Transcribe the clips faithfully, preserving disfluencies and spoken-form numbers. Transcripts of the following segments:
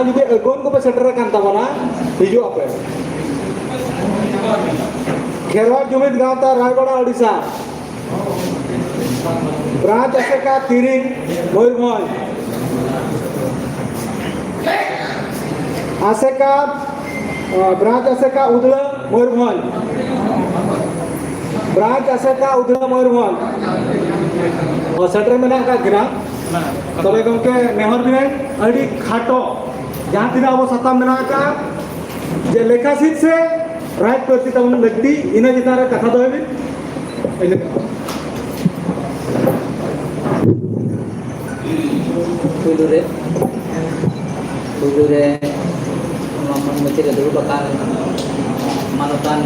ᱡᱩᱫᱤ ᱟᱹᱜᱩᱣᱟᱹᱱ ᱠᱚᱯᱮ ᱥᱮᱴᱮᱨ ᱟᱠᱟᱱ ᱛᱟᱵᱚᱱᱟ, ᱦᱤᱡᱩᱜ ᱟᱯᱮ᱾ ᱠᱷᱮᱨᱣᱟᱲ ᱡᱩᱢᱤᱫ ᱜᱟᱶᱛᱟ, ᱨᱟᱭᱜᱚᱲᱟ, ᱳᱰᱤᱥᱟ᱾ ᱵᱨᱟᱧᱪ ᱟᱥᱮᱠᱟ, ᱛᱤᱨᱤᱝ, ᱢᱚᱭᱩᱨᱵᱷᱚᱸᱡᱽ᱾ ᱟᱥᱮᱠᱟ, ᱟᱸ, ᱵᱨᱟᱧᱪ ᱟᱥᱮᱠᱟ, ᱩᱫᱽᱲᱟ, ᱢᱚᱭᱩᱨᱵᱷᱚᱸᱡᱽ᱾ ᱵᱨᱟᱧᱪ ᱟᱥᱮᱠᱟ, ᱩᱫᱽᱲᱟ, ᱢᱚᱭᱩᱨᱵᱷᱚᱸᱡᱽ᱾ ᱚ, ᱥᱮᱴᱮᱨ ᱢᱮᱱᱟᱜ ᱟᱠᱟᱫ ᱠᱤᱱᱟ᱾ ᱛᱚᱵᱮ ᱜᱚᱢᱠᱮ, ᱱᱮᱦᱚᱨ ᱵᱤᱱᱟᱹᱧ, ᱟᱹᱰᱤ ᱠᱷᱟᱴᱚ, ᱡᱟᱦᱟᱸ ᱛᱤᱱᱟᱹᱜ ᱟᱵᱚ ᱥᱟᱛᱟᱢ ᱢᱮᱱᱟᱜ ᱟᱠᱟᱫᱼᱟ, ᱡᱮ ᱞᱮᱠᱷᱟ ᱥᱤᱫ ᱥᱮ ᱨᱟᱡᱽ ᱯᱟᱹᱨᱥᱤ ᱛᱟᱵᱚᱱ ᱞᱟᱹᱠᱛᱤ, ᱤᱱᱟᱹ ᱪᱮᱛᱟᱱ ᱨᱮ ᱠᱟᱛᱷᱟ ᱫᱚᱦᱚᱭ ᱵᱤᱱ᱾ ᱤᱱᱟᱹ ᱯᱩᱭᱞᱩ ᱨᱮ, ᱯᱩᱭᱞᱩ ᱨᱮ ᱱᱚᱣᱟ ᱢᱟᱹᱪᱤ ᱨᱮ ᱫᱩᱲᱩᱵ ᱟᱠᱟᱱ ᱢᱟᱱᱚᱛᱟᱱ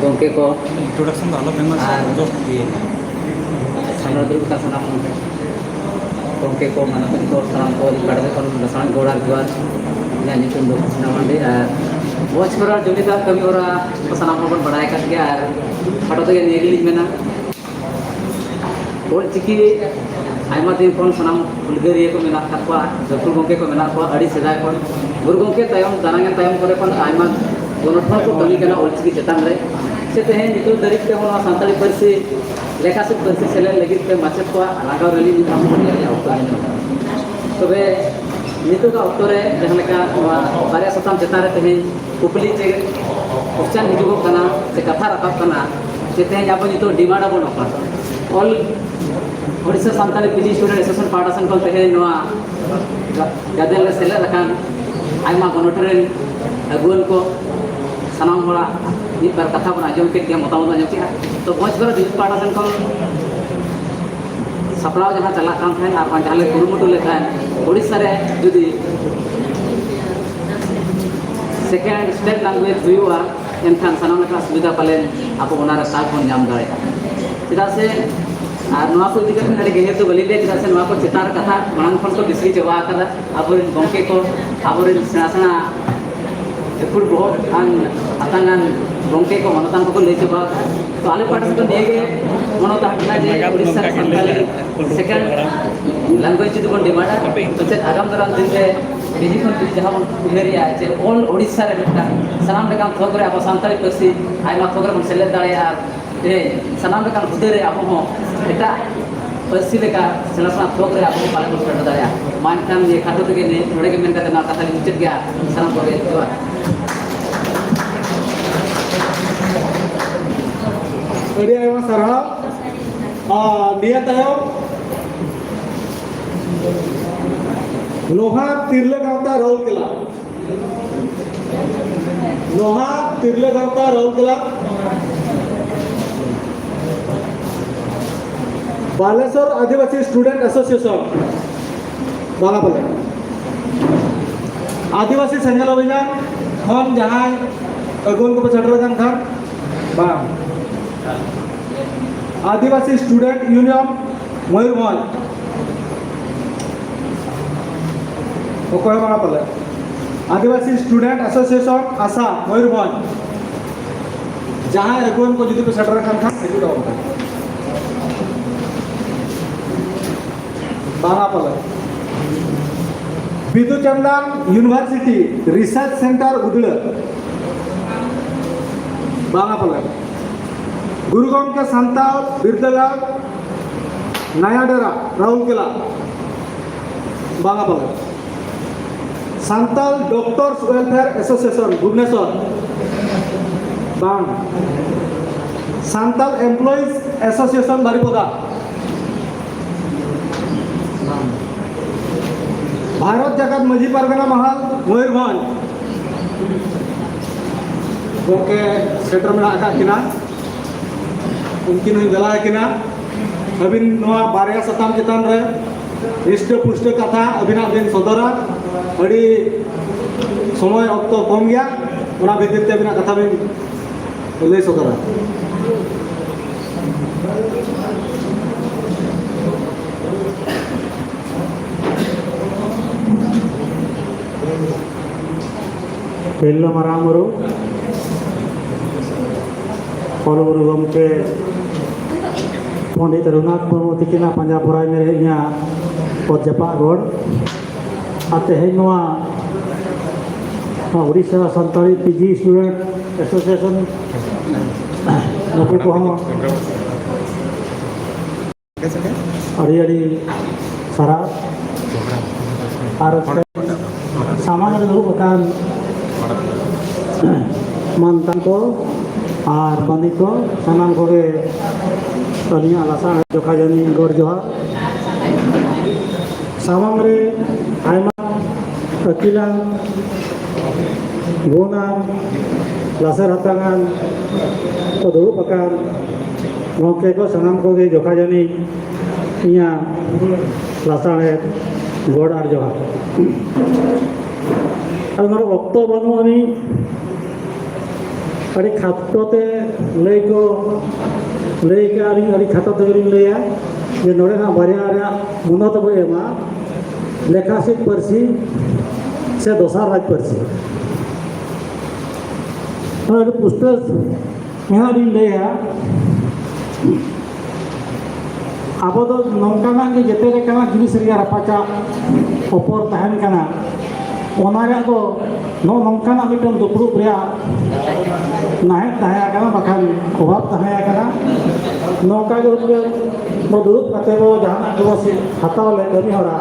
ᱜᱚᱢᱠᱮ ᱠᱚ, ᱤᱱᱴᱨᱳᱰᱟᱠᱥᱚᱱ ᱫᱚ ᱟᱞᱚ ᱢᱮᱱ ᱢᱟ, ᱟᱨ ᱫᱚ ᱤᱭᱟᱹ ᱥᱟᱢᱱᱮ ᱨᱮ ᱫᱩᱲᱩᱵ ᱟᱠᱟᱱ ᱥᱟᱱᱟᱢ ᱜᱚᱢᱠᱮ ᱠᱚ, ᱢᱟᱱᱚᱛᱟᱱ ᱠᱚ, ᱥᱟᱱᱟᱢ ᱠᱚ ᱟᱹᱞᱤᱧ ᱯᱟᱦᱴᱟ ᱥᱮᱫ ᱠᱷᱚᱱ ᱞᱟᱥᱟᱲᱦᱮᱫ ᱜᱚᱲ ᱟᱨ ᱡᱚᱦᱟᱨ᱾ ᱤᱧᱟᱹᱜ ᱧᱩᱛᱩᱢ ᱫᱚ ᱠᱨᱤᱥᱱᱟ ᱢᱟᱱᱰᱤ ᱟᱨ ᱵᱚᱸᱪ ᱠᱷᱮᱨᱣᱟᱲ ᱡᱩᱢᱤᱫᱟᱜ ᱠᱟᱹᱢᱤ ᱦᱚᱨᱟ ᱠᱚ ᱥᱟᱱᱟᱢ ᱦᱚᱲ ᱵᱚᱱ ᱵᱟᱲᱟᱭ ᱟᱠᱟᱫ ᱜᱮᱭᱟ ᱟᱨ ᱠᱷᱟᱴᱚ ᱛᱮᱜᱮ ᱱᱤᱭᱟᱹ ᱜᱮᱞᱤᱧ ᱢᱮᱱᱟ, ᱚᱞᱪᱤᱠᱤ ᱟᱭᱢᱟ ᱫᱤᱱ ᱠᱷᱚᱱ ᱥᱟᱱᱟᱢ ᱦᱩᱞᱜᱟᱹᱨᱤᱭᱟᱹ ᱠᱚ ᱢᱮᱱᱟᱜ ᱟᱠᱟᱫ ᱠᱚᱣᱟ, ᱜᱟᱹᱠᱷᱩᱲ ᱜᱚᱢᱠᱮ ᱠᱚ ᱢᱮᱱᱟᱜ ᱠᱚᱣᱟ, ᱟᱹᱰᱤ ᱥᱮᱫᱟᱭ ᱠᱷᱚᱱ ᱜᱩᱨᱩ ᱜᱚᱢᱠᱮ ᱛᱟᱭᱚᱢ, ᱫᱟᱨᱟᱭ ᱠᱟᱱ ᱛᱟᱭᱚᱢ ᱠᱚᱨᱮ ᱠᱷᱚᱱ ᱟᱭᱢᱟ ᱜᱚᱱᱚᱴᱷᱚᱱ ᱠᱚ ᱠᱟᱹᱢᱤ ᱠᱟᱱᱟ ᱚᱞᱪᱤᱠᱤ ᱪᱮᱛᱟᱱ ᱨᱮ᱾ ᱥᱮ ᱛᱮᱦᱮᱧ ᱱᱤᱛᱚᱜ ᱫᱷᱟᱹᱨᱤᱡ ᱛᱮᱦᱚᱸ ᱱᱚᱣᱟ ᱥᱟᱱᱛᱟᱲᱤ ᱯᱟᱹᱨᱥᱤ ᱞᱮᱠᱷᱟ ᱥᱮᱫ ᱯᱟᱹᱨᱥᱤ ᱥᱮᱞᱮᱫ ᱞᱟᱹᱜᱤᱫ ᱛᱮ ᱢᱟᱪᱮᱫ ᱠᱚᱣᱟᱜ ᱨᱟᱸᱜᱟᱣ ᱨᱮᱞᱤ ᱧᱮᱞ ᱧᱟᱢ ᱨᱮᱭᱟᱜ ᱚᱠᱛᱚ ᱧᱟᱢᱚᱜ ᱠᱟᱱᱟ᱾ ᱛᱚᱵᱮ ᱱᱤᱛᱚᱜᱟᱜ ᱚᱠᱛᱚ ᱨᱮ ᱡᱟᱦᱟᱸ ᱞᱮᱠᱟ ᱱᱚᱣᱟ ᱵᱟᱨᱭᱟ ᱥᱟᱛᱟᱢ ᱪᱮᱛᱟᱱ ᱨᱮ ᱛᱮᱦᱮᱧ ᱠᱩᱠᱞᱤ ᱪᱮ question ᱦᱤᱡᱩᱜᱚᱜ ᱠᱟᱱᱟ ᱥᱮ ᱠᱟᱛᱷᱟ ᱨᱟᱠᱟᱵ ᱠᱟᱱᱟ, ᱡᱮ ᱛᱮᱦᱮᱧ ᱟᱵᱚ ᱱᱤᱛᱚᱜ demand ᱟᱵᱚᱱ ᱚᱠᱟ? All Odisha Santali PG Student Association ᱯᱟᱦᱴᱟ ᱥᱮᱱ ᱠᱷᱚᱱ ᱛᱮᱦᱮᱧ ᱱᱚᱣᱟ ᱜᱟ-, ᱜᱟᱫᱮᱞ ᱨᱮ ᱥᱮᱞᱮᱫ ᱟᱠᱟᱱ ᱟᱭᱢᱟ ᱜᱚᱱᱚᱴᱷᱚᱱ ᱨᱮᱱ ᱟᱹᱜᱩᱣᱟᱹᱱ ᱠᱚ, ᱥᱟᱱᱟᱢ ᱦᱚᱲᱟᱜ ᱢᱤᱫ ᱵᱟᱨ ᱠᱟᱛᱷᱟ ᱵᱚᱱ ᱟᱸᱡᱚᱢ ᱠᱮᱫ ᱜᱮᱭᱟ, ᱢᱚᱛᱟᱢᱚᱛ ᱵᱚᱱ ᱟᱸᱡᱚᱢ ᱠᱮᱫᱼᱟ᱾ ᱛᱚ ᱵᱚᱸᱪ ᱠᱷᱮᱨᱣᱟᱲ ᱡᱩᱢᱤᱫ ᱯᱟᱦᱴᱟ ᱥᱮᱱ ᱠᱷᱚᱱ ᱥᱟᱯᱲᱟᱣ ᱡᱟᱦᱟᱸ ᱪᱟᱞᱟᱜ ᱠᱟᱱ ᱛᱟᱦᱮᱸᱫ ᱟᱨ ᱵᱟᱝ ᱡᱟᱦᱟᱸ ᱞᱮ ᱠᱩᱨᱩᱢᱩᱴᱩ ᱞᱮᱫ ᱛᱟᱦᱮᱸᱫ, ᱳᱰᱤᱥᱟ ᱨᱮ ᱡᱩᱫᱤ second state language ᱦᱩᱭᱩᱜᱼᱟ, ᱮᱱᱠᱷᱟᱱ ᱥᱟᱱᱟᱢ ᱞᱮᱠᱟᱱᱟᱜ ᱥᱩᱵᱤᱫᱷᱟ ᱯᱟᱞᱮᱱ ᱟᱵᱚ ᱚᱱᱟ ᱨᱮ ᱥᱟᱨ ᱵᱚᱱ ᱧᱟᱢ ᱫᱟᱲᱮᱭᱟᱜᱼᱟ᱾ ᱪᱮᱫᱟᱜ ᱥᱮ, ᱟᱨ ᱱᱚᱣᱟ ᱠᱚ ᱤᱫᱤ ᱠᱟᱛᱮ ᱟᱹᱰᱤ ᱜᱟᱹᱦᱤᱨ ᱫᱚ ᱵᱟᱹᱞᱤᱧ ᱞᱟᱹᱭᱟ, ᱪᱮᱫᱟᱜ ᱥᱮ ᱱᱚᱣᱟ ᱠᱚ ᱪᱮᱛᱟᱱ ᱨᱮ ᱠᱟᱛᱷᱟ ᱢᱟᱲᱟᱝ ᱠᱷᱚᱱ ᱠᱚ ᱵᱤᱥᱲᱤ ᱪᱟᱵᱟ ᱟᱠᱟᱫᱟ ᱟᱵᱚᱨᱮᱱ ᱜᱚᱢᱠᱮ ᱠᱚ, ᱟᱵᱚᱨᱮᱱ ᱥᱮᱬᱟ ᱥᱮᱬᱟ ᱜᱟᱹᱠᱷᱩᱲ ᱵᱚᱦᱚᱜ ᱟᱱ, ᱦᱟᱛᱟᱝ ᱟᱱ ᱜᱚᱢᱠᱮ ᱠᱚ, ᱢᱟᱱᱚᱛᱟᱱ ᱠᱚᱠᱚ ᱞᱟᱹᱭ ᱪᱟᱵᱟ ᱟᱠᱟᱫᱟ᱾ ᱛᱚ ᱟᱞᱮ ᱯᱟᱦᱴᱟ ᱥᱮᱫ ᱫᱚ ᱱᱤᱭᱟᱹ ᱜᱮ ᱢᱚᱱᱚᱛ ᱛᱟᱦᱮᱸ ᱠᱟᱱᱟ ᱡᱮ ᱳᱰᱤᱥᱟ ᱨᱮ ᱥᱟᱱᱛᱟᱲᱤ second language ᱡᱩᱫᱤ ᱵᱚᱱ ᱰᱤᱢᱟᱱᱰᱟ, ᱛᱚ ᱪᱮᱫ ᱟᱜᱟᱢ ᱫᱟᱨᱟᱢ ᱫᱤᱱ ᱨᱮ ᱰᱤᱡᱤ ᱠᱷᱚᱱ ᱡᱩᱫᱤ ᱡᱟᱦᱟᱸ ᱵᱚᱱ ᱩᱭᱦᱟᱹᱨᱮᱜᱼᱟ ᱡᱮ ᱚᱞ ᱳᱰᱤᱥᱟ ᱨᱮ ᱢᱤᱫᱴᱟᱝ ᱥᱟᱱᱟᱢ ᱞᱮᱠᱟᱱ ᱛᱷᱚᱠ ᱨᱮ ᱟᱵᱚ ᱥᱟᱱᱛᱟᱲᱤ ᱯᱟᱹᱨᱥᱤ ᱟᱭᱢᱟ ᱛᱷᱚᱠ ᱨᱮᱵᱚᱱ ᱥᱮᱞᱮᱫ ᱫᱟᱲᱮᱭᱟᱜᱼᱟ, ᱛᱮ ᱥᱟᱱᱟᱢ ᱞᱮᱠᱟᱱ ᱦᱩᱫᱟᱹ ᱨᱮ ᱟᱵᱚ ᱦᱚᱸ ᱮᱴᱟᱜ ᱯᱟᱹᱨᱥᱤ ᱞᱮᱠᱟ ᱥᱮᱬᱟ ᱥᱮᱬᱟ ᱛᱷᱚᱠ ᱨᱮ ᱟᱵᱚ ᱦᱚᱸ ᱯᱟᱞᱮ ᱵᱚᱱ ᱥᱮᱴᱮᱨ ᱫᱟᱲᱮᱭᱟᱜᱼᱟ᱾ ᱢᱟ ᱮᱱᱠᱷᱟᱱ ᱱᱤᱭᱟᱹ ᱠᱷᱟᱴᱚ ᱛᱮᱜᱮ ᱱᱤᱭᱟᱹ ᱱᱚᱰᱮ ᱜᱮ ᱢᱮᱱ ᱠᱟᱛᱮ ᱱᱚᱣᱟ ᱠᱟᱛᱷᱟ ᱞᱤᱧ ᱢᱩᱪᱟᱹᱫ ᱜᱮᱭᱟ᱾ ᱥᱟᱱᱟᱢ ᱠᱚᱜᱮ ᱡᱚᱦᱟᱨ᱾ ᱟᱹᱰᱤ ᱟᱭᱢᱟ ᱥᱟᱨᱦᱟᱣ᱾ ᱟᱨ ᱱᱤᱭᱟᱹ ᱛᱟᱭᱚᱢ ᱞᱳᱦᱟ ᱛᱤᱨᱞᱟᱹ ᱜᱟᱶᱛᱟ ᱨᱟᱩᱨᱠᱮᱞᱟ᱾ ᱱᱚᱣᱟ ᱛᱤᱨᱞᱟᱹ ᱜᱟᱶᱛᱟ ᱨᱟᱩᱨᱠᱮᱞᱟ᱾ ᱵᱟᱞᱮᱥᱚᱨ ᱟᱹᱫᱤᱵᱟᱹᱥᱤ ᱥᱴᱩᱰᱮᱱᱴ ᱮᱥᱳᱥᱤᱭᱮᱥᱚᱱ᱾ ᱵᱟᱝᱟ ᱯᱟᱞᱮ᱾ ᱟᱹᱫᱤᱵᱟᱹᱥᱤ ᱥᱮᱸᱜᱮᱞ ᱚᱵᱷᱤᱡᱟᱱ ᱠᱷᱚᱱ ᱡᱟᱦᱟᱸᱭ ᱟᱹᱜᱩᱣᱟᱹᱱ ᱠᱚᱯᱮ ᱥᱮᱴᱮᱨ ᱟᱠᱟᱱ ᱠᱷᱟᱱ? ᱵᱟᱝ᱾ ᱟᱹᱫᱤᱵᱟᱹᱥᱤ ᱥᱴᱩᱰᱮᱱᱴ ᱤᱭᱩᱱᱤᱭᱚᱱ ᱢᱚᱭᱩᱨᱵᱷᱚᱸᱡᱽ᱾ ᱚᱠᱚᱭ ᱦᱚᱸ ᱵᱟᱝᱟ ᱯᱟᱞᱮ᱾ ᱟᱹᱫᱤᱵᱟᱹᱥᱤ ᱥᱴᱩᱰᱮᱱᱴ ᱮᱥᱳᱥᱤᱭᱮᱥᱚᱱ ᱟᱥᱟ ᱢᱚᱭᱩᱨᱵᱷᱚᱸᱡᱽ᱾ ᱡᱟᱦᱟᱸᱭ ᱟᱹᱜᱩᱣᱟᱹᱱ ᱠᱚ ᱡᱩᱫᱤ ᱯᱮ ᱥᱮᱴᱮᱨ ᱟᱠᱟᱱ ᱠᱷᱟᱱ ᱦᱤᱡᱩᱜ ᱛᱟᱵᱚᱱ ᱯᱮ᱾ ᱵᱟᱝᱟ ᱯᱟᱞᱮ᱾ Bidu Chandan university research centre ᱩᱫᱽᱲᱟ᱾ ᱵᱟᱝᱟ ᱯᱟᱞᱮ᱾ ᱜᱩᱨᱩ ᱜᱚᱢᱠᱮ ᱥᱟᱱᱛᱟᱲ ᱵᱤᱨᱫᱟᱹᱜᱟᱲ ᱱᱟᱭᱟᱰᱮᱨᱟ ᱨᱟᱩᱨᱠᱮᱞᱟ᱾ ᱵᱟᱝᱟ ᱯᱟᱞᱮ᱾ Santal doctors welfare association Bhubaneswar. ᱵᱟᱝ᱾ Santal employees association Baripada. ᱵᱷᱟᱨᱚᱛ ᱡᱟᱠᱟᱛ ᱢᱟᱹᱡᱷᱤ ᱯᱟᱨᱜᱟᱱᱟ ᱢᱟᱦᱟᱞ ᱢᱚᱭᱩᱨᱵᱷᱚᱸᱡᱽ᱾ ᱜᱚᱢᱠᱮ ᱥᱮᱴᱮᱨ ᱢᱮᱱᱟᱜ ᱟᱠᱟᱫ ᱠᱤᱱᱟ, ᱩᱱᱠᱤᱱ ᱦᱚᱸᱧ ᱫᱮᱞᱟ ᱟᱹᱠᱤᱱᱟ᱾ ᱟᱹᱵᱤᱱ ᱱᱚᱣᱟ ᱵᱟᱨᱭᱟ ᱥᱟᱛᱟᱢ ᱪᱮᱛᱟᱱ ᱨᱮ ᱦᱤᱥᱴᱟᱹ ᱯᱩᱥᱴᱟᱹ ᱠᱟᱛᱷᱟ ᱟᱹᱵᱤᱱᱟᱜ ᱵᱤᱱ ᱥᱚᱫᱚᱨᱟ᱾ ᱟᱹᱰᱤ ᱥᱚᱢᱚᱭ ᱚᱠᱛᱚ ᱠᱚᱢ ᱜᱮᱭᱟ, ᱚᱱᱟ ᱵᱷᱤᱛᱤᱨ ᱛᱮ ᱟᱹᱵᱤᱱᱟᱜ ᱠᱟᱛᱷᱟ ᱵᱤᱱ ᱞᱟᱹᱭ ᱥᱚᱫᱚᱨᱟ᱾ ᱯᱳᱭᱞᱳ ᱢᱟᱨᱟᱝ ᱵᱩᱨᱩ, ᱚᱞ ᱜᱩᱨᱩ ᱜᱚᱢᱠᱮ ᱯᱚᱱᱰᱤᱛ ᱨᱚᱜᱷᱩᱱᱟᱛᱷ ᱢᱩᱨᱢᱩ ᱛᱤᱠᱤᱱᱟᱜ ᱯᱟᱸᱡᱟ ᱯᱚᱨᱟᱭ ᱢᱮ ᱨᱮ ᱤᱧᱟᱹᱜ ᱚᱛ ᱡᱟᱯᱟᱜ ᱨᱚᱲ᱾ ᱟᱨ ᱛᱮᱦᱮᱧ ᱱᱚᱣᱟ, ᱱᱚᱣᱟ Odisha Santali P G student association ᱱᱩᱠᱩ ᱠᱚᱦᱚᱸ ᱟᱹᱰᱤ ᱟᱹᱰᱤ ᱥᱟᱨᱦᱟᱣ᱾ ᱟᱨ ᱥᱟᱢᱟᱝ ᱨᱮ ᱫᱩᱲᱩᱵ ᱟᱠᱟᱱ ᱢᱟᱱᱛᱟᱱ ᱠᱚ ᱟᱨ ᱵᱟᱹᱱᱤᱡ ᱠᱚ, ᱥᱟᱱᱟᱢ ᱠᱚᱜᱮ ᱟᱹᱞᱤᱧᱟᱜ ᱞᱟᱥᱟᱲᱦᱮᱫ ᱡᱚᱠᱷᱟ ᱡᱟᱹᱱᱤᱡ ᱜᱚᱰ ᱡᱚᱦᱟᱨ᱾ ᱥᱟᱢᱟᱝ ᱨᱮ ᱟᱭᱢᱟ ᱟᱹᱠᱤᱞᱟᱱ, ᱜᱩᱱᱟᱱ, ᱞᱟᱥᱮᱨ ᱦᱟᱛᱟᱝᱟᱱ ᱠᱚ ᱫᱩᱲᱩᱵ ᱟᱠᱟᱱ ᱜᱚᱢᱠᱮ ᱠᱚ, ᱥᱟᱱᱟᱢ ᱠᱚᱜᱮ ᱡᱚᱠᱷᱟ ᱡᱟᱹᱱᱤᱡ ᱤᱧᱟᱹᱜ ᱞᱟᱥᱟᱲᱦᱮᱫ ᱜᱚᱰ ᱟᱨ ᱡᱚᱦᱟᱨ᱾ ᱟᱫᱚ ᱱᱚᱰᱮ ᱚᱠᱛᱚ ᱵᱟᱹᱱᱩᱜ ᱟᱹᱱᱤᱡ, ᱟᱹᱰᱤ ᱠᱷᱟᱴᱚ ᱛᱮ ᱞᱟᱹᱭ ᱠᱚ ᱞᱟᱹᱭ ᱠᱟᱜᱼᱟ ᱞᱤᱧ, ᱟᱹᱰᱤ ᱠᱷᱟᱴᱚ ᱛᱮᱜᱮ ᱞᱤᱧ ᱞᱟᱹᱭᱟ ᱡᱮ ᱱᱚᱰᱮ ᱱᱟᱜ ᱵᱟᱨᱭᱟ ᱨᱮᱭᱟᱜ ᱢᱩᱱᱟᱹ ᱛᱟᱵᱚ ᱮᱢᱟ, ᱞᱮᱠᱷᱟ ᱥᱤᱫ ᱯᱟᱹᱨᱥᱤ ᱥᱮ ᱫᱚᱥᱟᱨ ᱨᱟᱡᱽ ᱯᱟᱹᱨᱥᱤ᱾ ᱱᱚᱣᱟ ᱟᱹᱰᱤ ᱯᱩᱥᱴᱟᱹᱣ ᱱᱟᱦᱟᱜ ᱞᱤᱧ ᱞᱟᱹᱭᱟ, ᱟᱵᱚ ᱫᱚ ᱱᱚᱝᱠᱟᱱᱟᱜ ᱜᱮ ᱡᱮᱛᱮ ᱞᱮᱠᱟᱱᱟᱜ ᱡᱤᱱᱤᱥ ᱨᱮᱜᱮ ᱨᱟᱯᱟᱪᱟᱜ ᱚᱯᱚᱨ ᱛᱟᱦᱮᱱ ᱠᱟᱱᱟ᱾ ᱚᱱᱟ ᱨᱮᱭᱟᱜ ᱫᱚ ᱱᱚᱜᱼᱚ ᱱᱚᱝᱠᱟᱱᱟᱜ ᱢᱤᱫᱴᱟᱝ ᱫᱩᱯᱲᱩᱵ ᱨᱮᱭᱟᱜ ᱱᱟᱦᱮᱫ ᱛᱟᱦᱮᱸ ᱠᱟᱱᱟ, ᱵᱟᱠᱷᱟᱱ ᱚᱵᱷᱟᱵ ᱛᱟᱦᱮᱸ ᱠᱟᱱᱟ᱾ ᱱᱚᱝᱠᱟ ᱜᱮ ᱦᱩᱫᱟᱹ ᱵᱚ ᱫᱩᱲᱩᱵ ᱠᱟᱛᱮ ᱵᱚ ᱡᱟᱦᱟᱱᱟᱜ ᱜᱮᱵᱚ ᱥᱤ-, ᱦᱟᱛᱟᱣ ᱞᱮᱫ ᱠᱟᱹᱢᱤ ᱦᱚᱨᱟ,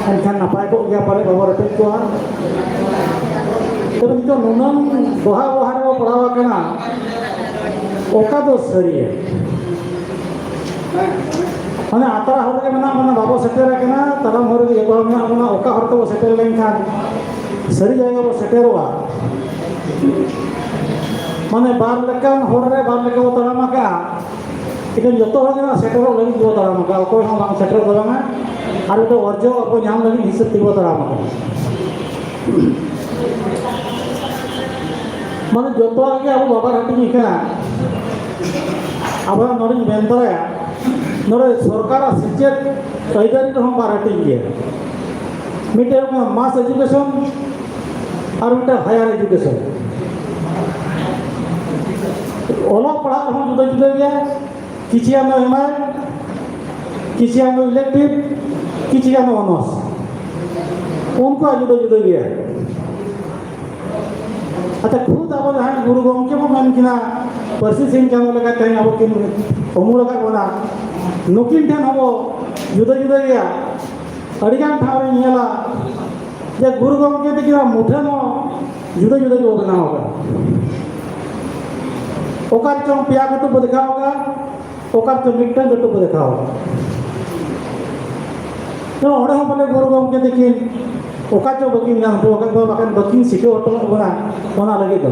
ᱮᱱᱠᱷᱟᱱ ᱱᱟᱯᱟᱭ ᱠᱚᱜ ᱜᱮᱭᱟ ᱯᱟᱞᱮ, ᱵᱟᱵᱚ ᱨᱮᱯᱮᱡ ᱠᱚᱜᱼᱟ᱾ ᱛᱚᱵᱮ ᱱᱤᱛᱚᱜ ᱱᱩᱱᱟᱹᱝ ᱵᱚᱦᱟ ᱵᱚᱦᱟ ᱨᱮᱵᱚ ᱯᱟᱲᱟᱣ ᱟᱠᱟᱱᱟ, ᱚᱠᱟ ᱫᱚ ᱥᱟᱹᱨᱤᱭᱟ? ᱢᱟᱱᱮ ᱟᱛᱨᱟ ᱦᱚᱨ ᱨᱮ ᱢᱮᱱᱟᱜ ᱵᱚᱱᱟ, ᱵᱟᱵᱚ ᱥᱮᱴᱮᱨ ᱟᱠᱟᱱᱟ, ᱛᱟᱲᱟᱢ ᱦᱚᱨ ᱨᱮ ᱡᱚᱛᱚ ᱦᱚᱲ ᱢᱮᱱᱟᱜ ᱵᱚᱱᱟ, ᱚᱠᱟ ᱦᱚᱨ ᱛᱮᱵᱚ ᱥᱮᱴᱮᱨ ᱞᱮᱱᱠᱷᱟᱱ ᱥᱟᱹᱨᱤ ᱡᱟᱭᱜᱟ ᱵᱚ ᱥᱮᱴᱮᱨᱚᱜᱼᱟ? ᱢᱟᱱᱮ ᱵᱟᱨ ᱞᱮᱠᱟᱱ ᱦᱚᱨ ᱨᱮ ᱵᱟᱨ ᱞᱮᱠᱟ ᱵᱚ ᱛᱟᱲᱟᱢ ᱟᱠᱟᱫᱼᱟ, ᱮᱱᱠᱷᱟᱱ ᱡᱚᱛᱚ ᱦᱚᱲ ᱜᱮ ᱱᱟᱜ ᱥᱮᱴᱮᱨᱚᱜ ᱞᱟᱹᱜᱤᱫ ᱜᱮᱵᱚ ᱛᱟᱲᱟᱢ ᱟᱠᱟᱫᱼᱟ, ᱚᱠᱚᱭ ᱦᱚᱸ ᱵᱟᱝ ᱥᱮᱴᱮᱨᱚᱜ ᱫᱚ ᱵᱟᱝᱟ, ᱟᱨ ᱢᱤᱫᱴᱟᱝ ᱚᱨᱡᱚ ᱟᱵᱚ ᱧᱟᱢ ᱞᱟᱹᱜᱤᱫ ᱦᱤᱥᱟᱹᱵ ᱛᱮᱜᱮ ᱵᱚ ᱛᱟᱲᱟᱢ ᱟᱠᱟᱫᱼᱟ᱾ ᱢᱟᱱᱮ ᱡᱚᱛᱚᱣᱟᱜ ᱜᱮ ᱟᱵᱚ ᱵᱟᱵᱟᱨ ᱦᱟᱹᱴᱤᱧ ᱟᱠᱟᱱᱟ᱾ ᱟᱵᱚ ᱱᱚᱰᱮᱧ ᱢᱮᱱ ᱛᱚᱨᱟᱭᱟ, ᱱᱚᱰᱮ ᱥᱚᱨᱠᱟᱨᱟᱜ ᱥᱮᱪᱮᱫ ᱟᱹᱭᱫᱟᱹᱨᱤ ᱨᱮᱦᱚᱸ ᱵᱟᱨ ᱦᱟᱹᱴᱤᱧ ᱜᱮᱭᱟ᱾ ᱢᱤᱫᱴᱮᱱ ᱦᱩᱭᱩᱜ ᱠᱟᱱᱟ mass education ᱟᱨ ᱢᱤᱫᱴᱮᱱ higher education᱾ ᱚᱞᱚᱜ ᱯᱟᱲᱦᱟᱜ ᱨᱮᱦᱚᱸ ᱡᱩᱫᱟᱹ ᱡᱩᱫᱟᱹ ᱜᱮᱭᱟ, ᱠᱤᱪᱷᱤ ᱜᱟᱱ ᱫᱚ ᱮᱢ ᱟᱭ, ᱠᱤᱪᱷᱤ ᱜᱟᱱ ᱫᱚ elective, ᱠᱤᱪᱷᱤ ᱜᱟᱱ ᱫᱚ honours᱾ ᱩᱱᱠᱩᱣᱟᱜ ᱡᱩᱫᱟᱹ ᱡᱩᱫᱟᱹ ᱜᱮᱭᱟ᱾ ᱟᱪᱪᱷᱟ, ᱠᱷᱩᱫ ᱟᱵᱚ ᱡᱟᱦᱟᱸᱭ ᱜᱩᱨᱩ ᱜᱚᱢᱠᱮ ᱵᱚᱱ ᱢᱮᱱ ᱠᱤᱱᱟ, ᱯᱟᱹᱨᱥᱤ ᱥᱤᱧ ᱪᱟᱸᱫᱚ ᱞᱮᱠᱟ ᱛᱮᱦᱮᱧ ᱟᱵᱚ ᱠᱤᱱ ᱩᱢᱩᱞ ᱟᱠᱟᱫ ᱵᱚᱱᱟ, ᱱᱩᱠᱤᱱ ᱴᱷᱮᱱ ᱟᱵᱚ ᱡᱩᱫᱟᱹ ᱡᱩᱫᱟᱹ ᱜᱮᱭᱟ᱾ ᱟᱹᱰᱤᱜᱟᱱ ᱴᱷᱟᱶ ᱨᱮᱧ ᱧᱮᱞᱟ ᱡᱮ ᱜᱩᱨᱩ ᱜᱚᱢᱠᱮ ᱛᱟᱹᱠᱤᱱᱟᱜ ᱢᱩᱴᱷᱟᱹᱱ ᱦᱚᱸ ᱡᱩᱫᱟᱹ ᱡᱩᱫᱟᱹ ᱜᱮᱵᱚ ᱵᱮᱱᱟᱣ ᱟᱠᱟᱫᱟ᱾ ᱚᱠᱟ ᱨᱮᱪᱚᱝ ᱯᱮᱭᱟ ᱠᱟᱹᱴᱩᱵ ᱵᱚ ᱫᱮᱠᱷᱟᱣ ᱟᱠᱟᱫ, ᱚᱠᱟ ᱨᱮᱪᱚᱝ ᱢᱤᱫᱴᱟᱝ ᱠᱟᱹᱴᱩᱵ ᱵᱚ ᱫᱮᱠᱷᱟᱣ ᱟᱠᱟᱫ᱾ ᱛᱚ ᱚᱸᱰᱮ ᱦᱚᱸ ᱯᱟᱞᱮ ᱜᱩᱨᱩ ᱜᱚᱢᱠᱮ ᱛᱟᱹᱠᱤᱱ ᱚᱠᱟ ᱪᱚ ᱵᱟᱹᱠᱤᱱ ᱧᱟᱢ ᱦᱚᱴᱚ ᱟᱠᱟᱫ ᱠᱚᱣᱟ, ᱵᱟᱠᱷᱟᱱ ᱵᱟᱹᱠᱤᱱ ᱥᱤᱠᱷᱟᱹᱣ ᱦᱚᱴᱚ ᱟᱠᱟᱫ ᱵᱚᱱᱟ ᱚᱱᱟ ᱞᱟᱹᱜᱤᱫ ᱫᱚ᱾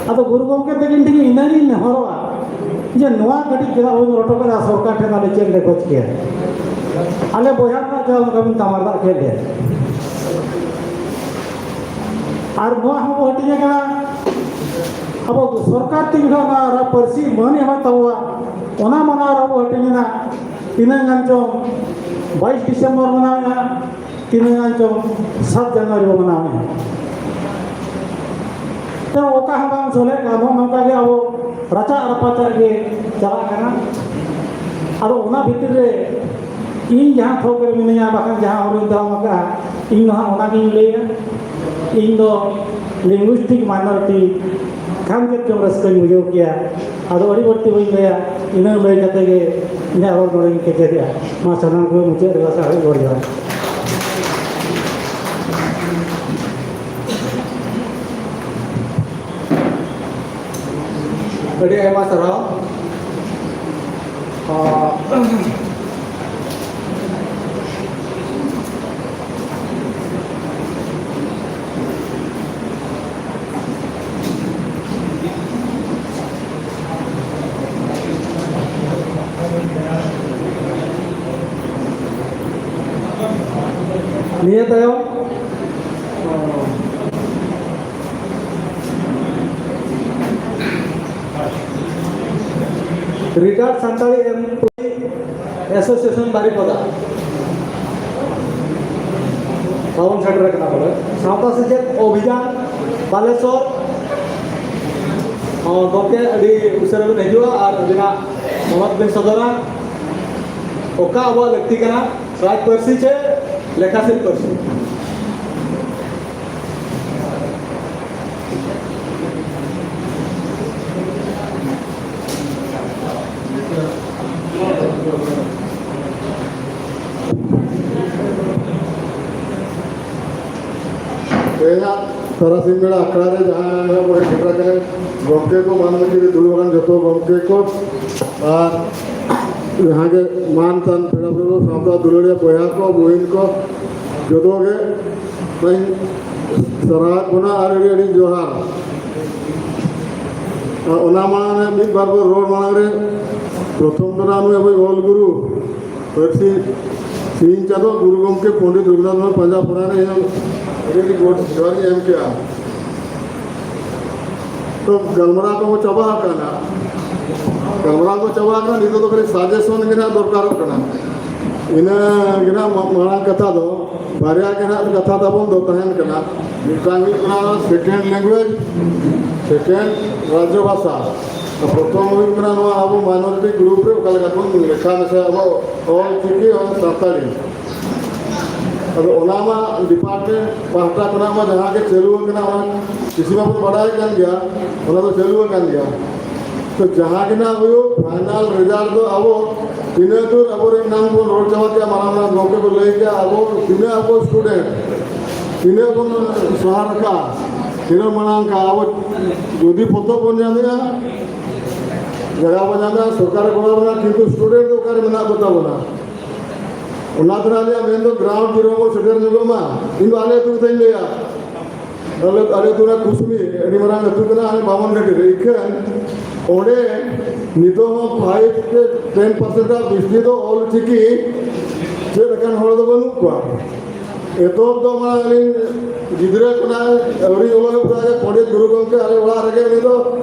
ᱟᱫᱚ ᱜᱩᱨᱩ ᱜᱚᱢᱠᱮ ᱛᱟᱹᱠᱤᱱ ᱴᱷᱮᱱ ᱤᱱᱟᱹᱜᱤᱧ ᱱᱮᱦᱚᱨᱚᱜᱼᱟ ᱡᱮ ᱱᱚᱣᱟ ᱠᱟᱹᱴᱤᱡ ᱪᱮᱫᱟᱜ ᱵᱟᱹᱧ ᱨᱚᱲ ᱦᱚᱴᱚ ᱠᱟᱫᱟ, ᱥᱚᱨᱠᱟᱨ ᱴᱷᱮᱱ ᱟᱞᱮ ᱪᱮᱫ ᱞᱮ ᱠᱷᱚᱡᱽ ᱠᱮᱭᱟ? ᱟᱞᱮ ᱵᱚᱭᱦᱟ ᱨᱮᱱᱟᱜ ᱪᱮᱫᱟᱜ ᱚᱱᱠᱟ ᱵᱤᱱ ᱛᱟᱢᱟᱨ ᱫᱟᱜ ᱠᱮᱫ ᱞᱮᱭᱟ? ᱟᱨ ᱱᱚᱣᱟ ᱦᱚᱸᱵᱚ ᱦᱟᱹᱴᱤᱧ ᱟᱠᱟᱱᱟ, ᱟᱵᱚ ᱥᱚᱨᱠᱟᱨ ᱛᱤᱱ ᱡᱚᱦᱚᱜ ᱱᱚᱣᱟ ᱨᱟᱡᱽ ᱯᱟᱹᱨᱥᱤ ᱢᱟᱹᱱ ᱮ ᱮᱢᱟ ᱛᱟᱵᱚᱣᱟ, ᱚᱱᱟ ᱢᱟᱱᱟᱣ ᱨᱮ ᱟᱵᱚ ᱦᱟᱹᱴᱤᱧ ᱮᱱᱟ᱾ ᱛᱤᱱᱟᱹᱜ ᱜᱟᱱ ᱪᱚᱝ ᱵᱟᱭᱤᱥ ᱰᱤᱥᱮᱢᱵᱚᱨ ᱢᱟᱱᱟᱣᱮᱫᱼᱟ, ᱛᱤᱱᱟᱹᱜ ᱜᱟᱱ ᱪᱚᱝ ᱥᱟᱛ ᱡᱟᱱᱩᱣᱟᱨᱤ ᱵᱚ ᱢᱟᱱᱟᱣᱮᱫᱼᱟ᱾ ᱛᱚ ᱚᱠᱟ ᱦᱚᱸ ᱵᱟᱝ ᱥᱚᱞᱦᱮᱜ ᱠᱟᱱᱟ, ᱱᱚᱜᱼᱚ ᱱᱚᱝᱠᱟ ᱜᱮ ᱟᱵᱚ ᱨᱟᱪᱟᱜ ᱨᱟᱯᱟᱪᱟᱜ ᱜᱮ ᱪᱟᱞᱟᱜ ᱠᱟᱱᱟ᱾ ᱟᱫᱚ ᱚᱱᱟ ᱵᱷᱤᱛᱤᱨ ᱨᱮ ᱤᱧ ᱡᱟᱦᱟᱸ ᱛᱷᱚᱠ ᱨᱮ ᱢᱤᱱᱟᱹᱧᱟ, ᱵᱟᱠᱷᱟᱱ ᱡᱟᱦᱟᱸ ᱦᱚᱨᱤᱧ ᱛᱟᱲᱟᱢ ᱟᱠᱟᱫᱼᱟ, ᱤᱧ ᱫᱚ ᱦᱟᱸᱜ ᱚᱱᱟᱜᱤᱧ ᱞᱟᱹᱭᱟ᱾ ᱤᱧ ᱫᱚ linguistic minority ᱠᱷᱟᱱ ᱪᱮᱫ ᱪᱚᱝ ᱨᱟᱹᱥᱠᱟᱹᱧ ᱵᱩᱡᱷᱟᱹᱣ ᱠᱮᱭᱟ᱾ ᱟᱫᱚ ᱟᱹᱰᱤ ᱵᱟᱹᱲᱛᱤ ᱵᱟᱹᱧ ᱞᱟᱹᱭᱟ, ᱤᱱᱟᱹ ᱞᱟᱹᱭ ᱠᱟᱛᱮ ᱜᱮ ᱤᱧᱟᱹᱜ ᱨᱚᱲ ᱱᱚᱰᱮᱧ ᱠᱮᱪᱮᱫᱮᱜᱼᱟ᱾ ᱢᱟ ᱥᱟᱱᱟᱢ ᱠᱚ ᱢᱩᱪᱟᱹᱫ ᱨᱮ ᱥᱟᱨᱦᱟᱣ ᱡᱚᱦᱟᱨ᱾ ᱟᱹᱰᱤ ᱟᱭᱢᱟ ᱥᱟᱨᱦᱟᱣ᱾ ᱟᱸ, ᱱᱤᱭᱟᱹ ᱛᱟᱭᱚᱢ, ᱨᱤᱴᱟᱭᱟᱨᱰ ᱥᱟᱱᱛᱟᱲᱤ ᱮᱢᱯᱞᱚᱭᱤ ᱮᱥᱳᱥᱤᱭᱮᱥᱚᱱ ᱵᱟᱨᱤᱯᱟᱫᱟ ᱵᱟᱵᱚᱱ ᱥᱮᱴᱮᱨ ᱟᱠᱟᱱᱟ ᱵᱚᱞᱮ᱾ ᱥᱟᱶᱛᱟ ᱥᱮᱪᱮᱫ ᱚᱵᱷᱤᱡᱟᱱ ᱵᱟᱞᱮᱥᱚᱨ, ᱦᱚᱸ, ᱜᱚᱢᱠᱮ, ᱟᱹᱰᱤ ᱩᱥᱟᱹᱨᱟ ᱵᱤᱱ ᱦᱤᱡᱩᱜᱼᱟ ᱟᱨ ᱟᱹᱵᱤᱱᱟᱜ ᱢᱚᱱᱚᱛ ᱵᱤᱱ ᱥᱚᱫᱚᱨᱟ᱾ ᱚᱠᱟ ᱟᱵᱚᱣᱟᱜ ᱞᱟᱹᱠᱛᱤ ᱠᱟᱱᱟ, ᱨᱟᱡᱽ ᱯᱟᱹᱨᱥᱤ ᱪᱮ ᱞᱮᱠᱷᱟ ᱥᱤᱫ ᱯᱟᱹᱨᱥᱤ᱾ ᱛᱮᱦᱮᱧᱟᱜ ᱛᱟᱨᱟᱥᱤᱧ ᱵᱮᱲᱟ ᱟᱠᱷᱲᱟ ᱨᱮ ᱡᱟᱦᱟᱸ ᱟᱵᱚ ᱥᱮᱴᱮᱨ ᱟᱠᱟᱱ ᱜᱚᱢᱠᱮ ᱠᱚ, ᱢᱟᱱ ᱢᱟᱹᱪᱤ ᱨᱮ ᱫᱩᱲᱩᱵ ᱟᱠᱟᱱ ᱡᱚᱛᱚ ᱜᱚᱢᱠᱮ ᱠᱚ, ᱟᱨ ᱡᱟᱦᱟᱸ ᱜᱮ ᱢᱟᱱ ᱛᱟᱱ ᱯᱮᱲᱟ ᱯᱟᱹᱲᱦᱟᱹ, ᱥᱟᱶᱛᱟ ᱫᱩᱞᱟᱹᱲᱤᱭᱟᱹ ᱵᱚᱭᱦᱟ ᱠᱚ, ᱵᱩᱦᱤᱱ ᱠᱚ, ᱡᱚᱛᱚ ᱜᱮ ᱤᱧ ᱥᱟᱨᱦᱟᱣᱮᱫ ᱵᱚᱱᱟ ᱟᱨ ᱟᱹᱰᱤ ᱟᱹᱰᱤ ᱡᱚᱦᱟᱨ᱾ ᱟᱨ ᱚᱱᱟ ᱢᱟᱲᱟᱝ ᱨᱮ ᱢᱤᱫ ᱵᱟᱨ ᱵᱚᱱ ᱨᱚᱲ ᱢᱟᱲᱟᱝ ᱨᱮ ᱯᱨᱚᱛᱷᱚᱢ ᱫᱚ ᱱᱟᱦᱟᱜ ᱱᱩᱭ ᱟᱵᱚᱭᱤᱡ ᱚᱞ ᱜᱩᱨᱩ ᱯᱟᱹᱨᱥᱤ ᱥᱤᱧ ᱪᱟᱸᱫᱚ ᱜᱩᱨᱩ ᱜᱚᱢᱠᱮ ᱯᱚᱱᱰᱤᱛ ᱨᱚᱜᱷᱩᱱᱟᱛᱷ ᱢᱩᱨᱢᱩ ᱯᱟᱸᱡᱟ ᱯᱚᱨᱟ ᱨᱮ ᱤᱧ ᱟᱹᱰᱤ ᱟᱹᱰᱤ ᱜᱚᱰ ᱡᱚᱦᱟᱨ ᱤᱧ ᱮᱢ ᱠᱮᱜᱼᱟ᱾ ᱛᱚ ᱜᱟᱞᱢᱟᱨᱟᱣ ᱠᱚ ᱪᱟᱵᱟ ᱟᱠᱟᱱᱟ, ᱜᱟᱞᱢᱟᱨᱟᱣ ᱠᱚ ᱪᱟᱵᱟ ᱟᱠᱟᱱᱟ, ᱱᱤᱛᱚᱜ ᱫᱚ ᱠᱷᱟᱹᱞᱤ ᱥᱟᱡᱮᱥᱚᱱ ᱜᱮ ᱱᱟᱦᱟᱜ ᱫᱚᱨᱠᱟᱨᱚᱜ ᱠᱟᱱᱟ᱾ ᱤᱱᱟᱹ ᱜᱮ ᱱᱟᱦᱟᱜ ᱢᱟ-, ᱢᱟᱲᱟᱝ ᱠᱟᱛᱷᱟ ᱫᱚ, ᱵᱟᱨᱭᱟ ᱜᱮ ᱱᱟᱦᱟᱜ ᱠᱟᱛᱷᱟ ᱛᱟᱵᱚᱱ ᱫᱚ ᱛᱟᱦᱮᱱ ᱠᱟᱱᱟ᱾ ᱢᱤᱫᱴᱟᱝ ᱦᱩᱭᱩᱜ ᱠᱟᱱᱟ second language, second ᱨᱟᱡᱽᱡᱚ ᱵᱷᱟᱥᱟ᱾ ᱟᱨ ᱯᱨᱚᱛᱷᱚᱢ ᱦᱩᱭᱩᱜ ᱠᱟᱱᱟ ᱱᱚᱣᱟ ᱟᱵᱚ minority group ᱨᱮ ᱚᱠᱟ ᱞᱮᱠᱟ ᱵᱚᱱ ᱞᱮᱠᱷᱟ ᱢᱮᱥᱟ ᱟᱵᱚ ᱚᱞ ᱪᱤᱠᱤ ᱟᱨ ᱥᱟᱱᱛᱟᱲᱤ᱾ ᱟᱫᱚ ᱚᱱᱟ ᱢᱟ department ᱯᱟᱦᱴᱟ ᱠᱷᱚᱱᱟᱜ ᱢᱟ ᱡᱟᱦᱟᱸ ᱜᱮ ᱪᱟᱹᱞᱩ ᱟᱠᱟᱱᱟ, ᱚᱱᱟ ᱠᱤᱪᱷᱩ ᱢᱟᱵᱚᱱ ᱵᱟᱰᱟᱭ ᱠᱟᱱ ᱜᱮᱭᱟ, ᱚᱱᱟ ᱫᱚ ᱪᱟᱹᱞᱩ ᱟᱠᱟᱱ ᱜᱮᱭᱟ᱾ ᱛᱚ ᱡᱟᱦᱟᱸ ᱜᱮ ᱱᱟᱜ ᱦᱩᱭᱩᱜ, final result ᱫᱚ ᱟᱵᱚ ᱛᱤᱱᱟᱹᱜ ᱫᱩᱨ ᱟᱵᱚᱨᱮᱱ ᱮᱱᱟᱝ ᱵᱚᱱ ᱨᱚᱲ ᱪᱟᱵᱟ ᱠᱮᱜᱼᱟ, ᱢᱟᱨᱟᱝ ᱢᱟᱨᱟᱝ ᱜᱚᱢᱠᱮ ᱠᱚ ᱞᱟᱹᱭ ᱠᱮᱜᱼᱟ, ᱟᱵᱚ ᱛᱤᱱᱟᱹᱜ ᱟᱵᱚ student, ᱛᱤᱱᱟᱹᱜ ᱵᱚᱱ ᱥᱟᱦᱟ ᱨᱟᱠᱟᱵᱼᱟ, ᱛᱤᱱᱟᱹᱜ ᱢᱟᱲᱟᱝ ᱠᱟᱜᱼᱟ, ᱟᱵᱚ ᱡᱩᱫᱤ ᱯᱚᱛᱚᱵ ᱵᱚᱱ ᱧᱟᱢᱮᱜᱼᱟ, ᱡᱟᱭᱜᱟ ᱵᱚᱱ ᱧᱟᱢᱮᱜᱼᱟ, ᱥᱚᱨᱠᱟᱨᱮ ᱜᱚᱲᱚ ᱵᱚᱱᱟ, ᱠᱤᱱᱛᱩ student ᱫᱚ ᱚᱠᱟᱨᱮ ᱢᱮᱱᱟᱜ ᱠᱚᱛᱟ ᱵᱚᱱᱟ? ᱚᱱᱟ ᱛᱮ ᱟᱞᱮᱭᱟᱜ ᱢᱮᱱ ᱫᱚ ground zero ᱵᱚᱱ ᱥᱮᱴᱮᱨ ᱧᱚᱜᱚᱜ ᱢᱟ᱾ ᱤᱧ ᱫᱚ ᱟᱞᱮ ᱟᱹᱛᱩ ᱠᱟᱛᱷᱟᱧ ᱞᱟᱹᱭᱟ᱾ ᱟᱞᱮ, ᱟᱞᱮ ᱟᱹᱛᱩ ᱨᱮᱱᱟᱜ ᱠᱩᱥᱢᱤ, ᱟᱹᱰᱤ ᱢᱟᱨᱟᱝ ᱟᱹᱛᱩ ᱠᱟᱱᱟ, ᱟᱞᱮ ᱵᱟᱢᱚᱱ ᱜᱷᱟᱴᱤ ᱨᱮ᱾ ᱤᱠᱷᱟᱹᱱ ᱚᱸᱰᱮ ᱱᱤᱛᱚᱜ ᱦᱚᱸ five ᱛᱮ ten percent ᱟᱜ ᱵᱤᱥᱛᱤ ᱫᱚ ᱚᱞ ᱪᱤᱠᱤ ᱪᱮᱫ ᱟᱠᱟᱱ ᱦᱚᱲ ᱫᱚ ᱵᱟᱹᱱᱩᱜ ᱠᱚᱣᱟ᱾ ᱮᱛᱚᱦᱚᱵ ᱫᱚ ᱢᱟ ᱟᱹᱞᱤᱧ ᱜᱤᱫᱽᱨᱟᱹ ᱠᱷᱚᱱᱟᱜ ᱟᱹᱣᱨᱤ ᱚᱞᱚᱜ ᱮᱦᱚᱵ ᱫᱟᱲᱮᱭᱟᱜᱼᱟ, ᱯᱚᱸᱰᱤᱛ ᱜᱩᱨᱩ ᱜᱚᱢᱠᱮ ᱟᱞᱮ ᱚᱲᱟᱜ ᱨᱮᱜᱮ ᱩᱱᱤ ᱫᱚ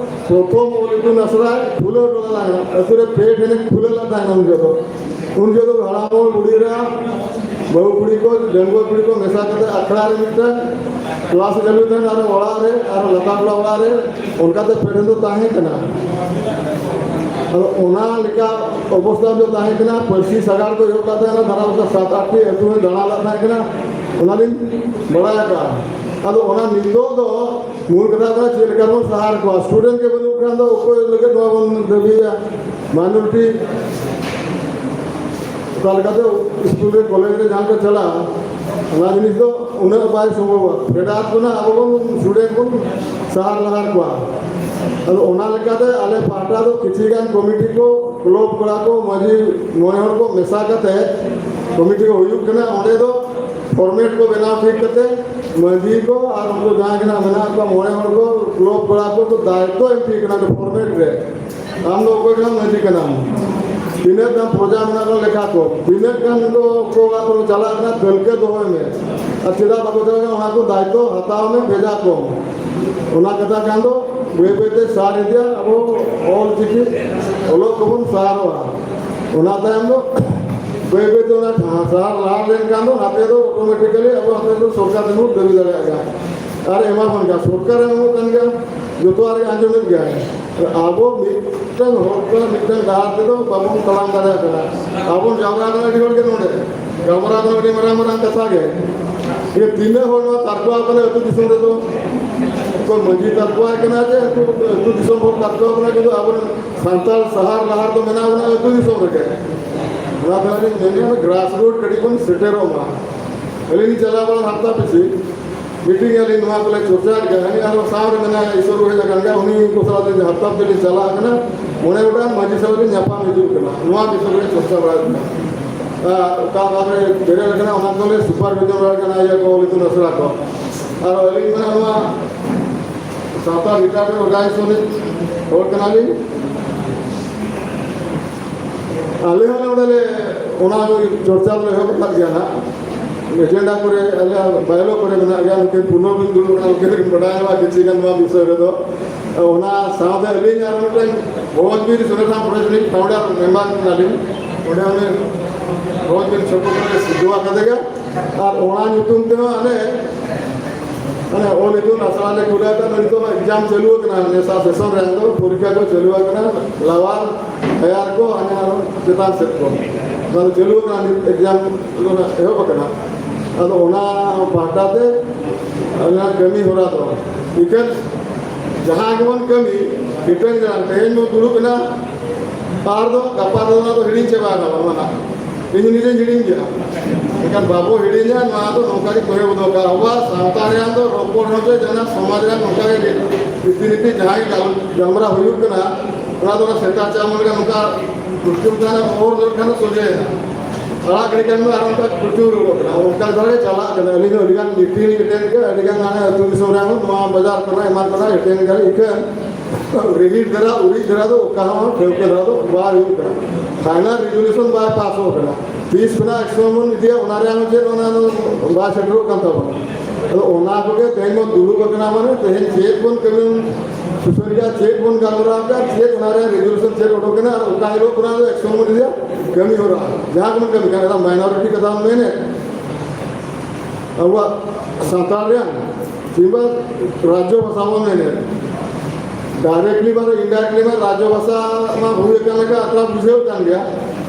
ᱯᱨᱚᱛᱷᱚᱢ ᱚᱞ ᱤᱛᱩᱱ ᱟᱥᱲᱟ ᱠᱷᱩᱞᱟᱹᱣ ᱦᱚᱴᱚ ᱞᱮᱫᱟ᱾ ᱟᱹᱛᱩ ᱨᱮ ᱯᱮ ᱴᱷᱮᱱᱮ ᱠᱷᱩᱞᱟᱹᱣ ᱞᱮᱫ ᱛᱟᱦᱮᱱᱟ ᱩᱱ ᱡᱚᱦᱚᱜ ᱫᱚ᱾ ᱩᱱ ᱡᱚᱦᱚᱜ ᱫᱚ ᱦᱟᱲᱟᱢ ᱦᱚᱲ, ᱵᱩᱲᱦᱤ ᱮᱨᱟ, ᱵᱟᱹᱦᱩ ᱠᱩᱲᱤ ᱠᱚ, ᱰᱟᱺᱜᱩᱣᱟᱹ ᱠᱩᱲᱤ ᱠᱚ ᱢᱮᱥᱟ ᱠᱟᱛᱮ ᱟᱠᱷᱲᱟ ᱨᱮ ᱢᱤᱫᱴᱟᱝ class ᱪᱟᱹᱞᱩᱭ ᱛᱟᱦᱮᱱᱟ, ᱟᱨ ᱚᱲᱟᱜ ᱨᱮ, ᱟᱨ ᱞᱟᱛᱟᱨ ᱴᱚᱞᱟ ᱚᱲᱟᱜ ᱨᱮ, ᱚᱱᱠᱟᱛᱮ ᱯᱮ ᱴᱷᱮᱱ ᱫᱚ ᱛᱟᱦᱮᱸ ᱠᱟᱱᱟ᱾ ᱟᱫᱚ ᱚᱱᱟ ᱞᱮᱠᱟ ᱚᱵᱚᱥᱛᱟ ᱫᱚ ᱛᱟᱦᱮᱸ ᱠᱟᱱᱟ᱾ ᱯᱟᱹᱨᱥᱤ ᱥᱟᱜᱟᱲ ᱫᱚ ᱮᱦᱚᱵ ᱠᱟᱛᱮ ᱚᱱᱟ ᱫᱷᱟᱨᱟ ᱚᱱᱠᱟ ᱥᱟᱛ ᱟᱴ ᱴᱤ ᱟᱹᱛᱩ ᱨᱮ ᱫᱟᱬᱟ ᱞᱮᱫ ᱛᱟᱦᱮᱸ ᱠᱟᱱᱟ, ᱚᱱᱟᱞᱤᱧ ᱵᱟᱲᱟᱭ ᱟᱠᱟᱫᱼᱟ᱾ ᱟᱫᱚ ᱚᱱᱟ ᱱᱤᱛᱚᱜ ᱫᱚ ᱢᱩᱞ ᱠᱟᱛᱷᱟ ᱫᱚ ᱪᱮᱫ ᱞᱮᱠᱟ ᱵᱚᱱ ᱥᱟᱦᱟᱨ ᱠᱚᱣᱟ? ᱥᱴᱩᱰᱮᱱᱴ ᱜᱮ ᱵᱟᱹᱱᱩᱜ ᱠᱷᱟᱱ ᱫᱚ ᱚᱠᱚᱭ ᱞᱟᱹᱜᱤᱫ ᱱᱚᱣᱟ ᱵᱚᱱ ᱫᱟᱹᱵᱤᱭᱟ? ᱢᱟᱭᱱᱚᱨᱤᱴᱤ ᱚᱠᱟ ᱞᱮᱠᱟᱛᱮ ᱥᱠᱩᱞ ᱨᱮ, ᱠᱚᱞᱮᱡᱽ ᱨᱮ ᱡᱟᱦᱟᱸ ᱠᱚ ᱪᱟᱞᱟᱜᱼᱟ, ᱚᱱᱟ ᱡᱤᱱᱤᱥ ᱫᱚ ᱩᱱᱟᱹᱜ ᱵᱟᱭ ᱥᱚᱢᱵᱷᱚᱵᱚᱜᱼᱟ᱾ ᱯᱷᱮᱰᱟᱛ ᱠᱷᱚᱱᱟᱜ ᱟᱵᱚ ᱵᱚᱱ ᱥᱴᱩᱰᱮᱱᱴ ᱵᱚᱱ ᱥᱟᱦᱟᱨ ᱞᱟᱦᱟᱨ ᱠᱚᱣᱟ᱾ ᱟᱫᱚ ᱚᱱᱟ ᱞᱮᱠᱟᱛᱮ ᱟᱞᱮ ᱯᱟᱦᱴᱟ ᱫᱚ ᱠᱤᱪᱷᱤ ᱜᱟᱱ ᱠᱚᱢᱤᱴᱤ ᱠᱚ, ᱠᱞᱟᱵᱽ ᱠᱚᱲᱟ ᱠᱚ, ᱢᱟᱹᱡᱷᱤ ᱢᱚᱬᱮ ᱦᱚᱲ ᱠᱚ ᱢᱮᱥᱟ ᱠᱟᱛᱮ ᱠᱚᱢᱤᱴᱤ ᱠᱚ ᱦᱩᱭᱩᱜ ᱠᱟᱱᱟ᱾ ᱚᱸᱰᱮ ᱫᱚ ᱯᱷᱚᱨᱢᱮᱴ ᱠᱚ ᱵᱮᱱᱟᱣ ᱴᱷᱤᱠ ᱠᱟᱛᱮ ᱢᱟᱹᱡᱷᱤ ᱠᱚ ᱟᱨ ᱩᱱᱠᱩ ᱡᱟᱦᱟᱸᱭ ᱜᱮ ᱱᱟᱜ ᱢᱮᱱᱟᱜ ᱠᱚᱣᱟ ᱢᱚᱬᱮ ᱦᱚᱲ ᱠᱚ, ᱠᱞᱟᱵᱽ ᱠᱚᱲᱟ ᱠᱚ, ᱠᱚ ᱫᱟᱭᱤᱛᱛᱚ ᱮᱢ ᱴᱷᱤᱠ ᱠᱟᱱᱟ ᱯᱷᱚᱨᱢᱮᱴ ᱨᱮ᱾ ᱟᱢ ᱫᱚ ᱚᱠᱚᱭ ᱠᱟᱱᱟᱢ? ᱢᱟᱹᱡᱷᱤ ᱠᱟᱱᱟᱢ᱾ ᱛᱤᱱᱟᱹᱜ ᱜᱟᱱ ᱯᱨᱚᱡᱟ ᱢᱮᱱᱟᱜ ᱠᱚᱣᱟ ᱞᱮᱠᱷᱟ ᱠᱚ, ᱛᱤᱱᱟᱹᱜ ᱜᱟᱱ ᱫᱚ ᱚᱠᱚ ᱚᱲᱟᱜ ᱠᱚ ᱪᱟᱞᱟᱜ ᱠᱟᱱᱟ ᱛᱟᱹᱞᱠᱟᱹ ᱫᱚᱦᱚᱭ ᱢᱮ, ᱟᱨ ᱪᱮᱫᱟᱜ ᱵᱟᱠᱚ ᱪᱟᱞᱟᱜ ᱠᱟᱱᱟ ᱚᱱᱟ ᱠᱚ ᱫᱟᱭᱤᱛᱛᱚ ᱦᱟᱛᱟᱣ ᱢᱮ, ᱵᱷᱮᱡᱟ ᱠᱚᱢ᱾ ᱚᱱᱟ ᱠᱟᱛᱷᱟ ᱠᱷᱟᱱ ᱫᱚ ᱵᱟᱹᱭ ᱵᱟᱹᱭ ᱛᱮ ᱥᱟᱨ ᱤᱫᱤᱭᱟ ᱟᱵᱚ ᱚᱞ ᱪᱤᱠᱤ ᱚᱞᱚᱜ ᱠᱚᱵᱚᱱ ᱥᱟᱨᱚᱜᱼᱟ᱾ ᱚᱱᱟ ᱛᱟᱭᱚᱢ ᱫᱚ ᱵᱟᱹᱭ ᱵᱟᱹᱭ ᱛᱮ ᱚᱱᱟ ᱥᱟᱨ ᱞᱟᱦᱟ ᱞᱮᱱᱠᱷᱟᱱ ᱫᱚ ᱱᱟᱛᱮ ᱫᱚ ᱚᱴᱳᱢᱮᱴᱤᱠᱟᱞᱤ ᱟᱵᱚ ᱦᱟᱱᱛᱮ ᱫᱚ ᱥᱚᱨᱠᱟᱨ ᱴᱷᱮᱱ ᱵᱚᱱ ᱫᱟᱹᱵᱤ ᱫᱟᱲᱮᱭᱟᱜ ᱜᱮᱭᱟ᱾ ᱟᱨ ᱮᱢᱟ ᱵᱚᱱ ᱜᱮᱭᱟ, ᱥᱚᱨᱠᱟᱨ ᱮ ᱮᱢᱚᱜ ᱠᱟᱱ ᱜᱮᱭᱟ, ᱡᱚᱛᱚᱣᱟᱜ ᱨᱮ ᱟᱸᱡᱚᱢᱮᱫ ᱜᱮᱭᱟᱭ᱾ ᱟᱵᱚ ᱢᱤᱫᱴᱟᱝ ᱦᱚᱲ ᱠᱟᱱᱟ, ᱢᱤᱫᱴᱟᱝ ᱰᱟᱦᱟᱨ ᱛᱮᱫᱚ ᱵᱟᱵᱚᱱ ᱛᱟᱲᱟᱢ ᱫᱟᱲᱮᱭᱟᱜ ᱠᱟᱱᱟ᱾ ᱟᱵᱚ ᱡᱟᱣᱨᱟ ᱠᱟᱱᱟ ᱟᱹᱰᱤ ᱦᱚᱲ ᱜᱮ ᱱᱚᱰᱮ, ᱜᱟᱞᱢᱟᱨᱟᱣ ᱠᱟᱱᱟ ᱟᱹᱰᱤ ᱢᱟᱨᱟᱝ ᱢᱟᱨᱟᱝ ᱠᱟᱛᱷᱟ ᱜᱮ᱾ ᱤᱭᱟᱹ ᱛᱤᱱᱟᱹᱜ ᱦᱚᱲ ᱱᱚᱣᱟ ᱛᱟᱨᱠᱚ ᱟᱠᱟᱱᱟ ᱟᱹᱛᱩ ᱫᱤᱥᱚᱢ ᱨᱮᱫᱚ? ᱚᱠᱚᱭ ᱢᱟᱹᱡᱷᱤ ᱛᱟᱨᱠᱚ ᱟᱭ ᱠᱟᱱᱟ ᱡᱮ ᱟᱹᱛᱩ, ᱟᱹᱛᱩ ᱫᱤᱥᱚᱢ ᱦᱚᱲ ᱛᱟᱨᱠᱚ ᱟᱠᱟᱱᱟ, ᱠᱤᱱᱛᱩ ᱟᱵᱚᱨᱮᱱ ᱥᱟᱱᱛᱟᱲ ᱥᱟᱦᱟᱨ ᱞᱟᱦᱟᱨ ᱫᱚ ᱢᱮᱱᱟᱜ ᱵᱚᱱᱟ ᱟᱹᱛᱩ ᱫᱤᱥᱚᱢ ᱨᱮᱜᱮ᱾ ᱚᱱᱟ ᱛᱮ ᱟᱹᱞᱤᱧ ᱢᱮᱱᱮᱫᱼᱟ, grass root ᱠᱟᱹᱴᱤᱡ ᱵᱚᱱ ᱥᱮᱴᱮᱨᱚᱜ ᱢᱟ᱾ ᱟᱹᱞᱤᱧ ᱞᱤᱧ ᱪᱟᱞᱟᱣ ᱵᱟᱲᱟ ᱦᱟᱯᱛᱟ ᱯᱤᱪᱷᱤ, meeting ᱟᱹᱞᱤᱧ ᱱᱚᱣᱟ ᱠᱚᱞᱮ ᱪᱚᱨᱪᱟ ᱠᱮᱫᱟ᱾ ᱦᱟᱹᱱᱤ ᱟᱨᱚ ᱥᱟᱶ ᱨᱮ ᱢᱮᱱᱟᱭᱟ, ᱤᱥᱚᱨ ᱠᱚ ᱦᱮᱡ ᱟᱠᱟᱱ ᱜᱮᱭᱟ, ᱩᱱᱤ ᱠᱚ ᱥᱟᱞᱟᱜ ᱞᱤᱧ ᱦᱟᱯᱛᱟ ᱯᱤᱪᱷᱤ ᱞᱤᱧ ᱪᱟᱞᱟᱣ ᱠᱟᱱᱟ᱾ ᱢᱚᱬᱮ ᱜᱚᱴᱟᱝ ᱢᱟᱹᱡᱷᱤ ᱥᱟᱞᱟᱜ ᱞᱤᱧ ᱧᱟᱯᱟᱢ ᱦᱤᱡᱩᱜ ᱠᱟᱱᱟ, ᱱᱚᱣᱟ ᱵᱤᱥᱚᱭ ᱨᱮ ᱪᱚᱨᱪᱟ ᱵᱟᱲᱟᱭ ᱠᱟᱱᱟ᱾ ᱟᱨ ᱚᱠᱟ ᱚᱠᱟ ᱨᱮ ᱵᱮᱨᱮᱫ ᱟᱠᱟᱱᱟ, ᱚᱱᱟ ᱠᱚᱞᱮ supervision ᱵᱟᱲᱟᱭ ᱠᱟᱱᱟ, ᱤᱭᱟᱹ ᱠᱚ, ᱤᱛᱩᱱ ᱟᱥᱲᱟ ᱠᱚ᱾ ᱟᱨ ᱟᱹᱞᱤᱧ ᱢᱟ ᱱᱚᱣᱟ ᱥᱟᱶᱛᱟ ᱨᱤᱴᱟᱭᱟᱨᱰ ᱚᱨᱜᱟᱱᱟᱭᱡᱮᱥᱚᱱ ᱨᱤᱱ ᱦᱚᱲ ᱠᱟᱱᱟᱞᱤᱧ᱾ ᱟᱞᱮ ᱦᱚᱸ ᱱᱚᱰᱮ ᱞᱮ ᱚᱱᱟ ᱪᱚᱨᱪᱟ ᱫᱚᱞᱮ ᱮᱦᱚᱵ ᱟᱠᱟᱫ ᱜᱮᱭᱟ ᱱᱟᱜ᱾ ᱮᱡᱮᱱᱰᱟ ᱠᱚᱨᱮ, ᱟᱞᱮᱭᱟᱜ ᱵᱟᱭᱞᱚ ᱠᱚᱨᱮ ᱢᱮᱱᱟᱜ ᱜᱮᱭᱟ, ᱩᱱᱠᱤᱱ ᱯᱩᱱᱚᱵ ᱨᱤᱱ ᱫᱩᱲᱩᱵ ᱠᱟᱱᱟ, ᱩᱱᱠᱤᱱ ᱠᱤᱱ ᱵᱟᱰᱟᱭᱟ ᱠᱤᱪᱷᱤ ᱜᱟᱱ ᱱᱚᱣᱟ ᱵᱤᱥᱚᱭ ᱨᱮᱫᱚ᱾ ᱚᱱᱟ ᱥᱟᱶᱛᱮ ᱟᱹᱞᱤᱧ ᱟᱨ ᱢᱤᱫᱴᱮᱱ ᱵᱷᱚᱡᱽ ᱵᱤᱨ ᱥᱚᱝᱜᱚᱴᱷᱚᱱ ᱯᱨᱮᱥᱤᱰᱮᱱᱴ ᱯᱷᱟᱣᱩᱱᱰᱟᱨ ᱢᱮᱢᱵᱟᱨ ᱠᱟᱱᱟᱞᱤᱧ᱾ ᱚᱸᱰᱮ ᱩᱱᱤ ᱵᱷᱚᱡᱽ ᱵᱤᱨ ᱥᱚᱝᱜᱚᱴᱷᱚᱱ ᱨᱮ ᱥᱤᱫᱷᱩ ᱟᱠᱟᱫᱮ ᱜᱮ᱾ ᱟᱨ ᱚᱱᱟ ᱧᱩᱛᱩᱢ ᱛᱮᱦᱚᱸ ᱟᱞᱮ ᱢᱟᱱᱮ ᱚᱞ ᱤᱛᱩᱱ ᱟᱥᱲᱟ ᱞᱮ ᱠᱷᱩᱞᱟᱹᱣ ᱠᱟᱱᱟ, ᱱᱤᱛᱚᱜ ᱢᱟ ᱮᱠᱡᱟᱢ ᱪᱟᱹᱞᱩ ᱟᱠᱟᱱᱟ, ᱱᱮᱥᱟ ᱥᱮᱥᱚᱱ ᱨᱮ ᱫᱚ ᱯᱚᱨᱤᱠᱠᱷᱟ ᱠᱚ ᱪᱟᱹᱞᱩ ᱟᱠᱟᱱᱟ, ᱞᱟᱣᱟᱨ ᱦᱟᱭᱟᱨ ᱠᱚ ᱦᱟᱱᱮ ᱟᱨᱚ ᱪᱮᱛᱟᱱ ᱥᱮᱫ ᱠᱚ, ᱚᱱᱟ ᱫᱚ ᱪᱟᱹᱞᱩ ᱟᱠᱟᱱᱟ ᱱᱤᱛ ᱮᱠᱡᱟᱢ ᱮᱦᱚᱵ ᱟᱠᱟᱱᱟ᱾ ᱟᱫᱚ ᱚᱱᱟ ᱯᱟᱦᱴᱟ ᱛᱮ ᱚᱱᱟ ᱠᱟᱹᱢᱤ ᱦᱚᱨᱟ ᱫᱚ ᱤᱠᱷᱟᱹᱱ ᱡᱟᱦᱟᱸ ᱜᱮᱵᱚᱱ ᱠᱟᱹᱢᱤ ᱦᱤᱴᱟᱹᱝ ᱡᱟᱦᱟᱸ ᱛᱮᱦᱮᱧ ᱵᱚᱱ ᱫᱩᱲᱩᱵ ᱮᱱᱟ, ᱟᱨ ᱫᱚ ᱜᱟᱯᱟ ᱫᱚ ᱚᱱᱟ ᱫᱚ ᱦᱤᱲᱤᱧ ᱪᱟᱵᱟ ᱟᱠᱟᱱᱟ ᱚᱱᱟ᱾ ᱤᱧ ᱱᱤᱡᱮᱧ ᱦᱤᱲᱤᱧ ᱜᱮᱭᱟ᱾ ᱮᱱᱠᱷᱟᱱ ᱵᱟᱵᱚ ᱦᱤᱲᱤᱧᱟ, ᱱᱚᱣᱟ ᱫᱚ ᱱᱚᱝᱠᱟ ᱜᱮ ᱛᱚᱦᱮ ᱵᱚ ᱫᱚᱦᱚ ᱠᱟᱜᱼᱟ᱾ ᱟᱵᱚᱣᱟᱜ ᱥᱟᱶᱛᱟ ᱨᱮᱭᱟᱜ ᱫᱚ ᱨᱚᱯᱚᱲ ᱦᱚᱪᱚ ᱡᱟᱦᱟᱸ ᱥᱚᱢᱟᱡᱽ ᱨᱮᱭᱟᱜ ᱱᱚᱝᱠᱟ ᱜᱮ ᱨᱤᱛᱤ ᱱᱤᱛᱤ ᱡᱟᱦᱟᱸ ᱜᱮ ᱜᱟᱞ-, ᱜᱟᱞᱢᱟᱨᱟᱣ ᱦᱩᱭᱩᱜ ᱠᱟᱱᱟ, ᱚᱱᱟ ᱫᱚ ᱚᱱᱟ ᱥᱮᱛᱟ ᱪᱟᱢ ᱞᱮᱠᱟ ᱱᱚᱝᱠᱟ ᱫᱩᱥᱴᱩᱢ ᱛᱟᱦᱮᱱᱟ, ᱦᱚᱨ ᱫᱚ ᱠᱷᱟᱱ ᱫᱚ ᱥᱚᱡᱷᱮᱭᱮᱱᱟ᱾ ᱟᱲᱟᱜ ᱜᱤᱰᱤ ᱠᱟᱜ ᱢᱮ ᱟᱨ ᱚᱱᱠᱟ ᱠᱩᱪᱩ ᱨᱩᱣᱟᱹᱲᱚᱜ ᱠᱟᱱᱟ᱾ ᱚᱱᱠᱟ ᱫᱷᱟᱨᱟ ᱜᱮ ᱪᱟᱞᱟᱜ ᱠᱟᱱᱟ᱾ ᱟᱹᱞᱤᱧ ᱦᱚᱸ ᱟᱹᱰᱤᱜᱟᱱ ᱢᱤᱴᱤᱝ ᱞᱤᱧ ᱮᱴᱮᱱᱰ ᱠᱮᱫᱟ, ᱟᱹᱰᱤᱜᱟᱱ ᱦᱟᱱᱮ ᱟᱹᱛᱩ ᱫᱤᱥᱚᱢ ᱨᱮ ᱦᱚᱸ ᱱᱚᱣᱟ ᱵᱟᱡᱟᱨ ᱠᱚᱨᱮ ᱮᱢᱟᱱ ᱠᱚᱨᱮ ᱮᱴᱮᱱᱰ ᱠᱟᱫᱟ, ᱤᱠᱷᱟᱹᱱ ᱨᱤᱦᱤᱴ ᱫᱷᱟᱨᱟ, ᱩᱨᱤᱡ ᱫᱷᱟᱨᱟ ᱫᱚ ᱚᱠᱟ ᱦᱚᱸ ᱴᱷᱟᱹᱣᱠᱟᱹ ᱫᱷᱟᱨᱟ ᱫᱚ ᱵᱟᱭ ᱦᱩᱭᱩᱜ ᱠᱟᱱᱟ᱾ ᱯᱷᱟᱭᱱᱟᱞ ᱨᱮᱡᱩᱞᱮᱥᱚᱱ ᱵᱟᱭ ᱯᱟᱥᱚᱜ ᱠᱟᱱᱟ᱾ ᱛᱤᱥ ᱠᱷᱚᱱᱟᱜ ᱮᱠᱥᱚᱱ ᱵᱚᱱ ᱤᱫᱤᱭᱟ, ᱚᱱᱟ ᱨᱮᱭᱟᱜ ᱦᱚᱸ ᱪᱮᱫ ᱚᱱᱟ ᱫᱚ ᱵᱟᱭ ᱥᱮᱴᱮᱨᱚᱜ ᱠᱟᱱ ᱛᱟᱵᱚᱱᱟ᱾ ᱟᱫᱚ ᱚᱱᱟ ᱠᱚᱜᱮ ᱛᱮᱦᱮᱧ ᱵᱚᱱ ᱫᱩᱲᱩᱵ ᱟᱠᱟᱱᱟ, ᱢᱟᱱᱮ ᱛᱮᱦᱮᱧ ᱪᱮᱫ ᱵᱚᱱ ᱠᱟᱹᱢᱤ ᱥᱩᱥᱟᱹᱨ ᱠᱮᱫᱟ, ᱪᱮᱫ ᱵᱚᱱ ᱜᱟᱞᱢᱟᱨᱟᱣ ᱠᱮᱫᱟ, ᱪᱮᱫ ᱚᱱᱟ ᱨᱮᱭᱟᱜ ᱨᱮᱡᱩᱞᱮᱥᱚᱱ ᱪᱮᱫ ᱚᱰᱚᱠ ᱮᱱᱟ, ᱟᱨ ᱚᱠᱟ ᱦᱤᱞᱳᱜ ᱠᱷᱚᱱᱟᱜ ᱫᱚ ᱮᱠᱥᱚᱱ ᱵᱚᱱ ᱤᱫᱤᱭᱟ, ᱠᱟᱹᱢᱤ ᱦᱚᱨᱟ ᱡᱟᱦᱟᱸ ᱠᱚᱵᱚᱱ ᱠᱟᱹᱢᱤ ᱠᱟᱱᱟ, ᱢᱟᱭᱱᱚᱨᱤᱴᱤ ᱠᱟᱛᱷᱟ ᱵᱚᱱ ᱢᱮᱱᱮᱫ, ᱟᱵᱚᱣᱟᱜ ᱥᱟᱱᱛᱟᱲ ᱨᱮᱭᱟᱜ ᱠᱤᱝᱵᱟ ᱨᱟᱡᱽᱡᱚ ᱵᱷᱟᱥᱟ ᱵᱚᱱ ᱢᱮᱱᱮᱫ, ᱰᱟᱭᱨᱮᱠᱴᱞᱤ ᱵᱟ ᱤᱱᱰᱟᱭᱨᱮᱠᱴᱞᱤ ᱵᱟ ᱨᱟᱡᱽᱡᱚ ᱵᱷᱟᱥᱟ ᱢᱟ ᱦᱩᱭ ᱟᱠᱟᱱ ᱞᱮᱠᱟ ᱟᱛᱨᱟ ᱵᱩᱡᱷᱟᱹᱣ ᱠᱟᱱ ᱜᱮᱭᱟ,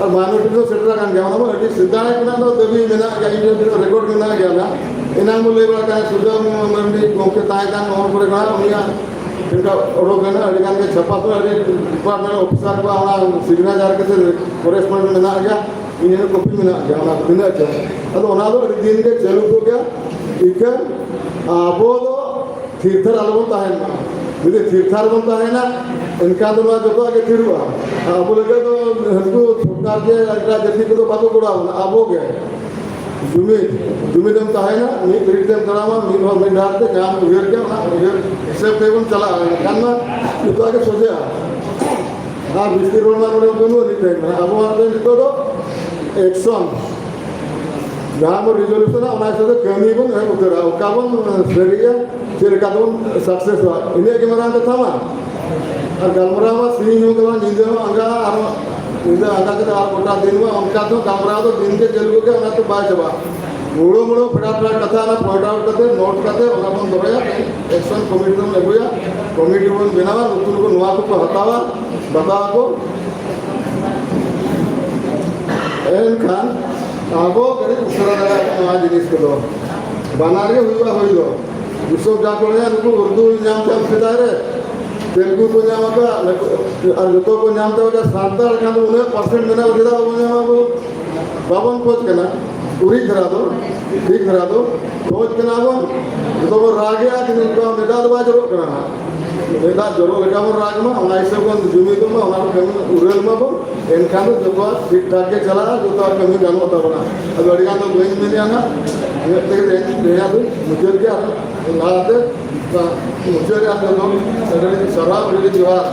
ᱟᱨ ᱢᱟᱭᱱᱚᱨᱤᱴᱤ ᱫᱚ ᱥᱮᱴᱮᱨ ᱟᱠᱟᱱ ᱜᱮᱭᱟ᱾ ᱚᱱᱟ ᱢᱟ ᱟᱹᱰᱤ ᱥᱮᱫᱟᱭ ᱠᱷᱚᱱᱟᱜ ᱫᱚ ᱫᱟᱹᱵᱤ ᱢᱮᱱᱟᱜ ᱜᱮᱭᱟ, ᱤᱧ ᱴᱷᱮᱱ ᱨᱮᱠᱚᱨᱰ ᱢᱮᱱᱟᱜ ᱜᱮᱭᱟ᱾ ᱚᱱᱟ ᱮᱱᱟᱝ ᱵᱚᱱ ᱞᱟᱹᱭ ᱵᱟᱲᱟ ᱠᱟᱱᱟ, ᱥᱩᱫᱟᱹᱢ ᱢᱟᱹᱱᱰᱤ ᱜᱚᱢᱠᱮ ᱛᱟᱦᱮᱸ ᱠᱟᱱ ᱚᱱᱟ ᱠᱚᱨᱮ ᱠᱷᱚᱱᱟᱜ ᱩᱱᱤᱭᱟᱜ ᱪᱮᱫ ᱞᱮᱠᱟ ᱚᱰᱚᱠ ᱞᱮᱱᱟ, ᱟᱹᱰᱤ ᱜᱟᱱ ᱜᱮ ᱪᱷᱟᱯᱟ ᱠᱚ, ᱟᱹᱰᱤ ᱰᱤᱯᱟᱨᱴᱢᱮᱱᱴ ᱚᱯᱷᱤᱥᱟᱨ ᱠᱚᱣᱟᱜ ᱚᱱᱟ ᱥᱤᱜᱽᱱᱮᱪᱟᱨ ᱠᱟᱛᱮ ᱠᱚᱨᱮᱥᱯᱚᱱᱰᱮᱱᱴ ᱢᱮᱱᱟᱜ ᱜᱮᱭᱟ᱾ ᱤᱧ ᱦᱚᱸ ᱠᱚᱯᱤ ᱢᱮᱱᱟᱜ ᱜᱮᱭᱟ, ᱚᱱᱟ ᱛᱤᱱᱟᱹᱜ ᱪᱚ᱾ ᱟᱫᱚ ᱚᱱᱟ ᱫᱚ ᱟᱹᱰᱤ ᱫᱤᱱ ᱜᱮ ᱪᱟᱹᱞᱩ ᱠᱚᱜ ᱜᱮᱭᱟ᱾ ᱤᱠᱷᱟᱹᱱ ᱟᱵᱚ ᱫᱚ ᱛᱷᱤᱨ ᱛᱷᱟᱨ ᱟᱞᱚᱵᱚᱱ ᱛᱟᱦᱮᱱ ᱢᱟ᱾ ᱡᱩᱫᱤ ᱛᱷᱤᱨ ᱛᱷᱟᱨ ᱵᱚᱱ ᱛᱟᱦᱮᱱᱟ, ᱮᱱᱠᱷᱟᱱ ᱫᱚ ᱱᱚᱣᱟ ᱡᱚᱛᱚᱣᱟᱜ ᱜᱮ ᱛᱷᱤᱨᱚᱜᱼᱟ᱾ ᱟᱵᱚ ᱞᱟᱹᱜᱤᱫ ᱫᱚ ᱩᱱᱠᱩ ᱥᱚᱨᱠᱟᱨ ᱡᱮ ᱮᱴᱟᱜ ᱡᱟᱹᱛᱤ ᱠᱚᱫᱚ ᱵᱟᱠᱚ ᱜᱚᱲᱚ ᱟᱵᱚᱱᱟ, ᱟᱵᱚ ᱜᱮ ᱡᱩᱢᱤᱫ, ᱡᱩᱢᱤᱫ ᱮᱢ ᱛᱟᱦᱮᱱᱟ, ᱢᱤᱫ ᱨᱤᱴ ᱛᱮᱢ ᱛᱟᱲᱟᱢᱟ, ᱢᱤᱫ ᱦᱚᱲ ᱢᱤᱫ ᱰᱟᱦᱟᱨ ᱛᱮ ᱡᱟᱦᱟᱸᱢ ᱩᱭᱦᱟᱹᱨ ᱠᱮᱫ, ᱚᱱᱟ ᱩᱭᱦᱟᱹᱨ ᱦᱤᱥᱟᱹᱵ ᱛᱮᱵᱚᱱ ᱪᱟᱞᱟᱜᱼᱟ, ᱮᱱᱠᱷᱟᱱ ᱢᱟ ᱡᱚᱛᱚᱣᱟᱜ ᱜᱮ ᱥᱚᱡᱷᱮᱜᱼᱟ᱾ ᱟᱨ ᱵᱤᱥᱛᱤ ᱨᱚᱲ ᱢᱟ ᱱᱚᱰᱮ ᱵᱟᱹᱱᱩᱜ ᱟᱹᱱᱤᱡ ᱛᱟᱦᱮᱸ ᱠᱟᱱᱟ᱾ ᱟᱵᱚᱣᱟᱜ ᱫᱚ ᱱᱤᱛᱚᱜ ᱫᱚ ᱮᱠᱥᱚᱱ, ᱡᱟᱦᱟᱸ ᱵᱚᱱ ᱨᱤᱡᱚᱞᱩᱥᱚᱱᱟ, ᱚᱱᱟ ᱦᱤᱥᱟᱹᱵ ᱛᱮ ᱠᱟᱹᱢᱤ ᱵᱚᱱ ᱮᱦᱚᱵ ᱩᱛᱟᱹᱨᱟ᱾ ᱚᱠᱟ ᱵᱚᱱ ᱥᱟᱹᱨᱤᱭᱟ, ᱪᱮᱫ ᱞᱮᱠᱟ ᱛᱮᱵᱚᱱ ᱥᱟᱠᱥᱮᱥᱚᱜᱼᱟ, ᱤᱱᱟᱹᱜ ᱜᱮ ᱢᱟᱨᱟᱝ ᱠᱟᱛᱷᱟ ᱢᱟ᱾ ᱟᱨ ᱜᱟᱞᱢᱟᱨᱟᱣ ᱢᱟ ᱥᱤᱧ ᱦᱚᱸ ᱠᱟᱱᱟ, ᱧᱤᱫᱟᱹ ᱦᱚᱸ ᱟᱸᱜᱟ, ᱟᱨ ᱧᱤᱫᱟᱹ ᱟᱸᱜᱟ ᱠᱟᱛᱮ ᱟᱨ ᱜᱚᱴᱟ ᱫᱤᱱ ᱢᱟ ᱚᱱᱠᱟ ᱫᱚ ᱜᱟᱞᱢᱟᱨᱟᱣ ᱫᱚ ᱫᱤᱱ ᱜᱮ ᱪᱟᱹᱞᱩ ᱠᱚᱜ ᱜᱮᱭᱟ, ᱚᱱᱟ ᱫᱚ ᱵᱟᱭ ᱪᱟᱵᱟᱜᱼᱟ᱾ ᱢᱩᱲᱩ ᱢᱩᱲᱩ ᱯᱮᱲᱟ ᱯᱮᱲᱟ ᱠᱟᱛᱷᱟ ᱚᱱᱟ ᱯᱚᱭᱮᱱᱴ ᱟᱣᱩᱴ ᱠᱟᱛᱮ, ᱱᱳᱴ ᱠᱟᱛᱮ ᱚᱱᱟ ᱵᱚᱱ ᱫᱚᱦᱚᱭᱟ᱾ ᱮᱠᱥᱚᱱ ᱠᱚᱢᱤᱴᱤ ᱵᱚᱱ ᱟᱹᱜᱩᱭᱟ, ᱠᱚᱢᱤᱴᱤ ᱵᱚᱱ ᱵᱮᱱᱟᱣᱟ, ᱱᱩᱠᱩ ᱱᱩᱠᱩ ᱱᱚᱣᱟ ᱠᱚᱠᱚ ᱦᱟᱛᱟᱣᱟ, ᱵᱟᱛᱟᱣ ᱟᱠᱚ᱾ ᱮᱱᱠᱷᱟᱱ ᱟᱵᱚ ᱠᱟᱹᱴᱤᱡ ᱩᱥᱟᱹᱨᱟ ᱫᱟᱲᱮᱭᱟᱜᱼᱟ ᱱᱚᱣᱟ ᱡᱤᱱᱤᱥ ᱠᱚᱫᱚ᱾ ᱵᱟᱱᱟᱨ ᱜᱮ ᱦᱩᱭᱩᱜᱼᱟ ᱦᱩᱭ ᱫᱚ᱾ ᱵᱤᱥᱥᱚ ᱡᱟ ᱠᱚ ᱞᱟᱹᱭᱟ, ᱱᱩᱠᱩ ᱩᱨᱫᱩ ᱧᱟᱢ ᱠᱟᱜ ᱥᱮᱫᱟᱭ ᱨᱮ, ᱛᱮᱞᱜᱩ ᱠᱚ ᱧᱟᱢ ᱟᱠᱟᱫ, ᱟᱨ ᱡᱚᱛᱚ ᱠᱚ ᱧᱟᱢ ᱪᱟᱵᱟ ᱠᱮᱫᱟ᱾ ᱥᱟᱱᱛᱟᱲ ᱠᱷᱟᱱ ᱫᱚ ᱩᱱᱟᱹᱜ ᱯᱟᱨᱥᱮᱱᱴ ᱢᱮᱱᱟᱜᱼᱟ, ᱪᱮᱫᱟᱜ ᱵᱟᱵᱚᱱ ᱧᱟᱢᱟ ᱟᱵᱚ? ᱵᱟᱵᱚᱱ ᱠᱷᱚᱡᱽ ᱠᱟᱱᱟ᱾ ᱩᱨᱤᱡ ᱫᱷᱟᱨᱟ ᱫᱚ, ᱴᱷᱤᱠ ᱫᱷᱟᱨᱟ ᱫᱚ ᱠᱷᱚᱡᱽ ᱠᱟᱱᱟ ᱵᱚᱱ᱾ ᱡᱚᱛᱚ ᱵᱚᱱ ᱨᱟᱜᱮᱜᱼᱟ, ᱠᱤᱱᱛᱩ ᱚᱱᱠᱟ ᱢᱮᱫ ᱫᱟᱜ ᱫᱚ ᱵᱟᱭ ᱡᱚᱨᱚᱜ ᱠᱟᱱᱟ ᱦᱟᱸᱜ᱾ ᱢᱮᱫ ᱫᱟᱜ ᱡᱚᱨᱚᱜ ᱞᱮᱠᱟ ᱵᱚᱱ ᱨᱟᱜᱽ ᱢᱟ, ᱚᱱᱟ ᱦᱤᱥᱟᱹᱵ ᱵᱚᱱ ᱡᱩᱢᱤᱫᱚᱜ ᱢᱟ, ᱚᱱᱟ ᱠᱚ ᱠᱟᱹᱢᱤ ᱩᱨᱟᱹᱞ ᱢᱟᱵᱚᱱ᱾ ᱮᱱᱠᱷᱟᱱ ᱫᱚ ᱡᱚᱛᱚᱣᱟᱜ ᱴᱷᱤᱠ ᱴᱷᱟᱠ ᱜᱮ ᱪᱟᱞᱟᱜᱼᱟ, ᱡᱚᱛᱚᱣᱟᱜ ᱠᱟᱹᱢᱤ ᱜᱟᱱᱚᱜ ᱛᱟᱵᱚᱱᱟ᱾ ᱟᱫᱚ ᱟᱹᱰᱤ ᱜᱟᱱ ᱫᱚ ᱵᱟᱹᱧ ᱢᱮᱱᱮᱫᱼᱟ ᱱᱟᱦᱟᱜ, ᱤᱱᱟᱹᱜ ᱛᱮᱜᱮ ᱛᱮᱦᱮᱧ ᱛᱮᱦᱮᱧᱟᱜ ᱫᱚᱧ ᱢᱩᱪᱟᱹᱫ ᱜᱮᱭᱟ᱾ ᱟᱨ ᱞᱟᱦᱟᱛᱮ ᱢᱩᱪᱟᱹᱫ ᱨᱮ ᱟᱨ ᱡᱚᱛᱚ ᱟᱹᱰᱤ ᱟᱹᱰᱤ ᱥᱟᱨᱦᱟᱣ, ᱟᱹᱰᱤ ᱟᱹᱰᱤ ᱡᱚᱦᱟᱨ᱾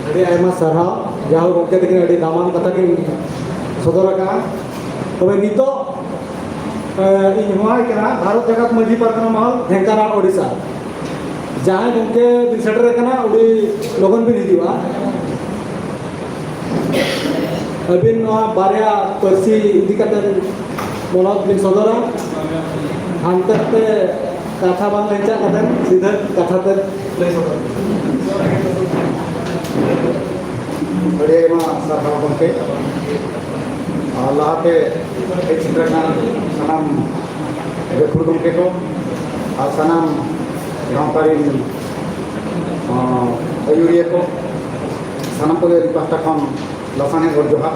ᱟᱹᱰᱤ ᱟᱭᱢᱟ ᱥᱟᱨᱦᱟᱣ, ᱡᱟᱦᱳ ᱜᱚᱢᱠᱮ ᱛᱟᱹᱠᱤᱱ ᱟᱹᱰᱤ ᱫᱟᱢᱟᱱ ᱠᱟᱛᱷᱟ ᱠᱤᱱ ᱥᱚᱫᱚᱨ ᱟᱠᱟᱫᱼᱟ᱾ ᱛᱚᱵᱮ ᱱᱤᱛᱚᱜ, ᱮ, ᱤᱧ ᱦᱚᱦᱚᱣᱟᱭ ᱠᱟᱱᱟ ᱵᱷᱟᱨᱚᱛ ᱡᱟᱠᱟᱛ ᱢᱟᱹᱡᱷᱤ ᱯᱟᱨᱜᱟᱱᱟ ᱢᱚᱦᱚᱞ, ᱰᱷᱮᱝᱠᱟᱱᱟᱞ, ᱳᱰᱤᱥᱟ᱾ ᱡᱟᱦᱟᱸᱭ ᱜᱚᱢᱠᱮ ᱵᱤᱱ ᱥᱮᱴᱮᱨ ᱟᱠᱟᱱᱟ, ᱟᱹᱰᱤ ᱞᱚᱜᱚᱱ ᱵᱤᱱ ᱦᱤᱡᱩᱜᱼᱟ᱾ ᱟᱹᱵᱤᱱ ᱱᱚᱣᱟ ᱵᱟᱨᱭᱟ ᱯᱟᱹᱨᱥᱤ ᱤᱫᱤ ᱠᱟᱛᱮ ᱢᱚᱱᱚᱛ ᱵᱤᱱ ᱥᱚᱫᱚᱨᱟ᱾ ᱦᱟᱱᱛᱮ ᱱᱟᱛᱮ ᱠᱟᱛᱷᱟ ᱵᱟᱝ ᱞᱟᱹᱭ ᱪᱟᱜ ᱠᱟᱛᱮ ᱥᱤᱫᱷᱟᱹ ᱠᱟᱛᱷᱟ ᱛᱮ ᱞᱟᱹᱭ ᱥᱚᱫᱚᱨ᱾ ᱟᱹᱰᱤ ᱟᱭᱢᱟ ᱥᱟᱨᱦᱟᱣ ᱜᱚᱢᱠᱮ᱾ ᱟᱨ ᱞᱟᱦᱟᱛᱮ ᱦᱮᱡ ᱥᱮᱴᱮᱨ ᱟᱠᱟᱱ ᱥᱟᱱᱟᱢ ᱜᱟᱹᱠᱷᱩᱲ ᱜᱚᱢᱠᱮ ᱠᱚ ᱟᱨ ᱥᱟᱱᱟᱢ ᱜᱟᱶᱛᱟ ᱨᱤᱱ, ᱟᱸ, ᱟᱹᱭᱩᱨᱤᱭᱟᱹ ᱠᱚ, ᱥᱟᱱᱟᱢ ᱠᱚᱜᱮ ᱟᱹᱞᱤᱧ ᱯᱟᱦᱴᱟ ᱠᱷᱚᱱ ᱞᱟᱥᱟᱲᱦᱮᱫ ᱜᱚᱰ ᱡᱚᱦᱟᱨ᱾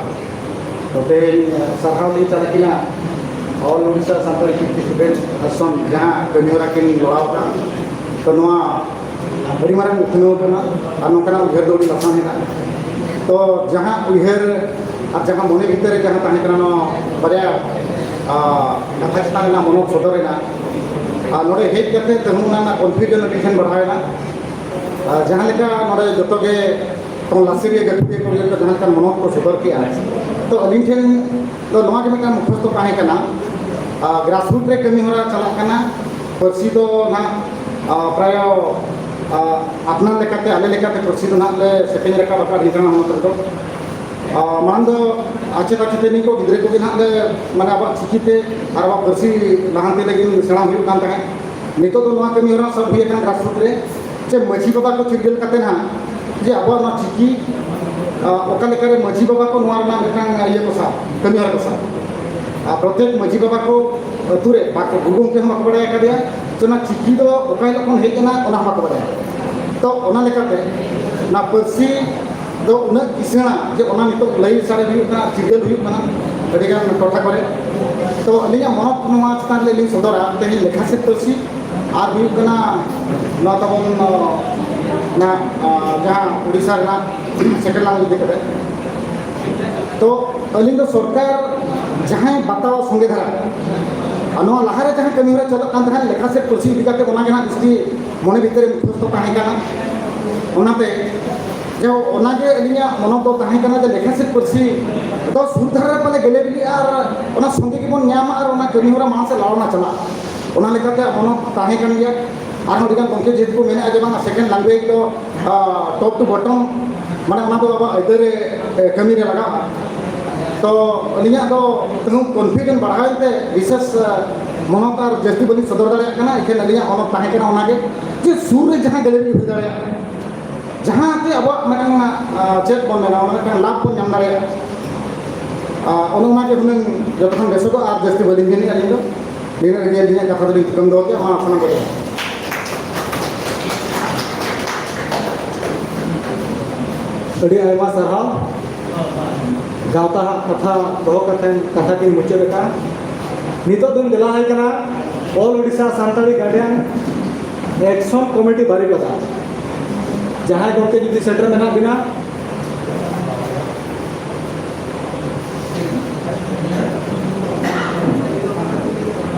ᱛᱚ, ᱛᱮᱦᱮᱧ ᱥᱟᱨᱦᱟᱣ ᱞᱤᱧ ᱪᱟᱞ ᱟᱹᱠᱤᱱᱟ All Odisha Santal Youth Student Association ᱡᱟᱦᱟᱸ ᱠᱟᱹᱢᱤ ᱦᱚᱨᱟ ᱠᱤᱱ ᱞᱟᱲᱟᱣ ᱠᱟᱜᱼᱟ᱾ ᱛᱚ, ᱱᱚᱣᱟ ᱟᱹᱰᱤ ᱢᱟᱨᱟᱝ ᱩᱛᱱᱟᱹᱣ ᱠᱟᱱᱟ ᱟᱨ ᱱᱚᱝᱠᱟᱱᱟᱜ ᱩᱭᱦᱟᱹᱨ ᱫᱚ ᱟᱹᱰᱤ ᱞᱟᱯᱷᱟᱝ ᱢᱮᱱᱟᱜᱼᱟ᱾ ᱛᱚ, ᱡᱟᱦᱟᱸ ᱩᱭᱦᱟᱹᱨ ᱟᱨ ᱡᱟᱦᱟᱸ ᱢᱚᱱᱮ ᱵᱷᱤᱛᱟᱹᱨ ᱨᱮ ᱡᱟᱦᱟᱸ ᱛᱟᱦᱮᱸ ᱠᱟᱱᱟ, ᱱᱚᱣᱟ ᱵᱟᱨᱭᱟ, ᱟ, ᱠᱟᱛᱷᱟ ᱪᱮᱛᱟᱱ ᱨᱮᱱᱟᱜ ᱢᱚᱱᱚᱛ ᱥᱚᱫᱚᱨ ᱨᱮᱱᱟᱜ, ᱟᱨ ᱱᱚᱰᱮ ᱦᱮᱡ ᱠᱟᱛᱮ ᱛᱟᱹᱦᱩ ᱚᱱᱟ ᱨᱮᱱᱟᱜ ᱠᱚᱱᱯᱷᱤᱭᱩᱡᱚᱱ ᱟᱹᱰᱤ ᱴᱷᱮᱱ ᱵᱟᱲᱦᱟᱣ ᱮᱱᱟ᱾ ᱟᱨ ᱡᱟᱦᱟᱸ ᱞᱮᱠᱟ ᱱᱚᱰᱮ ᱡᱚᱛᱚ ᱜᱮ ᱛᱚ ᱞᱟᱥᱮᱨᱤᱭᱟᱹ ᱜᱟᱹᱠᱷᱩᱲᱤᱭᱟᱹ ᱠᱚ ᱡᱟᱦᱟᱸ ᱞᱮᱠᱟᱱ ᱢᱚᱱᱚᱛ ᱠᱚ ᱥᱚᱫᱚᱨ ᱠᱮᱜᱼᱟ, ᱛᱚ ᱟᱹᱞᱤᱧ ᱴᱷᱮᱱ ᱫᱚ ᱱᱚᱣᱟ ᱜᱮ ᱢᱤᱫᱴᱟᱝ ᱢᱩᱠᱷᱚᱥᱛᱚ ᱛᱟᱦᱮᱸ ᱠᱟᱱᱟ, ᱟᱨ grassroot ᱨᱮ ᱠᱟᱹᱢᱤ ᱦᱚᱨᱟ ᱪᱟᱞᱟᱜ ᱠᱟᱱᱟ᱾ ᱯᱟᱹᱨᱥᱤ ᱫᱚ ᱱᱟᱜ, ᱟᱨ ᱯᱨᱟᱭ ᱟᱯᱱᱟᱨ ᱞᱮᱠᱟᱛᱮ, ᱟᱞᱮ ᱞᱮᱠᱟᱛᱮ ᱯᱟᱹᱨᱥᱤ ᱫᱚ ᱱᱟᱦᱟᱜ ᱞᱮ ᱥᱮᱯᱮᱧ ᱨᱟᱠᱟᱵ ᱟᱠᱟᱫ ᱰᱷᱮᱱᱠᱟᱱᱟ ᱦᱚᱱᱚᱛ ᱨᱮᱫᱚ᱾ ᱢᱟᱲᱟᱝ ᱫᱚ ᱟᱪᱮᱫ ᱟᱪᱮᱛᱟᱹᱱᱤ ᱠᱚ, ᱜᱤᱫᱽᱨᱟᱹ ᱠᱚᱜᱮ ᱱᱟᱦᱟᱜ ᱞᱮ, ᱢᱟᱱᱮ, ᱟᱵᱚᱣᱟᱜ ᱪᱤᱠᱤ ᱛᱮ ᱟᱨ ᱟᱵᱚᱣᱟᱜ ᱯᱟᱹᱨᱥᱤ ᱞᱟᱦᱟᱱᱛᱤ ᱞᱟᱹᱜᱤᱫ ᱥᱮᱬᱟ ᱦᱩᱭᱩᱜ ᱠᱟᱱ ᱛᱟᱦᱮᱸᱫ᱾ ᱱᱤᱛᱚᱜ ᱫᱚ ᱱᱚᱣᱟ ᱠᱟᱹᱢᱤ ᱦᱚᱨᱟ ᱥᱟᱵ ᱦᱩᱭ ᱟᱠᱟᱱᱟ grassroot ᱨᱮ, ᱡᱮ ᱢᱟᱹᱡᱷᱤ ᱵᱟᱵᱟ ᱠᱚ ᱪᱤᱨᱜᱟᱹᱞ ᱠᱟᱛᱮ ᱱᱟᱦᱟᱜ, ᱡᱮ ᱟᱵᱚᱣᱟᱜ ᱱᱚᱣᱟ ᱪᱤᱠᱤ, ᱚᱠᱟ ᱞᱮᱠᱟᱨᱮ ᱢᱟᱹᱡᱷᱤ ᱵᱟᱵᱟ ᱠᱚ ᱱᱚᱣᱟ ᱨᱮᱱᱟᱜ ᱢᱤᱫᱴᱟᱝ ᱤᱭᱟᱹ ᱠᱚ ᱥᱟᱵ, ᱠᱟᱹᱢᱤ ᱦᱚᱨᱟ ᱠᱚ ᱥᱟᱵ᱾ ᱟᱨ ᱯᱨᱚᱛᱮᱠ ᱢᱟᱹᱡᱷᱤ ᱵᱟᱵᱟ ᱠᱚ ᱟᱹᱛᱩ ᱨᱮ ᱵᱟᱠᱚ, ᱜᱩᱨᱩ ᱜᱚᱢᱠᱮ ᱦᱚᱸ ᱵᱟᱠᱚ ᱵᱟᱲᱟᱭ ᱟᱠᱟᱫᱮᱭᱟ, ᱥᱮ ᱚᱱᱟ ᱪᱤᱠᱤ ᱫᱚ ᱚᱠᱟ ᱦᱤᱞᱳᱜ ᱠᱷᱚᱱ ᱦᱮᱡ ᱮᱱᱟ, ᱚᱱᱟ ᱦᱚᱸ ᱵᱟᱠᱚ ᱵᱟᱲᱟᱭᱟ᱾ ᱛᱚ, ᱚᱱᱟ ᱞᱮᱠᱟᱛᱮ ᱚᱱᱟ ᱯᱟᱹᱨᱥᱤ ᱫᱚ ᱩᱱᱟᱹᱜ ᱠᱤᱥᱟᱹᱬᱟ ᱡᱮ ᱚᱱᱟ ᱱᱤᱛᱚᱜ ᱞᱟᱹᱭ ᱥᱟᱰᱮ ᱦᱩᱭᱩᱜ ᱠᱟᱱᱟ, ᱪᱤᱨᱜᱟᱹᱞ ᱦᱩᱭᱩᱜ ᱠᱟᱱᱟ ᱟᱹᱰᱤᱜᱟᱱ ᱴᱚᱴᱷᱟ ᱠᱚᱨᱮ᱾ ᱛᱚ, ᱟᱹᱞᱤᱧᱟᱜ ᱢᱚᱱᱚᱛ ᱱᱚᱣᱟ ᱪᱮᱛᱟᱱ ᱨᱮ ᱞᱤᱧ ᱥᱚᱫᱚᱨᱟ, ᱛᱮᱦᱮᱧ ᱞᱮᱠᱷᱟ ᱥᱮᱫ ᱯᱟᱹᱨᱥᱤ ᱟᱨ ᱦᱩᱭᱩᱜ ᱠᱟᱱᱟ ᱱᱚᱣᱟ ᱛᱟᱵᱚᱱ, ᱚ, ᱚᱱᱟ, ᱟ, ᱡᱟᱦᱟᱸ ᱩᱲᱤᱥᱥᱟ ᱨᱮᱱᱟᱜ second language ᱤᱫᱤ ᱠᱟᱛᱮ᱾ ᱛᱚ, ᱟᱹᱞᱤᱧ ᱫᱚ ᱥᱚᱨᱠᱟᱨ ᱡᱟᱦᱟᱸᱭ ᱵᱟᱛᱟᱣᱟ ᱥᱚᱸᱜᱮ ᱫᱷᱟᱨᱟ, ᱟᱨ ᱱᱚᱣᱟ ᱞᱟᱦᱟᱨᱮ ᱡᱟᱦᱟᱸ ᱠᱟᱹᱢᱤ ᱦᱚᱨᱟ ᱪᱟᱞᱟᱜ ᱠᱟᱱ ᱛᱟᱦᱮᱸᱫ ᱞᱮᱠᱷᱟ ᱥᱮᱫ ᱯᱟᱹᱨᱥᱤ ᱤᱫᱤ ᱠᱟᱛᱮ, ᱚᱱᱟ ᱜᱮ ᱱᱟᱜ ᱡᱟᱹᱥᱛᱤ ᱢᱚᱱᱮ ᱵᱷᱤᱛᱤᱨ ᱨᱮ ᱢᱩᱠᱷᱚᱥᱛᱚ ᱛᱟᱦᱮᱸ ᱠᱟᱱᱟ᱾ ᱚᱱᱟᱛᱮ ᱡᱮ ᱚᱱᱟᱜᱮ ᱟᱹᱞᱤᱧᱟᱜ ᱢᱚᱱᱚᱛ ᱫᱚ ᱛᱟᱦᱮᱸ ᱠᱟᱱᱟ ᱡᱮ ᱞᱮᱠᱷᱟ ᱥᱮᱫ ᱯᱟᱹᱨᱥᱤ ᱫᱚ ᱥᱩᱨ ᱫᱷᱟᱨᱟ ᱨᱮ ᱯᱟᱞᱮ ᱜᱮᱞᱮ ᱵᱤᱞᱤᱜᱼᱟ ᱟᱨ ᱚᱱᱟ ᱥᱚᱸᱜᱮ ᱜᱮᱵᱚᱱ ᱧᱟᱢᱟ ᱟᱨ ᱚᱱᱟ ᱠᱟᱹᱢᱤ ᱦᱚᱨᱟ ᱢᱟᱲᱟᱝ ᱥᱮᱫ ᱞᱟᱲᱟᱣ ᱨᱮᱱᱟᱜ ᱪᱟᱞᱟᱜ, ᱚᱱᱟ ᱞᱮᱠᱟᱛᱮ ᱢᱚᱱᱚᱛ ᱛᱟᱦᱮᱸ ᱠᱟᱱ ᱜᱮᱭᱟ᱾ ᱟᱨᱦᱚᱸ ᱟᱹᱰᱤᱜᱟᱱ ᱜᱚᱢᱠᱮ ᱡᱮᱦᱮᱛᱩ ᱠᱚ ᱢᱮᱱᱮᱫᱼᱟ ᱡᱮ ᱵᱟᱝ second language ᱫᱚ, ᱟ, top to bottom, ᱢᱟᱱᱮ ᱚᱱᱟ ᱫᱚ ᱟᱵᱚᱣᱟᱜ ᱟᱹᱭᱫᱟᱹᱨ ᱨᱮ, ᱮ, ᱠᱟᱹᱢᱤ ᱨᱮ ᱞᱟᱜᱟᱜᱼᱟ᱾ ᱛᱚ ᱟᱹᱞᱤᱧᱟᱜ ᱫᱚ ᱛᱮᱦᱮᱧ confident ᱵᱟᱲᱦᱟᱣ ᱮᱱᱛᱮ ᱵᱤᱥᱮᱥ, ᱟ, ᱢᱚᱱᱚᱛ ᱟᱨ ᱡᱟᱹᱥᱛᱤ ᱵᱟᱹᱞᱤᱧ ᱥᱚᱫᱚᱨ ᱫᱟᱲᱮᱭᱟᱜ ᱠᱟᱱᱟ᱾ ᱮᱠᱷᱮᱱ ᱟᱹᱞᱤᱧᱟᱜ ᱢᱚᱱᱚᱛ ᱛᱟᱦᱮᱸ ᱠᱟᱱᱟ ᱚᱱᱟᱜᱮ ᱡᱮ ᱥᱩᱨ ᱨᱮ ᱡᱟᱦᱟᱸ gallery ᱦᱩᱭ ᱫᱟᱲᱮᱭᱟᱜᱼᱟ, ᱡᱟᱦᱟᱸ ᱛᱮ ᱟᱵᱚᱣᱟᱜ ᱢᱤᱫᱴᱟᱝ, ᱟ, ᱪᱮᱫ ᱵᱚᱱ ᱢᱮᱱᱟ, ᱚᱱᱟ ᱢᱤᱫᱴᱟᱝ ᱞᱟᱵᱷ ᱵᱚᱱ ᱧᱟᱢ ᱫᱟᱲᱮᱭᱟᱜᱼᱟ᱾ ᱟ, ᱚᱱᱮ ᱚᱱᱟᱜᱮ ᱦᱩᱱᱟᱹᱝ ᱡᱚᱛᱚ ᱠᱷᱚᱱ ᱵᱮᱥᱚᱜᱼᱟ᱾ ᱟᱨ ᱡᱟᱹᱥᱛᱤ ᱵᱟᱹᱞᱤᱧ ᱢᱮᱱᱮᱫᱼᱟ ᱟᱹᱞᱤᱧ ᱫᱚ᱾ ᱱᱤᱱᱟᱹᱜ ᱨᱮᱜᱮ ᱟᱹᱞᱤᱧᱟᱜ ᱠᱟᱛᱷᱟ ᱫᱚᱞᱤᱧ ᱛᱷᱩᱠᱟᱹᱢ ᱫᱚᱦᱚ ᱠᱮᱫᱼᱟ᱾ ᱢᱟ ᱥᱟᱱᱟᱢ ᱠᱚ ᱡᱚᱦᱟᱨ᱾ ᱟᱹᱰᱤ ᱟᱭᱢᱟ ᱥᱟᱨᱦᱟᱣ᱾ ᱜᱟᱶᱛᱟ ᱦᱟᱜ ᱠᱟᱛᱷᱟ ᱫᱚᱦᱚ ᱠᱟᱛᱮ ᱠᱟᱛᱷᱟ ᱠᱤᱱ ᱢᱩᱪᱟᱹᱫ ᱟᱠᱟᱫᱼᱟ᱾ ᱱᱤᱛᱚᱜ ᱫᱚᱧ ᱫᱮᱞᱟ ᱟᱭ ᱠᱟᱱᱟ All Odisha Santali Guardian Action Committee ᱵᱟᱨᱤᱯᱟᱫᱟ᱾ ᱡᱟᱦᱟᱸᱭ ᱜᱚᱢᱠᱮ ᱡᱩᱫᱤ ᱥᱮᱴᱮᱨ ᱢᱮᱱᱟᱜ ᱵᱤᱱᱟ,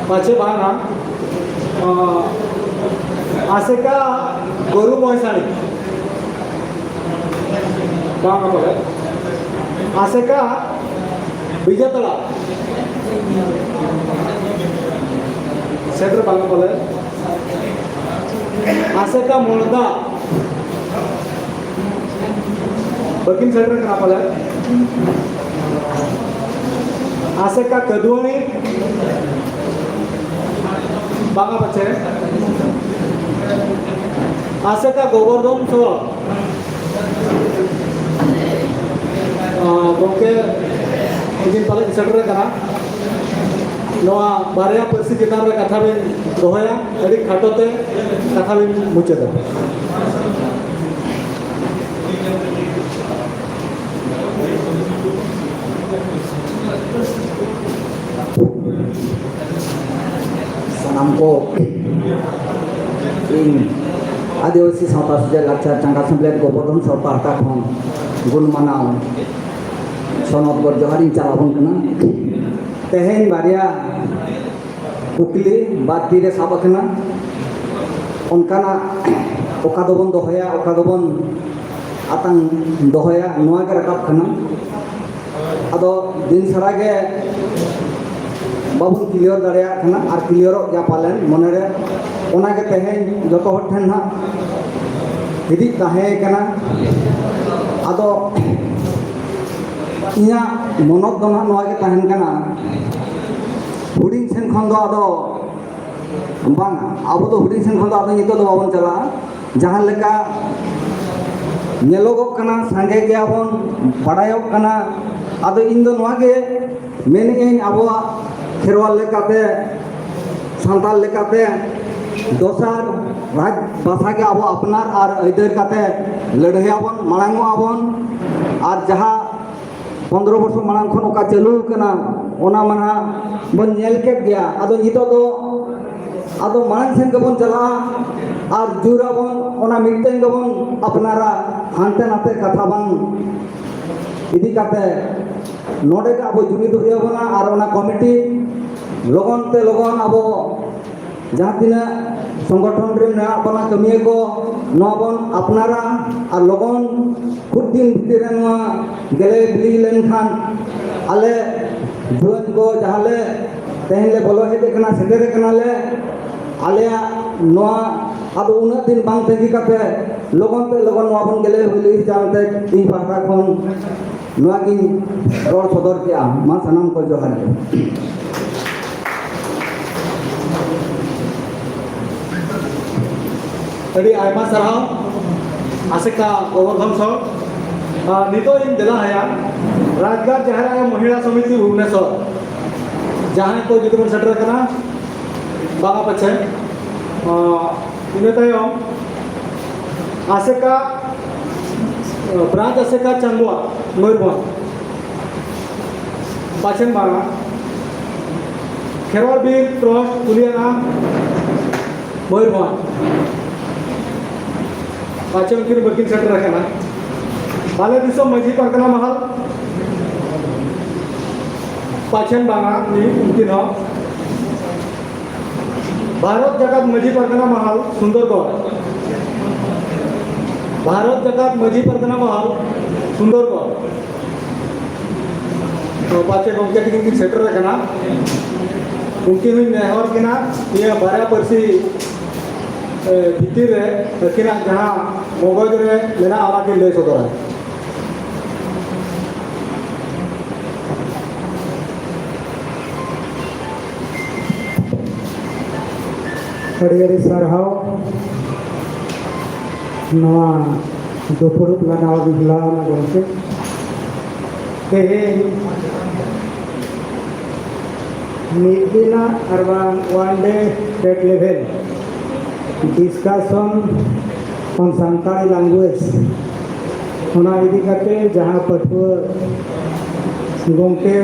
ᱯᱟᱪᱷᱮ ᱵᱟᱝᱟ, ᱟᱸ, ᱟᱥᱮᱠᱟ ᱜᱚᱨᱩ ᱢᱚᱭᱥᱟᱲᱤ᱾ ᱵᱟᱝᱟ ᱯᱟᱞᱮ᱾ ᱟᱥᱮᱠᱟ ᱵᱤᱡᱮᱛᱟᱲᱟ᱾ ᱥᱮᱴᱮᱨ ᱵᱟᱝᱟ ᱯᱟᱞᱮ᱾ ᱟᱥᱮᱠᱟ ᱢᱚᱲᱫᱟ ᱵᱟᱹᱠᱤᱱ ᱥᱮᱴᱮᱨ ᱠᱟᱱᱟ ᱯᱟᱞᱮ᱾ ᱟᱥᱮᱠᱟ ᱠᱟᱹᱫᱩᱣᱟᱹᱱᱤ ᱵᱟᱝᱟ ᱯᱟᱪᱮ᱾ ᱟᱥᱮᱠᱟ ᱜᱳᱵᱚᱨᱫᱷᱚᱱ ᱥᱚᱨ ᱜᱚᱢᱠᱮ ᱛᱤᱠᱤᱱ ᱯᱟᱞᱮ ᱥᱮᱴᱮᱨ ᱠᱟᱱᱟ᱾ ᱱᱚᱣᱟ ᱵᱟᱨᱭᱟ ᱯᱟᱹᱨᱥᱤ ᱪᱮᱛᱟᱱ ᱨᱮ ᱠᱟᱛᱷᱟ ᱵᱤᱱ ᱫᱚᱦᱚᱭᱟ, ᱟᱹᱰᱤ ᱠᱷᱟᱴᱚ ᱛᱮ ᱠᱟᱛᱷᱟ ᱵᱤᱱ ᱢᱩᱪᱟᱹᱫᱟ᱾ ᱥᱟᱱᱟᱢ ᱠᱚ ᱤᱧ ᱟᱹᱫᱤᱵᱟᱹᱥᱤ ᱥᱟᱶᱛᱟ ᱥᱮᱪᱮᱫ ᱞᱟᱠᱪᱟᱨ ᱪᱟᱸᱜᱟ ᱥᱮᱢᱞᱮᱫ ᱜᱚᱵᱚᱨᱫᱷᱚᱱ ᱥᱚᱨ ᱯᱟᱦᱴᱟ ᱠᱷᱚᱱ ᱜᱩᱱ ᱢᱟᱱᱟᱣ ᱥᱚᱱᱚᱛ ᱜᱚᱰ ᱡᱚᱦᱟᱨᱤᱧ ᱪᱟᱞ ᱟᱵᱚᱱ ᱠᱟᱱᱟ᱾ ᱛᱮᱦᱮᱧ ᱵᱟᱨᱭᱟ ᱠᱩᱠᱞᱤ ᱵᱟᱨ ᱛᱤᱨᱮ ᱥᱟᱵ ᱟᱠᱟᱱᱟ᱾ ᱚᱱᱠᱟᱱᱟᱜ ᱚᱠᱟ ᱫᱚᱵᱚᱱ ᱫᱚᱦᱚᱭᱟ, ᱚᱠᱟ ᱫᱚᱵᱚᱱ ᱟᱛᱟᱝ ᱫᱚᱦᱚᱭᱟ, ᱱᱚᱣᱟ ᱜᱮ ᱨᱟᱠᱟᱵ ᱠᱟᱱᱟ᱾ ᱟᱫᱚ ᱫᱤᱱ ᱥᱟᱨᱟ ᱜᱮ ᱵᱟᱵᱚᱱ ᱠᱞᱤᱭᱟᱨ ᱫᱟᱲᱮᱭᱟᱜ ᱠᱟᱱᱟ, ᱟᱨ ᱠᱞᱤᱭᱟᱨᱚᱜ ᱜᱮᱭᱟ ᱯᱟᱞᱮᱱ ᱢᱚᱱᱮᱨᱮ᱾ ᱚᱱᱟᱜᱮ ᱛᱮᱦᱮᱧ ᱡᱚᱛᱚ ᱦᱚᱲ ᱴᱷᱮᱱ ᱦᱟᱸᱜ ᱦᱤᱫᱤᱡ ᱛᱟᱦᱮᱸ ᱠᱟᱱᱟ᱾ ᱟᱫᱚ ᱤᱧᱟᱹᱜ ᱢᱚᱱᱚᱛ ᱫᱚ ᱦᱟᱸᱜ ᱱᱚᱣᱟ ᱜᱮ ᱛᱟᱦᱮᱱ ᱠᱟᱱᱟ, ᱦᱩᱰᱤᱧ ᱥᱮᱱ ᱠᱷᱚᱱ ᱫᱚ ᱟᱫᱚ ᱵᱟᱝ, ᱟᱵᱚ ᱫᱚ ᱦᱩᱰᱤᱧ ᱥᱮᱱ ᱠᱷᱚᱱ ᱫᱚ ᱟᱫᱚ ᱱᱤᱛᱚᱜ ᱫᱚ ᱵᱟᱵᱚᱱ ᱪᱟᱞᱟᱜᱼᱟ᱾ ᱡᱟᱦᱟᱸ ᱞᱮᱠᱟ ᱧᱮᱞᱚᱜᱚᱜ ᱠᱟᱱᱟ, ᱥᱟᱸᱜᱮ ᱜᱮᱭᱟᱵᱚᱱ, ᱵᱟᱲᱟᱭᱚᱜ ᱠᱟᱱᱟ᱾ ᱟᱫᱚ ᱤᱧ ᱫᱚ ᱱᱚᱣᱟ ᱜᱮ ᱢᱮᱱᱮᱫ ᱟᱹᱧ, ᱟᱵᱚᱣᱟᱜ ᱠᱷᱮᱨᱣᱟᱞ ᱞᱮᱠᱟᱛᱮ, ᱥᱟᱱᱛᱟᱲ ᱞᱮᱠᱟᱛᱮ ᱫᱚᱥᱟᱨ ᱨᱟᱡᱽ ᱵᱷᱟᱥᱟ ᱜᱮ ᱟᱵᱚ ᱟᱯᱱᱟᱨ ᱟᱨ ᱟᱹᱭᱫᱟᱹᱨ ᱠᱟᱛᱮ ᱞᱟᱹᱲᱦᱟᱹᱭᱟᱵᱚᱱ, ᱢᱟᱲᱟᱝᱚᱜ ᱟᱵᱚᱱ᱾ ᱟᱨ ᱡᱟᱦᱟᱸ ᱯᱚᱱᱫᱽᱨᱚ ᱵᱚᱪᱷᱚᱨ ᱢᱟᱲᱟᱝ ᱠᱷᱚᱱ ᱚᱠᱟ ᱪᱟᱹᱞᱩ ᱟᱠᱟᱱᱟ, ᱚᱱᱟ ᱢᱟ ᱱᱟᱦᱟᱜ ᱵᱚᱱ ᱧᱮᱞ ᱠᱮᱫ ᱜᱮᱭᱟ᱾ ᱟᱫᱚ ᱱᱤᱛᱚᱜ ᱫᱚ ᱟᱫᱚ ᱢᱟᱲᱟᱝ ᱥᱮᱱ ᱜᱮᱵᱚᱱ ᱪᱟᱞᱟᱜᱼᱟ, ᱟᱨ ᱡᱳᱨ ᱟᱵᱚᱱ, ᱚᱱᱟ ᱢᱤᱫᱴᱮᱱ ᱜᱮᱵᱚᱱ ᱟᱯᱱᱟᱨᱟ, ᱦᱟᱱᱛᱮ ᱱᱟᱛᱮ ᱠᱟᱛᱷᱟ ᱵᱟᱝ ᱤᱫᱤ ᱠᱟᱛᱮ ᱱᱚᱰᱮ ᱜᱮ ᱟᱵᱚ ᱡᱩᱢᱤᱫ ᱦᱩᱭ ᱟᱵᱚᱱᱟ᱾ ᱟᱨ ᱚᱱᱟ ᱠᱚᱢᱤᱴᱤ ᱞᱚᱜᱚᱱ ᱛᱮ ᱞᱚᱜᱚᱱ ᱟᱵᱚ ᱡᱟᱦᱟᱸ ᱛᱤᱱᱟᱹᱜ ᱥᱚᱝᱜᱚᱴᱷᱚᱱ ᱨᱮ ᱢᱮᱱᱟᱜ ᱵᱚᱱᱟ ᱠᱟᱹᱢᱤᱭᱟᱹ ᱠᱚ, ᱱᱚᱣᱟ ᱵᱚᱱ ᱟᱯᱱᱟᱨᱟ ᱟᱨ ᱞᱚᱜᱚᱱ ᱠᱷᱩᱵ ᱫᱤᱱ ᱵᱷᱤᱛᱤᱨ ᱨᱮ ᱱᱚᱣᱟ ᱜᱮᱞᱮ ᱵᱤᱞᱤ ᱞᱮᱱᱠᱷᱟᱱ ᱟᱞᱮ ᱡᱩᱣᱟᱹᱱ ᱠᱚ ᱡᱟᱦᱟᱸ ᱞᱮ ᱛᱮᱦᱮᱧ ᱞᱮ ᱵᱚᱞᱚ ᱦᱮᱡ ᱟᱠᱟᱱᱟ, ᱥᱮᱴᱮᱨ ᱟᱠᱟᱱᱟᱞᱮ, ᱟᱞᱮᱭᱟᱜ ᱱᱚᱣᱟ ᱟᱫᱚ ᱩᱱᱟᱹᱜ ᱫᱤᱱ ᱵᱟᱝ ᱛᱟᱺᱜᱤ ᱠᱟᱛᱮ ᱞᱚᱜᱚᱱ ᱛᱮ ᱞᱚᱜᱚᱱ ᱱᱚᱣᱟ ᱵᱚᱱ ᱜᱮᱞᱮ ᱦᱩᱭ ᱞᱟᱹᱜᱤᱫ ᱡᱟᱦᱟᱸ ᱛᱮ ᱤᱧ ᱯᱟᱦᱴᱟ ᱠᱷᱚᱱ ᱱᱚᱣᱟ ᱜᱤᱧ ᱨᱚᱲ ᱥᱚᱫᱚᱨ ᱠᱮᱜᱼᱟ᱾ ᱢᱟ ᱥᱟᱱᱟᱢ ᱠᱚ ᱡᱚᱦᱟᱨ ᱜᱮ᱾ ᱟᱹᱰᱤ ᱟᱭᱢᱟ ᱥᱟᱨᱦᱟᱣ ᱟᱥᱮᱠᱟ ᱜᱳᱵᱚᱨᱫᱷᱚᱱ ᱥᱚᱨ᱾ ᱟᱨ ᱱᱤᱛᱚᱜ ᱤᱧ ᱫᱮᱞᱟ ᱟᱭᱟ ᱨᱟᱡᱽᱜᱟᱲ ᱡᱟᱦᱮᱨ ᱟᱭᱳ ᱢᱚᱦᱤᱞᱟ ᱥᱚᱢᱤᱛᱤ ᱵᱷᱩᱵᱽᱱᱮᱥᱚᱨ, ᱡᱟᱦᱟᱸᱭ ᱠᱚ ᱡᱩᱫᱤ ᱵᱚᱱ ᱥᱮᱴᱮᱨ ᱟᱠᱟᱱᱟ ᱵᱟᱝᱟ ᱯᱟᱪᱷᱮ, ᱟᱨ ᱤᱱᱟᱹ ᱛᱟᱭᱚᱢ ᱟᱥᱮᱠᱟ, ᱵᱨᱟᱧᱪ ᱟᱥᱮᱠᱟ ᱪᱟᱱᱫᱩᱣᱟ ᱢᱚᱭᱩᱨᱵᱷᱚᱸᱡᱽ, ᱯᱟᱪᱷᱮᱱ ᱵᱟᱝᱟ ᱠᱷᱮᱨᱣᱟᱲ ᱵᱤᱨ ᱴᱨᱟᱥᱴ ᱠᱩᱞᱤᱭᱟᱱᱟ ᱢᱚᱭᱩᱨᱵᱷᱚᱸᱡᱽ, ᱯᱟᱪᱷᱮ ᱩᱱᱠᱤᱱ ᱵᱟᱹᱠᱤᱱ ᱥᱮᱴᱮᱨ ᱟᱠᱟᱱᱟ᱾ ᱟᱞᱮ ᱫᱤᱥᱚᱢ ᱢᱟᱹᱡᱷᱤ ᱯᱟᱨᱜᱟᱱᱟ ᱢᱟᱦᱟᱞ, ᱯᱟᱪᱷᱮᱱ ᱵᱟᱝᱟ ᱩᱱᱤ, ᱩᱱᱠᱤᱱ ᱦᱚᱸ᱾ ᱵᱷᱟᱨᱚᱛ ᱡᱟᱠᱟᱛ ᱢᱟᱹᱡᱷᱤ ᱯᱟᱨᱜᱟᱱᱟ ᱢᱟᱦᱟᱞ ᱥᱩᱱᱫᱚᱨᱜᱚᱲ, ᱵᱷᱟᱨᱚᱛ ᱡᱟᱠᱟᱛ ᱢᱟᱹᱡᱷᱤ ᱯᱟᱨᱜᱟᱱᱟ ᱢᱟᱦᱟᱞ ᱥᱩᱱᱫᱚᱨᱜᱚᱲ᱾ ᱛᱚ ᱯᱟᱪᱮ ᱜᱚᱢᱠᱮ ᱛᱤᱠᱤᱱ ᱠᱤᱱ ᱥᱮᱴᱮᱨ ᱟᱠᱟᱱᱟ, ᱩᱱᱠᱤᱱ ᱦᱚᱸᱧ ᱱᱮᱦᱚᱨ ᱠᱤᱱᱟ ᱱᱤᱭᱟᱹ ᱵᱟᱨᱭᱟ ᱯᱟᱹᱨᱥᱤ, ᱮ, ᱵᱷᱤᱛᱤᱨ ᱨᱮ ᱟᱹᱠᱤᱱᱟᱜ ᱡᱟᱦᱟᱸ ᱢᱚᱜᱚᱡᱽ ᱨᱮ ᱢᱮᱱᱟᱜᱼᱟ ᱚᱱᱟ ᱠᱤᱱ ᱞᱟᱹᱭ ᱥᱚᱫᱚᱨᱟ᱾ ᱟᱹᱰᱤ ᱟᱹᱰᱤ ᱥᱟᱨᱦᱟᱣ ᱱᱚᱣᱟ ᱫᱩᱯᱲᱩᱵ ᱞᱟᱱᱟᱣ ᱞᱟᱱᱟ ᱜᱚᱢᱠᱮ᱾ ᱛᱮᱦᱮᱧ ᱢᱤᱫ ᱫᱤᱱᱟᱜ ᱟᱨ ᱵᱟᱝ one day TET level discussion on Santali language, ᱚᱱᱟ ᱤᱫᱤ ᱠᱟᱛᱮ ᱡᱟᱦᱟᱸ ᱯᱟᱹᱴᱷᱩᱣᱟᱹ ᱜᱚᱢᱠᱮ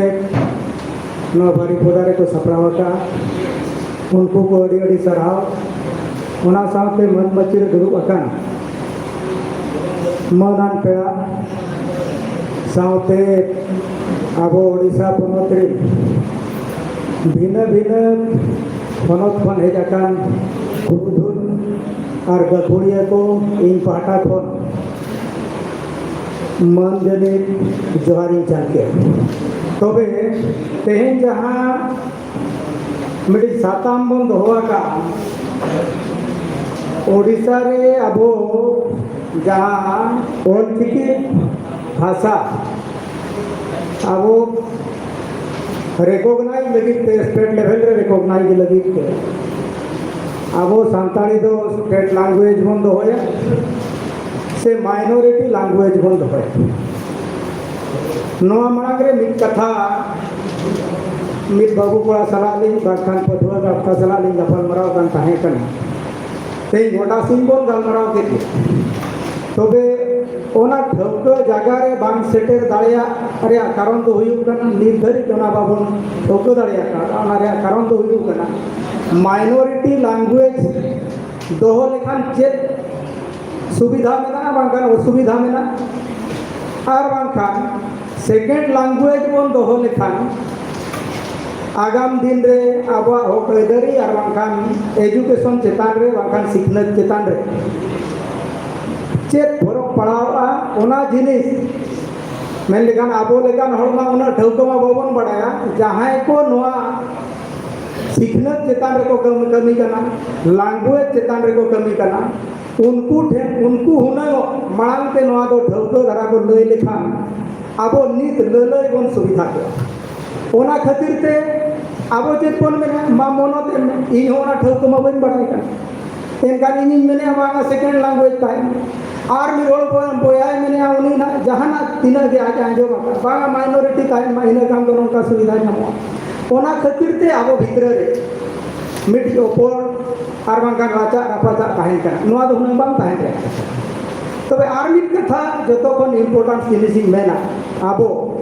ᱱᱚᱣᱟ ᱵᱟᱨᱤᱯᱚᱫᱟ ᱨᱮᱠᱚ ᱥᱟᱯᱲᱟᱣ ᱟᱠᱟᱫᱼᱟ, ᱩᱱᱠᱩ ᱠᱚ ᱟᱹᱰᱤ ᱟᱹᱰᱤ ᱥᱟᱨᱦᱟᱣ᱾ ᱚᱱᱟ ᱥᱟᱶᱛᱮ ᱢᱟᱹᱱ ᱢᱟᱹᱪᱤ ᱨᱮ ᱫᱩᱲᱩᱵ ᱟᱠᱟᱱ ᱢᱟᱹᱱᱟᱱ ᱯᱮᱲᱟ ᱥᱟᱶᱛᱮ ᱟᱵᱚ ᱳᱰᱤᱥᱟ ᱯᱚᱱᱚᱛ ᱨᱮ ᱵᱷᱤᱱᱟᱹ ᱵᱷᱤᱱᱟᱹ ᱯᱚᱱᱚᱛ ᱠᱷᱚᱱ ᱦᱮᱡ ᱟᱠᱟᱱ ᱯᱩᱨᱩᱫᱷᱩᱞ ᱟᱨ ᱜᱟᱹᱠᱷᱩᱲᱤᱭᱟᱹ ᱠᱚ ᱤᱧ ᱯᱟᱦᱴᱟ ᱠᱷᱚᱱ ᱢᱟᱹᱱ ᱡᱟᱹᱱᱤᱡ ᱡᱚᱦᱟᱨᱤᱧ ᱪᱟᱞ ᱠᱮᱫᱼᱟ᱾ ᱛᱚᱵᱮ ᱛᱮᱦᱮᱧ ᱡᱟᱦᱟᱸ ᱢᱤᱫᱴᱤᱡ ᱥᱟᱛᱟᱢ ᱵᱚᱱ ᱫᱚᱦᱚ ᱟᱠᱟᱫᱼᱟ, ᱳᱰᱤᱥᱟ ᱨᱮ ᱟᱵᱚ ᱡᱟᱦᱟᱸ ᱚᱞᱪᱤᱠᱤ ᱵᱷᱟᱥᱟ ᱟᱵᱚ ᱨᱮᱠᱚᱜᱱᱟᱭᱤᱡᱽ ᱞᱟᱹᱜᱤᱫ ᱛᱮ, ᱥᱴᱮᱴ ᱞᱮᱵᱮᱞ ᱨᱮ ᱨᱮᱠᱚᱜᱱᱟᱭᱤᱡᱽ ᱞᱟᱹᱜᱤᱫ ᱛᱮ ᱟᱵᱚ ᱥᱟᱱᱛᱟᱲᱤ ᱫᱚ ᱥᱴᱮᱴ ᱞᱟᱝᱜᱩᱭᱮᱡᱽ ᱵᱚᱱ ᱫᱚᱦᱚᱭᱟ ᱥᱮ ᱢᱟᱭᱱᱚᱨᱤᱴᱤ ᱞᱟᱝᱜᱩᱭᱮᱡᱽ ᱵᱚᱱ ᱫᱚᱦᱚᱭᱟ? ᱱᱚᱣᱟ ᱢᱟᱲᱟᱝ ᱨᱮ ᱢᱤᱫ ᱠᱟᱛᱷᱟ ᱢᱤᱫ ᱵᱟᱹᱵᱩ ᱠᱚᱲᱟ ᱥᱟᱞᱟᱜ ᱞᱤᱧ ᱵᱟᱝᱠᱷᱟᱱ ᱯᱟᱹᱴᱷᱩᱣᱟᱹ ᱜᱟᱶᱛᱟ ᱥᱟᱞᱟᱜ ᱞᱤᱧ ᱜᱟᱯᱟᱞᱢᱟᱨᱟᱣ ᱠᱟᱱ ᱛᱟᱦᱮᱸ ᱠᱟᱱᱟ᱾ ᱛᱮᱦᱮᱧ ᱜᱚᱴᱟ ᱥᱤᱧ ᱵᱚᱱ ᱜᱟᱞᱢᱟᱨᱟᱣ ᱠᱮᱫ ᱜᱮ, ᱛᱚᱵᱮ ᱚᱱᱟ ᱴᱷᱟᱹᱣᱠᱟᱹ ᱡᱟᱭᱜᱟ ᱨᱮ ᱵᱟᱝ ᱥᱮᱴᱮᱨ ᱫᱟᱲᱮᱭᱟᱜ ᱨᱮᱭᱟᱜ ᱠᱟᱨᱚᱱ ᱫᱚ ᱦᱩᱭᱩᱜ ᱠᱟᱱᱟ, ᱱᱤᱛ ᱫᱷᱟᱹᱨᱤᱡ ᱚᱱᱟ ᱵᱟᱵᱚᱱ ᱴᱷᱟᱹᱣᱠᱟᱹ ᱫᱟᱲᱮᱭᱟᱜ ᱠᱟᱱᱟ᱾ ᱚᱱᱟ ᱨᱮᱭᱟᱜ ᱠᱟᱨᱚᱱ ᱫᱚ ᱦᱩᱭᱩᱜ ᱠᱟᱱᱟ, ᱢᱟᱭᱱᱚᱨᱤᱴᱤ ᱞᱟᱝᱜᱩᱭᱮᱡᱽ ᱫᱚᱦᱚ ᱞᱮᱠᱷᱟᱱ ᱪᱮᱫ ᱥᱩᱵᱤᱫᱷᱟ ᱢᱮᱱᱟᱜᱼᱟ, ᱵᱟᱝᱠᱷᱟᱱ ᱚᱥᱩᱵᱤᱫᱷᱟ ᱢᱮᱱᱟᱜᱼᱟ, ᱟᱨ ᱵᱟᱝᱠᱷᱟᱱ ᱥᱮᱠᱮᱱᱰ ᱞᱟᱝᱜᱩᱭᱮᱡᱽ ᱵᱚᱱ ᱫᱚᱦᱚ ᱞᱮᱠᱷᱟᱱ ᱟᱜᱟᱢ ᱫᱤᱱ ᱨᱮ ᱟᱵᱚᱣᱟᱜ ᱦᱚᱠ ᱟᱹᱭᱫᱟᱹᱨᱤ ᱟᱨ ᱵᱟᱝᱠᱷᱟᱱ ᱮᱡᱩᱠᱮᱥᱚᱱ ᱪᱮᱛᱟᱱ ᱨᱮ, ᱵᱟᱝᱠᱷᱟᱱ ᱥᱤᱠᱷᱱᱟᱹᱛ ᱪᱮᱛᱟᱱ ᱨᱮ ᱪᱮᱫ ᱯᱷᱚᱨᱚᱠ ᱯᱟᱲᱟᱣᱚᱜᱼᱟ, ᱚᱱᱟ ᱡᱤᱱᱤᱥ ᱢᱮᱱ ᱞᱮᱠᱷᱟᱱ ᱟᱵᱚ ᱞᱮᱠᱟᱱ ᱦᱚᱲ ᱢᱟ ᱩᱱᱟᱹᱜ ᱴᱷᱟᱹᱣᱠᱟᱹ ᱢᱟ ᱵᱟᱵᱚᱱ ᱵᱟᱲᱟᱭᱟ᱾ ᱡᱟᱦᱟᱸᱭ ᱠᱚ ᱱᱚᱣᱟ ᱥᱤᱠᱷᱱᱟᱹᱛ ᱪᱮᱛᱟᱱ ᱨᱮᱠᱚ ᱠᱟᱹᱢᱤ, ᱠᱟᱹᱢᱤ ᱠᱟᱱᱟ, ᱞᱟᱝᱜᱩᱭᱮᱡᱽ ᱪᱮᱛᱟᱱ ᱨᱮᱠᱚ ᱠᱟᱹᱢᱤ ᱠᱟᱱᱟ, ᱩᱱᱠᱩ ᱴᱷᱮᱱ, ᱩᱱᱠᱩ ᱦᱩᱱᱟᱹᱝ ᱢᱟᱲᱟᱝ ᱛᱮ ᱱᱚᱣᱟ ᱫᱚ ᱴᱷᱟᱹᱣᱠᱟᱹ ᱫᱷᱟᱨᱟ ᱠᱚ ᱞᱟᱹᱭ ᱞᱮᱠᱷᱟᱱ ᱟᱵᱚ ᱱᱤᱛ ᱞᱟᱹᱞᱟᱹᱭ ᱵᱚᱱ ᱥᱩᱵᱤᱫᱷᱟ ᱠᱚᱜᱼᱟ᱾ ᱚᱱᱟ ᱠᱷᱟᱹᱛᱤᱨ ᱛᱮ ᱟᱵᱚ ᱪᱮᱫ ᱵᱚᱱ ᱢᱮᱱᱟ, ᱢᱟ ᱢᱚᱱᱚᱛ ᱮᱢ ᱢᱮ, ᱤᱧ ᱦᱚᱸ ᱚᱱᱟ ᱴᱷᱟᱹᱣᱠᱟᱹ ᱢᱟ ᱵᱟᱹᱧ ᱵᱟᱲᱟᱭ ᱠᱟᱱᱟ, ᱮᱱᱠᱷᱟᱱ ᱤᱧᱤᱧ ᱢᱮᱱᱮᱫᱼᱟ ᱵᱟᱝᱟ ᱥᱮᱠᱮᱱᱰ ᱞᱟᱝᱜᱩᱭᱮᱡᱽ ᱛᱟᱦᱮᱱ ᱢᱟ᱾ ᱟᱨ ᱢᱤᱫ ᱦᱚᱲ ᱵᱚᱭ-, ᱵᱚᱭᱦᱟᱭ ᱢᱮᱱᱮᱫᱼᱟ, ᱩᱱᱤ ᱱᱟᱜ ᱡᱟᱦᱟᱱᱟᱜ ᱛᱤᱱᱟᱹᱜ ᱜᱮ ᱟᱡ ᱟᱸᱡᱚᱢ ᱟᱠᱟᱫ, ᱵᱟᱝᱟ ᱢᱟᱭᱱᱚᱨᱤᱴᱤ ᱛᱟᱦᱮᱱ ᱢᱟ, ᱤᱱᱟᱹ ᱠᱷᱟᱱ ᱫᱚ ᱱᱚᱝᱠᱟ ᱥᱩᱵᱤᱫᱷᱟ ᱧᱟᱢᱚᱜᱼᱟ᱾ ᱚᱱᱟ ᱠᱷᱟᱹᱛᱤᱨ ᱛᱮ ᱟᱵᱚ ᱵᱷᱤᱛᱨᱤ ᱨᱮ ᱢᱤᱫᱴᱤᱡ ᱚᱯᱚᱲ ᱟᱨ ᱵᱟᱝᱠᱷᱟᱱ ᱨᱟᱪᱟᱜ ᱨᱟᱯᱟᱪᱟᱜ ᱛᱟᱦᱮᱱ ᱠᱟᱱᱟ᱾ ᱱᱚᱣᱟ ᱫᱚ ᱦᱩᱱᱟᱹᱝ ᱵᱟᱝ ᱛᱟᱦᱮᱱ ᱠᱟᱱᱟ᱾ ᱛᱚᱵᱮ ᱟᱨ ᱢᱤᱫ ᱠᱟᱛᱷᱟ ᱡᱚᱛᱚ ᱠᱷᱚᱱ ᱤᱢᱯᱚᱨᱴᱮᱱᱴ ᱡᱤᱱᱤᱥ ᱤᱧ ᱢᱮᱱᱟ, ᱟᱵᱚ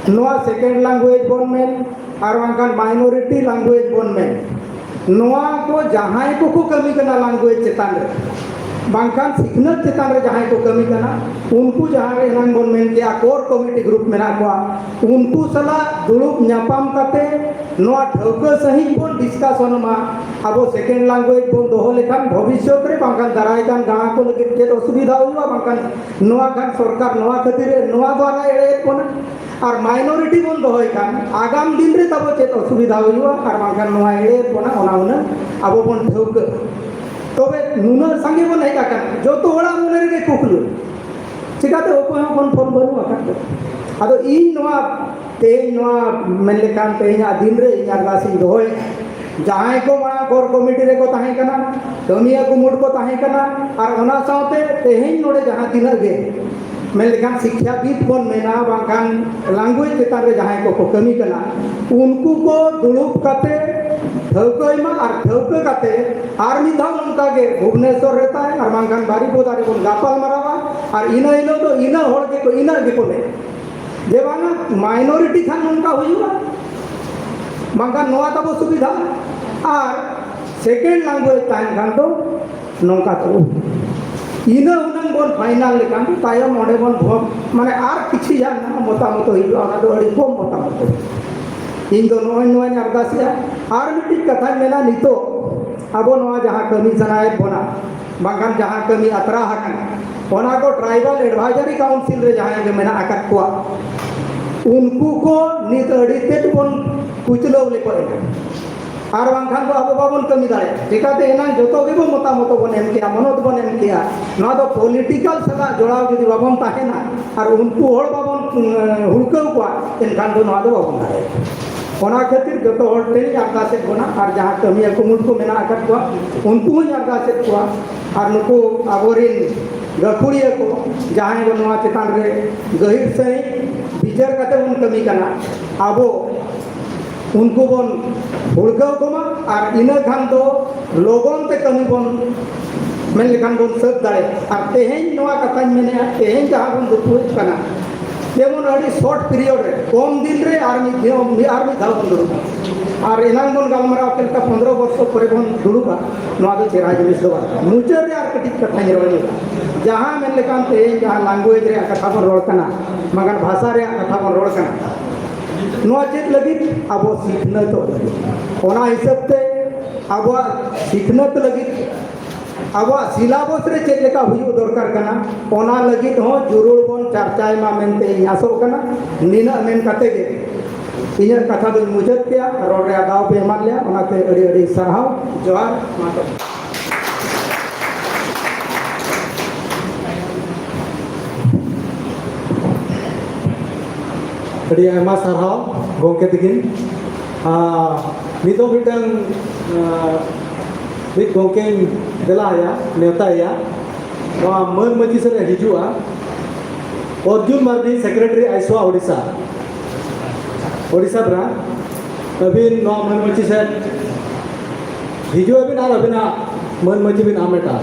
ᱱᱚᱣᱟ ᱥᱮᱠᱮᱱᱰ ᱞᱟᱝᱜᱩᱭᱮᱡᱽ ᱵᱚᱱ ᱢᱮᱱ ᱟᱨ ᱵᱟᱝᱠᱷᱟᱱ ᱢᱟᱭᱱᱚᱨᱤᱴᱤ ᱞᱟᱝᱜᱩᱭᱮᱡᱽ ᱵᱚᱱ ᱢᱮᱱ, ᱱᱚᱣᱟ ᱠᱚ ᱡᱟᱦᱟᱸᱭ ᱠᱚᱠᱚ ᱠᱟᱹᱢᱤ ᱠᱟᱱᱟ ᱞᱟᱝᱜᱩᱭᱮᱡᱽ ᱪᱮᱛᱟᱱ ᱨᱮ, ᱵᱟᱝᱠᱷᱟᱱ ᱥᱤᱠᱷᱱᱟᱹᱛ ᱪᱮᱛᱟᱱ ᱨᱮ ᱡᱟᱦᱟᱸᱭ ᱠᱚ ᱠᱟᱹᱢᱤ ᱠᱟᱱᱟ, ᱩᱱᱠᱩ ᱡᱟᱦᱟᱸ ᱮᱱᱟᱝ ᱵᱚᱱ ᱢᱮᱱ ᱠᱮᱜᱼᱟ core committee group ᱢᱮᱱᱟᱜ ᱠᱚᱣᱟ, ᱩᱱᱠᱩ ᱥᱟᱞᱟᱜ ᱫᱩᱲᱩᱵ ᱧᱟᱯᱟᱢ ᱠᱟᱛᱮ ᱱᱚᱣᱟ ᱴᱷᱟᱹᱣᱠᱟᱹ ᱥᱟᱺᱦᱤᱡ ᱵᱚᱱ ᱰᱤᱥᱠᱟᱥᱚᱱ ᱢᱟ᱾ ᱟᱵᱚ ᱥᱮᱠᱮᱱᱰ ᱞᱟᱝᱜᱩᱭᱮᱡᱽ ᱵᱚᱱ ᱫᱚᱦᱚ ᱞᱮᱠᱷᱟᱱ ᱵᱷᱚᱵᱤᱥᱥᱚᱛ ᱨᱮ ᱵᱟᱝᱠᱷᱟᱱ ᱫᱟᱨᱟᱭ ᱠᱟᱱ ᱜᱟᱬᱟ ᱠᱚ ᱞᱟᱹᱜᱤᱫ ᱪᱮᱫ ᱚᱥᱩᱵᱤᱫᱷᱟ ᱦᱩᱭᱩᱜᱼᱟ, ᱵᱟᱝᱠᱷᱟᱱ ᱱᱚᱣᱟ ᱠᱷᱟᱱ ᱥᱚᱨᱠᱟᱨ ᱱᱚᱣᱟ ᱠᱷᱟᱹᱛᱤᱨ ᱮ ᱱᱚᱣᱟ ᱫᱚ ᱟᱨ ᱮᱲᱮᱭᱮᱫ ᱵᱚᱱᱟ, ᱟᱨ ᱢᱟᱭᱱᱚᱨᱤᱴᱤ ᱵᱚᱱ ᱫᱚᱦᱚᱭ ᱠᱷᱟᱱ ᱟᱜᱟᱢ ᱫᱤᱱ ᱨᱮ ᱛᱟᱵᱚ ᱪᱮᱫ ᱚᱥᱩᱵᱤᱫᱷᱟ ᱦᱩᱭᱩᱜᱼᱟ, ᱟᱨ ᱵᱟᱝᱠᱷᱟᱱ ᱱᱚᱣᱟ ᱮᱲᱮᱭᱮᱫ ᱵᱚᱱᱟ, ᱚᱱᱟ ᱦᱩᱱᱟᱹᱝ ᱟᱵᱚ ᱵᱚᱱ ᱴᱷᱟᱹᱣᱠᱟᱹ᱾ ᱛᱚᱵᱮ ᱱᱩᱱᱟᱹᱜ ᱥᱟᱸᱜᱮ ᱵᱚᱱ ᱦᱮᱡ ᱟᱠᱟᱱᱟ, ᱡᱚᱛᱚ ᱦᱚᱲᱟᱜ ᱢᱚᱱᱮ ᱨᱮᱜᱮ ᱠᱩᱠᱞᱤ, ᱪᱤᱠᱟᱹᱛᱮ ᱚᱠᱚᱭ ᱦᱚᱸ ᱠᱚᱱᱯᱷᱟᱨᱢ ᱵᱟᱹᱱᱩᱜ ᱟᱠᱟᱫ ᱠᱚᱣᱟ? ᱟᱫᱚ ᱤᱧ ᱱᱚᱣᱟ ᱛᱮᱦᱮᱧ ᱱᱚᱣᱟ ᱢᱮᱱ ᱞᱮᱠᱷᱟᱱ ᱛᱮᱦᱮᱧᱟᱜ ᱫᱤᱱ ᱨᱮ ᱤᱧ ᱟᱨᱫᱟᱥ ᱤᱧ ᱫᱚᱦᱚᱭᱮᱫᱼᱟ, ᱡᱟᱦᱟᱸᱭ ᱠᱚ ᱢᱟᱲᱟᱝ ᱠᱚᱨ ᱠᱚᱢᱤᱴᱤ ᱨᱮᱠᱚ ᱛᱟᱦᱮᱸ ᱠᱟᱱᱟ, ᱠᱟᱹᱢᱤᱭᱟᱹ ᱠᱚ ᱢᱩᱴ ᱠᱚ ᱛᱟᱦᱮᱸ ᱠᱟᱱᱟ, ᱟᱨ ᱚᱱᱟ ᱥᱟᱶᱛᱮ ᱛᱮᱦᱮᱧ ᱱᱚᱰᱮ ᱡᱟᱦᱟᱸ ᱛᱤᱱᱟᱹᱜ ᱜᱮ ᱢᱮᱱ ᱞᱮᱠᱷᱟᱱ ᱥᱤᱠᱠᱷᱟᱵᱤᱫ ᱵᱚᱱ ᱢᱮᱱᱟ, ᱵᱟᱝᱠᱷᱟᱱ ᱞᱟᱝᱜᱩᱭᱮᱡᱽ ᱪᱮᱛᱟᱱ ᱨᱮ ᱡᱟᱦᱟᱸᱭ ᱠᱚᱠᱚ ᱠᱟᱹᱢᱤ ᱠᱟᱱᱟ, ᱩᱱᱠᱩ ᱠᱚ ᱫᱩᱲᱩᱵ ᱠᱟᱛᱮ ᱴᱷᱟᱹᱣᱠᱟᱹᱭ ᱢᱟ, ᱟᱨ ᱴᱷᱟᱹᱣᱠᱟᱹ ᱠᱟᱛᱮ ᱟᱨ ᱢᱤᱫ ᱫᱷᱟᱣ ᱱᱚᱝᱠᱟ ᱜᱮ ᱵᱷᱩᱵᱽᱱᱮᱥᱚᱨ ᱨᱮ ᱛᱟᱭ ᱟᱨ ᱵᱟᱝᱠᱷᱟᱱ ᱵᱟᱨᱤᱯᱚᱫᱟ ᱨᱮᱵᱚᱱ ᱜᱟᱯᱟᱞ ᱢᱟᱨᱟᱣᱟ᱾ ᱟᱨ ᱤᱱᱟᱹ ᱦᱤᱞᱳᱜ ᱫᱚ ᱤᱱᱟᱹ ᱦᱚᱲ ᱜᱮᱠᱚ, ᱤᱱᱟᱹᱜ ᱜᱮᱠᱚ ᱞᱟᱹᱭᱟ ᱡᱮ ᱵᱟᱝᱟ, ᱢᱟᱭᱱᱚᱨᱤᱴᱤ ᱠᱷᱟᱱ ᱱᱚᱝᱠᱟ ᱦᱩᱭᱩᱜᱼᱟ, ᱵᱟᱝᱠᱷᱟᱱ ᱱᱚᱣᱟ ᱛᱟᱵᱚ ᱥᱩᱵᱤᱫᱷᱟ, ᱟᱨ ᱥᱮᱠᱮᱱᱰ ᱞᱟᱝᱜᱩᱭᱮᱡᱽ ᱛᱟᱦᱮᱱ ᱠᱷᱟᱱ ᱫᱚ ᱱᱚᱝᱠᱟ ᱛᱟᱵᱚ᱾ ᱤᱱᱟᱹ ᱦᱩᱱᱟᱹᱝ ᱵᱚᱱ ᱯᱷᱟᱭᱱᱟᱞ ᱞᱮᱠᱷᱟᱱ ᱛᱟᱭᱚᱢ ᱚᱸᱰᱮ ᱵᱚᱱ ᱵᱷᱚ-, ᱢᱟᱱᱮ ᱟᱨ ᱠᱤᱪᱷᱤ ᱡᱟᱦᱟᱱ ᱢᱚᱛᱟᱢᱚᱛ ᱦᱩᱭᱩᱜᱼᱟ, ᱚᱱᱟ ᱫᱚ ᱟᱹᱰᱤ ᱠᱚᱢ ᱢᱚᱛᱟᱢᱚᱛ᱾ ᱤᱧ ᱫᱚ ᱱᱚᱜᱼᱚᱭ ᱱᱚᱣᱟᱧ ᱟᱨᱫᱟᱥᱮᱜᱼᱟ᱾ ᱟᱨ ᱢᱤᱫᱴᱤᱡ ᱠᱟᱛᱷᱟᱧ ᱢᱮᱱᱟ, ᱱᱤᱛᱚᱜ ᱟᱵᱚ ᱱᱚᱣᱟ ᱡᱟᱦᱟᱸ ᱠᱟᱹᱢᱤ ᱥᱟᱱᱟᱭᱮᱫ ᱵᱚᱱᱟ, ᱵᱟᱝᱠᱷᱟᱱ ᱡᱟᱦᱟᱸ ᱠᱟᱹᱢᱤ ᱟᱛᱨᱟ ᱟᱠᱟᱱᱟ, ᱚᱱᱟ ᱠᱚ ᱴᱨᱟᱭᱵᱟᱞ ᱮᱰᱵᱷᱟᱭᱡᱟᱨᱤ ᱠᱟᱣᱩᱱᱥᱤᱞ ᱨᱮ ᱡᱟᱦᱟᱸᱭ ᱜᱮ ᱢᱮᱱᱟᱜ ᱟᱠᱟᱫ ᱠᱚᱣᱟ, ᱩᱱᱠᱩ ᱠᱚ ᱱᱤᱛ ᱟᱹᱰᱤ ᱛᱮᱫ ᱵᱚᱱ ᱠᱩᱪᱞᱟᱹᱣ ᱞᱮᱠᱚ ᱮᱱᱟ᱾ ᱟᱨ ᱵᱟᱝᱠᱷᱟᱱ ᱫᱚ ᱟᱵᱚ ᱵᱟᱵᱚᱱ ᱠᱟᱹᱢᱤ ᱫᱟᱲᱮᱭᱟᱜᱼᱟ᱾ ᱪᱤᱠᱟᱹᱛᱮ ᱮᱱᱟᱝ ᱡᱚᱛᱚ ᱜᱮᱵᱚ ᱢᱚᱛᱟᱢᱚᱛ ᱵᱚᱱ ᱮᱢ ᱠᱮᱜᱼᱟ, ᱢᱚᱱᱚᱛ ᱵᱚᱱ ᱮᱢ ᱠᱮᱜᱼᱟ᱾ ᱱᱚᱣᱟ ᱫᱚ ᱯᱚᱞᱤᱴᱤᱠᱟᱞ ᱥᱟᱞᱟᱜ ᱡᱚᱲᱟᱣ ᱡᱩᱫᱤ ᱵᱟᱵᱚᱱ ᱛᱟᱦᱮᱱᱟ ᱟᱨ ᱩᱱᱠᱩ ᱦᱚᱲ ᱵᱟᱵᱚᱱ, ᱩᱸ, ᱦᱩᱲᱠᱟᱹᱣ ᱠᱚᱣᱟ, ᱮᱱᱠᱷᱟᱱ ᱫᱚ ᱱᱚᱣᱟ ᱫᱚ ᱵᱟᱵᱚᱱ ᱫᱟᱲᱮᱭᱟᱜᱼᱟ᱾ ᱚᱱᱟ ᱠᱷᱟᱹᱛᱤᱨ ᱡᱚᱛᱚ ᱦᱚᱲ ᱴᱷᱮᱱ ᱤᱧ ᱟᱨᱫᱟᱥᱮᱫ ᱵᱚᱱᱟ, ᱟᱨ ᱡᱟᱦᱟᱸ ᱠᱟᱹᱢᱤᱭᱟᱹ ᱠᱚ ᱢᱩᱴ ᱠᱚ ᱢᱮᱱᱟᱜ ᱟᱠᱟᱫ ᱠᱚᱣᱟ, ᱩᱱᱠᱩ ᱦᱚᱸᱧ ᱟᱨᱫᱟᱥᱮᱫ ᱠᱚᱣᱟ, ᱟᱨ ᱱᱩᱠᱩ ᱟᱵᱚᱨᱮᱱ ᱜᱟᱹᱠᱷᱩᱲᱤᱭᱟᱹ ᱠᱚ ᱡᱟᱦᱟᱸᱭ ᱵᱚ ᱱᱚᱣᱟ ᱪᱮᱛᱟᱱ ᱨᱮ ᱜᱟᱹᱦᱤᱨ ᱥᱟᱹᱦᱤᱡ ᱵᱤᱪᱟᱹᱨ ᱠᱟᱛᱮ ᱵᱚᱱ ᱠᱟᱹᱢᱤ ᱠᱟᱱᱟ, ᱟᱵᱚ ᱩᱱᱠᱩ ᱵᱚᱱ ᱦᱩᱲᱜᱟᱹᱣ ᱠᱚᱢᱟ, ᱟᱨ ᱤᱱᱟᱹ ᱠᱷᱟᱱ ᱫᱚ ᱞᱚᱜᱚᱱ ᱛᱮ ᱠᱟᱹᱢᱤ ᱵᱚᱱ ᱢᱮᱱ ᱞᱮᱠᱷᱟᱱ ᱵᱚᱱ ᱥᱟᱹᱛ ᱫᱟᱲᱮᱭᱟᱜᱼᱟ᱾ ᱟᱨ ᱛᱮᱦᱮᱧ ᱱᱚᱣᱟ ᱠᱟᱛᱷᱟᱧ ᱢᱮᱱᱮᱫᱼᱟ, ᱛᱮᱦᱮᱧ ᱡᱟᱦᱟᱸ ᱵᱚᱱ ᱫᱩᱯᱲᱩᱵ ᱠᱟᱱᱟ, ᱡᱮᱢᱚᱱ ᱟᱹᱰᱤ ᱥᱚᱨᱴ ᱯᱤᱨᱤᱭᱚᱰ ᱨᱮ, ᱠᱚᱢ ᱫᱤᱱ ᱨᱮ ᱟᱨ ᱢᱤᱫ ᱫᱷᱟᱣ, ᱟᱨ ᱢᱤᱫ ᱫᱷᱟᱣ ᱵᱚᱱ ᱫᱩᱲᱩᱵᱼᱟ᱾ ᱟᱨ ᱮᱱᱟᱝ ᱵᱚᱱ ᱜᱟᱞᱢᱟᱨᱟᱣ ᱠᱮᱫ ᱞᱮᱠᱟ, ᱯᱚᱱᱨᱚ ᱵᱚᱨᱥᱚ ᱯᱚᱨᱮ ᱵᱚᱱ ᱫᱩᱲᱩᱵᱼᱟ, ᱱᱚᱣᱟ ᱫᱚ ᱪᱮᱦᱨᱟ ᱡᱤᱱᱤᱥ ᱫᱚ ᱵᱟᱝ ᱠᱟᱱᱟ᱾ ᱢᱩᱪᱟᱹᱫ ᱨᱮ ᱟᱨ ᱠᱟᱹᱴᱤᱡ ᱠᱟᱛᱷᱟᱧ ᱨᱚᱲ ᱧᱚᱜᱟ᱾ ᱡᱟᱦᱟᱸ ᱢᱮᱱ ᱞᱮᱠᱷᱟᱱ ᱛᱮᱦᱮᱧ ᱡᱟᱦᱟᱸ ᱞᱟᱝᱜᱩᱭᱮᱡᱽ ᱨᱮᱭᱟᱜ ᱠᱟᱛᱷᱟ ᱵᱚᱱ ᱨᱚᱲ ᱠᱟᱱᱟ, ᱵᱟᱝᱠᱷᱟᱱ ᱵᱷᱟᱥᱟ ᱨᱮᱭᱟᱜ ᱠᱟᱛᱷᱟ ᱵᱚᱱ ᱨᱚᱲ ᱠᱟᱱᱟ, ᱱᱚᱣᱟ ᱪᱮᱫ ᱞᱟᱹᱜᱤᱫ? ᱟᱵᱚ ᱥᱤᱠᱷᱱᱟᱹᱛᱚᱜ ᱞᱟᱹᱜᱤᱫ᱾ ᱚᱱᱟ ᱦᱤᱥᱟᱹᱵ ᱛᱮ ᱟᱵᱚᱣᱟᱜ ᱥᱤᱠᱷᱱᱟᱹᱛ ᱞᱟᱹᱜᱤᱫ ᱟᱵᱚᱣᱟᱜ ᱥᱤᱞᱟᱵᱚᱥ ᱨᱮ ᱪᱮᱫ ᱞᱮᱠᱟ ᱦᱩᱭᱩᱜ ᱫᱚᱨᱠᱟᱨ ᱠᱟᱱᱟ, ᱚᱱᱟ ᱞᱟᱹᱜᱤᱫ ᱦᱚᱸ ᱡᱩᱨᱩᱲ ᱵᱚᱱ ᱪᱟᱨᱪᱟᱭ ᱢᱟ ᱢᱮᱱᱛᱮ ᱤᱧ ᱟᱥᱚᱜ ᱠᱟᱱᱟ᱾ ᱱᱤᱱᱟᱹᱜ ᱢᱮᱱ ᱠᱟᱛᱮ ᱜᱮ ᱤᱧᱟᱹᱜ ᱠᱟᱛᱷᱟ ᱫᱚᱧ ᱢᱩᱪᱟᱹᱫ ᱠᱮᱭᱟ᱾ ᱨᱚᱲ ᱨᱮᱭᱟᱜ ᱫᱟᱣ ᱯᱮ ᱮᱢᱟᱫ ᱞᱮᱭᱟ, ᱚᱱᱟᱛᱮ ᱟᱹᱰᱤ ᱟᱹᱰᱤ ᱥᱟᱨᱦᱟᱣ᱾ ᱡᱚᱦᱟᱨ᱾ ᱢᱟ ᱛᱚᱵᱮ᱾ ᱟᱹᱰᱤ ᱟᱭᱢᱟ ᱥᱟᱨᱦᱟᱣ ᱜᱚᱢᱠᱮ ᱛᱟᱹᱠᱤᱱ᱾ ᱟᱨ ᱱᱤᱛᱚᱜ ᱢᱤᱫᱴᱟᱝ, ᱟᱨ, ᱢᱤᱫ ᱜᱚᱢᱠᱮᱧ ᱫᱮᱞᱟᱭᱟ, ᱱᱮᱣᱛᱟᱭᱟ᱾ ᱱᱚᱣᱟ ᱢᱟᱹᱱ ᱢᱟᱹᱪᱤ ᱥᱮᱫ ᱮ ᱦᱤᱡᱩᱜᱼᱟ, ᱚᱨᱡᱩᱱ ᱢᱟᱨᱰᱤ, ᱥᱮᱠᱨᱮᱴᱟᱨᱤ ᱟᱭᱥᱳᱣᱟ ᱳᱰᱤᱥᱟ, ᱳᱰᱤᱥᱟ ᱵᱨᱟᱧᱪ᱾ ᱟᱹᱵᱤᱱ ᱱᱚᱣᱟ ᱢᱟᱹᱱ ᱢᱟᱹᱪᱤ ᱥᱮᱫ ᱦᱤᱡᱩᱜ ᱟᱹᱵᱤᱱ ᱟᱨ ᱟᱹᱵᱤᱱᱟᱜ ᱢᱟᱹᱱ ᱢᱟᱹᱪᱤ ᱵᱤᱱ ᱦᱟᱢᱮᱴᱟ᱾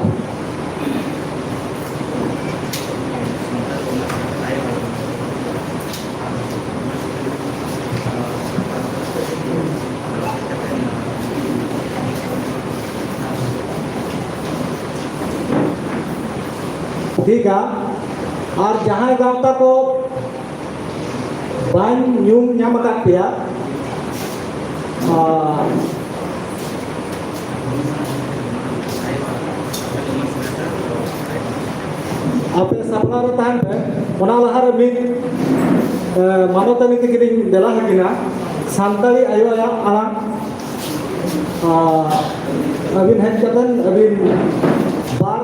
ᱴᱷᱤᱠᱟ᱾ ᱟᱨ ᱡᱟᱦᱟᱸᱭ ᱜᱟᱶᱛᱟ ᱠᱚ ᱵᱟᱹᱧ ᱧᱩᱢ ᱧᱟᱢ ᱟᱠᱟᱫ ᱯᱮᱭᱟ, ᱟᱨ ᱟᱯᱮ ᱥᱟᱯᱲᱟᱣ ᱨᱮ ᱛᱟᱦᱮᱱ ᱯᱮ᱾ ᱚᱱᱟ ᱞᱟᱦᱟᱨᱮ ᱢᱤᱫ, ᱮ, ᱢᱟᱱᱚᱛᱟᱱᱤ ᱛᱟᱹᱠᱤᱱᱤᱧ ᱫᱮᱞᱟ ᱟᱹᱠᱤᱱᱟ, ᱥᱟᱱᱛᱟᱲᱤ ᱟᱭᱳ ᱟᱲᱟᱝ᱾ ᱟᱨ ᱟᱹᱵᱤᱱ ᱦᱮᱡ ᱠᱟᱛᱮᱱ ᱟᱹᱵᱤᱱ ᱵᱟᱨ,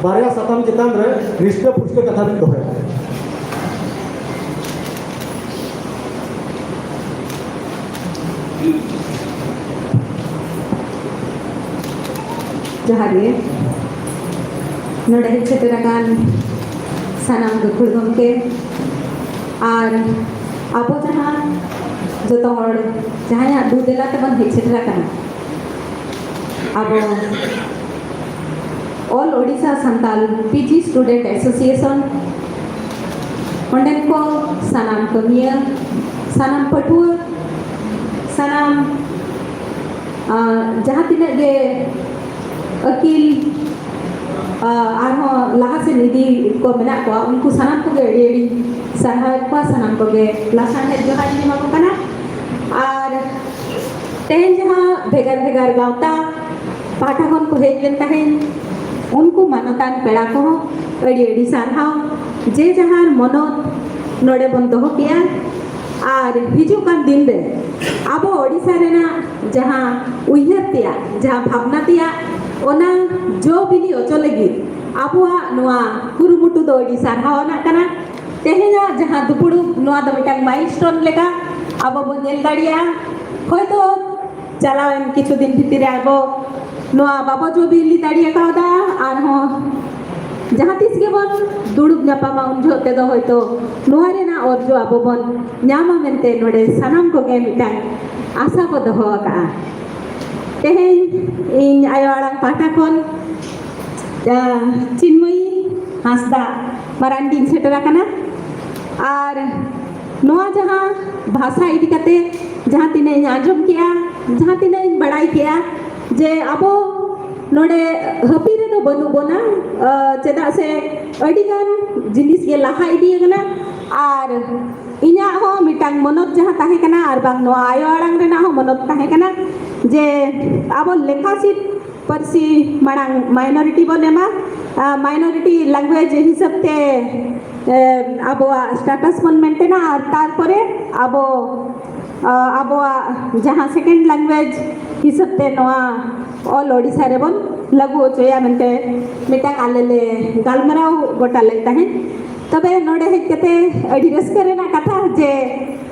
ᱵᱟᱨᱭᱟ ᱥᱟᱛᱟᱢ ᱪᱮᱛᱟᱱ ᱨᱮ ᱦᱨᱤᱥᱴᱟᱹ ᱯᱩᱥᱴᱟᱹ ᱠᱟᱛᱷᱟ ᱵᱤᱱ ᱫᱚᱦᱚᱭᱟ᱾ ᱡᱚᱦᱟᱨ ᱜᱮ᱾ ᱱᱚᱰᱮ ᱦᱮᱡ ᱥᱮᱴᱮᱨ ᱟᱠᱟᱱ ᱥᱟᱱᱟᱢ ᱜᱟᱹᱠᱷᱩᱲ ᱜᱚᱢᱠᱮ ᱟᱨ ᱟᱵᱚ ᱡᱟᱦᱟᱸ ᱡᱚᱛᱚ ᱦᱚᱲ ᱡᱟᱦᱟᱸᱭᱟᱜ ᱫᱩ ᱫᱮᱞᱟ ᱛᱮᱵᱚᱱ ᱦᱮᱡ ᱥᱮᱴᱮᱨ ᱟᱠᱟᱱᱟ, ᱟᱵᱚ All Odisha Santal P G Student Association, ᱚᱸᱰᱮᱱ ᱠᱚ ᱥᱟᱱᱟᱢ ᱠᱟᱹᱢᱤᱭᱟᱹ, ᱥᱟᱱᱟᱢ ᱯᱟᱹᱴᱷᱩᱣᱟᱹ, ᱥᱟᱱᱟᱢ, ᱟ, ᱡᱟᱦᱟᱸ ᱛᱤᱱᱟᱹᱜ ᱜᱮ ᱟᱹᱠᱤᱞ, ᱟ, ᱟᱨᱦᱚᱸ ᱞᱟᱦᱟ ᱥᱮᱫ ᱤᱫᱤ ᱠᱚ ᱢᱮᱱᱟᱜ ᱠᱚᱣᱟ, ᱩᱱᱠᱩ ᱥᱟᱱᱟᱢ ᱠᱚᱜᱮ ᱟᱹᱰᱤ ᱟᱹᱰᱤ ᱥᱟᱨᱦᱟᱣᱮᱫ ᱠᱚᱣᱟ, ᱥᱟᱱᱟᱢ ᱠᱚᱜᱮ ᱞᱟᱥᱟᱲᱦᱮᱫ ᱡᱚᱦᱟᱨ ᱤᱧ ᱮᱢᱟ ᱠᱚ ᱠᱟᱱᱟ᱾ ᱟᱨ ᱛᱮᱦᱮᱧ ᱡᱟᱦᱟᱸ ᱵᱷᱮᱜᱟᱨ ᱵᱷᱮᱜᱟᱨ ᱜᱟᱶᱛᱟ ᱯᱟᱦᱴᱟ ᱠᱷᱚᱱ ᱠᱚ ᱦᱮᱡ ᱞᱮᱱ ᱛᱟᱦᱮᱸᱫ, ᱩᱱᱠᱩ ᱢᱟᱱᱚᱛᱟᱱ ᱯᱮᱲᱟ ᱠᱚᱦᱚᱸ ᱟᱹᱰᱤ ᱟᱹᱰᱤ ᱥᱟᱨᱦᱟᱣ᱾ ᱡᱮ ᱡᱟᱦᱟᱸ ᱢᱚᱱᱚᱛ ᱱᱚᱰᱮ ᱵᱚᱱ ᱫᱚᱦᱚ ᱠᱮᱜᱼᱟ, ᱟᱨ ᱦᱤᱡᱩᱜ ᱠᱟᱱ ᱫᱤᱱ ᱨᱮ ᱟᱵᱚ ᱳᱰᱤᱥᱟ ᱨᱮᱱᱟᱜ ᱡᱟᱦᱟᱸ ᱩᱭᱦᱟᱹᱨ ᱛᱮᱭᱟᱜ, ᱡᱟᱦᱟᱸ ᱵᱷᱟᱵᱽᱱᱟ ᱛᱮᱭᱟᱜ, ᱚᱱᱟ ᱡᱚ ᱵᱤᱞᱤ ᱚᱪᱚ ᱞᱟᱹᱜᱤᱫ ᱟᱵᱚᱣᱟᱜ ᱱᱚᱣᱟ ᱠᱩᱨᱩᱢᱩᱴᱩ ᱫᱚ ᱟᱹᱰᱤ ᱥᱟᱨᱦᱟᱣ ᱟᱱᱟᱜ ᱠᱟᱱᱟ᱾ ᱛᱮᱦᱮᱧᱟᱜ ᱡᱟᱦᱟᱸ ᱫᱩᱯᱲᱩᱵ, ᱱᱚᱣᱟ ᱫᱚ ᱢᱤᱫᱴᱟᱝ ᱢᱟᱭᱤᱞᱥᱴᱳᱱ ᱞᱮᱠᱟ ᱟᱵᱚ ᱵᱚᱱ ᱧᱮᱞ ᱫᱟᱲᱮᱭᱟᱜᱼᱟ᱾ ᱦᱚᱭᱛᱳ ᱪᱟᱞᱟᱣᱮᱱ ᱠᱤᱪᱷᱩ ᱫᱤᱱ ᱵᱷᱤᱛᱤᱨ ᱨᱮ ᱟᱵᱚ ᱱᱚᱣᱟ ᱵᱟᱵᱚ ᱡᱚ ᱵᱤᱞᱤ ᱫᱟᱲᱮ ᱠᱟᱣᱫᱟ, ᱟᱨᱦᱚᱸ ᱡᱟᱦᱟᱸ ᱛᱤᱥ ᱜᱮᱵᱚᱱ ᱫᱩᱲᱩᱵ ᱧᱟᱯᱟᱢᱟ, ᱩᱱ ᱡᱚᱦᱚᱜ ᱛᱮᱫᱚ ᱦᱚᱭᱛᱳ ᱱᱚᱣᱟ ᱨᱮᱱᱟᱜ ᱚᱨᱡᱚ ᱟᱵᱚ ᱵᱚᱱ ᱧᱟᱢᱟ ᱢᱮᱱᱛᱮ ᱱᱚᱰᱮ ᱥᱟᱱᱟᱢ ᱠᱚᱜᱮ ᱢᱤᱫᱴᱟᱝ ᱟᱥᱟ ᱵᱚ ᱫᱚᱦᱚ ᱟᱠᱟᱫᱼᱟ᱾ ᱛᱮᱦᱮᱧ ᱤᱧ ᱟᱭᱳ ᱟᱲᱟᱝ ᱯᱟᱦᱴᱟ ᱠᱷᱚᱱ, ᱟ, ᱪᱤᱱᱢᱚᱭᱤ ᱦᱟᱸᱥᱫᱟ ᱢᱟᱨᱟᱱᱰᱤᱧ ᱥᱮᱴᱮᱨ ᱟᱠᱟᱱᱟ᱾ ᱟᱨ ᱱᱚᱣᱟ ᱡᱟᱦᱟᱸ ᱵᱷᱟᱥᱟ ᱤᱫᱤ ᱠᱟᱛᱮ ᱡᱟᱦᱟᱸ ᱛᱤᱱᱟᱹᱜ ᱤᱧ ᱟᱸᱡᱚᱢ ᱠᱮᱜᱼᱟ, ᱡᱟᱦᱟᱸ ᱛᱤᱱᱟᱹᱜ ᱤᱧ ᱵᱟᱲᱟᱭ ᱠᱮᱜᱼᱟ, ᱡᱮ ᱟᱵᱚ ᱱᱚᱰᱮ ᱦᱟᱹᱯᱤ ᱨᱮᱫᱚ ᱵᱟᱹᱱᱩᱜ ᱵᱚᱱᱟ, ᱟ, ᱪᱮᱫᱟᱜ ᱥᱮ ᱟᱹᱰᱤᱜᱟᱱ ᱡᱤᱱᱤᱥ ᱜᱮ ᱞᱟᱦᱟ ᱤᱫᱤ ᱟᱠᱟᱱᱟ᱾ ᱟᱨ ᱤᱧᱟᱹᱜ ᱦᱚᱸ ᱢᱤᱫᱴᱟᱝ ᱢᱚᱱᱚᱛ ᱡᱟᱦᱟᱸ ᱛᱟᱦᱮᱸ ᱠᱟᱱᱟ, ᱟᱨ ᱵᱟᱝ ᱱᱚᱣᱟ ᱟᱭᱳ ᱟᱲᱟᱝ ᱨᱮᱱᱟᱜ ᱦᱚᱸ ᱢᱚᱱᱚᱛ ᱛᱟᱦᱮᱸ ᱠᱟᱱᱟ, ᱡᱮ ᱟᱵᱚ ᱞᱮᱠᱷᱟ ᱥᱤᱫ ᱯᱟᱹᱨᱥᱤ ᱢᱟᱲᱟᱝ minority ᱵᱚᱱ ᱮᱢᱟ, ᱟ, minority language ᱦᱤᱥᱟᱹᱵ ᱛᱮ, ᱮ, ᱟᱵᱚᱣᱟᱜ status ᱵᱚᱱ ᱢᱮᱱᱴᱮᱱᱟ, ᱟᱨ ᱛᱟᱨᱯᱚᱨᱮ ᱟᱵᱚ, ᱟ, ᱟᱵᱚᱣᱟᱜ ᱡᱟᱦᱟᱸ second language ᱦᱤᱥᱟᱹᱵ ᱛᱮ ᱱᱚᱣᱟ ᱚᱞ ᱳᱰᱤᱥᱟ ᱨᱮᱵᱚᱱ ᱞᱟᱹᱜᱩ ᱦᱚᱪᱚᱭᱟ ᱢᱮᱱᱛᱮ ᱢᱤᱫᱴᱟᱝ ᱟᱞᱮ ᱞᱮ ᱜᱟᱞᱢᱟᱨᱟᱣ ᱜᱚᱴᱟ ᱞᱮᱫ ᱛᱟᱦᱮᱸᱫ᱾ ᱛᱚᱵᱮ ᱱᱚᱰᱮ ᱦᱮᱡ ᱠᱟᱛᱮ ᱟᱹᱰᱤ ᱨᱟᱹᱥᱠᱟᱹ ᱨᱮᱱᱟᱜ ᱠᱟᱛᱷᱟ ᱡᱮ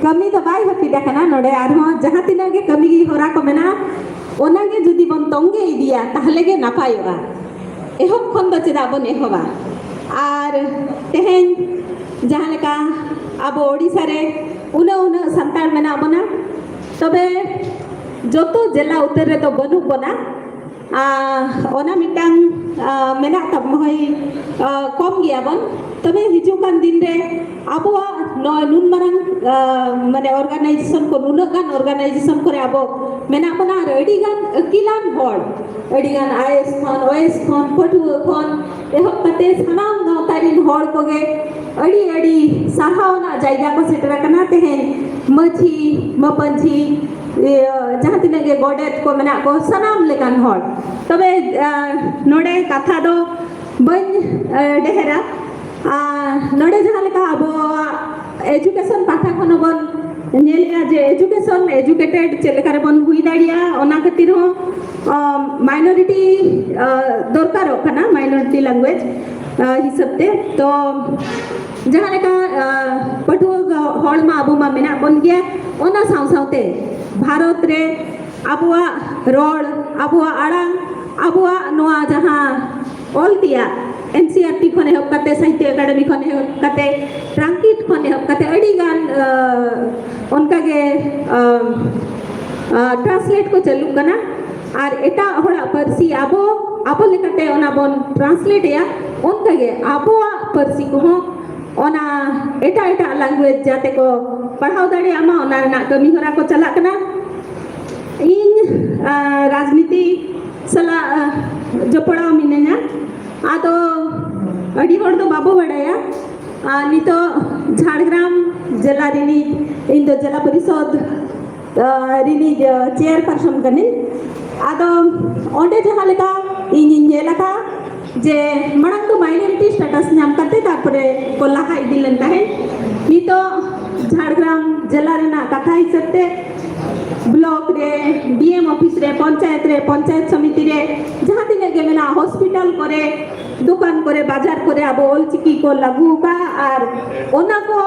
ᱠᱟᱹᱢᱤ ᱫᱚ ᱵᱟᱭ ᱦᱟᱹᱯᱤᱫ ᱟᱠᱟᱱᱟ, ᱱᱚᱰᱮ ᱟᱨᱦᱚᱸ ᱡᱟᱦᱟᱸ ᱛᱤᱱᱟᱹᱜ ᱜᱮ ᱠᱟᱹᱢᱤ ᱦᱚᱨᱟ ᱠᱚ ᱢᱮᱱᱟᱜᱼᱟ, ᱚᱱᱟᱜᱮ ᱡᱩᱫᱤ ᱵᱚᱱ ᱛᱚᱝᱜᱮ ᱤᱫᱤᱭᱟ, ᱛᱟᱦᱞᱮ ᱜᱮ ᱱᱟᱯᱟᱭᱚᱜᱼᱟ᱾ ᱮᱦᱚᱵ ᱠᱷᱚᱱ ᱫᱚ ᱪᱮᱫᱟᱜ ᱵᱚᱱ ᱮᱦᱚᱵᱟ? ᱟᱨ ᱛᱮᱦᱮᱧ ᱡᱟᱦᱟᱸ ᱞᱮᱠᱟ ᱟᱵᱚ ᱳᱰᱤᱥᱟ ᱨᱮ ᱩᱱᱟᱹᱜ ᱩᱱᱟᱹᱜ ᱥᱟᱱᱛᱟᱲ ᱢᱮᱱᱟᱜ ᱵᱚᱱᱟ, ᱛᱚᱵᱮ ᱡᱚᱛᱚ ᱡᱮᱞᱟ ᱩᱛᱟᱹᱨ ᱨᱮᱫᱚ ᱵᱟᱹᱱᱩᱜ ᱵᱚᱱᱟ᱾ ᱟᱨ ᱚᱱᱟ ᱢᱤᱫᱴᱟᱝ, ᱟ, ᱢᱮᱱᱟᱜ ᱛᱟᱵᱚᱱ, ᱦᱳᱭ, ᱟ, ᱠᱚᱢ ᱜᱮᱭᱟ ᱵᱚᱱ᱾ ᱛᱚᱵᱮ ᱦᱤᱡᱩᱜ ᱠᱟᱱ ᱫᱤᱱ ᱨᱮ ᱟᱵᱚᱣᱟᱜ ᱱᱚᱣᱟ ᱱᱩᱱ ᱢᱟᱨᱟᱝ, ᱟ, ᱢᱟᱱᱮ organisation ᱠᱚ, ᱱᱩᱱᱟᱹᱜ ᱜᱟᱱ organisation ᱠᱚᱨᱮ ᱟᱵᱚ ᱢᱮᱱᱟᱜ ᱵᱚᱱᱟ, ᱟᱨ ᱟᱹᱰᱤ ᱜᱟᱱ ᱟᱹᱠᱤᱞᱟᱱ ᱦᱚᱲ, ᱟᱹᱰᱤ ᱜᱟᱱ IAS ᱠᱷᱚᱱ, OAS ᱠᱷᱚᱱ, ᱯᱟᱹᱴᱷᱩᱣᱟᱹ ᱠᱷᱚᱱ ᱮᱦᱚᱵ ᱠᱟᱛᱮ ᱥᱟᱱᱟᱢ ᱜᱟᱶᱛᱟ ᱨᱤᱱ ᱦᱚᱲ ᱠᱚᱜᱮ ᱟᱹᱰᱤ ᱟᱹᱰᱤ ᱥᱟᱨᱦᱟᱣ ᱨᱮᱱᱟᱜ ᱡᱟᱭᱜᱟ ᱠᱚ ᱥᱮᱴᱮᱨ ᱟᱠᱟᱱᱟ᱾ ᱛᱮᱦᱮᱧ ᱢᱟᱹᱡᱷᱤ, ᱢᱟᱹᱯᱟᱹᱡᱷᱤ, ᱤᱭᱟᱹ, ᱡᱟᱦᱟᱸ ᱛᱤᱱᱟᱹᱜ ᱜᱮ ᱜᱚᱰᱮᱛ ᱠᱚ ᱢᱮᱱᱟᱜ ᱠᱚ, ᱥᱟᱱᱟᱢ ᱞᱮᱠᱟᱱ ᱦᱚᱲ᱾ ᱛᱚᱵᱮ, ᱟ, ᱱᱚᱰᱮ ᱠᱟᱛᱷᱟ ᱫᱚ ᱵᱟᱹᱧ, ᱟ, ᱰᱷᱮᱨᱟ᱾ ᱟ, ᱱᱚᱰᱮ ᱡᱟᱦᱟᱸ ᱞᱮᱠᱟ ᱟᱵᱚᱣᱟᱜ education ᱯᱟᱦᱴᱟ ᱠᱷᱚᱱ ᱦᱚᱸᱵᱚᱱ ᱧᱮᱞᱮᱜᱼᱟ ᱡᱮ education, educated ᱪᱮᱫ ᱞᱮᱠᱟ ᱨᱮᱵᱚᱱ ᱦᱩᱭ ᱫᱟᱲᱮᱭᱟᱜᱼᱟ, ᱚᱱᱟ ᱠᱷᱟᱹᱛᱤᱨ ᱦᱚᱸ, ᱟ, minority, ᱟ, ᱫᱚᱨᱠᱟᱨᱚᱜ ᱠᱟᱱᱟ, minority language, ᱟ, ᱦᱤᱥᱟᱹᱵ ᱛᱮ᱾ ᱛᱚ ᱡᱟᱦᱟᱸ ᱞᱮᱠᱟ ᱯᱟᱹᱴᱷᱩᱣᱟᱹ ᱦᱚᱲ ᱢᱟ ᱟᱵᱚ ᱢᱟ ᱢᱮᱱᱟᱜ ᱵᱚᱱ ᱜᱮᱭᱟ, ᱚᱱᱟ ᱥᱟᱶ ᱥᱟᱶᱛᱮ ᱵᱷᱟᱨᱚᱛ ᱨᱮ ᱟᱵᱚᱣᱟᱜ ᱨᱚᱲ, ᱟᱵᱚᱣᱟᱜ ᱟᱲᱟᱝ, ᱟᱵᱚᱣᱟᱜ ᱱᱚᱣᱟ ᱡᱟᱦᱟᱸ ᱚᱞ ᱛᱮᱭᱟᱜ, ᱮᱱ ᱥᱤ ᱟᱨ ᱴᱤ ᱠᱷᱚᱱ ᱮᱦᱚᱵ ᱠᱟᱛᱮ, ᱥᱟᱦᱤᱛᱛᱚ ᱮᱠᱟᱰᱮᱢᱤ ᱠᱷᱚᱱ ᱮᱦᱚᱵ ᱠᱟᱛᱮ, ᱴᱨᱟᱝᱠᱤᱴ ᱠᱷᱚᱱ ᱮᱦᱚᱵ ᱠᱟᱛᱮ ᱟᱹᱰᱤ ᱜᱟᱱ ᱚᱱᱠᱟᱜᱮ ᱴᱨᱟᱱᱥᱞᱮᱴ ᱠᱚ ᱪᱟᱹᱞᱩᱜ ᱠᱟᱱᱟ᱾ ᱟᱨ ᱮᱴᱟᱜ ᱦᱚᱲᱟᱜ ᱯᱟᱹᱨᱥᱤ ᱟᱵᱚ ᱟᱵᱚ ᱞᱮᱠᱟᱛᱮ ᱚᱱᱟ ᱵᱚᱱ ᱴᱨᱟᱱᱥᱞᱮᱴ ᱮᱭᱟ, ᱚᱱᱠᱟᱜᱮ ᱟᱵᱚᱣᱟᱜ ᱯᱟᱹᱨᱥᱤ ᱠᱚᱦᱚᱸ ᱚᱱᱟ ᱮᱴᱟᱜ ᱮᱴᱟᱜ ᱞᱮᱝᱜᱩᱭᱮᱡᱽ ᱡᱟᱛᱮ ᱠᱚ ᱯᱟᱲᱦᱟᱣ ᱫᱟᱲᱮᱭᱟᱜ ᱢᱟ, ᱚᱱᱟ ᱨᱮᱱᱟᱜ ᱠᱟᱹᱢᱤ ᱦᱚᱨᱟ ᱠᱚ ᱪᱟᱞᱟᱜ ᱠᱟᱱᱟ᱾ ᱤᱧ ᱨᱟᱡᱽᱱᱤᱛᱤ ᱥᱟᱞᱟᱜ ᱡᱚᱯᱲᱟᱣ ᱢᱤᱱᱟᱹᱧᱟ᱾ ᱟᱫᱚ ᱟᱹᱰᱤ ᱦᱚᱲ ᱫᱚ ᱵᱟᱵᱚ ᱵᱟᱲᱟᱭᱟ, ᱱᱤᱛᱚᱜ ᱡᱷᱟᱲᱜᱨᱟᱢ ᱡᱮᱞᱟ ᱨᱤᱱᱤᱡ ᱤᱧ ᱫᱚ ᱡᱮᱞᱟ ᱯᱚᱨᱤᱥᱚᱫᱽ ᱨᱤᱱᱤᱡ ᱪᱮᱭᱟᱨ ᱯᱟᱨᱥᱚᱱ ᱠᱟᱹᱱᱟᱹᱧ᱾ ᱟᱫᱚ ᱚᱸᱰᱮ ᱡᱟᱦᱟᱸ ᱞᱮᱠᱟ ᱤᱧᱤᱧ ᱧᱮᱞ ᱟᱠᱟᱫ ᱡᱮ ᱢᱟᱲᱟᱝ ᱫᱚ ᱢᱟᱭᱱᱚᱨᱤᱴᱤ ᱥᱴᱮᱴᱟᱥ ᱧᱟᱢ ᱠᱟᱛᱮ ᱛᱟᱨᱯᱚᱨᱮ ᱠᱚ ᱞᱟᱦᱟ ᱤᱫᱤ ᱞᱮᱱ ᱛᱟᱦᱮᱸᱫ᱾ ᱱᱤᱛᱚᱜ ᱡᱷᱟᱲᱜᱨᱟᱢ ᱡᱮᱞᱟ ᱨᱮᱱᱟᱜ ᱠᱟᱛᱷᱟ ᱦᱤᱥᱟᱹᱵ ᱛᱮ ᱵᱞᱚᱠ ᱨᱮ, ᱰᱤ ᱮᱢ ᱚᱯᱷᱤᱥ ᱨᱮ, ᱯᱚᱧᱪᱟᱭᱮᱛ ᱨᱮ, ᱯᱚᱧᱪᱟᱭᱮᱛ ᱥᱚᱢᱤᱛᱤ ᱨᱮ ᱡᱟᱦᱟᱸ ᱛᱤᱱᱟᱹᱜ ᱜᱮ ᱢᱮᱱᱟᱜᱼᱟ, ᱦᱚᱥᱯᱤᱴᱟᱞ ᱠᱚᱨᱮ, ᱫᱚᱠᱟᱱ ᱠᱚᱨᱮ, ᱵᱟᱡᱟᱨ ᱠᱚᱨᱮ ᱟᱵᱚ ᱚᱞᱪᱤᱠᱤ ᱠᱚ ᱞᱟᱹᱜᱩ ᱟᱠᱟᱫᱼᱟ ᱟᱨ ᱚᱱᱟ ᱠᱚ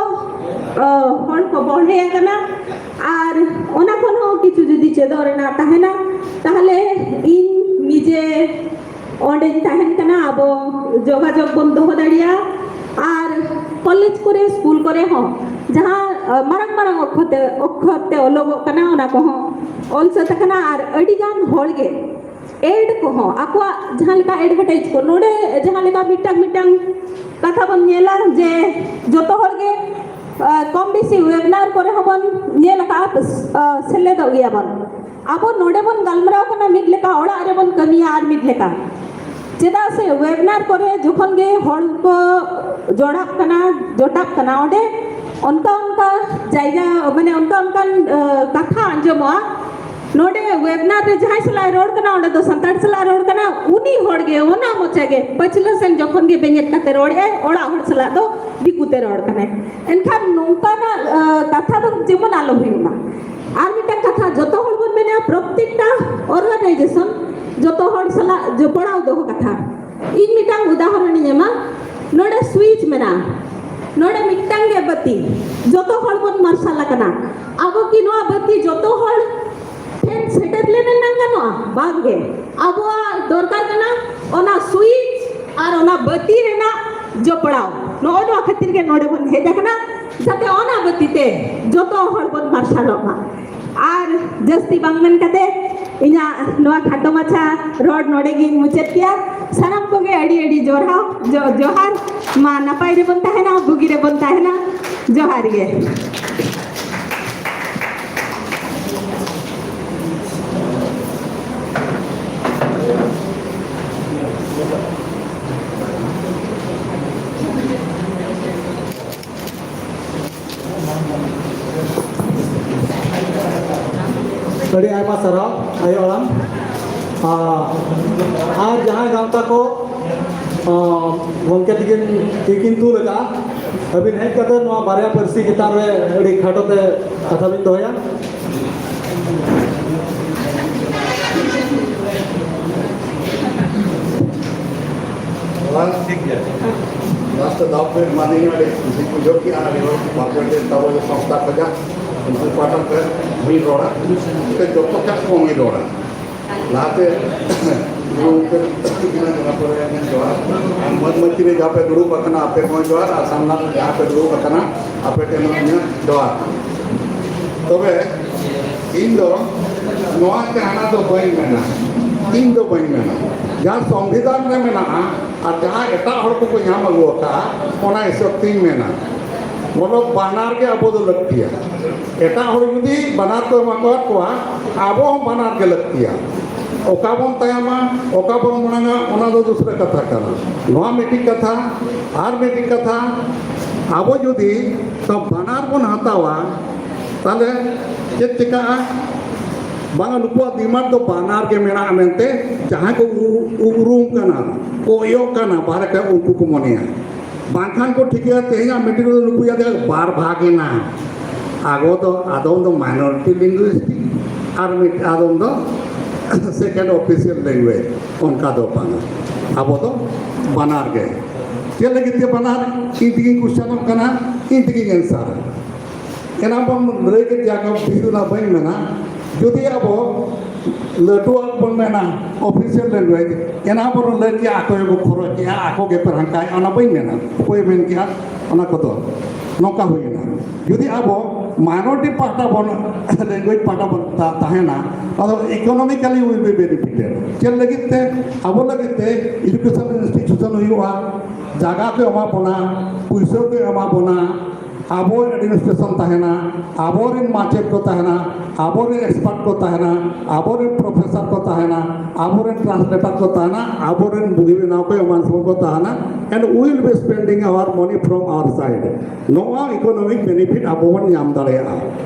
ᱦᱚᱲ ᱠᱚ ᱵᱚᱲᱦᱮ ᱟᱠᱟᱱᱟ᱾ ᱟᱨ ᱚᱱᱟ ᱠᱷᱚᱱ ᱦᱚᱸ ᱠᱤᱪᱷᱩ ᱡᱩᱫᱤ ᱪᱮᱫᱚᱜ ᱨᱮᱱᱟᱜ ᱛᱟᱦᱮᱱᱟ, ᱛᱟᱦᱚᱞᱮ ᱤᱧ ᱱᱤᱡᱮ ᱚᱸᱰᱮᱧ ᱛᱟᱦᱮᱱ ᱠᱟᱱᱟ᱾ ᱟᱵᱚ ᱡᱳᱜᱟᱡᱳᱜᱽ ᱵᱚᱱ ᱫᱚᱦᱚ ᱫᱟᱲᱮᱭᱟᱜᱼᱟ᱾ ᱟᱨ ᱠᱚᱞᱮᱡᱽ ᱠᱚᱨᱮ, ᱥᱠᱩᱞ ᱠᱚᱨᱮ ᱦᱚᱸ ᱡᱟᱦᱟᱸ ᱢᱟᱨᱟᱝ ᱢᱟᱨᱟᱝ ᱚᱠᱠᱷᱚᱨ ᱛᱮ ᱚᱞᱚᱜᱚᱜ ᱠᱟᱱᱟ, ᱚᱱᱟ ᱠᱚᱦᱚᱸ ᱚᱞ ᱥᱟᱹᱛ ᱟᱠᱟᱱᱟ᱾ ᱟᱨ ᱟᱹᱰᱤ ᱜᱟᱱ ᱦᱚᱲ ᱜᱮ ᱮᱰ ᱠᱚᱦᱚᱸ ᱟᱠᱚᱣᱟᱜ ᱡᱟᱦᱟᱸ ᱞᱮᱠᱟ ᱮᱰᱵᱷᱮᱴᱟᱭᱤᱡᱽ ᱠᱚ, ᱱᱚᱰᱮ ᱡᱟᱦᱟᱸ ᱞᱮᱠᱟ ᱢᱤᱫᱴᱟᱝ ᱢᱤᱫᱴᱟᱝ ᱠᱟᱛᱷᱟ ᱵᱚᱱ ᱧᱮᱞᱟ ᱡᱮ ᱡᱚᱛᱚ ᱦᱚᱲ ᱜᱮ ᱠᱚᱢ ᱵᱮᱥᱤ ᱣᱮᱵᱤᱱᱟᱨ ᱠᱚᱨᱮ ᱦᱚᱸᱵᱚᱱ ᱧᱮᱞ ᱟᱠᱟᱫᱼᱟ, ᱥᱮᱞᱮᱫᱚᱜ ᱜᱮᱭᱟ ᱵᱚᱱ᱾ ᱟᱵᱚ ᱱᱚᱰᱮ ᱵᱚᱱ ᱜᱟᱞᱢᱟᱨᱟᱣ ᱠᱟᱱᱟ ᱢᱤᱫ ᱞᱮᱠᱟ, ᱚᱲᱟᱜ ᱨᱮᱵᱚᱱ ᱠᱟᱹᱢᱤᱭᱟ ᱟᱨ ᱢᱤᱫ ᱞᱮᱠᱟ᱾ ᱪᱮᱫᱟᱜ ᱥᱮ ᱣᱮᱵᱤᱱᱟᱨ ᱠᱚᱨᱮ ᱡᱚᱠᱷᱚᱱ ᱜᱮ ᱦᱚᱲ ᱠᱚ ᱡᱚᱲᱟᱜ ᱠᱟᱱᱟ, ᱡᱚᱴᱟᱜ ᱠᱟᱱᱟ, ᱚᱸᱰᱮ ᱚᱱᱠᱟ ᱚᱱᱠᱟ ᱡᱟᱭᱜᱟ, ᱢᱟᱱᱮ ᱚᱱᱠᱟ ᱚᱱᱠᱟᱱ ᱠᱟᱛᱷᱟ ᱟᱸᱡᱚᱢᱚᱜᱼᱟ᱾ ᱱᱚᱰᱮ ᱣᱮᱵᱤᱱᱟᱨ ᱨᱮ ᱡᱟᱦᱟᱸᱭ ᱥᱟᱞᱟᱜ ᱨᱚᱲ ᱠᱟᱱᱟ, ᱚᱸᱰᱮ ᱫᱚ ᱥᱟᱱᱛᱟᱲ ᱥᱟᱞᱟᱜ ᱨᱚᱲ ᱠᱟᱱᱟ, ᱩᱱᱤ ᱦᱚᱲ ᱜᱮ ᱚᱱᱟ ᱢᱚᱪᱟ ᱜᱮ ᱯᱟᱹᱪᱷᱞᱟᱹ ᱥᱮᱱ ᱡᱚᱠᱷᱚᱱ ᱜᱮ ᱵᱮᱸᱜᱮᱫ ᱠᱟᱛᱮ ᱨᱚᱲᱮᱜᱼᱟᱭ, ᱚᱲᱟᱜ ᱦᱚᱲ ᱥᱟᱞᱟᱜ ᱫᱚ ᱫᱤᱠᱩ ᱛᱮ ᱨᱚᱲ ᱠᱟᱱᱟᱭ᱾ ᱮᱱᱠᱷᱟᱱ ᱱᱚᱝᱠᱟᱱᱟᱜ ᱠᱟᱛᱷᱟ ᱫᱚ ᱡᱮᱢᱚᱱ ᱟᱞᱚ ᱦᱩᱭᱩᱜ ᱢᱟ᱾ ᱟᱨ ᱢᱤᱫᱴᱟᱝ ᱠᱟᱛᱷᱟ, ᱡᱚᱛᱚ ᱦᱚᱲ ᱵᱚᱱ ᱢᱮᱱᱟ ᱯᱨᱚᱛᱮᱠᱴᱟ ᱚᱨᱜᱟᱱᱟᱭᱡᱮᱥᱚᱱ ᱡᱚᱛᱚ ᱦᱚᱲ ᱥᱟᱞᱟᱜ ᱡᱚᱯᱲᱟᱣ ᱫᱚᱦᱚ ᱠᱟᱛᱷᱟ᱾ ᱤᱧ ᱢᱤᱫᱴᱟᱝ ᱩᱫᱟᱦᱚᱨᱚᱱ ᱤᱧ ᱮᱢᱟ᱾ ᱱᱚᱰᱮ ᱥᱩᱭᱤᱪ ᱢᱮᱱᱟᱜᱼᱟ, ᱱᱚᱰᱮ ᱢᱤᱫᱴᱟᱝ ᱜᱮ ᱵᱟᱹᱛᱤ, ᱡᱚᱛᱚ ᱦᱚᱲ ᱵᱚᱱ ᱢᱟᱨᱥᱟᱞ ᱟᱠᱟᱱᱟ᱾ ᱟᱵᱚ ᱠᱤ ᱱᱚᱣᱟ ᱵᱟᱹᱛᱤ ᱡᱚᱛᱚ ᱦᱚᱲ ᱴᱷᱮᱱ ᱥᱮᱴᱮᱨ ᱞᱮᱱᱟ ᱱᱟᱝ ᱜᱟᱱᱚᱜᱼᱟ? ᱵᱟᱝ ᱜᱮ᱾ ᱟᱵᱚᱣᱟᱜ ᱫᱚᱨᱠᱟᱨ ᱠᱟᱱᱟ ᱚᱱᱟ ᱥᱩᱭᱤᱪ ᱟᱨ ᱚᱱᱟ ᱵᱟᱹᱛᱤ ᱨᱮᱱᱟᱜ ᱡᱚᱯᱲᱟᱣ᱾ ᱱᱚᱜᱼᱚ ᱱᱚᱣᱟ ᱠᱷᱟᱹᱛᱤᱨ ᱜᱮ ᱱᱚᱰᱮ ᱵᱚᱱ ᱦᱮᱡ ᱟᱠᱟᱱᱟ, ᱡᱟᱛᱮ ᱚᱱᱟ ᱵᱟᱹᱛᱤ ᱛᱮ ᱡᱚᱛᱚ ᱦᱚᱲ ᱵᱚᱱ ᱢᱟᱨᱥᱟᱞᱚᱜ ᱢᱟ᱾ ᱟᱨ ᱡᱟᱹᱥᱛᱤ ᱵᱟᱝ ᱢᱮᱱ ᱠᱟᱛᱮ ᱤᱧᱟᱹᱜ ᱱᱚᱣᱟ ᱠᱷᱟᱴᱚ ᱢᱟᱪᱷᱟ ᱨᱚᱲ ᱱᱚᱰᱮ ᱜᱤᱧ ᱢᱩᱪᱟᱹᱫ ᱠᱮᱭᱟ᱾ ᱥᱟᱱᱟᱢ ᱠᱚᱜᱮ ᱟᱹᱰᱤ ᱟᱹᱰᱤ ᱡᱚᱦᱟᱨ, ᱡᱚ-, ᱡᱚᱦᱟᱨ᱾ ᱢᱟ ᱱᱟᱯᱟᱭ ᱨᱮᱵᱚᱱ ᱛᱟᱦᱮᱱᱟ, ᱵᱩᱜᱤ ᱨᱮᱵᱚᱱ ᱛᱟᱦᱮᱱᱟ᱾ ᱡᱚᱦᱟᱨ ᱜᱮ᱾ ᱟᱹᱰᱤ ᱟᱭᱢᱟ ᱥᱟᱨᱦᱟᱣ ᱟᱭᱳ ᱟᱲᱟᱝ᱾ ᱟᱨ, ᱟᱨ ᱡᱟᱦᱟᱸᱭ ᱜᱟᱶᱛᱟ ᱠᱚ, ᱟᱸ, ᱜᱚᱢᱠᱮ ᱛᱤᱠᱤᱱ ᱛᱤᱠᱤᱱ ᱛᱩᱞ ᱟᱠᱟᱫᱼᱟ, ᱟᱹᱵᱤᱱ ᱦᱮᱡ ᱠᱟᱛᱮ ᱱᱚᱣᱟ ᱵᱟᱨᱭᱟ ᱯᱟᱹᱨᱥᱤ ᱪᱮᱛᱟᱱ ᱨᱮ ᱟᱹᱰᱤ ᱠᱷᱟᱴᱚ ᱛᱮ ᱠᱟᱛᱷᱟ ᱵᱤᱱ ᱫᱚᱦᱚᱭᱟ᱾ ᱵᱟᱝ, ᱴᱷᱤᱠ ᱜᱮᱭᱟ᱾ ᱞᱟᱥᱴ ᱫᱟᱣ ᱯᱮ ᱮᱢᱟᱫᱤᱧᱟ, ᱟᱹᱰᱤ ᱠᱩᱥᱤᱧ ᱵᱩᱡᱷᱟᱹᱣ ᱠᱮᱜᱼᱟ᱾ ᱟᱹᱰᱤ ᱦᱚᱲ ᱵᱟᱨᱯᱮ ᱴᱷᱮᱱ ᱛᱟᱵᱚ ᱥᱚᱝᱥᱛᱷᱟ ᱠᱷᱚᱱᱟᱜ ᱩᱱᱠᱩ ᱯᱟᱦᱴᱟ ᱠᱷᱚᱱ ᱦᱚᱸᱧ ᱨᱚᱲᱟ, ᱡᱚᱛᱚ ᱠᱷᱚᱱ ᱠᱚᱢ ᱤᱧ ᱨᱚᱲᱟ᱾ ᱞᱟᱦᱟᱛᱮ ᱜᱩᱨᱩ ᱜᱚᱢᱠᱮ ᱛᱟᱹᱠᱤᱱᱟᱜ ᱡᱟᱦᱟᱸ ᱯᱚᱨᱮ ᱡᱚᱦᱟᱨ, ᱟᱨ ᱢᱟᱹᱡᱷᱤ ᱨᱮ ᱡᱟᱦᱟᱸ ᱯᱮ ᱫᱩᱲᱩᱵ ᱟᱠᱟᱱᱟ, ᱟᱯᱮ ᱠᱚᱦᱚᱸ ᱡᱚᱦᱟᱨ, ᱟᱨ ᱥᱟᱢᱱᱟ ᱨᱮ ᱡᱟᱦᱟᱸ ᱯᱮ ᱫᱩᱲᱩᱵ ᱟᱠᱟᱱᱟ, ᱟᱯᱮ ᱴᱷᱮᱱ ᱦᱚᱸ ᱤᱧᱟᱹᱜ ᱡᱚᱦᱟᱨ᱾ ᱛᱚᱵᱮ ᱤᱧ ᱫᱚ ᱱᱚᱣᱟ ᱡᱟᱦᱟᱱᱟᱜ ᱫᱚ ᱵᱟᱹᱧ ᱢᱮᱱᱟ, ᱤᱧ ᱫᱚ ᱵᱟᱹᱧ ᱢᱮᱱᱟ᱾ ᱡᱟᱦᱟᱸ ᱥᱚᱝᱵᱤᱫᱷᱟᱱ ᱨᱮ ᱢᱮᱱᱟᱜᱼᱟ ᱟᱨ ᱡᱟᱦᱟᱸ ᱮᱴᱟᱜ ᱦᱚᱲ ᱠᱚᱠᱚ ᱧᱟᱢ ᱟᱹᱜᱩ ᱟᱠᱟᱫᱼᱟ, ᱚᱱᱟ ᱦᱤᱥᱟᱹᱵ ᱛᱤᱧ ᱢᱮᱱᱟ᱾ ᱢᱚᱛᱞᱚᱵ ᱵᱟᱱᱟᱨ ᱜᱮ ᱟᱵᱚ ᱫᱚ ᱞᱟᱹᱠᱛᱤᱭᱟ᱾ ᱮᱴᱟᱜ ᱦᱚᱲ ᱡᱩᱫᱤ ᱵᱟᱱᱟᱨ ᱠᱚ ᱮᱢᱟ ᱠᱚᱣᱟ, ᱟᱵᱚ ᱦᱚᱸ ᱵᱟᱱᱟᱨ ᱜᱮ ᱞᱟᱹᱠᱛᱤᱭᱟ᱾ ᱚᱠᱟ ᱵᱚᱱ ᱛᱟᱭᱚᱢᱟ, ᱚᱠᱟ ᱵᱚᱱ ᱢᱟᱲᱟᱝᱟ, ᱚᱱᱟ ᱫᱚ ᱫᱩᱥᱨᱟᱹ ᱠᱟᱛᱷᱟ ᱠᱟᱱᱟ᱾ ᱱᱚᱣᱟ ᱢᱤᱫᱴᱤᱡ ᱠᱟᱛᱷᱟ᱾ ᱟᱨ ᱢᱤᱫᱴᱤᱡ ᱠᱟᱛᱷᱟ, ᱟᱵᱚ ᱡᱩᱫᱤ ᱵᱟᱱᱟᱨ ᱵᱚᱱ ᱦᱟᱛᱟᱣᱟ, ᱛᱟᱦᱞᱮ ᱪᱮᱫ ᱪᱤᱠᱟᱹᱜᱼᱟ? ᱵᱟᱝᱟ, ᱱᱩᱠᱩᱣᱟᱜ ᱫᱤᱢᱟᱜᱽ ᱫᱚ ᱵᱟᱱᱟᱨ ᱜᱮ ᱢᱮᱱᱟᱜᱼᱟ ᱢᱮᱱᱛᱮ ᱡᱟᱦᱟᱸᱭ ᱠᱚ ᱩ-, ᱩ-, ᱩᱨᱩᱢ ᱠᱟᱱᱟ, ᱠᱚᱭᱚᱜ ᱠᱟᱱᱟ ᱵᱟᱦᱨᱮ ᱠᱷᱚᱱ, ᱩᱱᱠᱩ ᱠᱚ ᱢᱚᱱᱮᱭᱟ᱾ ᱵᱟᱝᱠᱷᱟᱱ ᱠᱚ ᱴᱷᱤᱠᱟᱹᱭᱟ ᱛᱮᱦᱮᱧᱟᱜ ᱢᱤᱴᱤᱝ ᱨᱮᱫᱚ ᱱᱩᱠᱩᱭᱟᱜ ᱫᱚ ᱵᱟᱨ ᱵᱷᱟᱜᱽ ᱮᱱᱟ᱾ ᱟᱵᱚ ᱫᱚ ᱟᱫᱚᱢ ᱫᱚ minority linguistic ᱟᱨ ᱢᱤᱫ ᱟᱫᱚᱢ ᱫᱚ second official language, ᱚᱱᱠᱟ ᱫᱚ ᱵᱟᱝᱟ᱾ ᱟᱵᱚ ᱫᱚ ᱵᱟᱱᱟᱨ ᱜᱮ᱾ ᱪᱮᱫ ᱞᱟᱹᱜᱤᱫ ᱛᱮ ᱵᱟᱱᱟᱨ ᱤᱧ ᱛᱮᱜᱮᱧ ᱠᱩᱥᱪᱟᱱᱚᱜ ᱠᱟᱱᱟ, ᱤᱧ ᱛᱮᱜᱮᱧ ᱮᱱᱥᱟᱨᱟ? ᱮᱱᱟᱝ ᱵᱚᱱ ᱞᱟᱹᱭ ᱠᱮᱫ ᱜᱮᱭᱟ, ᱠᱚ ᱵᱤᱥᱤ ᱫᱚ ᱵᱟᱹᱧ ᱢᱮᱱᱟ᱾ ᱡᱩᱫᱤ ᱟᱵᱚ ᱞᱟᱹᱴᱩᱣᱟᱜ ᱵᱚᱱ ᱢᱮᱱᱟ ᱚᱯᱷᱤᱥᱤᱭᱟᱞ ᱞᱮᱝᱜᱩᱭᱮᱡᱽ, ᱮᱱᱟᱝ ᱵᱚᱱ ᱞᱟᱹᱭ ᱠᱮᱜᱼᱟ ᱟᱠᱚ ᱜᱮᱠᱚ ᱠᱷᱚᱨᱚᱪ ᱠᱮᱜᱼᱟ, ᱟᱠᱚ ᱜᱮᱠᱚ ᱦᱟᱱᱠᱟᱭᱮᱜᱼᱟ, ᱚᱱᱟ ᱵᱟᱹᱧ ᱢᱮᱱᱟ, ᱚᱠᱚᱭ ᱢᱮᱱ ᱠᱮᱜᱼᱟ? ᱚᱱᱟ ᱠᱚᱫᱚ ᱱᱚᱝᱠᱟ ᱦᱩᱭᱮᱱᱟ᱾ ᱡᱩᱫᱤ ᱟᱵᱚ ᱢᱟᱭᱱᱚᱨᱤᱴᱤ ᱯᱟᱦᱴᱟ ᱵᱚᱱ, ᱞᱮᱝᱜᱩᱭᱮᱡᱽ ᱯᱟᱦᱴᱟ ᱵᱚᱱ ᱛᱟ-, ᱛᱟᱦᱮᱱᱟ, ᱟᱫᱚ economically will be benefited᱾ ᱪᱮᱫ ᱞᱟᱹᱜᱤᱫ ᱛᱮ? ᱟᱵᱚ ᱞᱟᱹᱜᱤᱫ ᱛᱮ ᱮᱰᱩᱠᱮᱥᱚᱱ ᱤᱱᱥᱴᱤᱴᱤᱭᱩᱥᱚᱱ ᱦᱩᱭᱩᱜᱼᱟ, ᱡᱟᱭᱜᱟ ᱠᱚ ᱮᱢᱟ ᱵᱚᱱᱟ, ᱯᱩᱭᱥᱟᱹ ᱠᱚ ᱮᱢᱟ ᱵᱚᱱᱟ, ᱟᱵᱚ ᱮᱰᱢᱤᱱᱤᱥᱴᱨᱮᱥᱚᱱ ᱛᱟᱦᱮᱱᱟ, ᱟᱵᱚᱨᱮᱱ ᱢᱟᱪᱮᱫ ᱠᱚ ᱛᱟᱦᱮᱱᱟ, ᱟᱵᱚᱨᱮᱱ ᱮᱠᱥᱯᱟᱨᱴ ᱠᱚ ᱛᱟᱦᱮᱱᱟ, ᱟᱵᱚᱨᱮᱱ ᱯᱨᱚᱯᱷᱮᱥᱚᱨ ᱠᱚ ᱛᱟᱦᱮᱱᱟ, ᱟᱵᱚᱨᱮᱱ ᱴᱨᱟᱱᱥᱞᱮᱴᱟᱨ ᱠᱚ ᱛᱟᱦᱮᱱᱟ, ᱟᱵᱚᱨᱮᱱ ᱵᱩᱫᱷᱤ ᱵᱮᱱᱟᱣ ᱠᱚ ᱮᱢᱟᱱ ᱥᱚᱢᱚᱭ ᱠᱚ ᱛᱟᱦᱮᱱᱟ, and we will be spending our money from our side᱾ ᱱᱚᱣᱟ ᱤᱠᱳᱱᱚᱢᱤᱠ ᱵᱮᱱᱤᱯᱷᱤᱴ ᱟᱵᱚ ᱵᱚᱱ ᱧᱟᱢ ᱫᱟᱲᱮᱭᱟᱜᱼᱟ᱾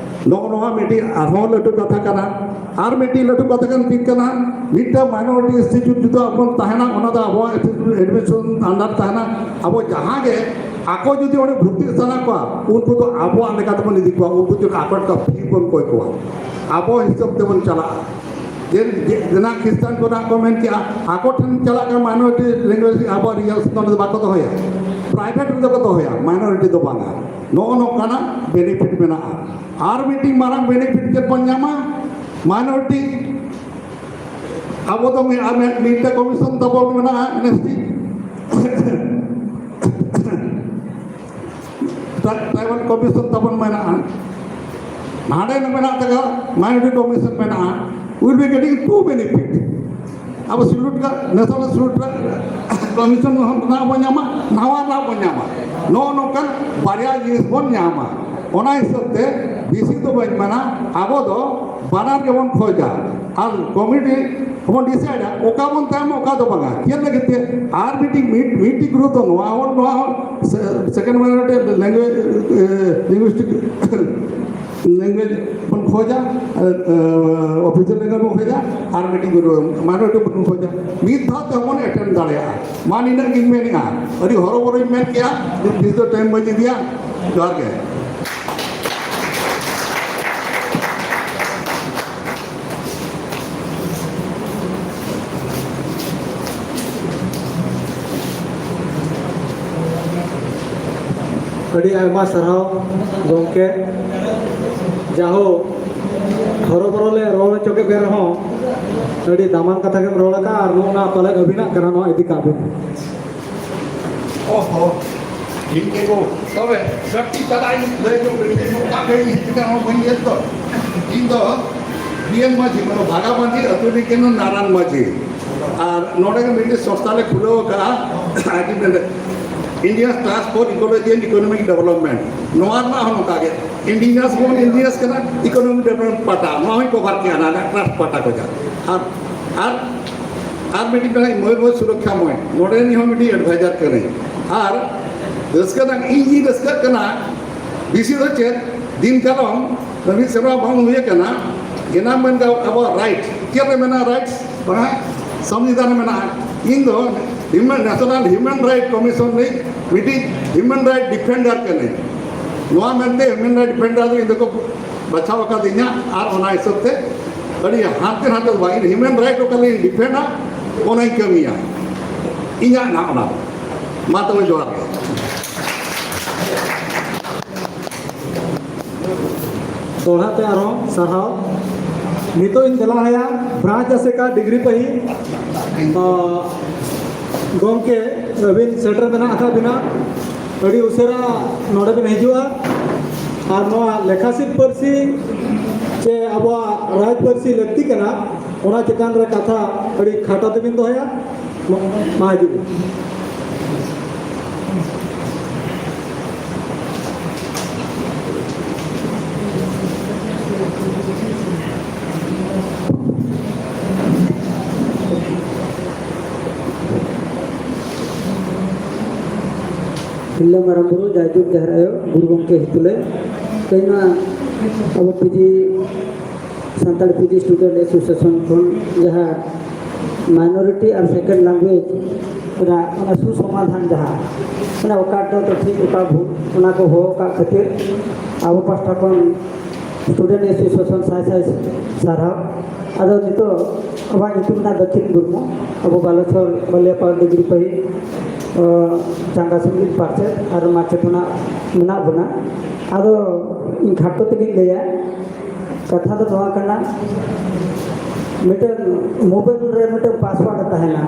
ᱱᱚᱜᱼᱚ ᱱᱚᱣᱟ ᱢᱤᱫᱴᱤᱡ ᱟᱨᱦᱚᱸ ᱞᱟᱹᱴᱩ ᱠᱟᱛᱷᱟ ᱠᱟᱱᱟ᱾ ᱟᱨ ᱢᱤᱫᱴᱤᱡ ᱞᱟᱹᱴᱩ ᱠᱟᱛᱷᱟ ᱠᱟᱱ ᱪᱮᱫ ᱠᱟᱱᱟ? ᱢᱤᱫᱴᱟᱝ ᱢᱟᱭᱱᱚᱨᱤᱴᱤ ᱤᱱᱥᱴᱤᱴᱤᱭᱩᱴ ᱡᱩᱫᱤ ᱟᱵᱚ ᱵᱚᱱ ᱛᱟᱦᱮᱱᱟ, ᱚᱱᱟ ᱫᱚ ᱟᱵᱚᱣᱟᱜ ᱮᱰᱢᱤᱥᱚᱱ ᱟᱱᱰᱟᱨ ᱛᱟᱦᱮᱱᱟ᱾ ᱟᱵᱚ ᱡᱟᱦᱟᱸ ᱜᱮ ᱟᱠᱚ ᱡᱩᱫᱤ ᱚᱸᱰᱮ ᱵᱷᱚᱨᱛᱤ ᱥᱟᱱᱟ ᱠᱚᱣᱟ, ᱩᱱᱠᱩ ᱫᱚ ᱟᱵᱚᱣᱟᱜ ᱞᱮᱠᱟ ᱛᱮᱵᱚᱱ ᱤᱫᱤ ᱠᱚᱣᱟ, ᱩᱱᱠᱩ ᱪᱮᱫ ᱟᱠᱚ ᱞᱮᱠᱟ ᱯᱷᱤ ᱵᱚᱱ ᱠᱚᱭ ᱠᱚᱣᱟ, ᱟᱵᱚ ᱦᱤᱥᱟᱹᱵ ᱛᱮᱵᱚᱱ ᱪᱟᱞᱟᱜᱼᱟ᱾ ᱡᱮ, ᱡᱮ, ᱡᱮᱱᱟ ᱠᱷᱨᱤᱥᱴᱟᱱ ᱠᱚ ᱱᱟᱜ ᱠᱚ ᱢᱮᱱ ᱠᱮᱜᱼᱟ, ᱟᱠᱚ ᱴᱷᱮᱱ ᱪᱟᱞᱟᱜ ᱠᱟᱱᱟ ᱢᱟᱭᱱᱚᱨᱤᱴᱤ ᱞᱮᱝᱜᱩᱭᱮᱡᱽ, ᱟᱵᱚᱣᱟᱜ ᱨᱤᱡᱟᱨᱵᱷᱮᱥᱚᱱ ᱫᱚ ᱵᱟᱠᱚ ᱫᱚᱦᱚᱭᱟ, ᱯᱨᱟᱭᱵᱷᱮᱴ ᱨᱮᱫᱚ ᱠᱚ ᱫᱚᱦᱚᱭᱟ, ᱢᱟᱭᱱᱚᱨᱤᱴᱤ ᱫᱚ ᱵᱟᱝᱟ᱾ ᱱᱚᱜᱼᱚ ᱱᱚᱝᱠᱟᱱᱟᱜ ᱵᱮᱱᱤᱯᱷᱤᱴ ᱢᱮᱱᱟᱜᱼᱟ᱾ ᱟᱨ ᱢᱤᱫᱴᱤᱡ ᱢᱟᱨᱟᱝ ᱵᱮᱱᱤᱯᱷᱤᱴ ᱪᱮᱫ ᱵᱚᱱ ᱧᱟᱢᱟ? ᱢᱟᱭᱱᱚᱨᱤᱴᱤ, ᱟᱵᱚ ᱫᱚ ᱢᱤᱫ, ᱟᱨ ᱢᱤᱫ, ᱢᱤᱫᱴᱮᱡ ᱠᱚᱢᱤᱥᱚᱱ ᱛᱟᱵᱚ ᱢᱮᱱᱟᱜᱼᱟ, N S T. Tribal commission ᱛᱟᱵᱚᱱ ᱢᱮᱱᱟᱜᱼᱟ, ᱦᱟᱸᱰᱮ ᱢᱮᱱᱟᱜ ᱛᱟᱠᱚᱣᱟ, ᱢᱟᱭᱱᱚᱨᱤᱴᱤ ᱠᱚᱢᱤᱥᱚᱱ ᱢᱮᱱᱟᱜᱼᱟ, will be getting two benefit᱾ ᱟᱵᱚ ᱥᱤᱞᱩᱴ ᱨᱮ, ᱱᱮᱥᱚᱱᱟᱞ ᱥᱤᱞᱩᱴ ᱨᱮ ᱠᱚᱢᱤᱥᱚᱱ ᱦᱚᱸ ᱨᱮᱱᱟᱜ ᱵᱚᱱ ᱧᱟᱢᱟ, ᱱᱟᱣᱟ ᱨᱮᱱᱟᱜ ᱵᱚᱱ ᱧᱟᱢᱟ᱾ ᱱᱚᱜᱼᱚ ᱱᱚᱝᱠᱟᱱ ᱵᱟᱨᱭᱟ ᱡᱤᱱᱤᱥ ᱵᱚᱱ ᱧᱟᱢᱟ᱾ ᱚᱱᱟ ᱦᱤᱥᱟᱹᱵ ᱛᱮ ᱵᱮᱥᱤ ᱫᱚ ᱵᱟᱹᱧ ᱢᱮᱱᱟ, ᱟᱵᱚ ᱫᱚ ᱵᱟᱱᱟᱨ ᱜᱮᱵᱚᱱ ᱠᱷᱚᱡᱟ᱾ ᱟᱨ ᱠᱚᱢᱤᱴᱤ ᱦᱚᱸᱵᱚᱱ ᱰᱤᱥᱟᱭᱤᱰᱟ ᱚᱠᱟ ᱵᱚᱱ ᱛᱟᱭᱚᱢᱟ, ᱚᱠᱟ ᱫᱚ ᱵᱟᱝᱟ᱾ ᱪᱮᱫ ᱞᱟᱹᱜᱤᱫ ᱛᱮ? ᱟᱨ ᱢᱤᱫᱴᱤᱡ, ᱢᱤᱫ, ᱢᱤᱫᱴᱤᱡ ᱜᱨᱩᱯ ᱫᱚ ᱱᱚᱣᱟ ᱦᱚᱸ, ᱱᱚᱣᱟ ᱦᱚᱸ, ᱥᱮ-, ᱥᱮᱠᱮᱱᱰ ᱢᱟᱭᱱᱚᱨᱤᱴᱤ ᱞᱮᱝᱜᱩᱭᱮᱡᱽ, ᱮ, ᱞᱤᱝᱜᱩᱭᱤᱥᱴᱤᱠ ᱞᱮᱝᱜᱩᱭᱮᱡᱽ ᱵᱚᱱ ᱠᱷᱚᱡᱟ, ᱟᱨ, ᱮ, ᱚᱯᱷᱤᱥᱤᱭᱟᱞ ᱞᱮᱝᱜᱩᱭᱮᱡᱽ ᱵᱚᱱ ᱠᱷᱚᱡᱟ, ᱟᱨ ᱢᱤᱫᱴᱤᱡ ᱜᱨᱩᱯ ᱢᱟᱭᱱᱚᱨᱤᱴᱤ ᱵᱚᱱ ᱠᱷᱚᱡᱟ᱾ ᱢᱤᱫ ᱫᱷᱟᱣ ᱛᱮᱦᱚᱸ ᱵᱚᱱ ᱮᱴᱮᱱᱰ ᱫᱟᱲᱮᱭᱟᱜᱼᱟ᱾ ᱢᱟ ᱱᱤᱱᱟᱹᱜ ᱜᱤᱧ ᱢᱮᱱᱮᱜᱼᱟ, ᱟᱹᱰᱤ ᱦᱚᱨᱚᱵᱚᱨᱚᱧ ᱢᱮᱱ ᱠᱮᱜᱼᱟ, ᱵᱮᱥᱤ ᱫᱚ ᱴᱟᱭᱤᱢ ᱵᱟᱹᱧ ᱤᱫᱤᱭᱟ᱾ ᱡᱚᱦᱟᱨ ᱜᱮ᱾ ᱟᱹᱰᱤ ᱟᱭᱢᱟ ᱥᱟᱨᱦᱟᱣ ᱜᱚᱢᱠᱮ, ᱡᱟᱦᱳ ᱦᱚᱨᱚᱵᱚᱨᱚ ᱞᱮ ᱨᱚᱲ ᱦᱚᱪᱚ ᱠᱮᱫ ᱢᱮ ᱨᱮᱦᱚᱸ ᱟᱹᱰᱤ ᱫᱟᱢᱟᱱ ᱠᱟᱛᱷᱟ ᱜᱮᱢ ᱨᱚᱲ ᱟᱠᱟᱫᱼᱟ, ᱟᱨ ᱱᱚᱜᱼᱚ ᱱᱟ ᱯᱟᱞᱮᱫ ᱟᱹᱵᱤᱱᱟᱜ ᱠᱟᱱᱟ, ᱱᱚᱣᱟ ᱤᱫᱤ ᱠᱟᱜ ᱵᱤᱱ᱾ ᱚᱦᱚ, ᱴᱷᱤᱠ ᱜᱮ ᱜᱳ᱾ ᱛᱚᱵᱮ ᱠᱟᱹᱴᱤᱡ ᱛᱟᱞᱟ ᱤᱧ ᱞᱟᱹᱭ ᱧᱚᱜ ᱞᱮᱜᱮ, ᱱᱚᱝᱠᱟ ᱜᱮ ᱤᱧ ᱦᱮᱡ ᱟᱠᱟᱱᱟ, ᱵᱟᱹᱧ ᱧᱮᱞ ᱫᱚ᱾ ᱤᱧ ᱫᱚ ᱵᱤ ᱮᱱ ᱢᱟᱹᱡᱷᱤ, ᱢᱟᱱᱮ ᱵᱷᱟᱜᱟ ᱢᱟᱹᱡᱷᱤ, ᱟᱹᱛᱩ ᱨᱤᱱᱤᱡ ᱠᱟᱱᱟ ᱱᱟᱨᱟᱱ ᱢᱟᱹᱡᱷᱤ᱾ ᱟᱨ ᱱᱚᱰᱮ ᱜᱮ ᱢᱤᱫᱴᱤᱡ ᱥᱚᱝᱥᱛᱷᱟ ᱞᱮ ᱠᱷᱩᱞᱟᱹᱣ ᱟᱠᱟᱫᱼᱟ, ᱟᱹᱰᱤ ᱢᱮᱱᱛᱮ Indian Trust for Ecology and Economic Development᱾ ᱱᱚᱣᱟ ᱨᱮᱱᱟᱜ ᱦᱚᱸ ᱱᱚᱝᱠᱟ ᱜᱮ, indigenous ᱵᱚᱱ indigenous ᱠᱟᱱᱟ, economic development ᱯᱟᱦᱴᱟ, ᱱᱚᱣᱟ ᱦᱚᱸᱧ cover ᱠᱮᱜᱼᱟ, ᱱᱟᱜᱟ ᱴᱨᱟᱥᱴ ᱯᱟᱦᱴᱟ ᱠᱷᱚᱱᱟᱜ᱾ ᱟᱨ, ᱟᱨ, ᱟᱨ ᱢᱤᱫᱴᱤᱡ ᱢᱮᱱᱟᱭ ᱢᱚᱭᱩᱨᱵᱷᱚᱸᱡᱽ ᱥᱩᱨᱚᱠᱠᱷᱟ ᱢᱚᱭ, ᱱᱚᱰᱮ ᱨᱤᱱᱤᱡ ᱦᱚᱸ ᱢᱤᱫᱴᱤᱡ advisor ᱠᱟᱹᱱᱟᱹᱧ᱾ ᱟᱨ ᱨᱟᱹᱥᱠᱟᱹ ᱨᱮᱱᱟᱜ, ᱤᱧ ᱜᱤᱧ ᱨᱟᱹᱥᱠᱟᱹᱜ ᱠᱟᱱᱟ, ᱵᱮᱥᱤ ᱫᱚ ᱪᱮᱫ, ᱫᱤᱱ ᱠᱟᱞᱚᱢ ᱢᱤᱫ ᱥᱮᱨᱢᱟ ᱵᱟᱝ ᱦᱩᱭ ᱟᱠᱟᱱᱟ, ᱮᱱᱟᱢ ᱢᱮᱱ ᱜᱟᱱᱚᱜ ᱟᱵᱚᱣᱟᱜ right, ᱪᱮᱫ ᱨᱮ ᱢᱮᱱᱟᱜᱼᱟ right? ᱵᱟᱝᱟ, ᱥᱚᱝᱵᱤᱫᱷᱟᱱ ᱨᱮ ᱢᱮᱱᱟᱜᱼᱟ᱾ ᱤᱧ ᱫᱚ human, National Human Right Commission ᱨᱤᱱᱤᱡ ᱢᱤᱫᱴᱤᱡ human right defender ᱠᱟᱹᱱᱟᱹᱧ᱾ ᱱᱚᱣᱟ ᱢᱮᱱᱛᱮ human right defender ᱫᱚ ᱤᱧ ᱫᱚᱠᱚ ᱵᱟᱪᱷᱟᱣ ᱟᱠᱟᱫᱤᱧᱟ, ᱟᱨ ᱚᱱᱟ ᱦᱤᱥᱟᱹᱵ ᱛᱮ ᱟᱹᱰᱤ ᱦᱟᱱᱛᱮ ᱱᱟᱛᱮ ᱫᱚ ᱵᱟᱝ, ᱤᱧ human right ᱚᱠᱟ ᱞᱤᱧ ᱰᱤᱯᱷᱮᱱᱰᱟ, ᱚᱱᱟᱧ ᱠᱟᱹᱢᱤᱭᱟ᱾ ᱤᱧᱟᱹᱜ ᱱᱟᱜ ᱚᱱᱟ ᱫᱚ᱾ ᱢᱟ ᱛᱚᱵᱮ ᱡᱚᱦᱟᱨ ᱜᱮ᱾ ᱫᱚᱦᱲᱟ ᱛᱮ ᱟᱨᱦᱚᱸ ᱥᱟᱨᱦᱟᱣ᱾ ᱱᱤᱛᱚᱜ ᱤᱧ ᱫᱮᱞᱟ ᱟᱭᱟ ᱵᱨᱟᱧᱪ ᱟᱥᱮᱠᱟ ᱰᱤᱜᱽᱨᱤ ᱯᱟᱹᱦᱤ, ᱟ, ᱜᱚᱢᱠᱮ, ᱟᱹᱵᱤᱱ ᱥᱮᱴᱮᱨ ᱢᱮᱱᱟᱜ ᱟᱠᱟᱫ ᱵᱤᱱᱟ᱾ ᱟᱹᱰᱤ ᱩᱥᱟᱹᱨᱟ ᱱᱚᱰᱮ ᱵᱤᱱ ᱦᱤᱡᱩᱜᱼᱟ ᱟᱨ ᱱᱚᱣᱟ ᱞᱮᱠᱷᱟᱥᱤᱫ ᱯᱟᱹᱨᱥᱤ ᱪᱮ ᱟᱵᱚᱣᱟᱜ ᱨᱟᱡᱽ ᱯᱟᱹᱨᱥᱤ ᱞᱟᱹᱠᱛᱤ ᱠᱟᱱᱟ, ᱚᱱᱟ ᱪᱮᱛᱟᱱ ᱨᱮ ᱠᱟᱛᱷᱟ ᱟᱹᱰᱤ ᱠᱷᱟᱴᱚ ᱛᱮᱵᱤᱱ ᱫᱚᱦᱚᱭᱟ᱾ ᱢᱟ ᱦᱤᱡᱩᱜ ᱵᱤᱱ᱾ ᱛᱤᱨᱞᱟᱹ ᱢᱟᱨᱟᱝ ᱵᱩᱨᱩ, ᱡᱟᱭᱡᱩᱜᱽ ᱡᱟᱦᱮᱨ ᱟᱭᱳ, ᱜᱩᱨᱩ ᱜᱚᱢᱠᱮ ᱦᱤᱛᱩᱞᱟᱹᱭ, ᱛᱮᱦᱮᱧ ᱱᱚᱣᱟ ᱟᱵᱚ PG, Santal PG student association ᱠᱷᱚᱱ ᱡᱟᱦᱟᱸ minority ᱟᱨ second language ᱨᱮᱱᱟᱜ ᱚᱱᱟ ᱥᱩᱥᱚᱢᱟᱫᱷᱟᱱ ᱡᱟᱦᱟᱸ, ᱚᱱᱟ ᱚᱠᱟ ᱫᱚ ᱴᱷᱤᱠ ᱚᱠᱟ ᱵᱷᱩᱞ, ᱚᱱᱟ ᱠᱚ ᱦᱚᱦᱚ ᱟᱠᱟᱫ ᱠᱷᱟᱹᱛᱤᱨ ᱟᱵᱚ ᱯᱟᱦᱴᱟ ᱠᱷᱚᱱ ᱥᱴᱩᱰᱮᱱᱴ ᱮᱥᱳᱥᱤᱭᱮᱥᱚᱱ ᱥᱟᱭ ᱥᱟᱭ ᱥᱟᱨᱦᱟᱣ᱾ ᱟᱫᱚ ᱱᱤᱛᱚᱜ ᱟᱵᱚᱣᱟᱜ ᱧᱩᱛᱩᱢ ᱨᱮᱱᱟᱜ ᱫᱚᱠᱠᱷᱤᱱ ᱢᱩᱨᱢᱩ, ᱟᱵᱚ ᱵᱟᱞᱮᱥᱚᱨ ᱵᱟᱞᱤᱭᱟᱯᱟᱲ ᱰᱤᱜᱽᱨᱤ ᱯᱟᱹᱦᱤᱞ ᱪᱟᱸᱜᱟ ᱥᱩᱵᱤᱫ ᱯᱟᱨᱪᱮᱫ ᱟᱨ ᱢᱟᱪᱮᱛ ᱦᱚᱸ ᱱᱟᱜ ᱢᱮᱱᱟᱜ ᱵᱚᱱᱟ᱾ ᱟᱫᱚ ᱤᱧ ᱠᱷᱟᱴᱚ ᱛᱮᱜᱮᱧ ᱞᱟᱹᱭᱟ, ᱠᱟᱛᱷᱟ ᱫᱚ ᱱᱚᱣᱟ ᱠᱟᱱᱟ, ᱢᱤᱫᱴᱟᱝ ᱢᱳᱵᱟᱭᱤᱞ ᱨᱮ ᱢᱤᱫᱴᱟᱝ ᱯᱟᱥᱣᱟᱨᱰ ᱛᱟᱦᱮᱱᱟ᱾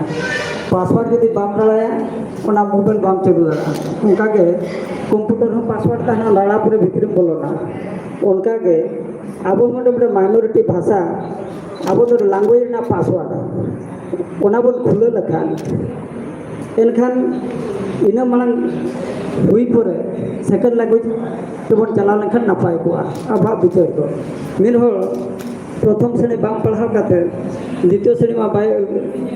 ᱯᱟᱥᱣᱟᱨᱰ ᱡᱩᱫᱤ ᱵᱟᱢ ᱵᱟᱲᱟᱭᱟ, ᱚᱱᱟ ᱢᱳᱵᱟᱭᱤᱞ ᱵᱟᱢ ᱪᱟᱹᱞᱩ ᱫᱟᱲᱮᱭᱟᱜᱼᱟ᱾ ᱚᱱᱠᱟᱜᱮ ᱠᱚᱢᱯᱤᱭᱩᱴᱟᱨ ᱦᱚᱸ ᱯᱟᱥᱣᱟᱨᱰ ᱛᱟᱦᱮᱱᱟ, ᱞᱟᱲᱟ ᱯᱚᱨᱮ ᱵᱷᱤᱛᱨᱤᱢ ᱵᱚᱞᱚᱱᱟ᱾ ᱚᱱᱠᱟᱜᱮ ᱟᱵᱚ ᱱᱚᱰᱮ ᱢᱤᱫᱴᱟᱝ ᱢᱟᱭᱱᱚᱨᱤᱴᱤ ᱵᱷᱟᱥᱟ, ᱟᱵᱚ ᱫᱚ ᱞᱟᱝᱜᱩᱭᱮᱡᱽ ᱨᱮᱱᱟᱜ ᱯᱟᱥᱣᱟᱨᱰ, ᱚᱱᱟ ᱵᱚᱱ ᱠᱷᱩᱞᱟᱹᱣ ᱞᱮᱠᱷᱟᱱ, ᱮᱱᱠᱷᱟᱱ ᱤᱱᱟᱹ ᱢᱟᱲᱟᱝ ᱦᱩᱭ ᱯᱚᱨᱮ ᱥᱮᱠᱮᱱᱰ ᱞᱮᱝᱜᱩᱭᱮᱡᱽ ᱛᱮᱵᱚᱱ ᱪᱟᱞᱟᱣ ᱞᱮᱱᱠᱷᱟᱱ ᱱᱟᱯᱟᱭ ᱠᱚᱜᱼᱟ᱾ ᱟᱵᱚᱣᱟᱜ ᱵᱤᱪᱟᱹᱨ ᱫᱚ, ᱢᱤᱫ ᱦᱚᱲ ᱯᱨᱚᱛᱷᱚᱢ ᱥᱨᱮᱱᱤ ᱵᱟᱝ ᱯᱟᱲᱦᱟᱣ ᱠᱟᱛᱮ ᱫᱤᱛᱤᱭᱚ ᱥᱨᱮᱱᱤ ᱢᱟ ᱵᱟᱭ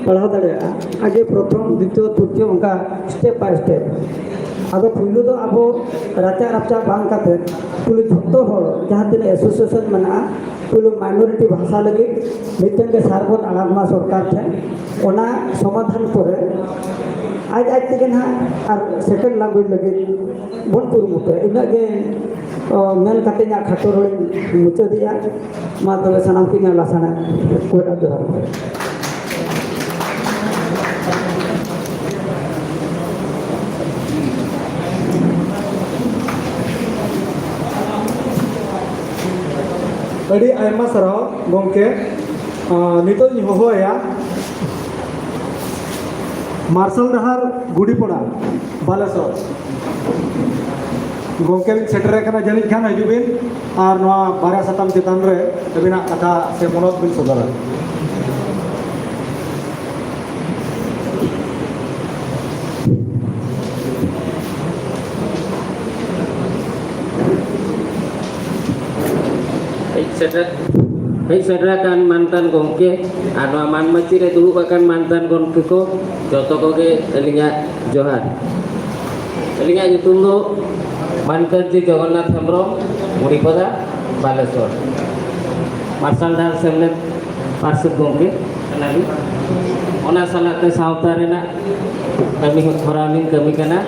ᱯᱟᱲᱦᱟᱣ ᱫᱟᱲᱮᱭᱟᱜᱼᱟ᱾ ᱟᱜᱮ ᱯᱨᱚᱛᱷᱚᱢ, ᱫᱤᱛᱤᱭᱚ, ᱛᱨᱤᱛᱤᱭᱚ, ᱚᱱᱠᱟ ᱥᱴᱮᱯ ᱵᱟᱭ ᱥᱴᱮᱯ᱾ ᱟᱫᱚ ᱯᱩᱭᱞᱩ ᱫᱚ ᱟᱵᱚ ᱨᱟᱪᱟ ᱨᱟᱯᱪᱟ ᱵᱟᱝ ᱠᱟᱛᱮ ᱯᱩᱭᱞᱩ ᱡᱷᱚᱛᱚ ᱦᱚᱲ ᱡᱟᱦᱟᱸ ᱛᱤᱱᱟᱹᱜ ᱮᱥᱳᱥᱤᱭᱮᱥᱚᱱ ᱢᱮᱱᱟᱜᱼᱟ, ᱯᱩᱭᱞᱩ ᱢᱟᱭᱱᱚᱨᱤᱴᱤ ᱵᱷᱟᱥᱟ ᱞᱟᱹᱜᱤᱫ ᱢᱤᱫᱴᱮᱱ ᱜᱮ ᱥᱟᱨ ᱵᱚᱱ ᱟᱲᱟᱜ ᱢᱟ ᱥᱚᱨᱠᱟᱨ ᱴᱷᱮᱱ᱾ ᱚᱱᱟ ᱥᱚᱢᱟᱫᱷᱟᱱ ᱯᱚᱨᱮ ᱟᱡ ᱟᱡ ᱛᱮᱜᱮ ᱱᱟᱦᱟᱜ ᱟᱨ ᱥᱮᱠᱮᱱᱰ ᱞᱮᱝᱜᱩᱭᱮᱡᱽ ᱞᱟᱹᱜᱤᱫ ᱵᱚᱱ ᱠᱩᱨᱩᱢᱩᱴᱩᱭᱟ᱾ ᱤᱱᱟᱹᱜ ᱜᱮ, ᱚ, ᱢᱮᱱ ᱠᱟᱛᱮ ᱤᱧᱟᱹᱜ ᱠᱷᱟᱴᱚ ᱨᱚᱲᱤᱧ ᱢᱩᱪᱟᱹᱫᱮᱜᱼᱟ᱾ ᱢᱟ ᱛᱚᱵᱮ ᱥᱟᱱᱟᱢ ᱠᱚ ᱤᱧᱟᱹᱜ ᱞᱟᱥᱟᱲᱦᱮᱫ ᱜᱚᱰᱟ ᱡᱚᱦᱟᱨ᱾ ᱟᱹᱰᱤ ᱟᱭᱢᱟ ᱥᱟᱨᱦᱟᱣ ᱜᱚᱢᱠᱮ᱾ ᱟᱸ, ᱱᱤᱛᱚᱜ ᱤᱧ ᱦᱚᱦᱚᱣᱟᱭᱟ ᱢᱟᱨᱥᱟᱞ ᱰᱟᱦᱟᱨ ᱜᱩᱰᱤᱯᱚᱲᱟ, ᱵᱟᱞᱮᱥᱚᱨ᱾ ᱜᱚᱢᱠᱮ ᱵᱤᱱ ᱥᱮᱴᱮᱨ ᱟᱠᱟᱱᱟ ᱡᱟᱹᱱᱤᱡ ᱠᱷᱟᱱ, ᱦᱤᱡᱩᱜ ᱵᱤᱱ ᱟᱨ ᱱᱚᱣᱟ ᱵᱟᱨᱭᱟ ᱥᱟᱛᱟᱢ ᱪᱮᱛᱟᱱ ᱨᱮ ᱟᱹᱵᱤᱱᱟᱜ ᱠᱟᱛᱷᱟ ᱥᱮ ᱢᱚᱱᱚᱛ ᱵᱤᱱ ᱥᱚᱫᱚᱨᱟ᱾ ᱦᱮᱡ ᱥᱮᱴᱮᱨ, ᱦᱮᱡ ᱥᱮᱴᱮᱨ ᱟᱠᱟᱱ ᱢᱟᱱᱛᱟᱱ ᱜᱚᱢᱠᱮ ᱟᱨ ᱱᱚᱣᱟ ᱢᱟᱱ ᱢᱟᱹᱪᱤ ᱨᱮ ᱫᱩᱲᱩᱵ ᱟᱠᱟᱱ ᱢᱟᱱᱛᱟᱱ ᱜᱚᱢᱠᱮ ᱠᱚ, ᱡᱚᱛᱚ ᱠᱚᱜᱮ ᱟᱹᱞᱤᱧᱟᱜ ᱡᱚᱦᱟᱨ᱾ ᱟᱹᱞᱤᱧᱟᱜ ᱧᱩᱛᱩᱢ ᱫᱚ ᱢᱟᱱᱠᱟᱨᱡᱤ ᱡᱚᱜᱚᱱᱱᱟᱛᱷ ᱦᱮᱢᱵᱨᱚᱢ, ᱢᱩᱲᱤᱯᱟᱫᱟ, ᱵᱟᱞᱮᱥᱚᱨ᱾ ᱢᱟᱨᱥᱟᱞ ᱰᱟᱦᱟᱨ ᱥᱮᱢᱞᱮᱫ ᱯᱟᱨᱥᱮᱛ ᱜᱚᱢᱠᱮ ᱠᱟᱱᱟᱞᱤᱧ᱾ ᱚᱱᱟ ᱥᱟᱞᱟᱜ ᱛᱮ ᱥᱟᱶᱛᱟ ᱨᱮᱱᱟᱜ ᱠᱟᱹᱢᱤ ᱦᱚᱨᱟ ᱞᱤᱧ ᱠᱟᱹᱢᱤ ᱠᱟᱱᱟ᱾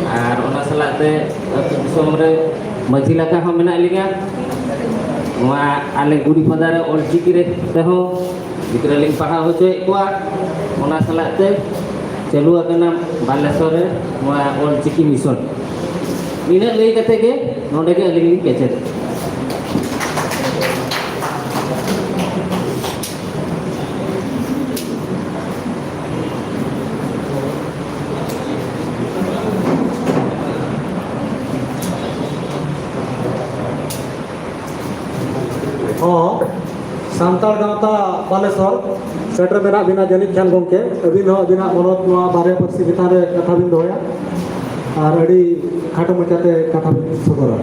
ᱟᱨ ᱚᱱᱟ ᱥᱟᱞᱟᱜ ᱛᱮ ᱟᱹᱛᱩ ᱫᱤᱥᱚᱢ ᱨᱮ ᱢᱟᱹᱡᱷᱤ ᱞᱮᱠᱟ ᱦᱚᱸ ᱢᱮᱱᱟᱜ ᱞᱤᱧᱟ᱾ ᱱᱚᱣᱟ ᱟᱞᱮ ᱜᱩᱲᱤᱯᱟᱫᱟ ᱨᱮ ᱚᱞᱪᱤᱠᱤ ᱨᱮ ᱛᱮᱦᱚᱸ ᱜᱤᱫᱽᱨᱟᱹ ᱞᱤᱧ ᱯᱟᱲᱦᱟᱣ ᱦᱚᱪᱚᱭᱮᱫ ᱠᱚᱣᱟ᱾ ᱚᱱᱟ ᱥᱟᱞᱟᱜ ᱛᱮ ᱪᱟᱹᱞᱩ ᱟᱠᱟᱱᱟ ᱵᱟᱞᱮᱥᱚᱨ ᱨᱮ ᱱᱚᱣᱟ ᱚᱞ ᱪᱤᱠᱤ ᱢᱤᱥᱚᱱ᱾ ᱤᱱᱟᱹᱜ ᱞᱟᱹᱭ ᱠᱟᱛᱮ ᱜᱮ ᱱᱚᱰᱮ ᱜᱮ ᱟᱹᱞᱤᱧ ᱞᱤᱧ ᱠᱮᱪᱮᱫ᱾ ᱦᱚᱸ, ᱥᱟᱱᱛᱟᱲ ᱜᱟᱶᱛᱟ ᱵᱟᱞᱮᱥᱚᱨ ᱥᱮᱴᱮᱨ ᱢᱮᱱᱟᱜ ᱵᱤᱱᱟ ᱡᱟᱹᱱᱤᱡ ᱠᱷᱟᱱ ᱜᱚᱢᱠᱮ, ᱟᱹᱵᱤᱱ ᱦᱚᱸ ᱟᱹᱵᱤᱱᱟᱜ ᱢᱚᱱᱚᱛ ᱱᱚᱣᱟ ᱵᱟᱨᱭᱟ ᱯᱟᱹᱨᱥᱤ ᱪᱮᱛᱟᱱ ᱨᱮ ᱠᱟᱛᱷᱟ ᱵᱤᱱ ᱫᱚᱦᱚᱭᱟ ᱟᱨ ᱟᱹᱰᱤ ᱠᱷᱟᱴᱚ ᱢᱟᱪᱷᱟᱛᱮ ᱠᱟᱛᱷᱟ ᱵᱤᱱ ᱥᱚᱫᱚᱨᱟ᱾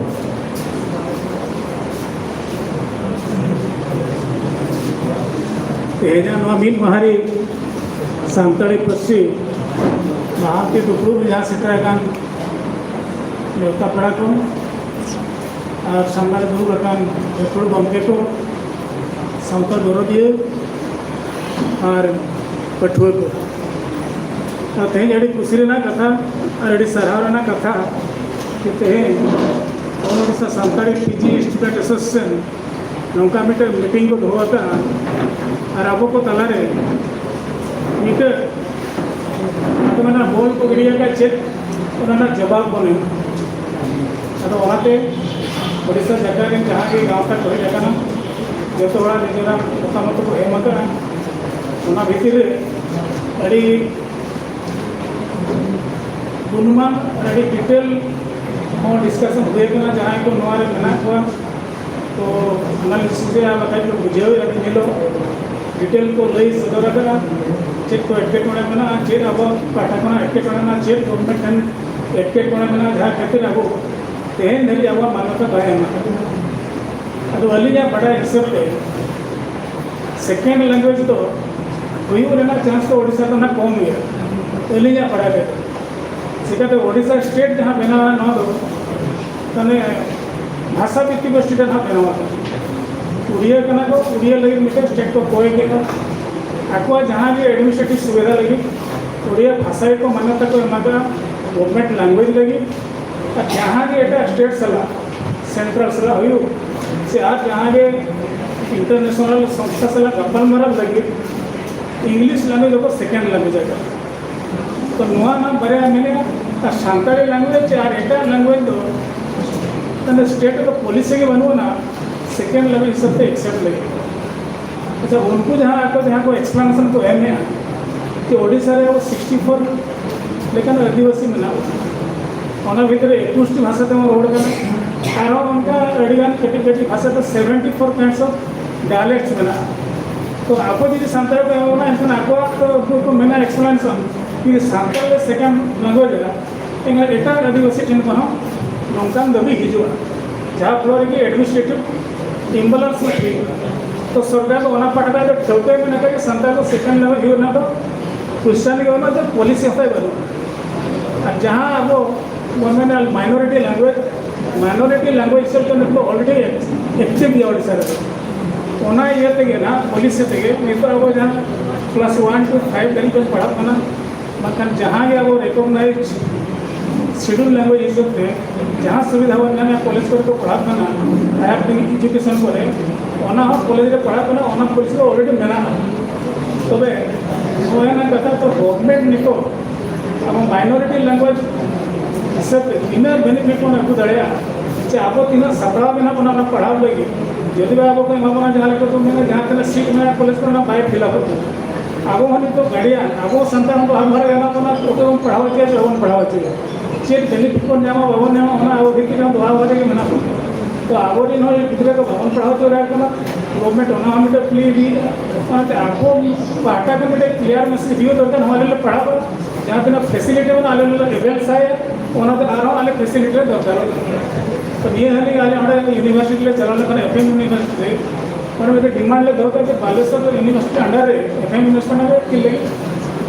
ᱛᱮᱦᱮᱧᱟᱜ ᱱᱚᱣᱟ ᱢᱤᱫ ᱢᱟᱦᱟᱨᱤ ᱥᱟᱱᱛᱟᱲᱤ ᱯᱟᱹᱨᱥᱤ ᱞᱟᱦᱟᱱᱛᱤ ᱫᱩᱯᱲᱩᱵ ᱨᱮ ᱡᱟᱦᱟᱸ ᱥᱮᱴᱮᱨ ᱟᱠᱟᱱ ᱱᱮᱣᱛᱟ ᱯᱮᱲᱟ ᱠᱚ ᱟᱨ ᱥᱟᱢᱱᱟ ᱨᱮ ᱫᱩᱲᱩᱵ ᱟᱠᱟᱱ ᱜᱟᱹᱠᱷᱩᱲ ᱜᱚᱢᱠᱮ ᱠᱚ, ᱥᱟᱶᱛᱟ ᱫᱚᱨᱚᱫᱤᱭᱟᱹ ᱟᱨ ᱯᱟᱹᱴᱷᱩᱣᱟᱹ ᱠᱚ, ᱟᱨ ᱛᱮᱦᱮᱧ ᱟᱹᱰᱤ ᱠᱩᱥᱤ ᱨᱮᱱᱟᱜ ᱠᱟᱛᱷᱟ ᱟᱨ ᱟᱹᱰᱤ ᱥᱟᱨᱦᱟᱣ ᱨᱮᱱᱟᱜ ᱠᱟᱛᱷᱟ ᱡᱮ ᱛᱮᱦᱮᱧ all Odisha Santali P G student association ᱱᱚᱝᱠᱟ ᱢᱤᱫᱴᱮᱱ ᱢᱤᱴᱤᱝ ᱠᱚ ᱫᱚᱦᱚ ᱟᱠᱟᱫᱼᱟ ᱟᱨ ᱟᱵᱚ ᱠᱚ ᱛᱟᱞᱟᱨᱮ ᱢᱤᱫᱴᱮᱱ ᱟᱫᱚ ᱚᱱᱟ ᱵᱚᱞ ᱠᱚ ᱜᱤᱰᱤ ᱟᱠᱟᱫ ᱪᱮᱫ ᱚᱱᱟ ᱨᱮᱱᱟᱜ ᱡᱚᱵᱟᱵ ᱵᱚᱱ ᱮᱢᱟ᱾ ᱟᱫᱚ ᱚᱱᱟᱛᱮ ᱳᱰᱤᱥᱟ ᱡᱟᱠᱟᱛ ᱨᱮᱱ ᱡᱟᱦᱟᱸ ᱜᱮ ᱜᱟᱶᱛᱟ ᱠᱚ ᱦᱮᱡ ᱟᱠᱟᱱᱟ, ᱡᱚᱛᱚ ᱦᱚᱲᱟᱜ ᱱᱤᱡᱮᱨᱟᱜ ᱢᱚᱛᱟᱢᱚᱛ ᱠᱚ ᱮᱢ ᱟᱠᱟᱫᱼᱟ᱾ ᱚᱱᱟ ᱵᱷᱤᱛᱤᱨ ᱨᱮ ᱟᱹᱰᱤ ᱜᱩᱱᱢᱟᱱ ᱟᱹᱰᱤ ᱰᱤᱴᱮᱞ ᱦᱚᱸ ᱰᱤᱥᱠᱟᱥᱚᱱ ᱦᱩᱭ ᱟᱠᱟᱱᱟ᱾ ᱡᱟᱦᱟᱸᱭ ᱠᱚ ᱱᱚᱣᱟ ᱨᱮ ᱢᱮᱱᱟᱜ ᱠᱚᱣᱟ, ᱛᱚ ᱚᱱᱟ ᱞᱤᱥᱴ ᱨᱮ ᱟᱨ ᱵᱟᱠᱷᱟᱡ ᱠᱚ ᱵᱩᱡᱷᱟᱹᱣ ᱮᱫᱟ ᱧᱮᱞᱚᱜ ᱰᱤᱴᱮᱞ ᱠᱚ ᱞᱟᱹᱭ ᱥᱚᱫᱚᱨ ᱟᱠᱟᱱᱟ᱾ ᱪᱮᱫ ᱠᱚ ᱮᱴᱠᱮᱴᱚᱬᱮ ᱢᱮᱱᱟᱜᱼᱟ, ᱪᱮᱫ ᱟᱵᱚ ᱯᱟᱦᱴᱟ ᱠᱷᱚᱱᱟᱜ ᱮᱴᱠᱮᱴᱚᱬᱮ ᱢᱮᱱᱟᱜᱼᱟ, ᱪᱮᱫ ᱜᱚᱵᱷᱚᱨᱱᱢᱮᱱᱴ ᱴᱷᱮᱱ ᱮᱴᱠᱮᱴᱚᱬᱮ ᱢᱮᱱᱟᱜᱼᱟ, ᱡᱟᱦᱟᱸ ᱠᱷᱟᱹᱛᱤᱨ ᱟᱵᱚ ᱛᱮᱦᱮᱧ ᱫᱷᱟᱹᱵᱤᱡ ᱟᱵᱚᱣᱟᱜ ᱢᱟᱱᱚᱛᱟ ᱵᱟᱭ ᱮᱢ ᱟᱠᱟᱱᱟ᱾ ᱟᱫᱚ ᱟᱹᱞᱤᱧᱟᱜ ᱵᱟᱰᱟᱭ ᱦᱤᱥᱟᱹᱵ ᱛᱮ ᱥᱮᱠᱮᱱᱰ ᱞᱮᱝᱜᱩᱭᱮᱡᱽ ᱫᱚ ᱦᱩᱭᱩᱜ ᱨᱮᱱᱟᱜ ᱪᱟᱱᱥ ᱫᱚ ᱳᱰᱤᱥᱟ ᱫᱚ ᱱᱟᱜ ᱠᱚᱢ ᱜᱮᱭᱟ᱾ ᱟᱹᱞᱤᱧᱟᱜ ᱵᱟᱰᱟᱭ ᱛᱮᱫᱚ ᱪᱤᱠᱟᱹᱛᱮ ᱳᱰᱤᱥᱟ ᱥᱴᱮᱴ ᱡᱟᱦᱟᱸ ᱵᱮᱱᱟᱣ ᱱᱚᱣᱟ ᱫᱚ ᱢᱟᱱᱮ ᱵᱷᱟᱥᱟ ᱵᱷᱤᱛᱛᱤᱠ ᱜᱳᱥᱴᱤ ᱨᱮ ᱱᱟᱜ ᱵᱮᱱᱟᱣ ᱟᱠᱟᱱᱟ᱾ ᱩᱲᱤᱭᱟ ᱠᱟᱱᱟ ᱠᱚ, ᱩᱲᱤᱭᱟ ᱞᱟᱹᱜᱤᱫ ᱢᱤᱫᱴᱮᱱ ᱥᱴᱮᱴ ᱠᱚ ᱠᱚᱭ ᱠᱮᱫᱟ᱾ ᱟᱠᱚᱣᱟᱜ ᱡᱟᱦᱟᱸ ᱜᱮ ᱮᱰᱢᱤᱱᱤᱥᱴᱨᱮᱴᱤᱵᱷ ᱥᱩᱵᱤᱫᱷᱟ ᱞᱟᱹᱜᱤᱫ ᱩᱲᱤᱭᱟ ᱵᱷᱟᱥᱟ ᱜᱮᱠᱚ ᱢᱟᱱᱭᱚᱛᱟ ᱠᱚ ᱮᱢᱟ ᱠᱟᱜᱼᱟ, ᱜᱚᱵᱷᱚᱨᱱᱢᱮᱱᱴ ᱞᱮᱝᱜᱩᱭᱮᱡᱽ ᱞᱟᱹᱜᱤᱫ᱾ ᱟᱨ ᱡᱟᱦᱟᱸ ᱜᱮ ᱮᱴᱟᱜ ᱥᱴᱮᱴ ᱥᱟᱞᱟᱜ, ᱥᱮᱱᱴᱨᱟᱞ ᱥᱟᱞᱟᱜ ᱦᱩᱭᱩᱜ, ᱥᱮ ᱟᱨ ᱡᱟᱦᱟᱸ ᱜᱮ ᱤᱱᱴᱟᱨᱱᱮᱥᱚᱱᱟᱞ ᱥᱚᱝᱥᱛᱷᱟ ᱥᱟᱞᱟᱜ ᱜᱟᱯᱟᱞᱢᱟᱨᱟᱣ ᱞᱟᱹᱜᱤᱫ ᱤᱝᱞᱤᱥ ᱞᱮᱝᱜᱩᱭᱮᱡᱽ ᱫᱚᱠᱚ ᱥᱮᱠᱮᱱᱰ ᱞᱮᱝᱜᱩᱭᱮᱡᱽ ᱟᱠᱟᱫᱟ᱾ ᱛᱚ ᱱᱚᱣᱟ ᱢᱟ ᱵᱟᱨᱭᱟ ᱢᱮᱱᱟᱜᱼᱟ, ᱟᱨ ᱥᱟᱱᱛᱟᱲᱤ ᱞᱮᱝᱜᱩᱭᱮᱡᱽ ᱟᱨ ᱮᱴᱟᱜ ᱞᱮᱝᱜᱩᱭᱮᱡᱽ ᱫᱚ ᱢᱟᱱᱮ ᱥᱴᱮᱴ ᱨᱮᱫᱚ ᱯᱚᱞᱤᱥᱤ ᱜᱮ ᱵᱟᱹᱱᱩᱜ ᱟᱱᱟ ᱥᱮᱠᱮᱱᱰ ᱞᱮᱝᱜᱩᱭᱮᱡᱽ ᱦᱤᱥᱟᱹᱵ ᱛᱮ ᱮᱠᱥᱮᱯᱴ ᱞᱟᱹᱜᱤᱫ᱾ ᱟᱪᱪᱷᱟ, ᱩᱱᱠᱩ ᱡᱟᱦᱟᱸ ᱟᱠᱚ ᱡᱟᱦᱟᱸ ᱠᱚ ᱮᱠᱥᱯᱞᱟᱱᱮᱥᱚᱱ ᱠᱚ ᱮᱢᱮᱜᱼᱟ ᱡᱮ ᱳᱰᱤᱥᱟ ᱨᱮ ᱟᱵᱚ ᱥᱤᱠᱥᱴᱤ ᱯᱷᱳᱨ ᱞᱮᱠᱟᱱ ᱟᱹᱫᱤᱵᱟᱹᱥᱤ ᱢᱮᱱᱟᱜ ᱵᱚᱱᱟ, ᱚᱱᱟ ᱵᱷᱤᱛᱨᱤ ᱨᱮ ᱮᱠᱩᱥᱴᱤ ᱵᱷᱟᱥᱟ ᱛᱮᱵᱚᱱ ᱨᱚᱲ ᱠᱟᱱᱟ, ᱟᱨᱦᱚᱸ ᱚᱱᱠᱟ ᱟᱹᱰᱤᱜᱟᱱ ᱠᱟᱹᱴᱤᱡ ᱠᱟᱹᱴᱤᱡ ᱵᱷᱟᱥᱟ ᱫᱚ ᱥᱮᱵᱷᱮᱱᱴᱤ ᱯᱷᱳᱨ ᱠᱟᱭᱤᱱᱰᱥ ᱚᱯᱷ ᱰᱟᱭᱞᱮᱠᱴᱥ ᱢᱮᱱᱟᱜᱼᱟ᱾ ᱛᱚ ᱟᱠᱚ ᱡᱩᱫᱤ ᱥᱟᱱᱛᱟᱲ ᱠᱚ ᱮᱢᱟ ᱵᱚᱱᱟ, ᱮᱱᱠᱷᱟᱱ ᱟᱠᱚᱣᱟᱜ ᱛᱚ ᱩᱱᱠᱩ ᱠᱚ ᱢᱮᱱᱟ ᱮᱠᱥᱯᱞᱟᱱᱮᱥᱚᱱ, ᱠᱤ ᱥᱟᱱᱛᱟᱲ ᱞᱮ ᱥᱮᱠᱮᱱᱰ ᱞᱮᱝᱜᱩᱭᱮᱡᱽ ᱮᱫᱟ, ᱮᱱᱠᱷᱟᱱ ᱮᱴᱟᱜ ᱟᱹᱫᱤᱵᱟᱹᱥᱤ ᱴᱷᱮᱱ ᱠᱷᱚᱱ ᱦᱚᱸ ᱱᱚᱝᱠᱟᱱ ᱫᱟᱹᱵᱤ ᱦᱤᱡᱩᱜᱼᱟ, ᱡᱟᱦᱟᱸ ᱯᱷᱞᱳ ᱨᱮᱜᱮ ᱮᱰᱢᱤᱱᱤᱥᱴᱨᱮᱴᱤᱵᱷ ᱤᱢᱵᱟᱞᱟᱱᱥ ᱦᱩᱭᱩᱜᱼᱟ᱾ ᱛᱚ ᱥᱚᱨᱠᱟᱨ ᱫᱚ ᱚᱱᱟ ᱯᱟᱦᱴᱟ ᱫᱚ ᱴᱷᱟᱹᱣᱠᱟᱹᱭ ᱢᱮᱱ ᱟᱠᱟᱫ ᱡᱮ ᱥᱟᱱᱛᱟᱲ ᱫᱚ ᱥᱮᱠᱮᱱᱰ ᱞᱮᱝᱜᱩᱭᱮᱡᱽ ᱦᱩᱭᱩᱜ ᱨᱮᱱᱟᱜ ᱫᱚ ᱠᱚᱥᱪᱟᱱ ᱜᱮ ᱵᱟᱹᱱᱩᱜᱼᱟ, ᱡᱮ ᱯᱚᱞᱤᱥᱤ ᱦᱚᱸᱛᱟᱭ ᱵᱟᱹᱱᱩᱜᱼᱟ᱾ ᱟᱨ ᱡᱟᱦᱟᱸ ᱟᱵᱚ ᱵᱚᱱ ᱢᱮᱱᱟ ᱢᱟᱭᱱᱚᱨᱤᱴᱤ ᱞᱮᱝᱜᱩᱭᱮᱡᱽ, ᱢᱟᱭᱱᱚᱨᱤᱴᱤ ᱞᱮᱝᱜᱩᱭᱮᱡᱽ ᱦᱤᱥᱟᱹᱵ ᱛᱮ ᱱᱤᱛᱚᱜ ᱚᱞᱨᱮᱰᱤ ᱮᱠᱴᱤᱵᱷ ᱜᱮᱭᱟ ᱳᱰᱤᱥᱟ ᱨᱮ᱾ ᱚᱱᱟ ᱤᱭᱟᱹ ᱛᱮᱜᱮ ᱱᱟᱦᱟᱜ ᱯᱚᱞᱤᱥᱤ ᱛᱮᱜᱮ ᱱᱤᱛᱚᱜ ᱟᱵᱚ ᱡᱟᱦᱟᱸ ᱠᱞᱟᱥ ᱚᱣᱟᱱ ᱴᱩ ᱯᱷᱟᱭᱤᱵᱷ ᱫᱷᱟᱹᱨᱤᱡ ᱵᱚᱱ ᱯᱟᱲᱦᱟᱜ ᱠᱟᱱᱟ, ᱵᱟᱝᱠᱷᱟᱱ ᱡᱟᱦᱟᱸ ᱜᱮ ᱟᱵᱚ ᱨᱮᱠᱚᱜᱱᱟᱭᱤᱡᱽ ᱥᱤᱰᱩᱞ ᱞᱮᱝᱜᱩᱭᱮᱡᱽ ᱦᱤᱥᱟᱹᱵ ᱛᱮ ᱡᱟᱦᱟᱸ ᱥᱩᱵᱤᱫᱷᱟ ᱵᱚᱱ ᱧᱟᱢᱮᱫ ᱠᱚᱞᱮᱡᱽ ᱠᱚᱨᱮ ᱠᱚ ᱯᱟᱲᱦᱟᱜ ᱠᱟᱱᱟ, ᱦᱟᱭᱟᱨ ᱮᱰᱩᱠᱮᱥᱚᱱ ᱠᱚᱨᱮ, ᱚᱱᱟ ᱦᱚᱸ ᱠᱚᱞᱮᱡᱽ ᱨᱮ ᱯᱟᱲᱦᱟᱜ ᱠᱟᱱᱟ, ᱚᱱᱟ ᱯᱚᱨᱤᱥᱮᱵᱟ ᱚᱞᱨᱮᱰᱤ ᱢᱮᱱᱟᱜᱼᱟ᱾ ᱛᱚᱵᱮ ᱱᱚᱣᱟ ᱨᱮᱱᱟᱜ ᱠᱟᱛᱷᱟ ᱛᱚ ᱜᱚᱵᱷᱚᱨᱱᱢᱮᱱᱴ ᱱᱤᱛᱚᱜ ᱟᱵᱚ ᱢᱟᱭᱱᱚᱨᱤᱴᱤ ᱞᱮᱝᱜᱩᱭᱮᱡᱽ ᱦᱤᱥᱟᱹᱵ ᱛᱮ ᱛᱤᱱᱟᱹᱜ ᱵᱮᱱᱤᱯᱷᱤᱴ ᱵᱚᱱ ᱟᱹᱜᱩ ᱫᱟᱲᱮᱭᱟᱜᱼᱟ, ᱪᱮ ᱟᱵᱚ ᱛᱤᱱᱟᱹᱜ ᱥᱟᱯᱲᱟᱣ ᱢᱮᱱᱟᱜ ᱵᱚᱱᱟ ᱚᱱᱟ ᱯᱟᱲᱦᱟᱣ ᱞᱟᱹᱜᱤᱫ? ᱡᱩᱫᱤ ᱵᱟ ᱟᱵᱚ ᱠᱚ ᱮᱢᱟ ᱵᱚᱱᱟ, ᱡᱟᱦᱟᱸ ᱞᱮᱠᱟ ᱠᱚ ᱢᱮᱱᱟ, ᱡᱟᱦᱟᱸ ᱛᱤᱱᱟᱹᱜ ᱥᱤᱴ ᱢᱮᱱᱟᱜᱼᱟ ᱠᱚᱞᱮᱡᱽ ᱠᱚᱨᱮ, ᱚᱱᱟ ᱵᱟᱭ ᱯᱷᱤᱞᱟᱯᱚᱜ ᱠᱟᱱᱟ᱾ ᱟᱵᱚ ᱦᱚᱸ ᱱᱤᱛᱚᱜ ᱜᱟᱨᱰᱤᱭᱟᱱ, ᱟᱵᱚ ᱥᱟᱱᱛᱟᱲ ᱦᱚᱸ ᱵᱟᱨ ᱵᱷᱟᱜᱽ ᱮᱱᱟ ᱠᱚ, ᱚᱱᱟ ᱠᱚᱛᱮ ᱵᱚᱱ ᱯᱟᱲᱦᱟᱣ ᱦᱚᱪᱚᱭᱟ ᱥᱮ ᱵᱟᱵᱚᱱ ᱯᱟᱲᱦᱟᱣ ᱦᱚᱪᱚᱭᱟ? ᱪᱮᱫ ᱵᱮᱱᱤᱯᱷᱤᱴ ᱵᱚᱱ ᱧᱟᱢᱟ ᱵᱟᱵᱚᱱ ᱧᱟᱢᱟ, ᱚᱱᱟ ᱟᱵᱚ ᱵᱷᱤᱛᱤᱨ ᱨᱮ ᱫᱚᱦᱲᱟ ᱵᱷᱟᱜᱮ ᱜᱮ ᱢᱮᱱᱟᱜ ᱵᱚᱱᱟ᱾ ᱛᱚ ᱟᱵᱚᱨᱮᱱ ᱦᱚᱸ ᱜᱤᱫᱽᱨᱟᱹ ᱠᱚ ᱵᱟᱵᱚᱱ ᱯᱟᱲᱦᱟᱣ ᱦᱚᱪᱚ ᱫᱟᱲᱮᱭᱟᱜ ᱠᱟᱱᱟ, ᱜᱚᱵᱷᱚᱨᱱᱢᱮᱱᱴ ᱚᱱᱟ ᱦᱚᱸ ᱢᱤᱫᱴᱮᱱ ᱠᱩᱞᱤ ᱤᱫᱤᱭᱮᱫᱟ᱾ ᱚᱱᱟᱛᱮ ᱟᱵᱚ ᱯᱟᱦᱴᱟ ᱠᱷᱚᱱ ᱢᱤᱫᱴᱮᱱ ᱠᱞᱤᱭᱟᱨ ᱢᱮᱥᱮᱡᱽ ᱦᱩᱭᱩᱜ ᱫᱚᱨᱠᱟᱨ, ᱱᱚᱣᱟ ᱞᱟᱹᱜᱤᱫ ᱞᱮ ᱯᱟᱲᱦᱟᱣ ᱠᱟᱱᱟ, ᱡᱟᱦᱟᱸ ᱛᱤᱱᱟᱹᱜ ᱯᱷᱮᱥᱤᱞᱤᱴᱤ ᱢᱮᱱᱟᱜᱼᱟ ᱟᱞᱮ ᱞᱮ ᱮᱵᱷᱮᱞ ᱥᱟᱭᱟ, ᱚᱱᱟᱛᱮ ᱟᱨᱦᱚᱸ ᱟᱞᱮ ᱯᱷᱮᱥᱤᱞᱤᱴᱤ ᱞᱮ ᱫᱚᱨᱠᱟᱨᱚᱜ ᱠᱟᱱᱟ᱾ ᱛᱚ ᱱᱤᱭᱟᱹ ᱦᱟᱹᱞᱤ ᱟᱞᱮ ᱚᱸᱰᱮ ᱤᱭᱩᱱᱤᱵᱷᱟᱨᱥᱤᱴᱤ ᱞᱮ ᱪᱟᱞᱟᱣ ᱞᱮᱱᱠᱷᱟᱱ, ᱮᱯᱷ ᱮᱢ ᱤᱭᱩᱱᱤᱵᱷᱟᱨᱥᱤᱴᱤ ᱨᱮ, ᱚᱸᱰᱮ ᱢᱤᱫᱴᱮᱱ ᱰᱤᱢᱟᱱᱰ ᱞᱮ ᱫᱚᱦᱚ ᱠᱮᱫᱟ ᱡᱮ ᱵᱟᱞᱮᱥᱚᱨ ᱤᱭᱩᱱᱤᱵᱷᱟᱨᱥᱤᱴᱤ ᱟᱱᱰᱟᱨ ᱨᱮ ᱮᱯᱷ ᱮᱢ ᱤᱭᱩᱱᱤᱵᱷᱟᱨᱥᱤᱴᱤ ᱚᱸᱰᱮ ᱪᱮᱫ ᱞᱟᱹᱜᱤᱫ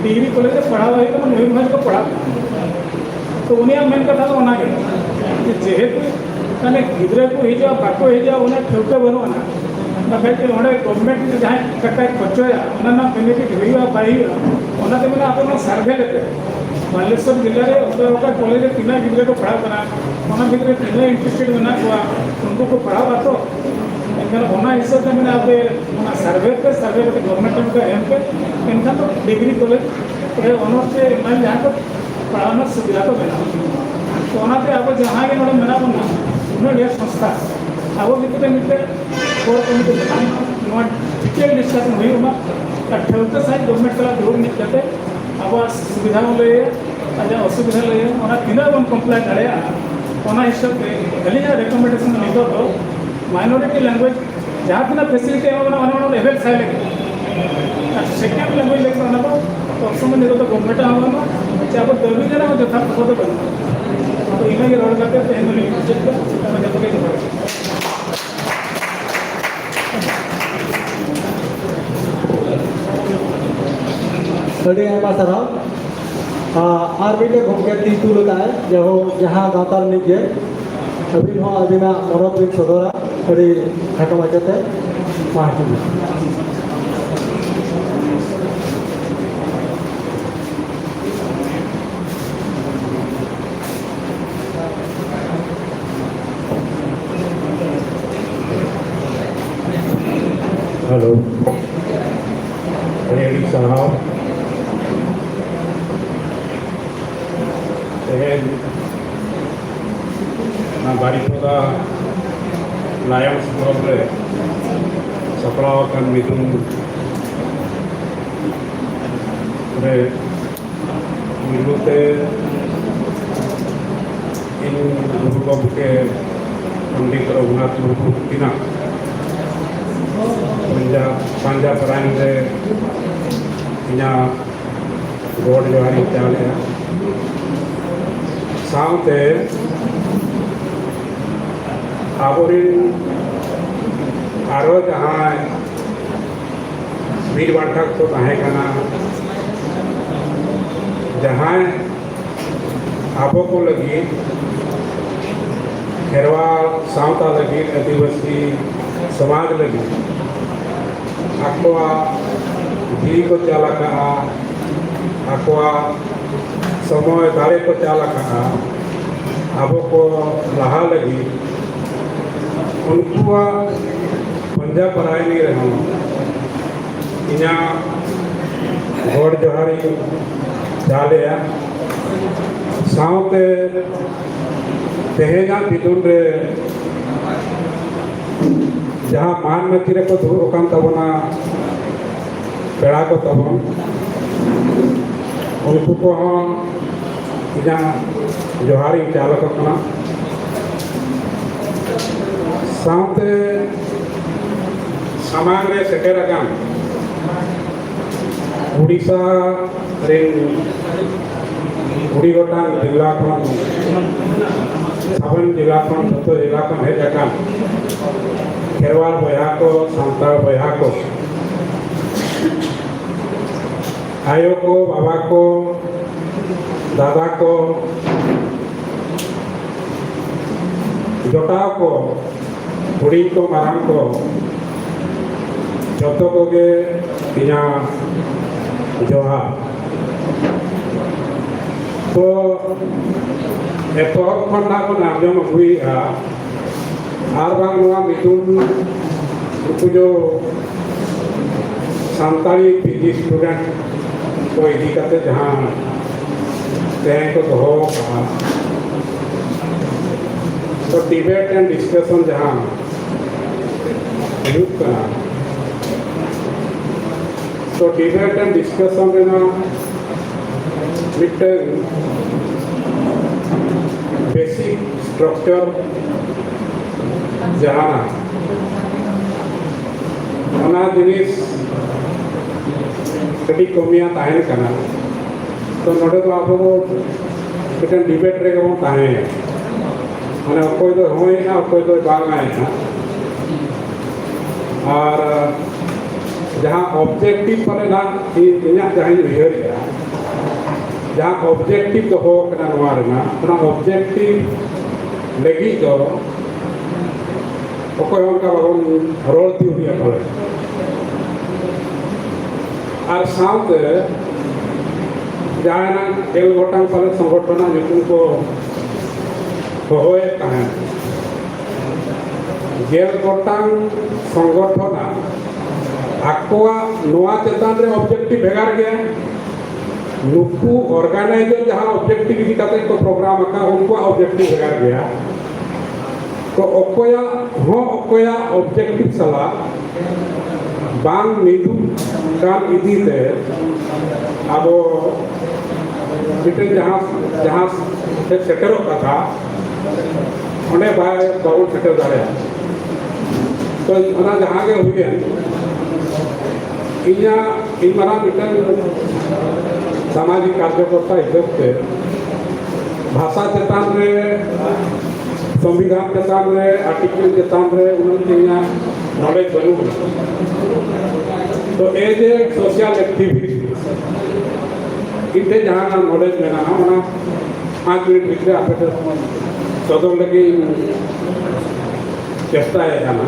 ᱰᱤᱜᱽᱨᱤ ᱠᱚᱞᱮᱡᱽ ᱨᱮ ᱯᱟᱲᱦᱟᱣ ᱦᱩᱭᱩᱜ ᱠᱟᱱᱟ, ᱢᱚᱭᱩᱨᱵᱷᱚᱸᱡᱽ ᱠᱚ ᱯᱟᱲᱦᱟᱜ ᱠᱟᱱᱟ᱾ ᱛᱚ ᱩᱱᱤᱭᱟᱜ ᱢᱮᱱ ᱠᱟᱛᱷᱟ ᱫᱚ ᱚᱱᱟᱜᱮ, ᱡᱮ ᱡᱮᱦᱮᱛᱩ ᱢᱟᱱᱮ ᱜᱤᱫᱽᱨᱟᱹ ᱠᱚ ᱦᱤᱡᱩᱜᱼᱟ ᱵᱟᱠᱚ ᱦᱤᱡᱩᱜᱼᱟ ᱚᱱᱟ ᱴᱷᱟᱹᱣᱠᱟᱹ ᱵᱟᱹᱱᱩᱜ ᱟᱱᱟ᱾ ᱵᱟᱠᱷᱟᱡ ᱡᱮ ᱚᱸᱰᱮ ᱜᱚᱵᱷᱢᱮᱱᱴ ᱡᱟᱦᱟᱸᱭ ᱴᱟᱠᱟᱭ ᱠᱷᱚᱨᱪᱚᱭᱟ, ᱚᱱᱟ ᱨᱮᱱᱟᱜ ᱵᱮᱱᱤᱯᱷᱤᱴ ᱦᱩᱭᱩᱜᱼᱟ ᱵᱟᱭ ᱦᱩᱭᱩᱜᱼᱟ, ᱚᱱᱟ ᱛᱮ ᱢᱮᱱᱟ ᱟᱵᱚ ᱱᱚᱣᱟ ᱥᱟᱨᱵᱷᱮ ᱞᱮᱠᱟ ᱵᱟᱞᱮᱥᱚᱨ ᱡᱮᱞᱟ ᱨᱮ ᱚᱠᱟ ᱚᱠᱟ ᱠᱚᱞᱮᱡᱽ ᱨᱮ ᱛᱤᱱᱟᱹᱜ ᱜᱤᱫᱽᱨᱟᱹ ᱠᱚ ᱯᱟᱲᱦᱟᱜ ᱠᱟᱱᱟ, ᱚᱱᱟ ᱵᱷᱤᱛᱨᱤ ᱨᱮ ᱛᱤᱱᱟᱹᱜ ᱤᱱᱴᱟᱨᱮᱥᱴᱮᱰ ᱢᱮᱱᱟᱜ ᱠᱚᱣᱟ, ᱩᱱᱠᱩ ᱠᱚ ᱯᱟᱲᱦᱟᱜᱼᱟ ᱛᱚ᱾ ᱮᱱᱠᱷᱟᱱ ᱚᱱᱟ ᱦᱤᱥᱟᱹᱵ ᱛᱮ ᱢᱮᱱᱟ ᱟᱯᱮ ᱚᱱᱟ ᱥᱟᱨᱵᱷᱮ ᱯᱮ, ᱥᱟᱨᱵᱷᱮ ᱠᱟᱛᱮ ᱜᱚᱵᱷᱢᱮᱱᱴ ᱴᱷᱮᱱ ᱯᱮ ᱮᱢ ᱯᱮ, ᱮᱱᱠᱷᱟᱱ ᱫᱚ ᱰᱤᱜᱽᱨᱤ ᱠᱚᱞᱮᱡᱽ ᱚᱱᱚᱨ ᱛᱮ ᱮᱢᱟᱭ ᱡᱟᱦᱟᱸ ᱠᱚ ᱯᱟᱲᱦᱟᱣ ᱨᱮᱱᱟᱜ ᱥᱩᱵᱤᱫᱷᱟ ᱠᱚ ᱵᱮᱱᱟᱣ᱾ ᱛᱚ ᱚᱱᱟᱛᱮ ᱟᱵᱚ ᱡᱟᱦᱟᱸ ᱜᱮ ᱱᱚᱰᱮ ᱢᱮᱱᱟᱜ ᱵᱚᱱᱟ, ᱩᱱᱟᱹᱜ ᱰᱷᱮᱨ ᱥᱚᱝᱥᱛᱷᱟ, ᱟᱵᱚ ᱵᱷᱤᱛᱨᱤ ᱨᱮ ᱢᱤᱫᱴᱮᱱ core committee ᱵᱮᱱᱟᱣ, ᱱᱚᱣᱟ detail discussion ᱦᱩᱭᱩᱜ ᱢᱟ, ᱟᱨ ᱴᱷᱟᱹᱣᱠᱟᱹ ᱥᱟᱺᱦᱤᱡ government ᱥᱟᱞᱟᱜ ᱫᱩᱲᱩᱵ ᱢᱤᱫ ᱠᱟᱛᱮ ᱟᱵᱚᱣᱟᱜ ᱥᱩᱵᱤᱫᱷᱟ ᱵᱚᱱ ᱞᱟᱹᱭᱟ, ᱟᱡᱟᱜ ᱚᱥᱩᱵᱤᱫᱷᱟ ᱞᱟᱹᱭᱟ, ᱚᱱᱟ ᱛᱤᱱᱟᱹᱜ ᱵᱚᱱ comply ᱫᱟᱲᱮᱭᱟᱜᱼᱟ, ᱚᱱᱟ ᱦᱤᱥᱟᱹᱵ ᱛᱮ ᱟᱹᱞᱤᱧᱟᱜ recommendation ᱫᱚ ᱱᱤᱛᱚᱜ ᱫᱚ minority language ᱡᱟᱦᱟᱸ ᱛᱤᱱᱟᱹᱜ facility ᱮᱢᱟ ᱵᱚᱱᱟ, ᱚᱱᱟ ᱚᱱᱟ avail ᱥᱟᱭ ᱞᱟᱹᱜᱤᱫ᱾ ᱟᱨ second language ᱞᱟᱹᱜᱤᱫ ᱫᱚ ᱚᱱᱟ ᱫᱚ option ᱫᱚ ᱱᱤᱛᱚᱜ ᱫᱚ government ᱟᱜ ᱦᱚᱸ ᱵᱟᱹᱱᱩᱜᱼᱟ, ᱥᱮ ᱟᱵᱚ ᱫᱟᱹᱵᱤ ᱨᱮᱱᱟᱜ ᱦᱚᱸ ᱡᱚᱛᱷᱟᱛ ᱠᱟᱛᱷᱟ ᱫᱚ ᱵᱟᱹᱱᱩᱜᱼᱟ᱾ ᱛᱚ ᱤᱱᱟᱹᱜᱮ ᱨᱚᱲ ᱠᱟᱛᱮ ᱛᱮᱦᱮᱧ ᱫᱚᱞᱤᱧ ᱢᱩᱪᱟᱹᱫ ᱮᱫᱟ᱾ ᱟᱯᱮ ᱡᱚᱛᱚ ᱜᱮ ᱡᱚᱦᱟᱨ᱾ ᱟᱹᱰᱤ ᱟᱭᱢᱟ ᱥᱟᱨᱦᱟᱣ᱾ ᱟᱨ ᱢᱤᱫᱴᱮᱱ ᱜᱚᱢᱠᱮ ᱛᱤ ᱛᱩᱞ ᱟᱠᱟᱫᱼᱟᱭ, ᱡᱟᱦᱟᱸ ᱜᱟᱶᱛᱟ ᱨᱤᱱᱤᱡ ᱜᱮ᱾ ᱟᱹᱵᱤᱱ ᱦᱚᱸ ᱟᱹᱵᱤᱱᱟᱜ ᱢᱚᱱᱚᱛ ᱵᱤᱱ ᱥᱚᱫᱚᱨᱟ ᱟᱹᱰᱤ ᱠᱷᱟᱴᱚ ᱢᱟᱪᱷᱟᱛᱮ᱾ ᱢᱟ ᱦᱤᱡᱩᱜ ᱵᱤᱱ᱾ ᱦᱮᱞᱳ, ᱟᱹᱰᱤ ᱟᱹᱰᱤ ᱥᱟᱨᱦᱟᱣ᱾ ᱛᱮᱦᱮᱧ ᱚᱱᱟ ᱵᱟᱨᱤᱯᱚᱫᱟ Lions Club ᱨᱮ ᱥᱟᱯᱲᱟᱣ ᱟᱠᱟᱱ ᱢᱤᱫᱩᱱ ᱨᱮ ᱯᱩᱭᱞᱩ ᱛᱮ ᱤᱧ ᱜᱩᱨᱩ ᱜᱚᱢᱠᱮ ᱯᱚᱱᱰᱤᱛ ᱨᱚᱜᱷᱩᱱᱟᱛᱷ ᱢᱩᱨᱢᱩ ᱛᱤᱠᱤᱱᱟᱜ ᱯᱟᱸᱡᱟ, ᱯᱟᱸᱡᱟ ᱯᱟᱨᱟᱭᱱ ᱨᱮ ᱤᱧᱟᱹᱜ ᱜᱚᱰ ᱡᱚᱦᱟᱨᱤᱧ ᱪᱟᱞᱮᱜᱼᱟ᱾ ᱥᱟᱶᱛᱮ ᱟᱵᱚᱨᱮᱱ ᱟᱨᱚ ᱡᱟᱦᱟᱸᱭ ᱵᱤᱨ ᱵᱟᱱᱴᱟ ᱠᱚ ᱛᱟᱦᱮᱸ ᱠᱟᱱᱟ, ᱡᱟᱦᱟᱸᱭ ᱟᱵᱚ ᱠᱚ ᱞᱟᱹᱜᱤᱫ, ᱠᱷᱮᱨᱣᱟᱞ ᱥᱟᱶᱛᱟ ᱞᱟᱹᱜᱤᱫ, ᱟᱹᱫᱤᱵᱟᱹᱥᱤ ᱥᱚᱢᱟᱡᱽ ᱞᱟᱹᱜᱤᱫ ᱟᱠᱚᱣᱟᱜ ᱡᱤᱣᱤ ᱠᱚ ᱪᱟᱞ ᱟᱠᱟᱫᱼᱟ, ᱟᱠᱚᱣᱟᱜ ᱥᱚᱢᱚᱭ ᱫᱟᱲᱮ ᱠᱚ ᱪᱟᱞ ᱟᱠᱟᱫᱼᱟ, ᱟᱵᱚ ᱠᱚ ᱞᱟᱦᱟ ᱞᱟᱹᱜᱤᱫ ᱩᱱᱠᱩᱣᱟᱜ ᱯᱟᱸᱡᱟ ᱯᱟᱨᱟᱭᱱᱤ ᱨᱮᱦᱚᱸ ᱤᱧᱟᱹᱜ ᱜᱚᱰ ᱡᱚᱦᱟᱨᱤᱧ ᱪᱟᱞᱮᱜᱼᱟ᱾ ᱥᱟᱶᱛᱮ ᱛᱮᱦᱮᱧᱟᱜ ᱢᱤᱫᱩᱱ ᱨᱮ ᱡᱟᱦᱟᱸ ᱢᱟᱹᱱ ᱢᱟᱹᱪᱤ ᱨᱮᱠᱚ ᱫᱩᱲᱩᱵ ᱟᱠᱟᱱ ᱛᱟᱵᱚᱱᱟ ᱯᱮᱲᱟ ᱠᱚ ᱛᱟᱵᱚᱱ, ᱩᱱᱠᱩ ᱠᱚᱦᱚᱸ ᱤᱧᱟᱹᱜ ᱡᱚᱦᱟᱨᱤᱧ ᱪᱟᱞ ᱟᱠᱚ ᱠᱟᱱᱟ᱾ ᱥᱟᱶᱛᱮ ᱥᱟᱢᱟᱝ ᱨᱮ ᱥᱮᱴᱮᱨ ᱟᱠᱟᱱ ᱩᱰᱤᱥᱟ ᱨᱮᱱ ᱠᱩᱲᱤ ᱜᱚᱴᱟᱝ ᱡᱮᱞᱟ ᱠᱷᱚᱱ, ᱥᱟᱵᱚᱱ ᱡᱮᱞᱟ ᱠᱷᱚᱱ, ᱡᱚᱛᱚ ᱡᱮᱞᱟ ᱠᱷᱚᱱ ᱦᱮᱡ ᱟᱠᱟᱱ ᱠᱷᱮᱨᱣᱟᱞ ᱵᱚᱭᱦᱟ ᱠᱚ, ᱥᱟᱱᱛᱟᱲ ᱵᱚᱭᱦᱟ ᱠᱚ, ᱟᱭᱳ ᱠᱚ, ᱵᱟᱵᱟ ᱠᱚ, ᱫᱟᱫᱟ ᱠᱚ, ᱡᱚᱴᱟᱣ ᱠᱚ, ᱦᱩᱰᱤᱧ ᱠᱚ, ᱢᱟᱨᱟᱝ ᱠᱚ, ᱡᱚᱛᱚ ᱠᱚᱜᱮ ᱤᱧᱟᱹᱜ ᱡᱚᱦᱟᱨ᱾ ᱛᱚ, ᱮᱛᱚᱦᱚᱵ ᱠᱷᱚᱱ ᱱᱟᱜ ᱵᱚᱱ ᱟᱸᱡᱚᱢ ᱟᱹᱜᱩᱭᱮᱫᱼᱟ, ᱟᱨ ᱵᱟᱝ ᱱᱚᱣᱟ ᱢᱤᱫᱩᱱ ᱱᱩᱠᱩ ᱡᱚ ᱥᱟᱱᱛᱟᱲᱤ ᱯᱤᱡᱤ ᱥᱴᱩᱰᱮᱱᱴ ᱠᱚ ᱤᱫᱤ ᱠᱟᱛᱮ ᱡᱟᱦᱟᱸ ᱛᱮᱦᱮᱧ ᱠᱚ ᱫᱚᱦᱚ ᱟᱠᱟᱫᱼᱟ, ᱛᱚ, ᱰᱤᱵᱮᱴ ᱮᱱᱰ ᱰᱤᱥᱠᱟᱥᱚᱱ ᱡᱟᱦᱟᱸ ᱦᱩᱭᱩᱜ ᱠᱟᱱᱟ, ᱛᱚ, ᱰᱤᱵᱮᱴ ᱮᱱᱰ ᱰᱤᱥᱠᱟᱥᱚᱱ ᱨᱮᱱᱟᱜ ᱢᱤᱫᱴᱟᱝ ᱵᱮᱥᱤᱠ ᱥᱴᱨᱟᱠᱪᱟᱨ ᱡᱟᱦᱟᱸ, ᱚᱱᱟ ᱡᱤᱱᱤᱥ ᱠᱟᱹᱴᱤᱡ ᱠᱚᱢᱤᱭᱟ ᱛᱟᱦᱮᱱ ᱠᱟᱱᱟ᱾ ᱛᱚ, ᱱᱚᱰᱮ ᱫᱚ ᱟᱵᱚ ᱫᱚ ᱢᱤᱫᱴᱮᱱ ᱰᱤᱵᱮᱴ ᱨᱮᱜᱮ ᱵᱚᱱ ᱛᱟᱦᱮᱸᱭᱟ, ᱢᱟᱱᱮ ᱚᱠᱚᱭ ᱫᱚ ᱦᱚᱸᱭᱮᱜᱼᱟ, ᱚᱠᱚᱭ ᱫᱚ ᱵᱟᱝ ᱟᱭᱮᱜᱼᱟ᱾ ᱟᱨ ᱡᱟᱦᱟᱸ ᱚᱵᱡᱮᱠᱴᱤᱵᱷ ᱯᱟᱞᱮ ᱱᱟᱜ ᱤᱧ, ᱤᱧᱟᱹᱜ ᱡᱟᱦᱟᱸᱧ ᱩᱭᱦᱟᱹᱨᱮᱜᱼᱟ, ᱡᱟᱦᱟᱸ ᱚᱵᱡᱮᱠᱴᱤᱵᱷ ᱫᱚᱦᱚ ᱠᱟᱱᱟ ᱱᱚᱣᱟ ᱨᱮᱱᱟᱜ, ᱚᱱᱟ ᱚᱵᱡᱮᱠᱴᱤᱵᱷ ᱞᱟᱹᱜᱤᱫ ᱫᱚ ᱚᱠᱚᱭ ᱦᱚᱸ ᱚᱱᱠᱟ ᱵᱟᱵᱚᱱ ᱨᱚᱲ ᱛᱤᱭᱳᱜ ᱜᱮᱭᱟ ᱯᱟᱞᱮ᱾ ᱟᱨ ᱥᱟᱶᱛᱮ ᱡᱟᱦᱟᱸᱭ ᱱᱟᱜ ᱜᱮᱞ ᱜᱚᱴᱟᱝ ᱯᱟᱞᱮ ᱥᱚᱝᱜᱚᱴᱷᱚᱱᱟᱜ ᱧᱩᱛᱩᱢ ᱠᱚ ᱦᱚᱦᱚᱭᱮᱫ ᱛᱟᱦᱮᱸᱫ, ᱜᱮᱞ ᱜᱚᱴᱟᱝ ᱥᱚᱝᱜᱚᱴᱷᱚᱱᱟᱜ ᱟᱠᱚᱣᱟᱜ ᱱᱚᱣᱟ ᱪᱮᱛᱟᱱ ᱨᱮ ᱚᱵᱡᱮᱠᱴᱤᱵᱷ ᱵᱷᱮᱜᱟᱨ ᱜᱮᱭᱟ, ᱱᱩᱠᱩ ᱚᱨᱜᱟᱱᱟᱭᱡᱟᱨ ᱡᱟᱦᱟᱸ ᱚᱵᱡᱮᱠᱴᱤᱵᱷ ᱤᱫᱤ ᱠᱟᱛᱮ ᱠᱚ ᱯᱨᱳᱜᱨᱟᱢ ᱟᱠᱟᱫ, ᱩᱱᱠᱩᱣᱟᱜ ᱚᱵᱡᱮᱠᱴᱤᱵᱷ ᱵᱷᱮᱜᱟᱨ ᱜᱮᱭᱟ᱾ ᱛᱚ ᱚᱠᱚᱭᱟᱜ ᱦᱚᱸ ᱚᱠᱚᱭᱟᱜ ᱚᱵᱡᱮᱠᱴᱤᱵᱷ ᱥᱟᱞᱟᱜ ᱵᱟᱝ ᱢᱤᱫᱩᱜ ᱠᱟᱱ ᱤᱫᱤ ᱛᱮ ᱟᱵᱚ ᱢᱤᱫᱴᱮᱱ ᱡᱟᱦᱟᱸ, ᱡᱟᱦᱟᱸ ᱥᱮ-, ᱥᱮᱴᱮᱨᱚᱜ ᱠᱟᱛᱷᱟ, ᱚᱸᱰᱮ ᱵᱟᱭ, ᱵᱟᱵᱚᱱ ᱥᱮᱴᱮᱨ ᱫᱟᱲᱮᱭᱟᱜᱼᱟ᱾ ᱛᱚ ᱚᱱᱟ ᱡᱟᱦᱟᱸ ᱜᱮ ᱦᱩᱭᱮᱱ, ᱤᱧᱟᱹᱜ, ᱤᱧ ᱢᱟᱨᱟᱝ ᱢᱤᱫᱴᱟᱝ ᱥᱟᱢᱟᱡᱤᱠ ᱠᱟᱨᱡᱚᱠᱚᱨᱛᱟ ᱦᱤᱥᱟᱹᱵ ᱛᱮ ᱵᱷᱟᱥᱟ ᱪᱮᱛᱟᱱ ᱨᱮ, ᱥᱚᱝᱵᱤᱫᱷᱟᱱ ᱪᱮᱛᱟᱱ ᱨᱮ, ᱟᱨᱴᱤᱠᱮᱞ ᱪᱮᱛᱟᱱ ᱨᱮ ᱩᱱᱟᱹᱜ ᱤᱧᱟᱹᱜ ᱱᱚᱞᱮᱡᱽ ᱵᱟᱹᱱᱩᱜᱼᱟ᱾ ᱛᱚ ᱮᱡ ᱮ ᱥᱳᱥᱤᱭᱟᱞ ᱮᱠᱴᱤᱵᱷᱤᱥᱴ ᱤᱧ ᱴᱷᱮᱱ ᱡᱟᱦᱟᱸ ᱱᱚᱞᱮᱡᱽ ᱢᱮᱱᱟᱜᱼᱟ, ᱚᱱᱟ ᱯᱟᱸᱪ ᱢᱤᱱᱤᱴ ᱵᱷᱤᱛᱨᱤ ᱟᱯᱮ ᱴᱷᱮᱱ ᱥᱚᱫᱚᱨ ᱞᱟᱹᱜᱤᱫ ᱤᱧ ᱪᱮᱥᱴᱟᱭᱮᱫ ᱠᱟᱱᱟ᱾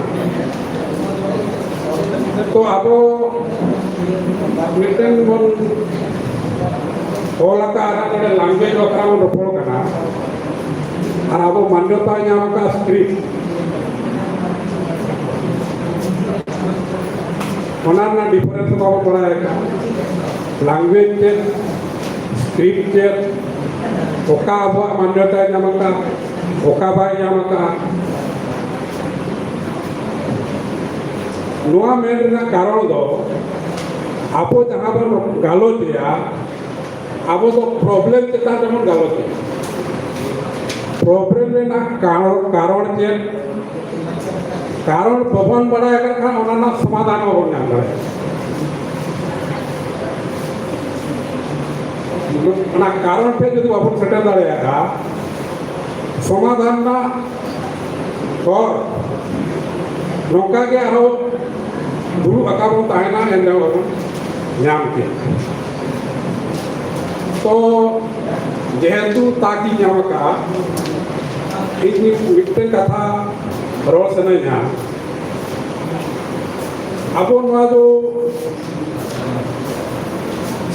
ᱛᱚ ᱟᱵᱚ ᱢᱤᱫᱴᱮᱱ ᱵᱚᱱ ᱚᱞ ᱟᱠᱟᱫ, ᱟᱨ ᱱᱚᱰᱮ ᱞᱟᱝᱜᱩᱭᱮᱡᱽ ᱵᱟᱠᱷᱨᱟ ᱵᱚᱱ ᱨᱚᱯᱚᱲ ᱠᱟᱱᱟ, ᱟᱨ ᱟᱵᱚ ᱢᱟᱱᱱᱚᱛᱟ ᱧᱟᱢ ᱟᱠᱟᱫ ᱥᱠᱨᱤᱯᱴ, ᱚᱱᱟ ᱨᱮᱱᱟᱜ ᱰᱤᱯᱷᱟᱨᱮᱱᱥ ᱵᱟᱵᱚᱱ ᱵᱟᱲᱟᱭ ᱟᱠᱟᱫ᱾ ᱞᱟᱝᱜᱩᱭᱮᱡᱽ ᱪᱮᱫ, ᱥᱠᱨᱤᱯᱴ ᱪᱮᱫ, ᱚᱠᱟ ᱟᱵᱚᱣᱟᱜ ᱢᱟᱱᱱᱚᱛᱟᱭ ᱧᱟᱢ ᱟᱠᱟᱫ, ᱚᱠᱟ ᱵᱟᱭ ᱧᱟᱢ ᱟᱠᱟᱫ, ᱱᱚᱣᱟ ᱢᱮᱱ ᱨᱮᱱᱟᱜ ᱠᱟᱨᱚᱱ ᱫᱚ, ᱟᱵᱚ ᱡᱟᱦᱟᱸ ᱵᱚᱱ ᱜᱟᱞᱚᱪ ᱮᱫᱟ, ᱟᱵᱚ ᱫᱚ ᱯᱨᱚᱵᱞᱮᱢ ᱪᱮᱛᱟᱱ ᱨᱮᱵᱚᱱ ᱜᱟᱞᱚᱪ ᱮᱫᱟ᱾ ᱯᱨᱚᱵᱞᱮᱢ ᱨᱮᱱᱟᱜ ᱠᱟᱨᱚᱱ, ᱠᱟᱨᱚᱱ ᱪᱮᱫ? ᱠᱟᱨᱚᱱ ᱵᱟᱵᱚᱱ ᱵᱟᱲᱟᱭ ᱠᱟᱜ ᱠᱷᱟᱱ ᱚᱱᱟ ᱨᱮᱱᱟᱜ ᱥᱚᱢᱟᱫᱷᱟᱱ ᱵᱟᱵᱚᱱ ᱧᱟᱢ ᱫᱟᱲᱮᱭᱟᱜᱼᱟ᱾ ᱚᱱᱟ ᱠᱟᱨᱚᱱ ᱴᱷᱮᱱ ᱡᱩᱫᱤ ᱵᱟᱵᱚᱱ ᱥᱮᱴᱮᱨ ᱫᱟᱲᱮᱭᱟᱜᱼᱟ, ᱥᱚᱢᱟᱫᱷᱟᱱ ᱨᱮᱱᱟᱜ ᱦᱚᱨ ᱱᱚᱝᱠᱟ ᱜᱮ ᱟᱨᱦᱚᱸ ᱫᱩᱲᱩᱵ ᱟᱠᱟᱫ ᱵᱚᱱ ᱛᱟᱦᱮᱱᱟ, ᱮᱱ ᱨᱮᱦᱚᱸ ᱵᱟᱵᱚᱱ ᱧᱟᱢ ᱠᱮᱭᱟ᱾ ᱛᱚ ᱡᱮᱦᱮᱛᱩ ᱛᱟᱠ ᱤᱧ ᱧᱟᱢ ᱟᱠᱟᱫᱼᱟ, ᱤᱧ ᱢᱤᱫᱴᱮᱱ ᱠᱟᱛᱷᱟ ᱨᱚᱲ ᱥᱟᱱᱟᱧᱟ᱾ ᱟᱵᱚ ᱱᱚᱣᱟ ᱫᱚ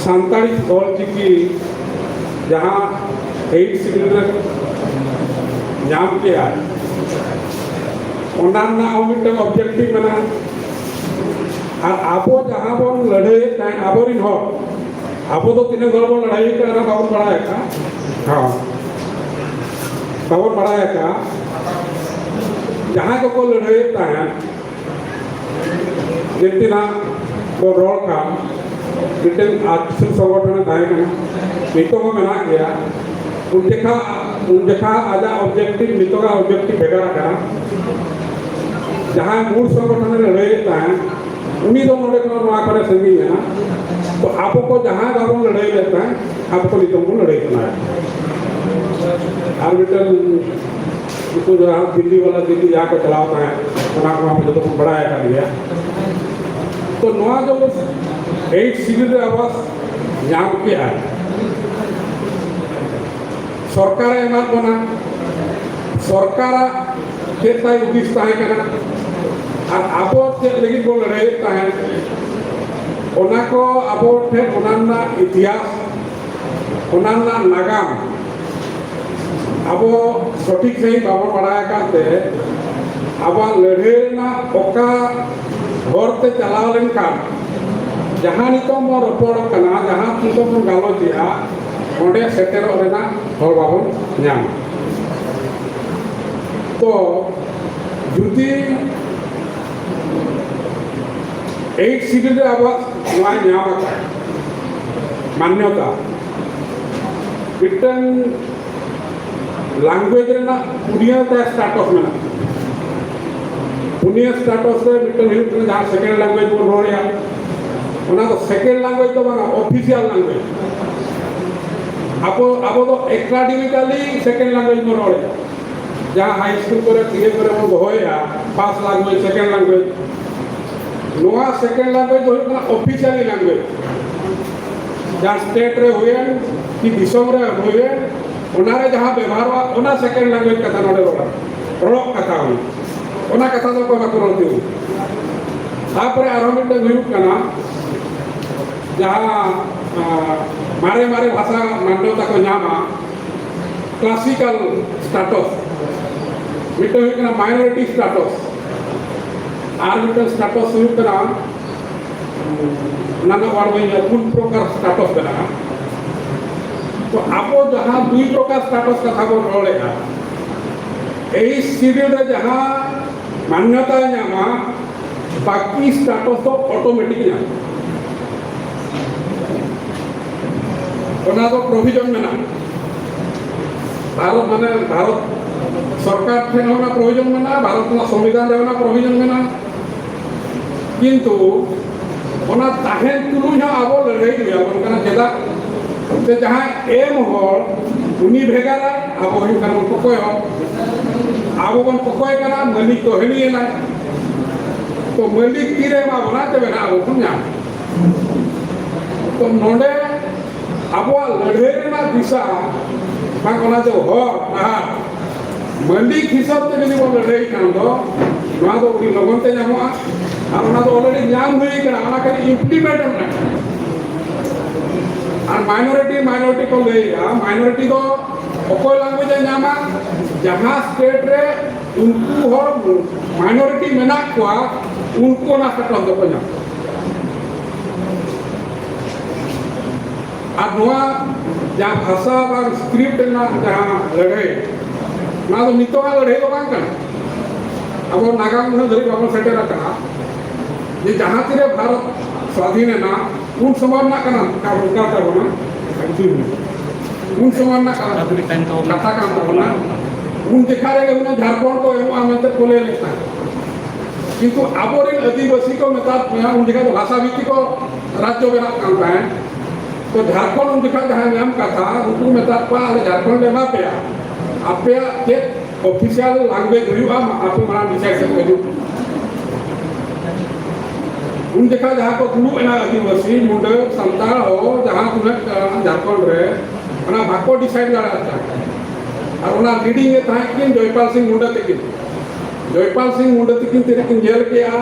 ᱥᱟᱱᱛᱟᱲᱤ ᱚᱞ ᱪᱤᱠᱤ ᱡᱟᱦᱟᱸ ᱮᱭᱤᱴ ᱥᱤᱰᱩᱞ ᱨᱮ ᱧᱟᱢ ᱠᱮᱜᱼᱟ, ᱚᱱᱟ ᱨᱮᱱᱟᱜ ᱦᱚᱸ ᱢᱤᱫᱴᱟᱝ ᱚᱵᱡᱮᱠᱴᱤᱵᱷ ᱢᱮᱱᱟᱜᱼᱟ᱾ ᱟᱨ ᱟᱵᱚ ᱡᱟᱦᱟᱸ ᱵᱚᱱ ᱞᱟᱹᱲᱦᱟᱹᱭᱮᱫ ᱛᱟᱦᱮᱸᱫ, ᱟᱵᱚᱨᱮᱱ ᱦᱚᱲ, ᱟᱵᱚ ᱫᱚ ᱛᱤᱱᱟᱹᱜ ᱦᱚᱲ ᱵᱚᱱ ᱞᱟᱹᱲᱦᱟᱹᱭ ᱠᱟᱱᱟ, ᱚᱱᱟ ᱵᱟᱵᱚᱱ ᱵᱟᱲᱟᱭ ᱟᱠᱟᱫᱼᱟ᱾ ᱦᱚᱸ᱾ ᱵᱟᱵᱚᱱ ᱵᱟᱲᱟᱭ ᱟᱠᱟᱫᱼᱟ᱾ ᱡᱟᱦᱟᱸᱭ ᱠᱚᱠᱚ ᱞᱟᱹᱲᱦᱟᱹᱭᱮᱫ ᱛᱟᱦᱮᱸᱫ, ᱡᱮᱛᱮᱱᱟᱜ ᱠᱚ ᱨᱚᱲ ᱠᱷᱟᱱ, ᱢᱤᱫᱴᱮᱱ ᱟᱡ ᱥᱚᱝᱜᱚᱴᱷᱚᱱᱮ ᱛᱟᱦᱮᱸ ᱠᱟᱱᱟ, ᱱᱤᱛᱚᱜ ᱦᱚᱸ ᱢᱮᱱᱟᱜ ᱜᱮᱭᱟ᱾ ᱩᱱ ᱡᱚᱠᱷᱟ, ᱩᱱ ᱡᱚᱠᱷᱟ ᱟᱡᱟᱜ objective, ᱱᱤᱛᱚᱜᱟᱜ objective ᱵᱷᱮᱜᱟᱨ ᱟᱠᱟᱱᱟ᱾ ᱡᱟᱦᱟᱸᱭ ᱢᱩᱞ ᱥᱚᱝᱜᱚᱴᱷᱚᱱᱮ ᱞᱟᱹᱲᱦᱟᱹᱭᱮᱫ ᱛᱟᱦᱮᱸᱫ, ᱩᱱᱤ ᱫᱚ ᱱᱚᱰᱮ ᱠᱷᱚᱱ ᱱᱚᱣᱟ ᱠᱚᱨᱮ ᱥᱟᱺᱜᱤᱧ ᱮᱱᱟ᱾ ᱛᱚ ᱟᱵᱚ ᱠᱚ ᱡᱟᱦᱟᱸᱭ ᱵᱟᱵᱚᱱ ᱞᱟᱹᱲᱦᱟᱹᱭ ᱞᱮᱫ ᱛᱟᱦᱮᱸᱫ, ᱟᱵᱚ ᱠᱚ ᱱᱤᱛᱚᱝ ᱵᱚᱱ ᱞᱟᱹᱲᱦᱟᱹᱭ ᱠᱟᱱᱟ᱾ ᱟᱨ ᱢᱤᱫᱴᱮᱱ ᱩᱱᱠᱩ ᱡᱟᱦᱟᱸ ᱫᱤᱞᱞᱤ ᱵᱟᱞᱟ ᱫᱤᱞᱞᱤ ᱡᱟᱦᱟᱸ ᱠᱚ ᱪᱟᱞᱟᱣ ᱛᱟᱦᱮᱸᱫ, ᱚᱱᱟ ᱠᱚ ᱟᱵᱚ ᱡᱚᱛᱚ ᱵᱚᱱ ᱵᱟᱲᱟᱭ ᱟᱠᱟᱫ ᱜᱮᱭᱟ᱾ ᱛᱚ ᱱᱚᱣᱟ ᱡᱮᱢᱚᱱ ᱮᱭᱤᱴ ᱥᱤᱰᱩᱞ ᱨᱮ ᱟᱵᱚ ᱧᱟᱢ ᱠᱮᱜᱼᱟ, ᱥᱚᱨᱠᱟᱨᱮ ᱮᱢᱟᱫ ᱵᱚᱱᱟ, ᱥᱚᱨᱠᱟᱨᱟᱜ ᱪᱮᱫ ᱛᱟᱭ ᱦᱩᱫᱤᱥ ᱛᱟᱦᱮᱸ ᱠᱟᱱᱟ, ᱟᱨ ᱟᱵᱚ ᱪᱮᱫ ᱞᱟᱹᱜᱤᱫ ᱵᱚᱱ ᱞᱟᱹᱲᱦᱟᱹᱭᱮᱫ ᱛᱟᱦᱮᱸᱫ, ᱚᱱᱟ ᱠᱚ ᱟᱵᱚ ᱴᱷᱮᱱ ᱚᱱᱟ ᱨᱮᱱᱟᱜ ᱤᱛᱤᱦᱟᱥ, ᱚᱱᱟ ᱨᱮᱱᱟᱜ ᱱᱟᱜᱟᱢ ᱟᱵᱚ ᱥᱚᱴᱷᱤᱠ ᱥᱟᱺᱦᱤᱡ ᱵᱟᱵᱚᱱ ᱵᱟᱲᱟᱭ ᱟᱠᱟᱫ ᱛᱮ, ᱟᱵᱚᱣᱟᱜ ᱞᱟᱹᱲᱦᱟᱹᱭ ᱨᱮᱱᱟᱜ ᱚᱠᱟ ᱦᱚᱨ ᱛᱮ ᱪᱟᱞᱟᱣ ᱞᱮᱱᱠᱷᱟᱱ ᱡᱟᱦᱟᱸ ᱱᱤᱛᱚᱜ ᱵᱚᱱ ᱨᱚᱯᱚᱲᱚᱜ ᱠᱟᱱᱟ, ᱡᱟᱦᱟᱸ ᱱᱤᱛᱚᱜ ᱵᱚᱱ ᱜᱟᱞᱚᱪᱮᱜᱼᱟ, ᱚᱸᱰᱮ ᱥᱮᱴᱮᱨᱚᱜ ᱨᱮᱱᱟᱜ ᱦᱚᱨ ᱵᱟᱵᱚᱱ ᱧᱟᱢᱟ᱾ ᱛᱚ ᱡᱩᱫᱤ ᱮᱭᱤᱴ ᱥᱤᱰᱩᱞ ᱨᱮ ᱟᱵᱚᱣᱟᱜ ᱱᱚᱣᱟ ᱧᱟᱢ ᱟᱠᱟᱫ ᱢᱟᱱᱱᱚᱛᱟ, ᱢᱤᱫᱴᱟᱝ ᱞᱮᱝᱜᱩᱭᱮᱡᱽ ᱨᱮᱱᱟᱜ ᱯᱩᱱᱭᱟᱹ ᱛᱟᱭ ᱥᱴᱟᱴᱚᱥ ᱢᱮᱱᱟᱜᱼᱟ᱾ ᱯᱩᱱᱭᱟᱹ ᱥᱴᱟᱴᱚᱥ ᱨᱮ ᱢᱤᱫᱴᱟᱝ ᱦᱩᱭᱩᱜ ᱠᱟᱱᱟ ᱡᱟᱦᱟᱸ ᱥᱮᱠᱮᱱᱰ ᱞᱮᱝᱜᱩᱭᱮᱡᱽ ᱵᱚᱱ ᱨᱚᱲᱮᱫᱼᱟ, ᱚᱱᱟ ᱫᱚ ᱥᱮᱠᱮᱱᱰ ᱞᱮᱝᱜᱩᱭᱮᱡᱽ ᱫᱚ ᱵᱟᱝᱟ, ᱚᱯᱷᱤᱥᱤᱭᱟᱞ ᱞᱮᱝᱜᱩᱭᱮᱡᱽ᱾ ᱟᱵᱚ, ᱟᱵᱚ ᱫᱚ ᱮᱠᱟᱰᱮᱢᱤᱠᱟᱞᱤ ᱥᱮᱠᱮᱱᱰ ᱞᱮᱝᱜᱩᱭᱮᱡᱽ ᱵᱚᱱ ᱨᱚᱲᱮᱫᱼᱟ᱾ ᱡᱟᱦᱟᱸ ᱦᱟᱭ ᱥᱠᱩᱞ ᱠᱚᱨᱮ ᱯᱤᱭᱮ ᱠᱚᱨᱮ ᱵᱚᱱ ᱫᱚᱦᱚᱭᱮᱫᱼᱟ, ᱯᱷᱟᱥᱴ ᱞᱮᱝᱜᱩᱭᱮᱡᱽ, ᱥᱮᱠᱮᱱᱰ ᱞᱮᱝᱜᱩᱭᱮᱡᱽ, ᱱᱚᱣᱟ ᱥᱮᱠᱮᱱᱰ ᱞᱮᱝᱜᱩᱭᱮᱡᱽ ᱫᱚ ᱦᱩᱭᱩᱜ ᱠᱟᱱᱟ ᱚᱯᱷᱤᱥᱤᱭᱟᱞᱤ ᱞᱮᱝᱜᱩᱭᱮᱡᱽ᱾ ᱡᱟᱦᱟᱸ ᱥᱴᱮᱴ ᱨᱮ ᱦᱩᱭᱮᱱ ᱠᱤ ᱫᱤᱥᱚᱢ ᱨᱮ ᱦᱩᱭᱮᱱ, ᱚᱱᱟ ᱨᱮ ᱡᱟᱦᱟᱸ ᱵᱮᱵᱚᱦᱟᱨᱚᱜᱼᱟ, ᱚᱱᱟ ᱥᱮᱠᱮᱱᱰ ᱞᱮᱝᱜᱩᱭᱮᱡᱽ ᱠᱟᱛᱷᱟ ᱱᱚᱰᱮ ᱨᱚᱲᱟ, ᱨᱚᱲᱚᱜ ᱠᱟᱛᱷᱟ ᱦᱩᱭᱩᱜ, ᱚᱱᱟ ᱠᱟᱛᱷᱟ ᱫᱚ ᱚᱠᱚᱭ ᱵᱟᱠᱚ ᱨᱚᱲ ᱛᱤᱭᱳᱜ᱾ ᱛᱟᱨᱯᱚᱨᱮ ᱟᱨᱦᱚᱸ ᱢᱤᱫᱴᱟᱝ ᱦᱩᱭᱩᱜ ᱠᱟᱱᱟ, ᱡᱟᱦᱟᱸ, ᱟᱸ, ᱢᱟᱨᱮ ᱢᱟᱨᱮ ᱵᱷᱟᱥᱟ ᱢᱟᱱᱱᱚᱛᱟ ᱠᱚ ᱧᱟᱢᱟ, ᱠᱞᱟᱥᱤᱠᱟᱞ ᱥᱴᱟᱴᱚᱥ, ᱢᱤᱫᱴᱟᱝ ᱦᱩᱭᱩᱜ ᱠᱟᱱᱟ ᱢᱟᱭᱱᱚᱨᱤᱴᱤ ᱥᱴᱟᱴᱚᱥ, ᱟᱨ ᱢᱤᱫᱴᱟᱝ ᱥᱴᱟᱴᱚᱥ ᱦᱩᱭᱩᱜ ᱠᱟᱱᱟ ᱚᱱᱟ ᱨᱮᱱᱟᱜ ᱚᱣᱟᱨᱰ ᱵᱟᱹᱧ ᱞᱟᱹᱭᱟ, ᱯᱩᱱ ᱯᱨᱚᱠᱟᱨ ᱥᱴᱟᱴᱚᱥ ᱢᱮᱱᱟᱜᱼᱟ᱾ ᱛᱚ ᱟᱵᱚ ᱡᱟᱦᱟᱸ ᱫᱩᱭ ᱯᱨᱚᱠᱟᱨ ᱥᱴᱟᱴᱚᱥ ᱠᱟᱛᱷᱟ ᱵᱚᱱ ᱨᱚᱲᱮᱫᱼᱟ, ᱮᱭ ᱥᱤᱰᱩᱞ ᱨᱮ ᱡᱟᱦᱟᱸ ᱢᱟᱱᱱᱚᱛᱟᱭ ᱧᱟᱢᱟ, ᱵᱟᱹᱠᱤ ᱥᱴᱟᱴᱚᱥ ᱫᱚ ᱚᱴᱳᱢᱮᱴᱤᱠ ᱧᱟᱢᱟ᱾ ᱚᱱᱟ ᱫᱚ ᱯᱨᱚᱵᱷᱤᱡᱚᱱ ᱢᱮᱱᱟᱜᱼᱟ᱾ ᱵᱷᱟᱨᱚᱛ, ᱢᱟᱱᱮ, ᱵᱷᱟᱨᱚᱛ ᱥᱚᱨᱠᱟᱨ ᱴᱷᱮᱱ ᱦᱚᱸ ᱚᱱᱟ ᱯᱨᱚᱵᱷᱤᱡᱚᱱ ᱢᱮᱱᱟᱜᱼᱟ, ᱵᱷᱟᱨᱚᱛ ᱨᱮᱱᱟᱜ ᱥᱚᱝᱵᱤᱫᱷᱟᱱ ᱨᱮ ᱚᱱᱟ ᱯᱨᱚᱵᱷᱤᱡᱚᱱ ᱢᱮᱱᱟᱜᱼᱟ᱾ ᱠᱤᱱᱛᱩ ᱚᱱᱟ ᱛᱟᱦᱮᱱ ᱛᱩᱞᱩᱡ ᱦᱚᱸ ᱟᱵᱚ ᱞᱟᱹᱲᱦᱟᱹᱭ ᱦᱩᱭ ᱟᱵᱚᱱ ᱠᱟᱱᱟ᱾ ᱪᱮᱫᱟᱜ? ᱥᱮ ᱡᱟᱦᱟᱸᱭ ᱮᱢ ᱦᱚᱲ, ᱩᱱᱤ ᱵᱷᱮᱜᱟᱨᱟᱭ, ᱟᱵᱚ ᱦᱩᱭᱩᱜ ᱠᱟᱱᱟ ᱵᱚᱱ ᱠᱚᱠᱚᱭ ᱦᱚᱲ᱾ ᱟᱵᱚ ᱵᱚᱱ ᱠᱚᱠᱚᱭ ᱠᱟᱱᱟ, ᱢᱟᱹᱞᱤᱠ ᱫᱚ ᱦᱟᱹᱱᱤ ᱮᱱᱟᱭ᱾ ᱛᱚ ᱢᱟᱹᱞᱤᱠ ᱛᱤᱨᱮ ᱮᱢᱟ ᱵᱚᱱᱟ, ᱛᱚᱵᱮ ᱱᱟᱜ ᱟᱵᱚ ᱵᱚᱱ ᱧᱟᱢᱟ᱾ ᱛᱚ ᱱᱚᱰᱮ ᱟᱵᱚᱣᱟᱜ ᱞᱟᱹᱲᱦᱟᱹᱭ ᱨᱮᱱᱟᱜ ᱫᱤᱥᱟ, ᱵᱟᱝ, ᱚᱱᱟ ᱫᱚ ᱦᱚᱨ ᱰᱟᱦᱟᱨ, ᱢᱟᱹᱞᱤᱠ ᱦᱤᱥᱟᱹᱵ ᱛᱮ ᱡᱩᱫᱤ ᱵᱚᱱ ᱞᱟᱹᱲᱦᱟᱹᱭ ᱠᱷᱟᱱ ᱫᱚ, ᱱᱚᱣᱟ ᱫᱚ ᱟᱹᱰᱤ ᱞᱚᱜᱚᱱ ᱛᱮ ᱧᱟᱢᱚᱜᱼᱟ᱾ ᱟᱨ ᱚᱱᱟ ᱫᱚ already ᱧᱟᱢ ᱦᱩᱭ ᱠᱟᱱᱟ, ᱚᱱᱟ ᱠᱷᱟᱹᱞᱤ implement ᱨᱮᱱᱟᱜ ᱠᱟᱱᱟ᱾ ᱟᱨ minority, minority ᱠᱚ ᱞᱟᱹᱭᱮᱜᱼᱟ, minority ᱫᱚ ᱚᱠᱚᱭ language ᱮ ᱧᱟᱢᱟ? ᱡᱟᱦᱟᱸ state ᱨᱮ ᱩᱱᱠᱩ ᱦᱚᱲ minority ᱢᱮᱱᱟᱜ ᱠᱚᱣᱟ, ᱩᱱᱠᱩ ᱚᱱᱟ status ᱫᱚᱠᱚ ᱧᱟᱢᱟ᱾ ᱟᱨ ᱱᱚᱣᱟ ᱡᱟᱦᱟᱸ ᱵᱷᱟᱥᱟ ᱵᱟᱝ script ᱨᱮᱱᱟᱜ ᱡᱟᱦᱟᱸ ᱞᱟᱹᱲᱦᱟᱹᱭ, ᱱᱚᱣᱟ ᱫᱚ ᱱᱤᱛᱚᱜᱟᱜ ᱞᱟᱹᱲᱦᱟᱹᱭ ᱫᱚ ᱵᱟᱝ ᱠᱟᱱᱟ᱾ ᱟᱵᱚ ᱱᱟᱜᱟᱢ ᱩᱱᱟᱹᱜ ᱫᱷᱟᱹᱵᱤᱡ ᱵᱟᱵᱚᱱ ᱥᱮᱴᱮᱨ ᱟᱠᱟᱱᱟ ᱡᱮ ᱡᱟᱦᱟᱸ ᱛᱤᱨᱮ ᱵᱷᱟᱨᱚᱛ ᱥᱟᱫᱷᱤᱱ ᱮᱱᱟ, ᱩᱱ ᱥᱚᱢᱚᱭ ᱨᱮᱱᱟᱜ ᱠᱟᱱᱟ, ᱠᱟᱱ ᱛᱟᱵᱚᱱᱟ, ᱩᱱ ᱥᱚᱢᱚᱭ ᱨᱮᱱᱟᱜ ᱠᱟᱱᱟ, ᱠᱟᱛᱷᱟ ᱠᱟᱱ ᱛᱟᱵᱚᱱᱟ᱾ ᱩᱱ ᱡᱚᱠᱷᱟ ᱨᱮᱜᱮ ᱦᱩᱱᱟᱹᱝ ᱡᱷᱟᱲᱠᱷᱚᱸᱰ ᱠᱚ ᱮᱢᱚᱜᱼᱟ ᱢᱮᱱᱛᱮ ᱠᱚ ᱞᱟᱹᱭ ᱞᱮᱫ ᱛᱟᱦᱮᱸᱫ᱾ ᱠᱤᱱᱛᱩ ᱟᱵᱚᱨᱮᱱ ᱟᱹᱫᱤᱵᱟᱹᱥᱤ ᱠᱚ ᱢᱮᱛᱟᱫ ᱠᱚᱣᱟ, ᱩᱱ ᱡᱚᱠᱷᱟ ᱫᱚ ᱵᱷᱟᱥᱟ ᱵᱷᱤᱛᱛᱤᱠ ᱨᱟᱡᱽᱡᱚ ᱵᱮᱱᱟᱜ ᱠᱟᱱ ᱛᱟᱦᱮᱸᱫ᱾ ᱛᱚ ᱡᱷᱟᱲᱠᱷᱚᱸᱰ ᱩᱱ ᱡᱚᱠᱷᱟ ᱡᱟᱦᱟᱸ ᱧᱟᱢ ᱠᱟᱛᱷᱟ, ᱩᱱᱠᱩ ᱢᱮᱛᱟᱫ ᱠᱚᱣᱟ, "ᱟᱞᱮ ᱡᱷᱟᱲᱠᱷᱚᱸᱰ ᱞᱮ ᱮᱢᱟ ᱯᱮᱭᱟ, ᱟᱯᱮᱭᱟᱜ ᱪᱮᱫ official language ᱦᱩᱭᱩᱜᱼᱟ, ᱟᱯᱮ ᱢᱟᱲᱟᱝ decide ᱠᱟᱛᱮ ᱦᱤᱡᱩᱜ ᱯᱮ᱾" ᱩᱱ ᱡᱚᱠᱷᱟ ᱡᱟᱦᱟᱸ ᱠᱚ ᱫᱩᱲᱩᱵ ᱮᱱᱟ, ᱟᱹᱫᱤᱵᱟᱹᱥᱤ, ᱢᱩᱸᱰᱟᱹ, ᱥᱟᱱᱛᱟᱲ, ᱦᱚᱲ, ᱡᱟᱦᱟᱸ ᱛᱤᱱᱟᱹᱜ ᱡᱷᱟᱲᱠᱷᱚᱸᱰ ᱨᱮ, ᱚᱱᱟ ᱵᱟᱠᱚ decide ᱫᱟᱲᱮᱭᱟᱜ ᱛᱟᱦᱮᱸᱫ᱾ ᱟᱨ ᱚᱱᱟ leading ᱮ ᱛᱟᱦᱮᱸ ᱠᱤᱱ ᱡᱚᱭᱯᱟᱞ ᱥᱤᱝ ᱢᱩᱸᱰᱟᱹ ᱛᱟᱹᱠᱤᱱ᱾ ᱡᱚᱭᱯᱟᱞ ᱥᱤᱝ ᱢᱩᱸᱰᱟᱹ ᱛᱟᱹᱠᱤᱱ ᱛᱤᱱᱟᱹᱜ ᱠᱤᱱ ᱧᱮᱞ ᱠᱮᱜᱼᱟ,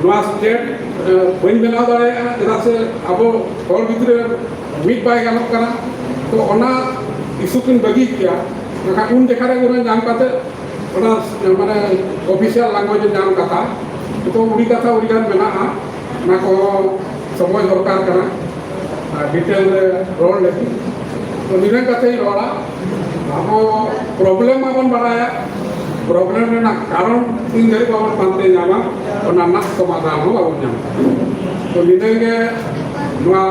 ᱱᱚᱣᱟ state, ᱮ, ᱵᱟᱹᱧ ᱵᱮᱱᱟᱣ ᱫᱟᱲᱮᱭᱟᱜᱼᱟ, ᱪᱮᱫᱟᱜ ᱥᱮ ᱟᱵᱚ ᱦᱚᱲ ᱵᱷᱤᱛᱨᱤ ᱨᱮ ᱢᱤᱫ ᱵᱟᱭ ᱜᱟᱱᱚᱜ ᱠᱟᱱᱟ᱾ ᱛᱚ ᱚᱱᱟ issue ᱠᱤᱱ ᱵᱟᱹᱜᱤ ᱠᱮᱜᱼᱟ᱾ ᱢᱮᱱᱠᱷᱟᱱ ᱩᱱ ᱡᱚᱠᱷᱟ ᱨᱮ ᱚᱱᱟ ᱧᱟᱢ ᱠᱟᱛᱮ, ᱚᱱᱟ, ᱢᱟᱱᱮ, official language ᱧᱟᱢ ᱠᱟᱛᱷᱟ, ᱛᱚ ᱩᱲᱤ ᱠᱟᱛᱷᱟ ᱩᱲᱤ ᱜᱟᱱ ᱢᱮᱱᱟᱜᱼᱟ᱾ ᱚᱱᱟ ᱠᱚᱦᱚᱸ ᱥᱚᱢᱚᱭ ᱫᱚᱨᱠᱟᱨ ᱠᱟᱱᱟ, ᱟᱨ ᱰᱤᱴᱮᱞ ᱨᱮ ᱨᱚᱲ ᱞᱟᱹᱜᱤᱫ᱾ ᱛᱚ, ᱱᱤᱱᱟᱹᱜ ᱠᱟᱛᱷᱟᱧ ᱨᱚᱲᱟ᱾ ᱟᱵᱚ ᱯᱨᱚᱵᱞᱮᱢ ᱢᱟᱵᱚᱱ ᱵᱟᱲᱟᱭᱟ, ᱯᱨᱚᱵᱞᱮᱢ ᱨᱮᱱᱟᱜ ᱠᱟᱨᱚᱱ ᱛᱤᱱ ᱫᱷᱟᱹᱨᱤᱡ ᱵᱟᱵᱚᱱ ᱯᱟᱱᱛᱮ ᱧᱟᱢᱟ, ᱚᱱᱟ ᱨᱮᱱᱟᱜ ᱥᱚᱢᱟᱫᱷᱟᱱ ᱦᱚᱸ ᱵᱟᱵᱚᱱ ᱧᱟᱢᱟ᱾ ᱛᱚ, ᱱᱤᱱᱟᱹᱜ ᱜᱮ ᱱᱚᱣᱟ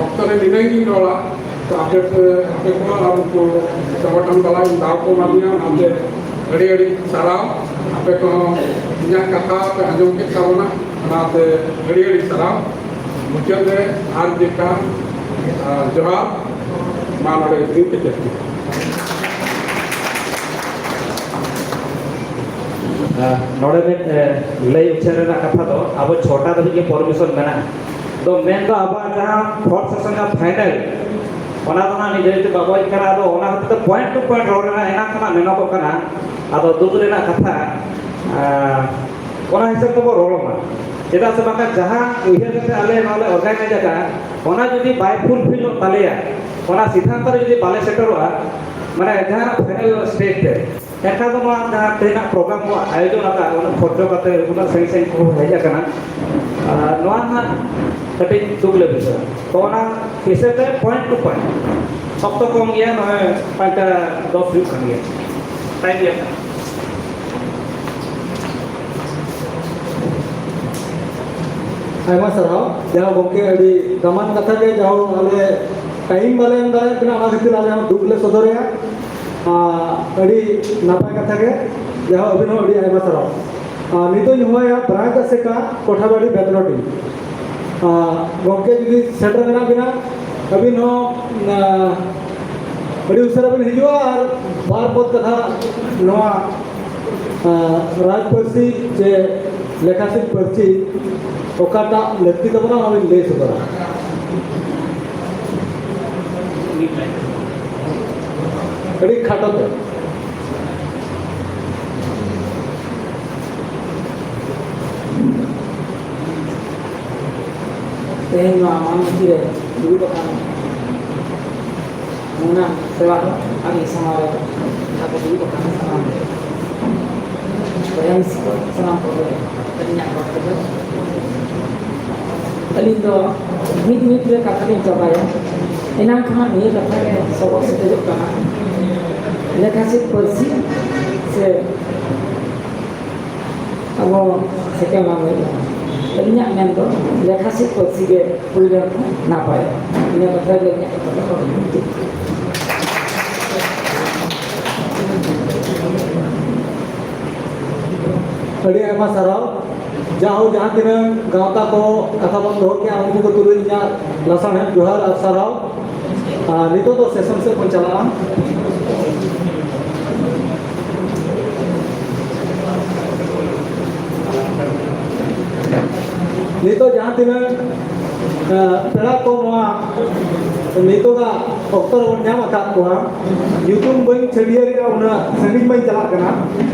ᱚᱠᱛᱚ ᱨᱮ ᱱᱤᱱᱟᱹᱜ ᱜᱤᱧ ᱨᱚᱲᱟ᱾ ᱛᱚ, ᱟᱯᱮ ᱯᱮ, ᱟᱯᱮ ᱠᱚ ᱟᱨ ᱩᱱᱠᱩ ᱥᱚᱝᱜᱚᱴᱷᱚᱱ ᱵᱟᱞᱟ ᱫᱟᱣ ᱠᱚ ᱮᱢᱟ ᱫᱤᱧᱟ, ᱚᱱᱟᱛᱮ ᱟᱹᱰᱤ ᱟᱹᱰᱤ ᱥᱟᱨᱦᱟᱣ᱾ ᱟᱯᱮ ᱠᱚᱦᱚᱸ ᱤᱧᱟᱹᱜ ᱠᱟᱛᱷᱟ ᱯᱮ ᱟᱸᱡᱚᱢ ᱠᱮᱫ ᱛᱟᱵᱚᱱᱟ, ᱚᱱᱟᱛᱮ ᱟᱹᱰᱤ ᱟᱹᱰᱤ ᱥᱟᱨᱦᱟᱣ᱾ ᱢᱩᱪᱟᱹᱫ ᱨᱮ ᱟᱨ ᱡᱮᱠᱟ, ᱟᱨ ᱡᱚᱦᱟᱨ᱾ ᱢᱟ ᱱᱚᱰᱮ ᱜᱮ ᱠᱮᱪᱮᱫ᱾ ᱱᱚᱰᱮ ᱢᱤᱫ, ᱮ, ᱞᱟᱹᱭ ᱩᱪᱷᱟᱹᱱ ᱨᱮᱱᱟᱜ ᱠᱟᱛᱷᱟ ᱫᱚ, ᱟᱵᱚ ᱪᱷᱚᱴᱟ ᱫᱷᱟᱹᱵᱤᱡ ᱜᱮ ᱯᱟᱨᱢᱤᱥᱚᱱ ᱢᱮᱱᱟᱜᱼᱟ᱾ ᱫᱚ ᱢᱮᱱ ᱫᱚ ᱟᱵᱚᱣᱟᱜ ᱡᱟᱦᱟᱸ ᱯᱷᱳᱨᱛᱷ ᱥᱮᱥᱚᱱ ᱨᱮᱱᱟᱜ ᱯᱷᱟᱭᱱᱟᱞ, ᱚᱱᱟ ᱫᱚ ᱦᱟᱸᱜ ᱱᱤᱡᱮ ᱱᱤᱡᱮ ᱵᱟᱵᱚ ᱦᱮᱡ ᱠᱟᱱᱟ᱾ ᱟᱫᱚ ᱚᱱᱟ ᱠᱷᱟᱹᱛᱤᱨ ᱛᱮ ᱯᱚᱭᱮᱱᱴ ᱴᱩ ᱯᱚᱭᱮᱱᱴ ᱨᱚᱲ ᱨᱮᱱᱟᱜ ᱮᱱᱟᱝ ᱠᱷᱚᱱᱟᱜ ᱢᱮᱱᱚᱜᱚᱜ ᱠᱟᱱᱟ᱾ ᱟᱫᱚ ᱫᱩᱠ ᱨᱮᱱᱟᱜ ᱠᱟᱛᱷᱟ, ᱟᱨ ᱚᱱᱟ ᱦᱤᱥᱟᱹᱵ ᱛᱮᱵᱚ ᱨᱚᱲ ᱢᱟ᱾ ᱪᱮᱫᱟᱜ ᱥᱮ ᱵᱟᱝᱠᱷᱟᱱ ᱡᱟᱦᱟᱸ ᱩᱭᱦᱟᱹᱨ ᱠᱟᱛᱮ ᱟᱞᱮ ᱱᱚᱣᱟ ᱞᱮ ᱚᱨᱜᱟᱱᱟᱭᱤᱡᱽ ᱟᱠᱟᱫᱼᱟ, ᱚᱱᱟ ᱡᱩᱫᱤ ᱵᱟᱭ ᱯᱷᱩᱞᱯᱷᱤᱞᱚᱜ ᱛᱟᱞᱮᱭᱟ, ᱚᱱᱟ ᱥᱤᱫᱽᱫᱷᱟᱱᱛᱚ ᱨᱮ ᱡᱩᱫᱤ ᱵᱟᱞᱮ ᱥᱮᱴᱮᱨᱚᱜᱼᱟ, ᱢᱟᱱᱮ ᱡᱟᱦᱟᱱᱟᱜ ᱯᱷᱟᱭᱱᱟᱞ ᱥᱴᱮᱡᱽ ᱛᱮ, ᱮᱱᱠᱷᱟᱱ ᱫᱚ ᱱᱚᱣᱟ ᱡᱟᱦᱟᱸ ᱛᱮᱦᱮᱧᱟᱜ ᱯᱨᱳᱜᱨᱟᱢ ᱵᱚ ᱟᱭᱳᱡᱚᱱ ᱟᱠᱟᱫ, ᱩᱱᱟᱹᱜ ᱠᱷᱚᱨᱪᱚ ᱠᱟᱛᱮ ᱩᱱᱟᱹᱜ ᱥᱟᱺᱜᱤᱧ ᱥᱟᱺᱜᱤᱧ ᱠᱚ ᱦᱮᱡ ᱟᱠᱟᱱᱟ, ᱟᱨ ᱱᱚᱣᱟ ᱱᱟᱦᱟᱜ ᱠᱟᱹᱴᱤᱡ ᱫᱩᱠ ᱞᱮ ᱵᱩᱡᱷᱟᱹᱣᱟ᱾ ᱛᱚ ᱚᱱᱟ ᱦᱤᱥᱟᱹᱵ ᱛᱮ ᱯᱚᱭᱮᱱᱴ ᱴᱩ ᱯᱚᱭᱮᱱᱴ, ᱚᱠᱛᱚ ᱠᱚᱢ ᱜᱮᱭᱟ, ᱱᱚᱜᱼᱚᱭ ᱯᱟᱸᱪᱴᱟ ᱫᱚᱥ ᱦᱩᱭᱩᱜ ᱠᱟᱱ ᱜᱮᱭᱟ, ᱴᱟᱭᱤᱢ ᱜᱮᱭᱟ᱾ ᱟᱭᱢᱟ ᱥᱟᱨᱦᱟᱣ᱾ ᱡᱟᱦᱟᱸ ᱜᱚᱢᱠᱮ ᱟᱹᱰᱤ ᱫᱟᱢᱟᱱ ᱠᱟᱛᱷᱟ ᱜᱮ, ᱡᱟᱦᱟᱸ ᱟᱞᱮ ᱴᱟᱭᱤᱢ ᱵᱟᱞᱮ ᱮᱢ ᱫᱟᱲᱮᱭᱟᱜ ᱠᱟᱱᱟ, ᱚᱱᱟ ᱠᱷᱟᱹᱛᱤᱨ ᱟᱞᱮ ᱦᱚᱸ ᱫᱩᱠ ᱞᱮ ᱥᱚᱫᱚᱨᱮᱜᱼᱟ᱾ ᱟᱨ ᱟᱹᱰᱤ ᱱᱟᱯᱟᱭ ᱠᱟᱛᱷᱟ ᱜᱮ, ᱡᱟᱦᱟᱸ ᱟᱹᱵᱤᱱ ᱦᱚᱸ ᱟᱹᱰᱤ ᱟᱭᱢᱟ ᱥᱟᱨᱦᱟᱣ᱾ ᱟᱨ ᱱᱤᱛᱚᱜ ᱤᱧ ᱦᱚᱦᱚᱭᱟ ᱵᱨᱟᱭᱚᱛ ᱟᱥᱮᱠᱟ ᱠᱚᱴᱷᱟᱵᱟᱲᱤ ᱵᱮᱛᱱᱚᱴᱤ᱾ ᱟᱨ ᱜᱚᱢᱠᱮ ᱡᱩᱫᱤ ᱥᱮᱴᱮᱨ ᱢᱮᱱᱟᱜ ᱵᱤᱱᱟ, ᱟᱹᱵᱤᱱ ᱦᱚᱸ, ᱟᱨ ᱟᱹᱰᱤ ᱩᱥᱟᱹᱨᱟ ᱵᱤᱱ ᱦᱤᱡᱩᱜᱼᱟ ᱟᱨ ᱵᱟᱨ ᱯᱚᱫ ᱠᱟᱛᱷᱟ ᱱᱚᱣᱟ ᱟᱨ ᱨᱟᱡᱽ ᱯᱟᱹᱨᱥᱤ ᱪᱮ ᱞᱮᱠᱷᱟᱥᱤᱞ ᱯᱟᱹᱨᱥᱤ ᱚᱠᱟᱴᱟᱜ ᱞᱟᱹᱠᱛᱤ ᱛᱟᱵᱚᱱᱟ, ᱚᱱᱟ ᱞᱤᱧ ᱞᱟᱹᱭ ᱥᱚᱫᱚᱨᱟ᱾ ᱟᱹᱰᱤ ᱠᱷᱟᱴᱚ ᱛᱮ᱾ ᱛᱮᱦᱮᱧ ᱱᱚᱣᱟ ᱢᱟᱱ ᱢᱟᱹᱪᱤ ᱨᱮ ᱫᱩᱲᱩᱵ ᱟᱠᱟᱱ ᱢᱩᱱᱟ ᱥᱮᱵᱟ ᱟᱹᱰᱤ ᱥᱟᱢᱟᱝ ᱨᱮ ᱡᱟᱦᱟᱸ ᱠᱚ ᱫᱩᱲᱩᱵ ᱟᱠᱟᱱ ᱥᱟᱱᱟᱢ ᱵᱚᱭᱦᱟ ᱢᱤᱥᱤ ᱠᱚ, ᱥᱟᱱᱟᱢ ᱠᱚᱜᱮ ᱟᱹᱞᱤᱧᱟᱜ ᱨᱚᱲ ᱛᱮᱫᱚ ᱟᱹᱞᱤᱧ ᱫᱚ ᱢᱤᱫ ᱢᱤᱫ ᱨᱮ ᱠᱟᱛᱷᱟ ᱞᱤᱧ ᱪᱟᱵᱟᱭᱟ᱾ ᱮᱱᱟᱝ ᱠᱷᱚᱱᱟᱜ ᱱᱤᱭᱟᱹ ᱠᱟᱛᱷᱟ ᱜᱮ ᱥᱚᱵᱚᱫ ᱥᱮᱴᱮᱡᱚᱜ ᱠᱟᱱᱟ, ᱞᱮᱠᱷᱟ ᱥᱮᱫ ᱯᱟᱹᱨᱥᱤ ᱥᱮ ᱟᱵᱚ ᱥᱮᱪᱮᱫ ᱵᱟᱝ ᱦᱩᱭᱩᱜ ᱠᱟᱱᱟ᱾ ᱟᱹᱞᱤᱧᱟᱜ ᱢᱮᱱ ᱫᱚ ᱞᱮᱠᱷᱟ ᱥᱮᱫ ᱯᱟᱹᱨᱥᱤ ᱜᱮ ᱦᱩᱭ ᱞᱮᱱᱠᱷᱟᱱ ᱱᱟᱯᱟᱭᱚᱜᱼᱟ᱾ ᱤᱱᱟᱹ ᱠᱟᱛᱷᱟ ᱜᱮ ᱟᱹᱞᱤᱧᱟᱜ ᱠᱟᱛᱷᱟ ᱫᱚ᱾ ᱟᱹᱰᱤ ᱟᱭᱢᱟ ᱥᱟᱨᱦᱟᱣ᱾ ᱡᱟᱦᱳᱠ, ᱡᱟᱦᱟᱸ ᱛᱤᱱᱟᱹᱜ ᱜᱟᱶᱛᱟ ᱠᱚ ᱠᱟᱛᱷᱟ ᱵᱚᱱ ᱫᱚᱦᱚ ᱠᱮᱜᱼᱟ, ᱩᱱᱠᱩ ᱠᱚ ᱛᱩᱞᱩᱡ ᱤᱧᱟᱹᱜ ᱞᱟᱥᱟᱲᱦᱮᱫ ᱡᱚᱦᱟᱨ ᱟᱨ ᱥᱟᱨᱦᱟᱣ᱾ ᱟᱨ ᱱᱤᱛᱚᱜ ᱫᱚ ᱥᱮᱥᱚᱱ ᱥᱮᱫ ᱵᱚᱱ ᱪᱟᱞᱟᱜᱼᱟ᱾ ᱱᱤᱛᱚᱜ ᱡᱟᱦᱟᱸ ᱛᱤᱱᱟᱹᱜ, ᱮ, ᱯᱮᱲᱟ ᱠᱚ ᱱᱚᱣᱟ ᱱᱤᱛᱚᱜᱟᱜ ᱚᱠᱛᱚ ᱨᱮᱵᱚᱱ ᱧᱟᱢ ᱟᱠᱟᱫ ᱠᱚᱣᱟ, ᱧᱩᱛᱩᱢ ᱵᱟᱹᱧ ᱪᱷᱟᱹᱴᱭᱟᱹᱨᱮᱜᱼᱟ, ᱩᱱᱟᱹᱜ ᱥᱟᱺᱜᱤᱧ ᱵᱟᱹᱧ ᱪᱟᱞᱟᱜ ᱠᱟᱱᱟ᱾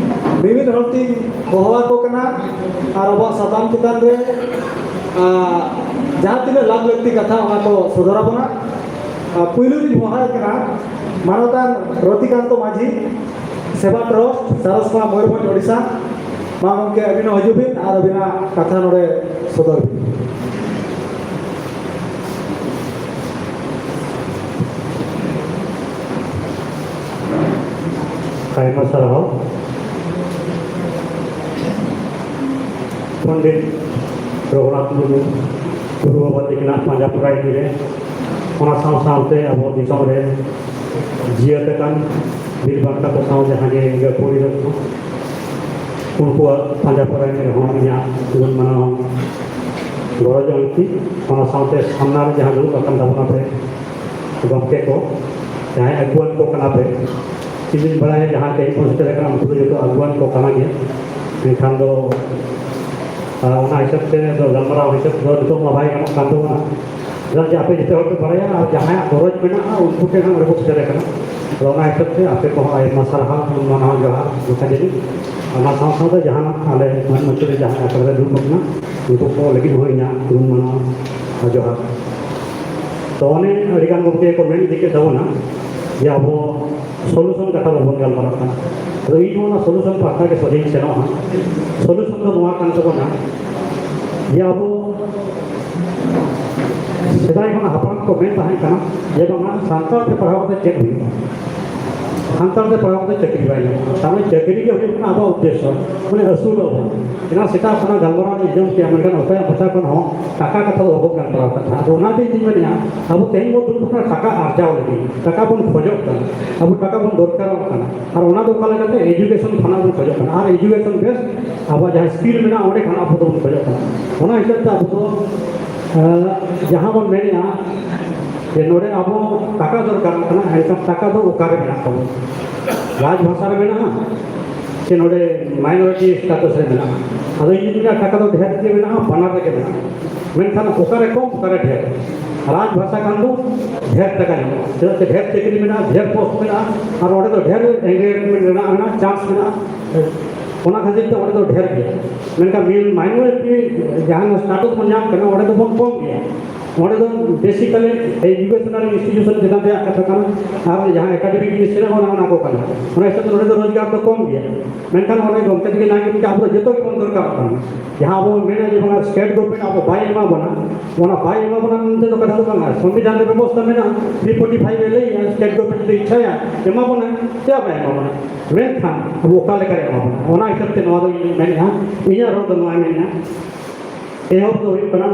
ᱢᱤᱢᱤᱫ ᱦᱚᱲ ᱛᱤᱧ ᱦᱚᱦᱚ ᱟᱠᱚ ᱠᱟᱱᱟ ᱟᱨ ᱟᱵᱚᱣᱟᱜ ᱥᱟᱛᱟᱢ ᱪᱮᱛᱟᱱ ᱨᱮ, ᱟ, ᱡᱟᱦᱟᱸ ᱛᱤᱱᱟᱹᱜ ᱞᱟᱹᱠ ᱞᱟᱹᱠᱛᱤ ᱠᱟᱛᱷᱟ, ᱚᱱᱟ ᱠᱚ ᱥᱚᱫᱚᱨ ᱟᱵᱚᱱᱟ᱾ ᱟ, ᱯᱩᱭᱞᱩ ᱨᱤᱧ ᱦᱚᱦᱚ ᱟᱭ ᱠᱟᱱᱟ ᱢᱟᱱᱚᱛᱟᱱ ᱨᱚᱛᱤᱠᱟᱱᱛᱚ ᱢᱟᱹᱡᱷᱤ, ᱥᱮᱵᱟ ᱴᱨᱟᱥᱴ, ᱥᱟᱨᱚᱥᱯᱟ, ᱢᱚᱭᱩᱨᱵᱷᱚᱸᱡᱽ, ᱳᱰᱤᱥᱟ᱾ ᱢᱟ ᱜᱚᱢᱠᱮ, ᱟᱹᱵᱤᱱ ᱦᱚᱸ ᱦᱤᱡᱩᱜ ᱵᱤᱱ ᱟᱨ ᱟᱹᱵᱤᱱᱟᱜ ᱠᱟᱛᱷᱟ ᱱᱚᱰᱮ ᱥᱚᱫᱚᱨ ᱵᱤᱱ᱾ ᱟᱭᱢᱟ ᱥᱟᱨᱦᱟᱣ᱾ ᱯᱚᱱᱰᱤᱛ ᱨᱚᱜᱷᱩᱱᱟᱛᱷ ᱢᱩᱨᱢᱩ, ᱜᱩᱨᱩ ᱵᱟᱵᱟ ᱛᱟᱹᱠᱤᱱᱟᱜ ᱯᱟᱸᱡᱟ ᱯᱚᱨᱟᱭ ᱨᱮ, ᱚᱱᱟ ᱥᱟᱶ ᱥᱟᱶᱛᱮ ᱟᱵᱚ ᱫᱤᱥᱚᱢ ᱨᱮ ᱡᱤᱭᱟᱹᱛ ᱟᱠᱟᱱ ᱵᱤᱨ ᱵᱟᱱᱴᱟ ᱠᱚ ᱥᱟᱶ ᱡᱟᱦᱟᱸ ᱜᱮ ᱜᱟᱹᱠᱷᱩᱲᱤᱭᱟᱹ ᱠᱚ, ᱩᱱᱠᱩᱣᱟᱜ ᱯᱟᱸᱡᱟ ᱯᱚᱨᱟᱭ ᱨᱮᱦᱚᱸ ᱤᱧᱟᱹᱜ ᱜᱩᱱ ᱢᱟᱱᱟᱣ ᱜᱚᱨᱚᱡᱽ ᱟᱹᱲᱛᱤ, ᱚᱱᱟ ᱥᱟᱶᱛᱮ ᱥᱟᱢᱱᱟ ᱨᱮ ᱡᱟᱦᱟᱸ ᱫᱩᱲᱩᱵ ᱟᱠᱟᱱ ᱛᱟᱵᱚᱱᱟ ᱯᱮ ᱜᱚᱢᱠᱮ ᱠᱚ, ᱡᱟᱦᱟᱸᱭ ᱟᱹᱜᱩᱣᱟᱱ ᱠᱚ ᱠᱟᱱᱟ ᱯᱮ, ᱤᱧ ᱫᱩᱧ ᱵᱟᱲᱟᱭᱟ ᱡᱟᱦᱟᱸ ᱛᱮᱦᱮᱧ ᱵᱚᱱ ᱥᱮᱴᱮᱨ ᱟᱠᱟᱱᱟ, ᱩᱱᱠᱩ ᱫᱚ ᱡᱚᱛᱚ ᱟᱹᱜᱩᱣᱟᱱ ᱠᱚ ᱠᱟᱱᱟ ᱜᱮ᱾ ᱢᱮᱱᱠᱷᱟᱱ ᱫᱚ, ᱟᱨ ᱚᱱᱟ ᱦᱤᱥᱟᱹᱵ ᱛᱮ ᱫᱚ ᱜᱟᱞᱢᱟᱨᱟᱣ ᱦᱤᱥᱟᱹᱵ ᱫᱚ ᱱᱤᱛᱚᱜ ᱢᱟ ᱵᱟᱭ ᱜᱟᱱᱚᱜ ᱠᱟᱱ ᱛᱟᱵᱚᱱᱟ᱾ ᱪᱮᱫᱟᱜ ᱡᱮ ᱟᱯᱮ ᱡᱚᱛᱚ ᱦᱚᱲ ᱯᱮ ᱵᱟᱲᱟᱭᱟ, ᱟᱨ ᱡᱟᱦᱟᱸᱭᱟᱜ ᱜᱚᱨᱚᱡᱽ ᱢᱮᱱᱟᱜᱼᱟ, ᱩᱱᱠᱩ ᱴᱷᱮᱱ ᱦᱚᱸ ᱚᱸᱰᱮ ᱠᱚ ᱥᱮᱴᱮᱨ ᱟᱠᱟᱱᱟ᱾ ᱟᱫᱚ ᱚᱱᱟ ᱦᱤᱥᱟᱹᱵ ᱛᱮ ᱟᱯᱮ ᱠᱚᱦᱚᱸ ᱟᱭᱢᱟ ᱥᱟᱨᱦᱟᱣ, ᱢᱟᱱᱟᱣ ᱡᱚᱦᱟᱨ, ᱡᱚᱛᱷᱟ ᱡᱟᱹᱱᱤᱡ᱾ ᱚᱱᱟ ᱥᱟᱶ ᱥᱟᱶᱛᱮ ᱡᱟᱦᱟᱸ ᱟᱞᱮ ᱢᱟᱹᱱ ᱢᱟᱹᱪᱤ ᱨᱮ ᱡᱟᱦᱟᱸ ᱟᱠᱷᱲᱟ ᱨᱮ ᱫᱩᱲᱩᱵ ᱟᱠᱟᱱᱟ, ᱩᱱᱠᱩ ᱠᱚ ᱞᱟᱹᱜᱤᱫ ᱦᱚᱸ ᱤᱧᱟᱹᱜ ᱜᱩᱱ ᱢᱟᱱᱟᱣ ᱡᱚᱦᱟᱨ᱾ ᱛᱚ ᱚᱱᱮ ᱟᱹᱰᱤ ᱜᱟᱱ ᱜᱚᱢᱠᱮ ᱠᱚ ᱢᱮᱱ ᱤᱫᱤ ᱠᱮᱫ ᱛᱟᱵᱚᱱᱟ ᱡᱮ ᱟᱵᱚ solution ᱠᱟᱛᱷᱟ ᱵᱟᱵᱚᱱ ᱜᱟᱞᱢᱟᱨᱟᱜ ᱠᱟᱱᱟ᱾ ᱟᱫᱚ ᱤᱧ ᱦᱚᱸ ᱚᱱᱟ solution ᱯᱟᱦᱴᱟ ᱜᱮ ᱥᱚᱡᱷᱮᱧ ᱥᱮᱱᱚᱜᱼᱟ᱾ Solution ᱫᱚ ᱱᱚᱣᱟ ᱠᱟᱱ ᱛᱟᱵᱚᱱᱟ ᱡᱮ ᱟᱵᱚ ᱠᱚ ᱢᱮᱱ ᱛᱟᱦᱮᱸ ᱠᱟᱱᱟ ᱡᱮ ᱵᱟᱝᱟ ᱥᱟᱱᱛᱟᱲ ᱛᱮ ᱯᱟᱲᱦᱟᱣ ᱠᱟᱛᱮ ᱪᱮᱫ ᱦᱩᱭᱩᱜᱼᱟ, ᱥᱟᱱᱛᱟᱲ ᱛᱮ ᱯᱟᱲᱦᱟᱣ ᱠᱟᱛᱮ ᱪᱟᱹᱠᱨᱤ ᱵᱟᱭ ᱧᱟᱢᱚᱜᱼᱟ᱾ ᱛᱟᱨᱢᱟᱱᱮ ᱪᱟᱹᱠᱨᱤ ᱜᱮ ᱦᱩᱭᱩᱜ ᱠᱟᱱᱟ ᱟᱵᱚᱣᱟᱜ ᱩᱫᱽᱫᱮᱥᱥᱚ, ᱢᱟᱱᱮ ᱟᱹᱥᱩᱞᱚᱜ ᱟᱵᱚᱱ᱾ ᱮᱱᱟᱝ ᱥᱮᱛᱟᱜ ᱠᱷᱚᱱᱟᱜ ᱜᱟᱞᱢᱟᱨᱟᱣ ᱞᱤᱧ ᱟᱸᱡᱚᱢ ᱠᱮᱜᱼᱟ, ᱢᱮᱱᱠᱷᱟᱱ ᱚᱠᱚᱭᱟᱜ ᱢᱚᱪᱟ ᱠᱷᱚᱱ ᱦᱚᱸ ᱴᱟᱠᱟ ᱠᱟᱛᱷᱟ ᱫᱚ ᱵᱟᱵᱚᱱ ᱜᱟᱞᱢᱟᱨᱟᱣ ᱠᱟᱱᱟ᱾ ᱟᱫᱚ ᱚᱱᱟᱛᱮ ᱤᱧ ᱫᱩᱧ ᱢᱮᱱᱮᱫᱼᱟ, ᱟᱵᱚ ᱛᱮᱦᱮᱧ ᱵᱚᱱ ᱫᱩᱲᱩᱵ ᱠᱟᱱᱟ ᱴᱟᱠᱟ ᱟᱨᱡᱟᱣ ᱞᱟᱹᱜᱤᱫ, ᱴᱟᱠᱟ ᱵᱚᱱ ᱠᱷᱚᱡᱚᱜ ᱠᱟᱱᱟ, ᱟᱵᱚ ᱴᱟᱠᱟ ᱵᱚᱱ ᱫᱚᱨᱠᱟᱨᱚᱜ ᱠᱟᱱᱟ᱾ ᱟᱨ ᱚᱱᱟ ᱫᱚ ᱚᱠᱟ ᱞᱮᱠᱟᱛᱮ? ᱮᱡᱩᱠᱮᱥᱚᱱ ᱠᱷᱚᱱᱟᱜ ᱵᱚᱱ ᱠᱷᱚᱡᱚᱜ ᱠᱟᱱᱟ᱾ ᱟᱨ ᱮᱡᱩᱠᱮᱥᱚᱱ ᱵᱮᱥ ᱟᱵᱚᱣᱟᱜ ᱡᱟᱦᱟᱸ ᱥᱠᱤᱞ ᱢᱮᱱᱟᱜᱼᱟ, ᱚᱸᱰᱮ ᱠᱷᱚᱱᱟᱜ ᱟᱵᱚ ᱫᱚᱵᱚᱱ ᱠᱷᱚᱡᱚᱜ ᱠᱟᱱᱟ᱾ ᱚᱱᱟ ᱦᱤᱥᱟᱹᱵ ᱛᱮ ᱟᱵᱚ ᱫᱚ, ᱮᱸ, ᱡᱟᱦᱟᱸ ᱵᱚᱱ ᱢᱮᱱᱮᱫᱼᱟ ᱡᱮ ᱱᱚᱰᱮ ᱟᱵᱚ ᱴᱟᱠᱟ ᱫᱚᱨᱠᱟᱨᱚᱜ ᱠᱟᱱᱟ, ᱮᱱᱠᱷᱟᱱ ᱴᱟᱠᱟ ᱫᱚ ᱚᱠᱟᱨᱮ ᱢᱮᱱᱟᱜ ᱛᱟᱵᱚᱱᱟ? ᱨᱟᱡᱽ ᱵᱷᱟᱥᱟ ᱨᱮ ᱢᱮᱱᱟᱜᱼᱟ ᱥᱮ ᱱᱚᱰᱮ ᱢᱟᱭᱱᱚᱨᱤᱴᱤ ᱥᱴᱮᱴᱟᱥ ᱨᱮ ᱢᱮᱱᱟᱜᱼᱟ? ᱟᱫᱚ ᱤᱧ ᱫᱩᱧ ᱢᱮᱱᱟ ᱴᱟᱠᱟ ᱫᱚ ᱰᱷᱮᱨ ᱜᱮ ᱢᱮᱱᱟᱜᱼᱟ, ᱵᱟᱱᱟᱨ ᱨᱮᱜᱮ ᱢᱮᱱᱟᱜᱼᱟ, ᱢᱮᱱᱠᱷᱟᱱ ᱚᱠᱟᱨᱮ ᱠᱚᱢ, ᱚᱠᱟᱨᱮ ᱰᱷᱮᱨ? ᱨᱟᱡᱽ ᱵᱷᱟᱥᱟ ᱠᱷᱟᱱ ᱫᱚ ᱰᱷᱮᱨ ᱴᱟᱠᱟ ᱧᱟᱢᱚᱜᱼᱟ, ᱪᱮᱫᱟᱜ ᱥᱮ ᱰᱷᱮᱨ ᱪᱟᱹᱠᱨᱤ ᱢᱮᱱᱟᱜᱼᱟ, ᱰᱷᱮᱨ ᱯᱳᱥᱴ ᱢᱮᱱᱟᱜᱼᱟ, ᱟᱨ ᱚᱸᱰᱮ ᱫᱚ ᱰᱷᱮᱨ ᱮᱱᱜᱮᱡᱽᱢᱮᱱᱴ ᱨᱮᱱᱟᱜ, ᱨᱮᱱᱟᱜ ᱪᱟᱱᱥ ᱢᱮᱱᱟᱜᱼᱟ᱾ ᱚᱱᱟ ᱠᱷᱟᱹᱛᱤᱨ ᱛᱮ ᱚᱸᱰᱮ ᱫᱚ ᱰᱷᱮᱨ ᱜᱮᱭᱟ᱾ ᱢᱮᱱᱠᱷᱟᱱ ᱢᱤᱱ-, ᱢᱟᱭᱱᱚᱨᱤᱴᱤ ᱡᱟᱦᱟᱸ ᱥᱴᱮᱴᱟᱥ ᱵᱚᱱ ᱧᱟᱢ ᱠᱟᱱᱟ, ᱚᱸᱰᱮ ᱫᱚᱵᱚᱱ ᱠᱚᱢ ᱜᱮᱭᱟ᱾ ᱚᱸᱰᱮ ᱫᱚ ᱵᱮᱥᱤᱠᱟᱞᱤ ᱮᱡᱩᱠᱮᱥᱚᱱᱟᱞ ᱤᱱᱥᱴᱤᱴᱤᱭᱩᱥᱚᱱ ᱪᱮᱛᱟᱱ ᱨᱮᱭᱟᱜ ᱠᱟᱛᱷᱟ ᱠᱟᱱᱟ, ᱟᱨ ᱡᱟᱦᱟᱸ ᱮᱠᱟᱰᱮᱢᱤᱠ ᱡᱤᱱᱤᱥ ᱨᱮ ᱚᱱᱟ, ᱚᱱᱟ ᱠᱚ ᱠᱟᱱᱟ᱾ ᱚᱱᱟ ᱦᱤᱥᱟᱹᱵ ᱛᱮ ᱱᱚᱰᱮ ᱫᱚ ᱨᱳᱡᱽᱜᱟᱨ ᱫᱚ ᱠᱚᱢ ᱜᱮᱭᱟ᱾ ᱢᱮᱱᱠᱷᱟᱱ ᱚᱱᱮ ᱜᱚᱢᱠᱮ ᱛᱟᱹᱠᱤᱱ ᱞᱟᱹᱭ ᱠᱮᱫ ᱞᱮᱠᱟ, ᱟᱵᱚ ᱫᱚ ᱡᱚᱛᱚ ᱜᱮᱵᱚᱱ ᱫᱚᱨᱠᱟᱨᱚᱜ ᱠᱟᱱᱟ᱾ ᱡᱟᱦᱟᱸ ᱟᱵᱚ ᱵᱚᱱ ᱢᱮᱱᱟ ᱡᱮ ᱵᱟᱝᱟ ᱥᱴᱮᱴ ᱜᱚᱵᱷᱚᱨᱱᱢᱮᱱᱴ ᱟᱵᱚ ᱵᱟᱭ ᱮᱢᱟ ᱵᱚᱱᱟ, ᱚᱱᱟ ᱵᱟᱭ ᱮᱢᱟ ᱵᱚᱱᱟ ᱢᱮᱱᱛᱮ ᱫᱚ ᱠᱟᱛᱷᱟ ᱫᱚ ᱵᱟᱝᱟ᱾ ᱥᱚᱝᱵᱤᱫᱷᱟᱱ ᱨᱮ ᱵᱮᱵᱚᱥᱛᱷᱟ ᱢᱮᱱᱟᱜᱼᱟ, ᱛᱷᱨᱤ ᱯᱷᱳᱨᱴᱤ ᱯᱷᱟᱭᱤᱵᱷ ᱮ ᱞᱟᱹᱭᱮᱜᱼᱟ, ᱥᱴᱮᱴ ᱜᱚᱵᱷᱚᱨᱱᱢᱮᱱᱴ ᱡᱩᱫᱤ ᱤᱪᱪᱷᱟᱭᱟ ᱮᱢᱟ ᱵᱚᱱᱟ, ᱪᱮᱫᱟᱜ ᱵᱟᱭ ᱮᱢᱟ ᱵᱚᱱᱟ? ᱢᱮᱱᱠᱷᱟᱱ ᱟᱵᱚ ᱚᱠᱟ ᱞᱮᱠᱟᱨᱮ ᱮᱢᱟ ᱵᱚᱱᱟ? ᱚᱱᱟ ᱦᱤᱥᱟᱹᱵ ᱛᱮ ᱱᱚᱣᱟ ᱫᱚ ᱤᱧ ᱢᱮᱱᱮᱫᱼᱟ, ᱤᱧᱟᱹᱜ ᱨᱚᱲ ᱫᱚ ᱱᱚᱣᱟᱭ ᱢᱮᱱᱮᱫᱼᱟ, ᱮᱦᱚᱵ ᱫᱚ ᱦᱩᱭᱩᱜ ᱠᱟᱱᱟ,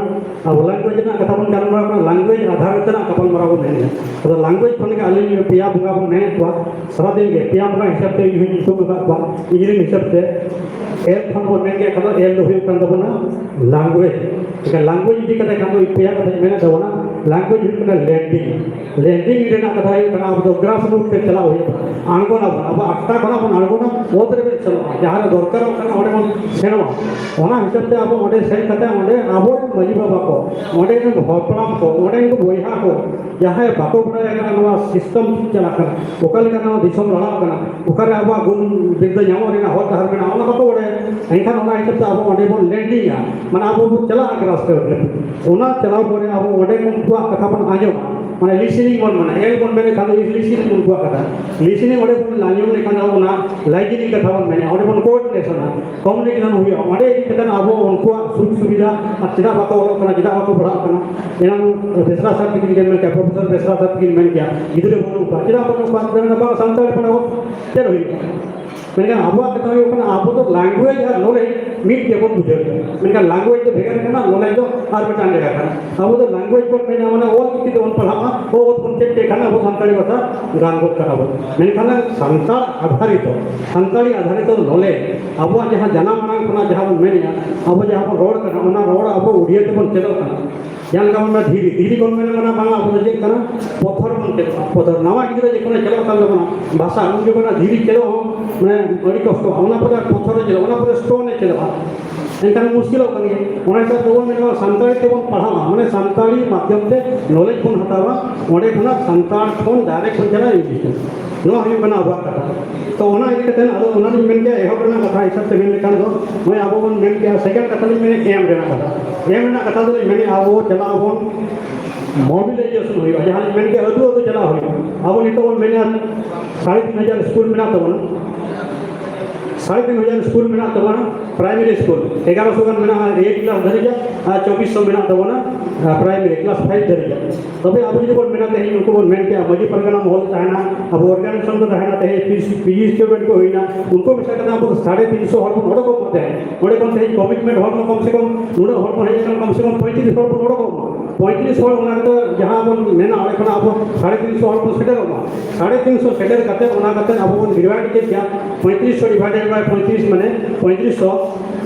ᱟᱵᱚ ᱞᱮᱝᱜᱩᱭᱮᱡᱽ ᱨᱮᱱᱟᱜ ᱠᱟᱛᱷᱟ ᱵᱚᱱ ᱜᱟᱞᱢᱟᱨᱟᱣ ᱠᱟᱱᱟ, ᱞᱮᱝᱜᱩᱭᱮᱡᱽ ᱟᱫᱷᱟᱨ ᱠᱟᱛᱮ ᱱᱟᱜ ᱜᱟᱯᱟᱞᱢᱟᱨᱟᱣ ᱵᱚᱱ ᱢᱮᱱᱮᱫᱼᱟ᱾ ᱟᱫᱚ ᱞᱮᱝᱜᱩᱭᱮᱡᱽ ᱠᱷᱚᱱ ᱜᱮ ᱟᱹᱞᱤᱧ ᱯᱮᱭᱟ ᱵᱚᱸᱜᱟ ᱵᱚᱱ ᱢᱮᱱᱮᱫ ᱠᱚᱣᱟ, ᱥᱟᱨᱟᱫᱤᱱ ᱜᱮ ᱯᱮᱭᱟ ᱵᱚᱸᱜᱟ ᱦᱤᱥᱟᱹᱵ ᱛᱮ ᱤᱧ ᱦᱚᱸᱧ ᱧᱩᱛᱩᱢ ᱟᱠᱟᱫ ᱠᱚᱣᱟ᱾ ᱤᱧ ᱨᱮᱱ ᱦᱤᱥᱟᱹᱵ ᱛᱮ ᱮᱞ ᱠᱷᱚᱱ ᱵᱚᱱ ᱢᱮᱱ ᱜᱮᱭᱟ, ᱠᱷᱟᱱ ᱫᱚ ᱮᱞ ᱫᱚ ᱦᱩᱭᱩᱜ ᱠᱟᱱ ᱛᱟᱵᱚᱱᱟ ᱞᱮᱝᱜᱩᱭᱮᱡᱽ᱾ ᱮᱱᱠᱷᱟᱱ ᱞᱮᱝᱜᱩᱭᱮᱡᱽ ᱤᱫᱤ ᱠᱟᱛᱮ ᱠᱷᱟᱱ ᱫᱚ ᱯᱮᱭᱟ ᱠᱟᱛᱷᱟᱧ ᱢᱮᱱᱮᱫ ᱛᱟᱵᱚᱱᱟ᱾ ᱞᱮᱝᱜᱩᱭᱮᱡᱽ ᱦᱩᱭᱩᱜ ᱠᱟᱱᱟ ᱞᱮᱱᱰᱤᱝ᱾ ᱞᱮᱱᱰᱤᱝ ᱨᱮᱱᱟᱜ ᱠᱟᱛᱷᱟ ᱦᱩᱭᱩᱜ ᱠᱟᱱᱟ, ᱟᱵᱚ ᱫᱚ ᱜᱨᱟᱥ ᱨᱩᱴ ᱛᱮ ᱪᱟᱞᱟᱣ ᱦᱩᱭᱩᱜᱼᱟ, ᱟᱬᱜᱚᱱᱟᱵᱚᱱ, ᱟᱵᱚ ᱟᱠᱷᱲᱟ ᱠᱷᱚᱱᱟᱜ ᱵᱚᱱ ᱟᱬᱜᱚᱱᱟ, ᱚᱛ ᱨᱮᱵᱚᱱ ᱥᱮᱱᱚᱜᱼᱟ, ᱡᱟᱦᱟᱸ ᱨᱮ ᱫᱚᱨᱠᱟᱨᱚᱜ ᱠᱟᱱᱟ ᱚᱸᱰᱮ ᱵᱚᱱ ᱥᱮᱱᱚᱜᱼᱟ᱾ ᱚᱱᱟ ᱦᱤᱥᱟᱹᱵ ᱛᱮ ᱟᱵᱚ ᱚᱸᱰᱮ ᱥᱮᱱ ᱠᱟᱛᱮ ᱚᱸᱰᱮ ᱟᱵᱚ ᱨᱮᱱ ᱢᱟᱹᱡᱷᱤ ᱵᱟᱵᱟ ᱠᱚ, ᱚᱸᱰᱮ ᱨᱮᱱ ᱦᱟᱯᱲᱟᱢ ᱠᱚ, ᱚᱸᱰᱮ ᱨᱮᱱ ᱵᱚᱭᱦᱟ ᱠᱚ, ᱡᱟᱦᱟᱸᱭ ᱵᱟᱠᱚ ᱵᱟᱲᱟᱭ ᱟᱠᱟᱫᱟ ᱱᱚᱣᱟ ᱥᱤᱥᱴᱮᱢ ᱪᱮᱫ ᱪᱟᱞᱟᱜ ᱠᱟᱱᱟ, ᱚᱠᱟ ᱞᱮᱠᱟ ᱱᱚᱣᱟ ᱫᱤᱥᱚᱢ ᱞᱟᱲᱟᱜ ᱠᱟᱱᱟ, ᱚᱠᱟᱨᱮ ᱟᱵᱚᱣᱟᱜ ᱜᱩᱱ ᱵᱤᱨᱫᱟᱹ ᱧᱟᱢᱚᱜ ᱨᱮᱱᱟᱜ ᱦᱚᱨ ᱰᱟᱦᱟᱨ ᱢᱮᱱᱟᱜᱼᱟ, ᱚᱱᱟ ᱵᱟᱠᱚ ᱵᱟᱲᱟᱭᱟ᱾ ᱮᱱᱠᱷᱟᱱ ᱚᱱᱟ ᱦᱤᱥᱟᱹᱵ ᱛᱮ ᱟᱵᱚ ᱚᱸᱰᱮ ᱵᱚᱱ ᱞᱮᱱᱰᱤᱝᱟ, ᱢᱟᱱᱮ ᱟᱵᱚ ᱵᱚᱱ ᱪᱟᱞᱟᱜᱼᱟ ᱜᱨᱟᱥ ᱨᱩᱴ ᱨᱮ᱾ ᱚᱱᱟ ᱪᱟᱞᱟᱣ ᱯᱚᱨᱮ ᱟᱵᱚ ᱚᱸᱰᱮ ᱩᱱᱠᱩᱣᱟᱜ ᱠᱟᱛᱷᱟ ᱵᱚᱱ ᱟᱸᱡᱚᱢᱟ᱾ ᱢᱟᱱᱮ ᱞᱤᱥᱤᱱᱤᱝ ᱵᱚᱱ ᱢᱮᱱᱟ, ᱮᱞ ᱵᱚᱱ ᱢᱮᱱᱮᱫ ᱠᱷᱟᱱ ᱫᱚ ᱞᱤᱥᱤᱱᱤᱝ ᱩᱱᱠᱩᱣᱟᱜ ᱠᱟᱛᱷᱟ᱾ ᱞᱤᱥᱤᱱᱤᱝ ᱚᱸᱰᱮ ᱵᱚᱱ ᱟᱸᱡᱚᱢ ᱞᱮᱠᱷᱟᱱ ᱫᱚ ᱚᱱᱟ ᱞᱟᱭᱡᱤᱱᱤᱝ ᱠᱟᱛᱷᱟ ᱵᱚᱱ ᱢᱮᱱᱟ, ᱚᱸᱰᱮ ᱵᱚᱱ ᱠᱳᱰᱤᱱᱮᱥᱚᱱᱟ, ᱠᱚᱢᱤᱭᱩᱱᱤᱠᱮᱥᱚᱱ ᱦᱩᱭᱩᱜᱼᱟ᱾ ᱚᱸᱰᱮ ᱤᱫᱤ ᱠᱟᱛᱮ ᱟᱵᱚ ᱩᱱᱠᱩᱣᱟᱜ ᱥᱩᱡᱳᱜᱽ ᱥᱩᱵᱤᱫᱷᱟ ᱟᱨ ᱪᱮᱫᱟᱜ ᱵᱟᱠᱚ ᱚᱞᱚᱜ ᱠᱟᱱᱟ, ᱪᱮᱫᱟᱜ ᱵᱟᱠᱚ ᱯᱟᱲᱦᱟᱜ ᱠᱟᱱᱟ᱾ ᱮᱱᱟᱝ ᱵᱮᱥᱨᱟ ᱥᱟᱨ ᱛᱟᱹᱠᱤᱱ ᱜᱮ ᱢᱮᱱ ᱠᱮᱭᱟ, ᱯᱨᱚᱯᱷᱮᱥᱚᱨ ᱵᱮᱥᱨᱟ ᱥᱟᱨ ᱛᱟᱹᱠᱤᱱ ᱢᱮᱱ ᱠᱮᱭᱟ, ᱜᱤᱫᱽᱨᱟᱹ ᱵᱟᱹᱱᱩᱜ ᱠᱚᱣᱟ, ᱪᱮᱫᱟᱜ ᱵᱟᱹᱱᱩᱜ ᱠᱚᱣᱟ? ᱢᱮᱱᱟ ᱵᱟᱝ, ᱥᱟᱱᱛᱟᱲᱤ ᱯᱟᱲᱦᱟᱣ ᱪᱮᱫ ᱦᱩᱭᱩᱜᱼᱟ? ᱢᱮᱱᱠᱷᱟᱱ ᱟᱵᱚᱣᱟᱜ ᱠᱟᱛᱷᱟ ᱦᱩᱭᱩᱜ ᱠᱟᱱᱟ, ᱟᱵᱚ ᱫᱚ ᱞᱮᱝᱜᱩᱭᱮᱡᱽ ᱟᱨ ᱱᱚᱞᱮᱡᱽ ᱢᱤᱫ ᱜᱮᱵᱚᱱ ᱵᱩᱡᱷᱟᱹᱣ ᱮᱫᱟ᱾ ᱢᱮᱱᱠᱷᱟᱱ ᱞᱮᱝᱜᱩᱭᱮᱡᱽ ᱫᱚ ᱵᱷᱮᱜᱟᱨ ᱠᱟᱱᱟ, ᱱᱚᱞᱮᱡᱽ ᱫᱚ ᱟᱨ ᱢᱤᱫᱴᱟᱝ ᱡᱟᱭᱜᱟ ᱠᱟᱱᱟ᱾ ᱟᱵᱚ ᱫᱚ ᱞᱮᱝᱜᱩᱭᱮᱡᱽ ᱵᱚᱱ ᱢᱮᱱᱟ, ᱢᱟᱱᱮ ᱚᱞ ᱪᱤᱠᱤ ᱛᱮᱵᱚᱱ ᱯᱟᱲᱦᱟᱜᱼᱟ, ᱚᱞ ᱵᱚᱱ ᱪᱮᱫ ᱠᱮᱫ ᱠᱷᱟᱱ ᱟᱵᱚ ᱥᱟᱱᱛᱟᱲᱤ ᱵᱷᱟᱥᱟ ᱜᱟᱱ ᱜᱚᱫ ᱠᱟᱜᱼᱟ ᱵᱚᱱ᱾ ᱢᱮᱱᱠᱷᱟᱱ ᱥᱟᱱᱛᱟᱲ ᱟᱫᱷᱟᱨᱤᱛᱚ, ᱥᱟᱱᱛᱟᱲᱤ ᱟᱫᱷᱟᱨᱤᱛᱚ ᱱᱚᱞᱮᱡᱽ, ᱟᱵᱚᱣᱟᱜ ᱡᱟᱦᱟᱸ ᱡᱟᱱᱟᱢ ᱟᱲᱟᱝ ᱠᱷᱚᱱᱟᱜ ᱡᱟᱦᱟᱸ ᱵᱚᱱ ᱢᱮᱱᱮᱫᱼᱟ, ᱟᱵᱚ ᱡᱟᱦᱟᱸ ᱵᱚᱱ ᱨᱚᱲ ᱠᱟᱱᱟ, ᱚᱱᱟ ᱨᱚᱲ ᱟᱵᱚ ᱩᱲᱤᱭᱟ ᱛᱮᱵᱚᱱ ᱪᱮᱫᱚᱜ ᱠᱟᱱᱟ᱾ ᱡᱟᱦᱟᱸ ᱞᱮᱠᱟ ᱵᱚᱱ ᱢᱮᱱᱟ ᱫᱷᱤᱨᱤ, ᱫᱷᱤᱨᱤ ᱵᱚᱱ ᱢᱮᱱᱟ, ᱢᱟᱱᱮ ᱵᱟᱝ, ᱟᱵᱚ ᱫᱚ ᱪᱮᱫ ᱠᱟᱱᱟ? ᱯᱚᱛᱷᱚᱨ ᱵᱚᱱ ᱪᱮᱫᱚᱜᱼᱟ᱾ ᱯᱚᱛᱷᱚᱨ ᱱᱟᱣᱟ ᱜᱤᱫᱽᱨᱟᱹ ᱡᱚᱠᱷᱚᱱᱮ ᱪᱮᱫᱚᱜ ᱠᱟᱱ ᱛᱟᱵᱚᱱᱟ ᱵᱷᱟᱥᱟ, ᱩᱱ ᱡᱚᱠᱷᱚᱱ ᱫᱷᱤᱨᱤ ᱪᱮᱫᱚᱜ ᱦᱚᱸ ᱢᱟᱱᱮ ᱟᱹᱰᱤ ᱠᱚᱥᱴᱚᱜᱼᱟ᱾ ᱚᱱᱟ ᱯᱚᱨᱮ ᱯᱚᱛᱷᱚᱨᱮ ᱪᱮᱫᱚᱜᱼᱟ, ᱚᱱᱟ ᱯᱚᱨᱮ ᱥᱴᱳᱱᱮ ᱪᱮᱫᱚᱜᱼᱟ᱾ ᱮᱱᱠᱷᱟᱱ ᱢᱩᱥᱠᱤᱞᱚᱜ ᱠᱟᱱ ᱜᱮᱭᱟ᱾ ᱚᱱᱟ ᱦᱤᱥᱟᱹᱵ ᱛᱮᱵᱚᱱ ᱢᱮᱱᱟ ᱥᱟᱱᱛᱟᱲᱤ ᱛᱮᱵᱚᱱ ᱯᱟᱲᱦᱟᱣᱟ, ᱢᱟᱱᱮ ᱥᱟᱱᱛᱟᱲᱤ ᱢᱟᱫᱽᱫᱷᱚᱢ ᱛᱮ ᱱᱚᱞᱮᱡᱽ ᱵᱚᱱ ᱦᱟᱛᱟᱣᱟ, ᱚᱸᱰᱮ ᱠᱷᱚᱱᱟᱜ ᱥᱟᱱᱛᱟᱲ ᱠᱷᱚᱱ ᱰᱟᱭᱨᱮᱠᱴ ᱵᱚᱱ ᱪᱟᱞᱟᱜᱼᱟ ᱤᱝᱞᱤᱥ ᱛᱮ᱾ ᱱᱚᱣᱟ ᱦᱩᱭᱩᱜ ᱠᱟᱱᱟ ᱟᱵᱚᱣᱟᱜ ᱠᱟᱛᱷᱟ᱾ ᱛᱚ ᱚᱱᱟ ᱤᱫᱤ ᱠᱟᱛᱮ ᱟᱫᱚ ᱚᱱᱟᱞᱤᱧ ᱢᱮᱱ ᱠᱮᱭᱟ, ᱮᱦᱚᱵ ᱨᱮᱱᱟᱜ ᱠᱟᱛᱷᱟ ᱦᱤᱥᱟᱹᱵ ᱛᱮ ᱢᱮᱱ ᱞᱮᱠᱷᱟᱱ ᱫᱚ ᱱᱚᱜᱼᱚᱭ ᱟᱵᱚ ᱵᱚᱱ ᱢᱮᱱ ᱠᱮᱭᱟ, ᱥᱮᱠᱮᱱᱰ ᱠᱟᱛᱷᱟ ᱞᱤᱧ ᱢᱮᱱᱟ ᱮᱢ ᱨᱮᱱᱟᱜ ᱠᱟᱛᱷᱟ᱾ ᱮᱢ ᱨᱮᱱᱟᱜ ᱠᱟᱛᱷᱟ ᱫᱚᱞᱤᱧ ᱢᱮᱱᱮᱫᱼᱟ, ᱟᱵᱚ ᱪᱟᱞᱟᱜ ᱟᱵᱚᱱ, ᱢᱚᱵᱤᱞᱟᱭᱡᱮᱥᱚᱱ ᱦᱩᱭᱩᱜᱼᱟ, ᱡᱟᱦᱟᱸ ᱞᱤᱧ ᱢᱮᱱ ᱠᱮᱫ ᱟᱹᱛᱩ ᱟᱹᱛᱩ ᱪᱟᱞᱟᱣ ᱦᱩᱭᱩᱜᱼᱟ᱾ ᱟᱵᱚ ᱱᱤᱛᱚᱜ ᱵᱚᱱ ᱢᱮᱱᱟ ᱥᱟᱲᱮ ᱛᱤᱱ ᱦᱟᱡᱟᱨ ᱥᱠᱩᱞ ᱢᱮᱱᱟᱜ ᱛᱟᱵᱚᱱᱟ, ᱥᱟᱲᱮ ᱛᱤᱱ ᱦᱟᱡᱟᱨ ᱥᱠᱩᱞ ᱢᱮᱱᱟᱜ ᱛᱟᱵᱚᱱᱟ, ᱯᱨᱟᱭᱢᱟᱨᱤ ᱥᱠᱩᱞ ᱮᱜᱟᱨᱚᱥᱚ ᱜᱟᱱ ᱢᱮᱱᱟᱜᱼᱟ ᱮᱭᱤᱴ ᱠᱞᱟᱥ ᱫᱷᱟᱹᱨᱤᱡ, ᱟᱨ ᱪᱚᱵᱵᱤᱥ ᱥᱚ ᱢᱮᱱᱟᱜ ᱛᱟᱵᱚᱱᱟ ᱯᱨᱟᱭᱢᱟᱨᱤ ᱠᱞᱟᱥ ᱯᱷᱟᱭᱤᱵᱷ ᱫᱷᱟᱹᱨᱤᱡ᱾ ᱛᱚᱵᱮ ᱟᱵᱚ ᱡᱩᱫᱤ ᱵᱚᱱ ᱢᱮᱱᱟ, ᱛᱮᱦᱮᱧ ᱩᱱᱠᱩ ᱵᱚᱱ ᱢᱮᱱ ᱠᱮᱭᱟ, ᱢᱟᱹᱡᱷᱤ ᱯᱟᱨᱜᱟᱱᱟ ᱢᱚᱦᱚᱞ ᱛᱟᱦᱮᱱᱟ, ᱟᱵᱚ ᱚᱨᱜᱟᱱᱟᱭᱡᱮᱥᱚᱱ ᱠᱚ ᱛᱟᱦᱮᱱᱟ, ᱛᱮᱦᱮᱧ ᱯᱤ ᱡᱤ ᱥᱴᱩᱰᱮᱱᱴ ᱠᱚ ᱦᱩᱭᱱᱟ, ᱩᱱᱠᱩ ᱢᱮᱥᱟ ᱠᱟᱛᱮ ᱟᱵᱚ ᱥᱟᱲᱮ ᱛᱤᱱ ᱥᱚ ᱦᱚᱲ ᱵᱚᱱ ᱚᱰᱚᱠᱚᱜ ᱢᱟ ᱛᱮᱦᱮᱧ᱾ ᱚᱸᱰᱮ ᱠᱷᱚᱱ ᱛᱮᱦᱮᱧ ᱠᱚᱢᱤᱴᱢᱮᱱᱴ ᱦᱚᱲ ᱢᱟ ᱠᱚᱢ ᱥᱮ ᱠᱚᱢ, ᱱᱩᱱᱟᱹᱜ ᱦᱚᱲ ᱵᱚᱱ ᱦᱮᱡ ᱟᱠᱟᱱᱟ, ᱠᱚᱢ ᱥᱮ ᱠᱚᱢ ᱯᱚᱸᱭᱛᱨᱤᱥ ᱦᱚᱲ ᱵᱚᱱ ᱚᱰᱚᱠᱚᱜ ᱢᱟ᱾ ᱯᱚᱸᱭᱛᱨᱤᱥ ᱦᱚᱲ, ᱚᱱᱟ ᱨᱮᱫᱚ ᱡᱟᱦᱟᱸ ᱵᱚᱱ ᱢᱮᱱᱟ, ᱚᱸᱰᱮ ᱠᱷᱚᱱᱟᱜ ᱟᱵᱚ ᱥᱟᱲᱮ ᱛᱤᱱ ᱥᱚ ᱦᱚᱲ ᱵᱚᱱ ᱥᱮᱴᱮᱨᱚᱜ ᱢᱟ᱾ ᱥᱟᱲᱮ ᱛᱤᱱ ᱥᱚ ᱥᱮᱴᱮᱨ ᱠᱟᱛᱮ ᱚᱱᱟ ᱠᱟᱛᱮ ᱟᱵᱚ ᱵᱚᱱ ᱰᱤᱵᱷᱟᱭᱤᱰ ᱠᱮᱫ ᱜᱮᱭᱟ, ᱯᱚᱸᱭᱛᱨᱤᱥ ᱥᱚ ᱰᱤᱵᱷᱟᱭᱰᱮᱰ ᱵᱟᱭ ᱯᱚᱸᱭᱛᱨᱤᱥ, ᱢᱟᱱᱮ ᱯᱚᱸᱭᱛᱨᱤᱥ ᱥᱚ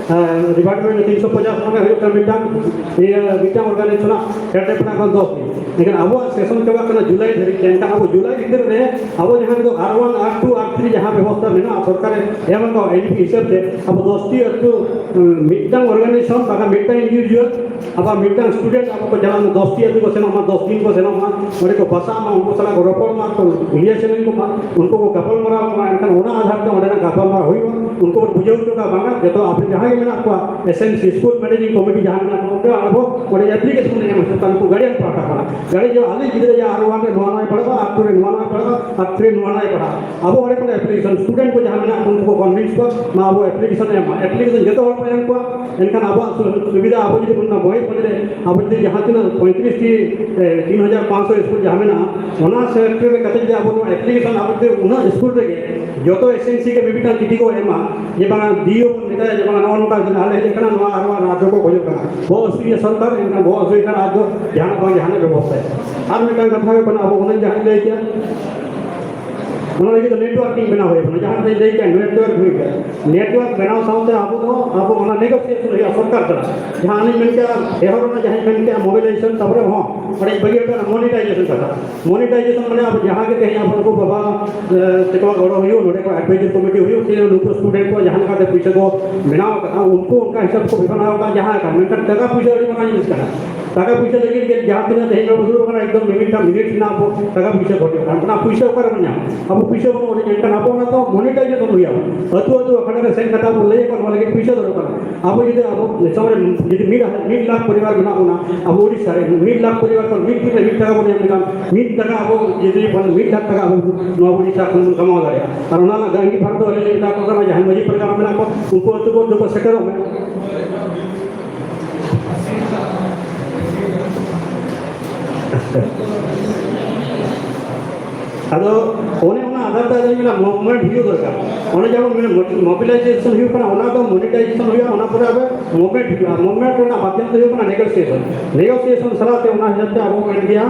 ᱰᱤᱵᱷᱟᱭᱰᱮᱰ ᱵᱟᱭ ᱛᱤᱱ ᱥᱚ ᱯᱚᱧᱪᱟᱥ, ᱢᱟᱱᱮ ᱦᱩᱭᱩᱜ ᱠᱟᱱᱟ ᱢᱤᱫᱴᱟᱝ, ᱤᱭᱟᱹ, ᱢᱤᱫᱴᱟᱝ ᱚᱨᱜᱟᱱᱟᱭᱤᱡᱮᱥᱚᱱᱟᱜ ᱦᱮᱰ ᱨᱮ ᱢᱮᱱᱟᱜ ᱠᱷᱟᱱ ᱫᱚᱥ ᱜᱮ᱾ ᱮᱱᱠᱷᱟᱱ ᱟᱵᱚᱣᱟᱜ ᱥᱮᱥᱚᱱ ᱪᱟᱵᱟᱜ ᱠᱟᱱᱟ ᱡᱩᱞᱟᱭ ᱫᱷᱟᱹᱨᱤᱡ ᱛᱮ, ᱮᱱᱠᱷᱟᱱ ᱟᱵᱚ ᱡᱩᱞᱟᱭ ᱵᱷᱤᱛᱤᱨ ᱨᱮ ᱟᱵᱚ ᱡᱟᱦᱟᱸ ᱫᱚ ᱟᱨ ᱚᱣᱟᱱ, ᱟᱨ ᱴᱩ, ᱟᱨ ᱛᱷᱨᱤ ᱡᱟᱦᱟᱸ ᱵᱮᱵᱚᱥᱛᱷᱟ ᱢᱮᱱᱟᱜᱼᱟ, ᱥᱚᱨᱠᱟᱨᱮ ᱮᱢ ᱟᱠᱟᱫ ᱮ ᱰᱤ ᱯᱤ ᱦᱤᱥᱟᱹᱵ ᱛᱮ, ᱟᱵᱚ ᱫᱚᱥᱴᱤ ᱟᱹᱛᱩ, ᱩᱸ, ᱢᱤᱫᱴᱟᱝ ᱚᱨᱜᱟᱱᱟᱭᱡᱮᱥᱚᱱ ᱵᱟᱠᱷᱟᱱ ᱢᱤᱫᱴᱟᱝ ᱤᱱᱰᱤᱵᱷᱤᱡᱩᱣᱟᱞ ᱟᱵᱟᱨ ᱢᱤᱫᱴᱟᱝ ᱥᱴᱩᱰᱮᱱᱴ ᱟᱵᱚ ᱠᱚ ᱡᱟᱦᱟᱸ ᱫᱚᱥᱴᱤ ᱟᱹᱛᱩ ᱠᱚ ᱥᱮᱱᱚᱜ ᱢᱟ, ᱫᱚᱥ ᱫᱤᱱ ᱠᱚ ᱥᱮᱱᱚᱜ ᱢᱟ, ᱚᱸᱰᱮ ᱠᱚ ᱵᱟᱥᱟᱜ ᱢᱟ, ᱩᱱᱠᱩ ᱥᱟᱞᱟᱜ ᱠᱚ ᱨᱚᱯᱚᱲ ᱢᱟ, ᱠᱚ ᱞᱟᱹᱭ ᱥᱮᱱ ᱠᱚ ᱢᱟ, ᱩᱱᱠᱩ ᱠᱚ ᱜᱟᱯᱟᱞᱢᱟᱨᱟᱣ ᱠᱚ ᱢᱟ, ᱮᱱᱠᱷᱟᱱ ᱚᱱᱟ ᱟᱫᱷᱟᱨ ᱛᱮ ᱚᱸᱰᱮᱱᱟᱜ ᱜᱟᱯᱟᱞᱢᱟᱨᱟᱣ ᱦᱩᱭᱩᱜᱼᱟ, ᱩᱱᱠᱩ ᱵᱚᱱ ᱵᱩᱡᱷᱟᱹᱣ ᱦᱚᱪᱚ ᱠᱚᱣᱟ, ᱵᱟᱝᱟ ᱡᱚᱛᱚ ᱟᱯᱮ ᱡᱟᱦᱟᱸᱭ ᱜᱮ ᱢᱮᱱᱟᱜ ᱠᱚᱣᱟ, ᱮᱥ ᱮᱢ ᱥᱤ ᱥᱠᱩᱞ ᱢᱮᱱᱮᱡᱤᱝ ᱠᱚᱢᱤᱴᱤ ᱡᱟᱦᱟᱸ ᱢᱮᱱᱟᱜ ᱠᱚᱣᱟ, ᱚᱸᱰᱮ ᱟᱵᱚ ᱚᱸᱰᱮ ᱮᱯᱞᱤᱠᱮᱥᱚᱱ ᱮᱢ ᱦᱩᱭᱩᱜ ᱠᱟᱱᱟ, ᱩᱱᱠᱩ ᱜᱟᱨᱰᱤᱭᱟᱱ ᱯᱟᱦᱴᱟ ᱠᱷᱚᱱᱟᱜ, ᱜᱟᱨᱰᱤᱭᱟᱱ ᱟᱞᱮ ᱜᱤᱫᱽᱨᱟᱹ ᱡᱟ ᱟᱨ ᱚᱣᱟᱱ ᱨᱮ ᱱᱚᱣᱟ ᱱᱚᱣᱟᱭ ᱯᱟᱲᱦᱟᱜᱼᱟ, ᱟᱨ ᱴᱩ ᱨᱮ ᱱᱚᱣᱟ ᱱᱚᱣᱟᱭ ᱯᱟᱲᱦᱟᱜᱼᱟ, ᱟᱨ ᱛᱷᱨᱤ ᱨᱮ ᱱᱚᱣᱟ ᱱᱚᱣᱟᱭ ᱯᱟᱲᱦᱟᱜᱼᱟ᱾ ᱟᱵᱚ ᱚᱸᱰᱮ ᱠᱷᱚᱱ ᱮᱯᱞᱤᱠᱮᱥᱚᱱ ᱥᱴᱩᱰᱮᱱᱴ ᱠᱚ ᱡᱟᱦᱟᱸ ᱢᱮᱱᱟᱜ ᱠᱚ, ᱩᱱᱠᱩ ᱠᱚ ᱠᱚᱱᱵᱷᱤᱱᱥ ᱠᱚᱣᱟ, ᱢᱟ ᱟᱵᱚ ᱮᱯᱞᱤᱠᱮᱥᱚᱱ ᱡᱚᱛᱚ ᱦᱚᱲ ᱵᱚᱱ ᱮᱢ ᱠᱚᱣᱟ, ᱮᱱᱠᱷᱟᱱ ᱟᱵᱚᱣᱟᱜ ᱥᱩ-, ᱥᱩᱵᱤᱫᱷᱟ, ᱟᱵᱚ ᱡᱩᱫᱤ ᱵᱚᱱ ᱵᱚᱦᱤ ᱯᱟᱸᱡᱮ, ᱟᱵᱚ ᱡᱩᱫᱤ ᱡᱟᱦᱟᱸ ᱛᱤᱱᱟᱹᱜ ᱯᱚᱸᱭᱛᱨᱤᱥ ᱴᱤ, ᱮ, ᱛᱤᱱ ᱦᱟᱡᱟᱨ ᱯᱟᱸᱪᱥᱚ ᱥᱠᱩᱞ ᱡᱟᱦᱟᱸ ᱢᱮᱱᱟᱜᱼᱟ, ᱚᱱᱟ ᱥᱮᱠᱴᱚᱨ ᱨᱮ ᱠᱟᱛᱮ ᱡᱩᱫᱤ ᱟᱵᱚ ᱱᱚᱣᱟ ᱮᱯᱞᱤᱠᱮᱥᱚᱱ ᱟᱵᱚ ᱡᱩᱫᱤ ᱩᱱᱟᱹᱜ ᱥᱠᱩᱞ ᱨᱮᱜᱮ ᱡᱚᱛᱚ ᱮᱥ ᱮᱢ ᱥᱤ ᱜᱮ ᱢᱤᱫᱴᱟᱝ ᱪᱤᱴᱷᱤ ᱠᱚ ᱮᱢᱟ ᱡᱮ ᱵᱟᱝᱟ ᱰᱤ ᱳ ᱵᱚᱱ ᱢᱮᱛᱟᱭᱟ ᱡᱮ ᱵᱟᱝᱟ ᱱᱚᱜᱼᱚ ᱱᱚᱝᱠᱟ ᱟᱞᱮ ᱦᱮᱡ ᱟᱠᱟᱱᱟ, ᱱᱚᱣᱟ ᱟᱨ ᱱᱚᱣᱟ ᱨᱟᱡᱽ ᱠᱚ ᱠᱷᱚᱡᱚᱜ ᱠᱟᱱᱟ, ᱵᱚᱦᱚᱜ ᱦᱟᱹᱥᱩᱭᱮᱫ ᱥᱚᱨᱠᱟᱨ, ᱮᱱᱠᱷᱟᱱ ᱵᱚᱦᱚᱜ ᱦᱟᱹᱥᱩᱭᱮᱫ ᱠᱷᱟᱱ ᱟᱡ ᱫᱚ ᱡᱟᱦᱟᱱᱟᱜ ᱵᱟᱝ ᱡᱟᱦᱟᱱᱟᱜ ᱵᱮᱵᱚᱥᱛᱷᱟᱭᱟ᱾ ᱟᱨ ᱢᱤᱫᱴᱟᱝ ᱠᱟᱛᱷᱟ ᱦᱩᱭᱩᱜ ᱠᱟᱱᱟ, ᱟᱵᱚ ᱚᱱᱮ ᱡᱟᱦᱟᱸᱧ ᱞᱟᱹᱭ ᱠᱮᱫ, ᱚᱱᱟ ᱞᱟᱹᱜᱤᱫ ᱫᱚ ᱱᱮᱴᱣᱟᱨᱠᱤᱝ ᱵᱮᱱᱟᱣ ᱦᱩᱭᱩᱜ ᱠᱟᱱᱟ, ᱡᱟᱦᱟᱸ ᱞᱤᱧ ᱞᱟᱹᱭ ᱠᱮᱫ ᱱᱮᱴᱣᱟᱨᱠ ᱦᱩᱭᱩᱜ ᱠᱟᱱᱟ᱾ ᱱᱮᱴᱣᱟᱨᱠ ᱵᱮᱱᱟᱣ ᱥᱟᱶᱛᱮ ᱟᱵᱚ ᱫᱚ, ᱟᱵᱚ ᱚᱱᱟ ᱱᱮᱜᱳᱥᱤᱭᱮᱥᱚᱱ ᱦᱩᱭᱩᱜᱼᱟ ᱥᱚᱨᱠᱟᱨ ᱥᱟᱞᱟᱜ᱾ ᱡᱟᱦᱟᱸ ᱟᱹᱞᱤᱧ ᱢᱮᱱ ᱠᱮᱫᱟ, ᱮᱦᱚᱵ ᱨᱮᱱᱟᱜ ᱡᱟᱦᱟᱸᱧ ᱢᱮᱱ ᱠᱮᱫᱟ ᱢᱳᱵᱤᱞᱟᱭᱡᱮᱥᱚᱱ, ᱛᱟᱨᱯᱚᱨᱮ ᱦᱚᱸ ᱚᱸᱰᱮ ᱵᱟᱹᱜᱤ ᱦᱚᱴᱚ ᱢᱚᱱᱤᱴᱟᱭᱡᱮᱥᱚᱱ ᱠᱟᱛᱷᱟ᱾ ᱢᱚᱱᱤᱴᱟᱭᱡᱮᱥᱚᱱ ᱢᱟᱱᱮ ᱟᱵᱚ ᱡᱟᱦᱟᱸ ᱜᱮ ᱛᱮᱦᱮᱧ ᱟᱵᱚ ᱱᱩᱠᱩ ᱵᱟᱵᱟ, ᱮ, ᱛᱟᱠᱚᱣᱟᱜ ᱜᱚᱲᱚ ᱦᱩᱭᱩᱜ, ᱱᱚᱰᱮ ᱠᱚ ᱮᱰᱵᱷᱟᱭᱡᱟᱨ ᱠᱚᱢᱤᱴᱤ ᱦᱩᱭᱩᱜ, ᱥᱮ ᱱᱩᱠᱩ ᱥᱴᱩᱰᱮᱱᱴ ᱠᱚ ᱡᱟᱦᱟᱸ ᱞᱮᱠᱟᱛᱮ ᱯᱩᱭᱥᱟᱹ ᱠᱚ ᱵᱮᱱᱟᱣ ᱟᱠᱟᱫᱟ, ᱩᱱᱠᱩ ᱚᱱᱠᱟ ᱦᱤᱥᱟᱹᱵ ᱠᱚ ᱵᱮᱵᱷᱟᱨ ᱟᱠᱟᱫᱟ, ᱡᱟᱦᱟᱸ ᱞᱮᱠᱟ, ᱢᱮᱱᱠᱷᱟᱱ ᱴᱟᱠᱟ ᱯᱩᱭᱥᱟᱹ ᱟᱹᱰᱤ ᱢᱟᱨᱟᱝ ᱡᱤᱱᱤᱥ ᱠᱟᱱᱟ᱾ ᱴᱟᱠᱟ ᱯᱩᱭᱥᱟᱹ ᱞᱟᱹᱜᱤᱫ ᱜᱮ ᱡᱟᱦᱟᱸ ᱛᱤᱱᱟᱹᱜ ᱛᱮᱦᱮᱧ ᱵᱚᱱ ᱫᱩᱲᱩᱵ ᱟᱠᱟᱱᱟ, ᱮᱠᱫᱚᱢ ᱢᱤᱢᱤᱫᱴᱟᱝ ᱢᱤᱱᱤᱴ ᱨᱮᱱᱟᱜ ᱟᱵᱚ ᱴᱟᱠᱟ ᱯᱩᱭᱥᱟᱹ ᱠᱷᱚᱨᱪᱟ ᱠᱟᱱᱟ, ᱚᱱᱟ ᱯᱩᱭᱥᱟᱹ ᱚᱠᱟ ᱨᱮᱵᱚᱱ ᱧᱟᱢᱟ? ᱟᱵᱚ ᱯᱩᱭᱥᱟᱹ ᱵᱚᱱ ᱚᱰᱚᱠᱟ, ᱮᱱᱠᱷᱟᱱ ᱟᱵᱚ ᱚᱱᱟ ᱫᱚ ᱢᱚᱱᱤᱴᱟᱭᱡᱮᱥᱚᱱ ᱦᱩᱭᱩᱜᱼᱟ᱾ ᱟᱹᱛᱩ ᱟᱹᱛᱩ ᱟᱠᱷᱲᱟ ᱨᱮ ᱥᱮᱱ ᱠᱟᱛᱮ ᱟᱵᱚ ᱞᱟᱹᱭ ᱟᱠᱚ, ᱱᱚᱣᱟ ᱞᱟᱹᱜᱤᱫ ᱯᱩᱭᱥᱟᱹ ᱫᱚᱨᱠᱟᱨ᱾ ᱟᱵᱚ ᱡᱩᱫᱤ ᱟᱵᱚ ᱫᱤᱥᱚᱢ ᱨᱮ ᱡᱩᱫᱤ ᱢᱤᱫ, ᱢᱤᱫ ᱞᱟᱠᱷ ᱯᱚᱨᱤᱵᱟᱨ ᱢᱮᱱᱟᱜ ᱵᱚᱱᱟ, ᱟᱵᱚ ᱳᱰᱤᱥᱟ ᱨᱮ ᱢᱤᱫ ᱞᱟᱠᱷ ᱯᱚᱨᱤᱵᱟᱨ ᱠᱷᱚᱱ ᱢᱤᱫ ᱫᱤᱱ ᱨᱮ ᱢᱤᱫ ᱴᱟᱠᱟ ᱵᱚᱱ ᱧᱟᱢ ᱞᱮᱠᱷᱟᱱ, ᱢᱤᱫ ᱴᱟᱠᱟ ᱟᱵᱚ ᱡᱩᱫᱤ ᱵᱚᱱ, ᱢᱤᱫ ᱞᱟᱠᱷ ᱴᱟᱠᱟ ᱟᱵᱚ ᱱᱚᱣᱟ ᱳᱰᱤᱥᱟ ᱠᱷᱚᱱ ᱵᱚᱱ ᱠᱟᱢᱟᱣ ᱫᱟᱲᱮᱭᱟᱜᱼᱟ᱾ ᱟᱨ ᱚᱱᱟ ᱨᱮᱱᱟᱜ ᱜᱟᱨᱮᱱᱴᱤ ᱵᱷᱟᱨ ᱫᱚ ᱟᱹᱞᱤᱧ ᱞᱤᱧ ᱢᱮᱛᱟ ᱠᱚ ᱠᱟᱱᱟ, ᱡᱟᱦᱟᱸᱭ ᱢᱟᱹᱡᱷᱤ ᱯᱟᱨᱜᱟᱱᱟ ᱢᱮᱱᱟᱜ ᱠᱚ, ᱩᱱᱠᱩ ᱟᱹᱛᱩ ᱠᱚ ᱡᱚᱛᱚ ᱥᱮᱴᱮᱨᱚᱜ ᱢᱮ᱾ ᱟᱫᱚ ᱚᱱᱮ ᱚᱱᱟ ᱟᱫᱷᱟᱨ ᱛᱮ ᱟᱫᱚᱧ ᱢᱮᱱᱟ ᱢᱩᱵᱷᱢᱮᱱᱴ ᱦᱩᱭᱩᱜ ᱫᱚᱨᱠᱟᱨ᱾ ᱚᱱᱮ ᱡᱮᱢᱚᱱ ᱢᱚᱵᱤᱞᱟᱭᱡᱮᱥᱚᱱ ᱦᱩᱭᱩᱜ ᱠᱟᱱᱟ, ᱚᱱᱟ ᱫᱚ ᱢᱚᱱᱤᱴᱟᱭᱡᱮᱥᱚᱱ ᱦᱩᱭᱩᱜᱼᱟ, ᱚᱱᱟ ᱯᱚᱨᱮ ᱟᱵᱚ ᱢᱩᱵᱷᱢᱮᱱᱴ ᱦᱩᱭᱩᱜᱼᱟ᱾ ᱢᱩᱵᱷᱢᱮᱱᱴ ᱨᱮᱱᱟᱜ ᱢᱟᱫᱽᱫᱷᱚᱢ ᱫᱚ ᱦᱩᱭᱩᱜ ᱠᱟᱱᱟ ᱱᱮᱜᱳᱥᱤᱭᱮᱥᱚᱱ᱾ ᱱᱮᱜᱳᱥᱤᱭᱮᱥᱚᱱ ᱥᱟᱞᱟᱜ ᱛᱮ ᱚᱱᱟ ᱦᱤᱥᱟᱹᱵ ᱛᱮ ᱟᱵᱚ ᱢᱮᱱ ᱜᱮᱭᱟ,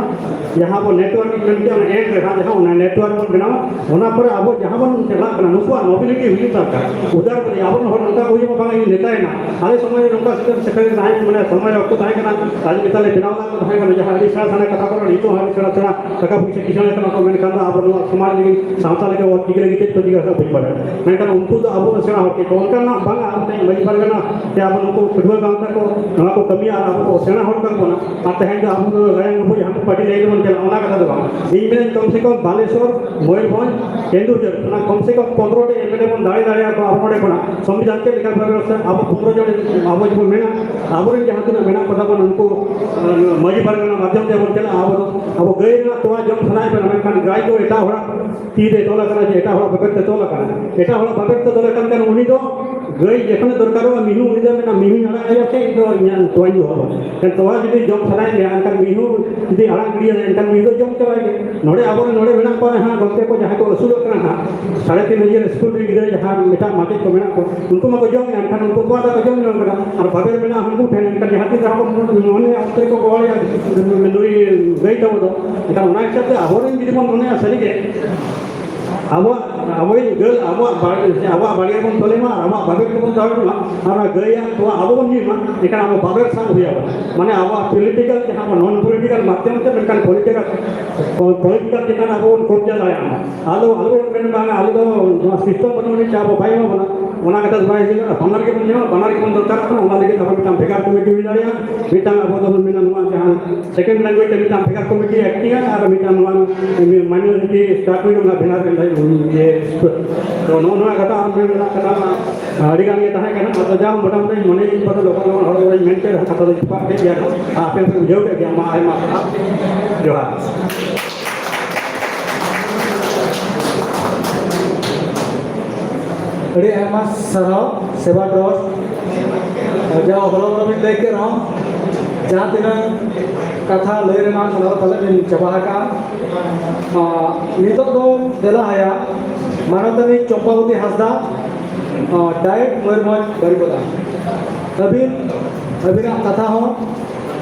ᱡᱟᱦᱟᱸ ᱟᱵᱚ ᱱᱮᱴᱣᱟᱨᱠ ᱢᱮᱱ ᱜᱮᱭᱟ, ᱚᱱᱟ ᱮᱱᱰ ᱨᱮ ᱦᱟᱸᱜ ᱡᱟᱦᱟᱸ ᱚᱱᱟ ᱱᱮᱴᱣᱟᱨᱠ ᱵᱚᱱ ᱵᱮᱱᱟᱣᱟ, ᱚᱱᱟ ᱯᱚᱨᱮ ᱟᱵᱚ ᱡᱟᱦᱟᱸ ᱵᱚᱱ ᱪᱟᱞᱟᱜ ᱠᱟᱱᱟ, ᱱᱩᱠᱩᱣᱟᱜ ᱢᱚᱵᱤᱞᱤᱴᱤ ᱦᱩᱭᱩᱜ ᱫᱚᱨᱠᱟᱨ᱾ ᱩᱫᱟᱨ ᱵᱚᱞᱮ ᱟᱵᱚ ᱨᱮᱱ ᱦᱚᱲ ᱱᱚᱝᱠᱟ ᱠᱚ ᱦᱩᱭᱩᱜᱼᱟ, ᱵᱟᱝ ᱤᱧ ᱱᱮᱛᱟᱭᱮᱱᱟ, ᱟᱞᱮ ᱥᱚᱢᱚᱭ ᱨᱮ ᱱᱚᱝᱠᱟ ᱥᱤᱥᱴᱮᱢ ᱥᱮᱴᱮᱨ ᱛᱟᱦᱮᱸ, ᱢᱟᱱᱮ ᱥᱚᱢᱚᱭ ᱨᱮ ᱚᱠᱛᱚ ᱛᱟᱦᱮᱸ ᱠᱟᱱᱟ, ᱨᱟᱡᱽᱱᱮᱛᱟ ᱞᱮ ᱵᱮᱱᱟᱣ ᱞᱮᱫ ᱠᱚ ᱛᱟᱦᱮᱸ ᱠᱟᱱᱟ, ᱡᱟᱦᱟᱸ ᱟᱹᱰᱤ ᱥᱮᱬᱟ ᱥᱮᱬᱟ ᱠᱟᱛᱷᱟ ᱠᱚ, ᱱᱤᱛᱚᱜ ᱦᱚᱸ ᱟᱹᱰᱤ ᱥᱮᱬᱟ ᱥᱮᱬᱟ ᱴᱟᱠᱟ ᱯᱚᱭᱥᱟ ᱠᱤᱥᱟᱹᱬ ᱠᱟᱱᱟ ᱠᱚ, ᱢᱮᱱᱠᱷᱟᱱ ᱫᱚ ᱟᱵᱚ ᱱᱚᱣᱟ ᱥᱚᱢᱟᱡᱽ ᱞᱟᱹᱜᱤᱫ, ᱥᱟᱶᱛᱟ ᱚᱞ ᱪᱤᱠᱤ ᱞᱟᱹᱜᱤᱫ ᱪᱮᱫ ᱠᱚ ᱪᱤᱠᱟᱹ ᱠᱟᱜᱼᱟ ᱵᱟᱹᱧ ᱵᱟᱲᱟᱭᱟ, ᱢᱮᱱᱠᱷᱟᱱ ᱩᱱᱠᱩ ᱫᱚ ᱟᱵᱚ ᱥᱮᱬᱟ ᱦᱚᱲ ᱠᱚ, ᱚᱱᱠᱟᱱᱟᱜ ᱵᱟᱝᱟ᱾ ᱢᱟᱹᱡᱷᱤ ᱯᱟᱨᱜᱟᱱᱟ ᱥᱮ ᱟᱵᱚ ᱱᱩᱠᱩ ᱯᱟᱹᱴᱷᱩᱣᱟᱹ ᱜᱟᱶᱛᱟ ᱠᱚ ᱱᱚᱣᱟ ᱠᱚ ᱠᱟᱹᱢᱤᱭᱟ ᱟᱨ ᱟᱵᱚ ᱠᱚ ᱥᱮᱬᱟ ᱦᱚᱲ ᱠᱟᱱ ᱵᱚᱱᱟ, ᱟᱨ ᱛᱮᱦᱮᱧ ᱫᱚ ᱟᱵᱚ ᱫᱚ ᱜᱟᱭᱟᱱ ᱟᱵᱚ ᱡᱟᱦᱟᱸ ᱠᱚ ᱯᱟᱹᱴᱤ ᱞᱟᱹᱭ ᱜᱮᱵᱚᱱ ᱪᱟᱞᱟᱜᱼᱟ, ᱚᱱᱟ ᱠᱟᱛᱷᱟ ᱫᱚ ᱵᱟᱝ᱾ ᱤᱧ ᱢᱮᱱᱟᱹᱧ ᱠᱚᱢ ᱥᱮ ᱠᱚᱢ ᱵᱟᱞᱮᱥᱚᱨ, ᱢᱚᱭᱩᱨᱵᱷᱚᱸᱡᱽ, ᱠᱮᱱᱫᱩᱡᱷᱚᱨ, ᱚᱱᱟ ᱠᱚᱢ ᱥᱮ ᱠᱚᱢ ᱯᱚᱱᱨᱚ ᱴᱤ ᱮᱢ ᱮᱞ ᱮ ᱵᱚᱱ ᱫᱟᱲᱮ ᱫᱟᱲᱮᱭᱟᱠᱚᱣᱟ ᱟᱵᱚ ᱱᱚᱰᱮ ᱠᱷᱚᱱᱟᱜ᱾ ᱥᱚᱝᱵᱤᱫᱷᱟᱱ ᱪᱮᱫ ᱞᱮᱠᱟ ᱵᱷᱟᱵᱮ ᱟᱵᱚ ᱯᱚᱱᱨᱚ ᱡᱚᱱ ᱟᱵᱚ ᱡᱮᱵᱚᱱ ᱢᱮᱱᱟ, ᱟᱵᱚᱨᱮᱱ ᱡᱟᱦᱟᱸ ᱛᱤᱱᱟᱹᱜ ᱢᱮᱱᱟᱜ ᱠᱚᱛᱟ ᱵᱚᱱ ᱩᱱᱠᱩ, ᱟᱸ, ᱢᱟᱹᱡᱷᱤ ᱯᱟᱨᱜᱟᱱᱟ ᱢᱟᱫᱽᱫᱷᱚᱢ ᱛᱮᱵᱚᱱ ᱪᱟᱞᱟᱜᱼᱟ᱾ ᱟᱵᱚ ᱫᱚ ᱟᱵᱚ ᱜᱟᱹᱭ ᱨᱮᱱᱟᱜ ᱛᱚᱣᱟ ᱡᱚᱢ ᱥᱟᱱᱟᱭᱮᱫ ᱵᱚᱱᱟ, ᱢᱮᱱᱠᱷᱟᱱ ᱜᱟᱹᱭ ᱫᱚ ᱮᱴᱟᱜ ᱦᱚᱲᱟᱜ ᱛᱤ ᱨᱮ ᱛᱚᱞ ᱟᱠᱟᱱᱟ, ᱡᱮ ᱮᱴᱟᱜ ᱦᱚᱲᱟᱜ ᱵᱟᱵᱮᱨ ᱛᱮ ᱛᱚᱞ ᱟᱠᱟᱱᱟ᱾ ᱮᱴᱟᱜ ᱦᱚᱲᱟᱜ ᱵᱟᱵᱮᱨ ᱛᱮ ᱛᱚᱞ ᱟᱠᱟᱱ ᱠᱷᱟᱱ ᱩᱱᱤ ᱫᱚ ᱜᱟᱹᱭ ᱡᱚᱠᱷᱚᱱᱮ ᱫᱚᱨᱠᱟᱨᱚᱜᱼᱟ, ᱢᱤᱦᱩ, ᱩᱱᱤ ᱫᱚ ᱢᱮᱱᱟ, "ᱢᱤᱦᱩᱧ ᱟᱲᱟᱜ ᱟᱭᱟ ᱥᱮ ᱤᱧ ᱫᱚ ᱤᱧᱟᱹᱜ ᱛᱚᱣᱟᱧ ᱫᱚᱦᱚ ᱠᱟᱜᱼᱟ?" ᱮᱱᱠᱷᱟᱱ ᱛᱚᱣᱟ ᱡᱩᱫᱤ ᱡᱚᱢ ᱥᱟᱱᱟᱭᱮᱫ ᱢᱮᱭᱟ, ᱮᱱᱠᱷᱟᱱ ᱢᱤᱦᱩ ᱡᱩᱫᱤ ᱟᱲᱟᱜ ᱜᱤᱰᱤᱭᱟᱭ, ᱮᱱᱠᱷᱟᱱ ᱢᱤᱦᱩ ᱫᱚ ᱡᱚᱢ ᱪᱟᱵᱟᱭ ᱜᱮ᱾ ᱱᱚᱰᱮ ᱟᱵᱚᱨᱮᱱ ᱱᱚᱰᱮ ᱢᱮᱱᱟᱜ ᱠᱚᱣᱟ ᱦᱟᱸᱜ ᱜᱚᱢᱠᱮ ᱠᱚ, ᱡᱟᱦᱟᱸᱭ ᱠᱚ ᱟᱹᱥᱩᱞᱚᱜ ᱠᱟᱱᱟ ᱦᱟᱸᱜ, ᱥᱟᱲᱮ ᱛᱤᱱ ᱦᱟᱡᱟᱨ ᱥᱠᱩᱞ ᱨᱮᱱ ᱜᱤᱫᱽᱨᱟᱹ ᱡᱟᱦᱟᱸ ᱮᱴᱟᱜ ᱢᱟᱪᱮᱫ ᱠᱚ ᱢᱮᱱᱟᱜ ᱠᱚ, ᱩᱱᱠᱩ ᱢᱟᱠᱚ ᱡᱚᱢᱮᱫᱼᱟ, ᱮᱱᱠᱷᱟᱱ ᱩᱱᱠᱩ ᱠᱚ ᱟᱫᱚ ᱠᱚ ᱡᱚᱢ ᱧᱚᱜ ᱠᱟᱱᱟ᱾ ᱟᱨ ᱵᱟᱵᱮᱨ ᱢᱮᱱᱟᱜᱼᱟ ᱩᱱᱠᱩ ᱴᱷᱮᱱ, ᱮᱱᱠᱷᱟᱱ ᱡᱟᱦᱟᱸ ᱛᱤᱱ ᱨᱮᱦᱚᱸ ᱵᱚᱱ ᱢᱚᱱᱮᱭᱟ ᱚᱱᱛᱮ ᱠᱚ ᱜᱚᱦᱚᱲᱮᱜᱼᱟ ᱱᱩᱭ ᱜᱟᱹᱭ ᱛᱟᱵᱚ ᱫᱚ᱾ ᱮᱱᱠᱷᱟᱱ ᱚᱱᱟ ᱦᱤᱥᱟᱹᱵ ᱛᱮ ᱟᱵᱚᱨᱮᱱ ᱡᱩᱫᱤ ᱵᱚᱱ ᱢᱚᱱᱮᱭᱟ ᱥᱟᱹᱨᱤᱜᱮ, ᱟᱵᱚᱣᱟᱜ, ᱟᱵᱚᱭᱤᱡ ᱜᱟᱹᱭ ᱟᱵᱚᱣᱟᱜ ᱵᱟᱲᱜᱮ, ᱟᱵᱚᱣᱟᱜ ᱵᱟᱲᱜᱮ ᱵᱚᱱ ᱛᱚᱞᱮ ᱢᱟ, ᱟᱵᱚᱣᱟᱜ ᱵᱟᱵᱮᱨ ᱛᱮᱵᱚᱱ ᱫᱚᱦᱚᱭ ᱢᱟ, ᱟᱨ ᱚᱱᱟ ᱜᱟᱹᱭᱟᱜ ᱛᱚᱣᱟ ᱟᱵᱚ ᱵᱚᱱ ᱧᱩᱭ ᱢᱟ, ᱮᱱᱠᱷᱟᱱ ᱟᱵᱚ ᱵᱟᱵᱮᱨ ᱥᱟᱵ ᱦᱩᱭ ᱟᱵᱚᱱᱟ᱾ ᱢᱟᱱᱮ ᱟᱵᱚᱣᱟᱜ ᱯᱚᱞᱤᱴᱤᱠᱟᱞ ᱡᱟᱦᱟᱸ ᱵᱚᱱ ᱱᱚᱱ ᱯᱚᱞᱤᱴᱤᱠᱟᱞ ᱢᱟᱫᱽᱫᱷᱚᱢ ᱛᱮ ᱢᱮᱱᱠᱷᱟᱱ ᱯᱚᱞᱤᱴᱤᱠᱟᱞ, ᱯᱚᱞᱤᱴᱤᱠᱟᱞ ᱪᱮᱛᱟᱱ ᱟᱵᱚ ᱵᱚᱱ ᱠᱚᱵᱡᱟ ᱫᱟᱲᱮᱭᱟᱜ ᱢᱟ᱾ ᱟᱞᱚ, ᱟᱞᱚ ᱵᱚᱱ ᱢᱮᱱ ᱵᱟᱝᱟ, ᱟᱞᱮ ᱫᱚ ᱱᱚᱣᱟ ᱥᱤᱥᱴᱮᱢ ᱵᱟᱹᱱᱩᱜ ᱟᱹᱱᱤᱡ ᱪᱟ ᱵᱚ ᱵᱟᱭ ᱮᱢᱟ ᱵᱚᱱᱟ, ᱚᱱᱟ ᱠᱟᱛᱷᱟ ᱫᱚ ᱵᱟᱭ ᱦᱩᱭᱩᱜᱼᱟ᱾ ᱵᱟᱱᱟᱨ ᱜᱮᱵᱚᱱ ᱧᱟᱢᱟ, ᱵᱟᱱᱟᱨ ᱜᱮᱵᱚᱱ ᱫᱚᱨᱠᱟᱨᱚᱜ ᱠᱟᱱᱟ᱾ ᱚᱱᱟ ᱞᱟᱹᱜᱤᱫ ᱟᱵᱚ ᱢᱤᱫᱴᱟᱝ ᱵᱷᱮᱜᱟᱨ ᱠᱚᱢᱤᱴᱤ ᱦᱩᱭ ᱫᱟᱲᱮᱭᱟᱜᱼᱟ, ᱢᱤᱫᱴᱟᱝ ᱟᱵᱚ ᱫᱚᱵᱚᱱ ᱢᱮᱱᱟ ᱱᱚᱣᱟ ᱡᱟᱦᱟᱸ ᱥᱮᱠᱮᱱᱰ ᱞᱮᱝᱜᱩᱭᱮᱡᱽ ᱛᱮ ᱢᱤᱫᱴᱟᱝ ᱵᱷᱮᱜᱟᱨ ᱠᱚᱢᱤᱴᱤ ᱮᱠᱴᱤᱝᱟ ᱟᱨ ᱢᱤᱫᱴᱟᱝ ᱱᱚᱣᱟ ᱢᱟᱭᱱᱚᱨᱤᱴᱤ ᱥᱴᱟᱯᱷ ᱨᱮᱱᱟᱜ ᱵᱷᱮᱜᱟᱨ ᱨᱮ ᱤᱭᱟᱹ, ᱛᱚ ᱱᱚᱜᱼᱚ ᱱᱚᱣᱟ ᱠᱟᱛᱷᱟ ᱟᱢ ᱢᱮᱱ ᱨᱮᱱᱟᱜ ᱠᱟᱛᱷᱟ ᱢᱟ ᱟᱹᱰᱤ ᱜᱟᱱ ᱜᱮ ᱛᱟᱦᱮᱸ ᱠᱟᱱᱟ᱾ ᱟᱫᱚ ᱡᱟᱦᱟᱸ ᱢᱚᱴᱟᱢᱩᱴᱤ ᱢᱚᱱᱮ ᱤᱧ ᱯᱟᱥᱮ ᱞᱚᱜᱚᱱ ᱞᱚᱜᱚᱱ ᱦᱚᱲ ᱠᱚᱧ ᱢᱮᱱ ᱠᱮᱫ ᱠᱟᱛᱷᱟ ᱫᱚᱧ ᱛᱚᱯᱟᱜ ᱠᱮᱫ ᱜᱮᱭᱟ, ᱟᱯᱮ ᱯᱮ ᱵᱩᱡᱷᱟᱹᱣ ᱠᱮᱫ ᱜᱮᱭᱟ᱾ ᱢᱟ ᱟᱭᱢᱟ ᱥᱟᱨᱦᱟᱣ᱾ ᱡᱚᱦᱟᱨ᱾ ᱟᱹᱰᱤ ᱟᱭᱢᱟ ᱥᱟᱨᱦᱟᱣ ᱥᱮᱵᱟ ᱴᱨᱟᱥᱴ᱾ ᱡᱟ ᱦᱚᱞᱚ ᱦᱚᱞᱚ ᱵᱤᱱ ᱞᱟᱹᱭ ᱠᱮᱫ ᱨᱮᱦᱚᱸ, ᱡᱟᱦᱟᱸ ᱛᱤᱱᱟᱹᱜ ᱠᱟᱛᱷᱟ ᱞᱟᱹᱭ ᱨᱮᱱᱟᱜ ᱚᱱᱟ ᱫᱚ ᱯᱟᱞᱮ ᱵᱤᱱ ᱪᱟᱵᱟ ᱟᱠᱟᱜᱼᱟ᱾ ᱟᱨ ᱱᱤᱛᱚᱜ ᱫᱚ ᱫᱮᱞᱟ ᱦᱟᱭᱟ ᱢᱟᱱᱚᱛᱟᱱᱤ ᱪᱚᱢᱯᱟᱵᱚᱛᱤ ᱦᱟᱸᱥᱫᱟ, ᱟᱨ ᱰᱟᱭᱮᱴ ᱢᱚᱭᱩᱨᱵᱷᱚᱸᱡᱽ ᱵᱟᱨᱤᱯᱟᱫᱟ᱾ ᱟᱹᱵᱤᱱ, ᱟᱹᱵᱤᱱᱟᱜ ᱠᱟᱛᱷᱟ ᱦᱚᱸ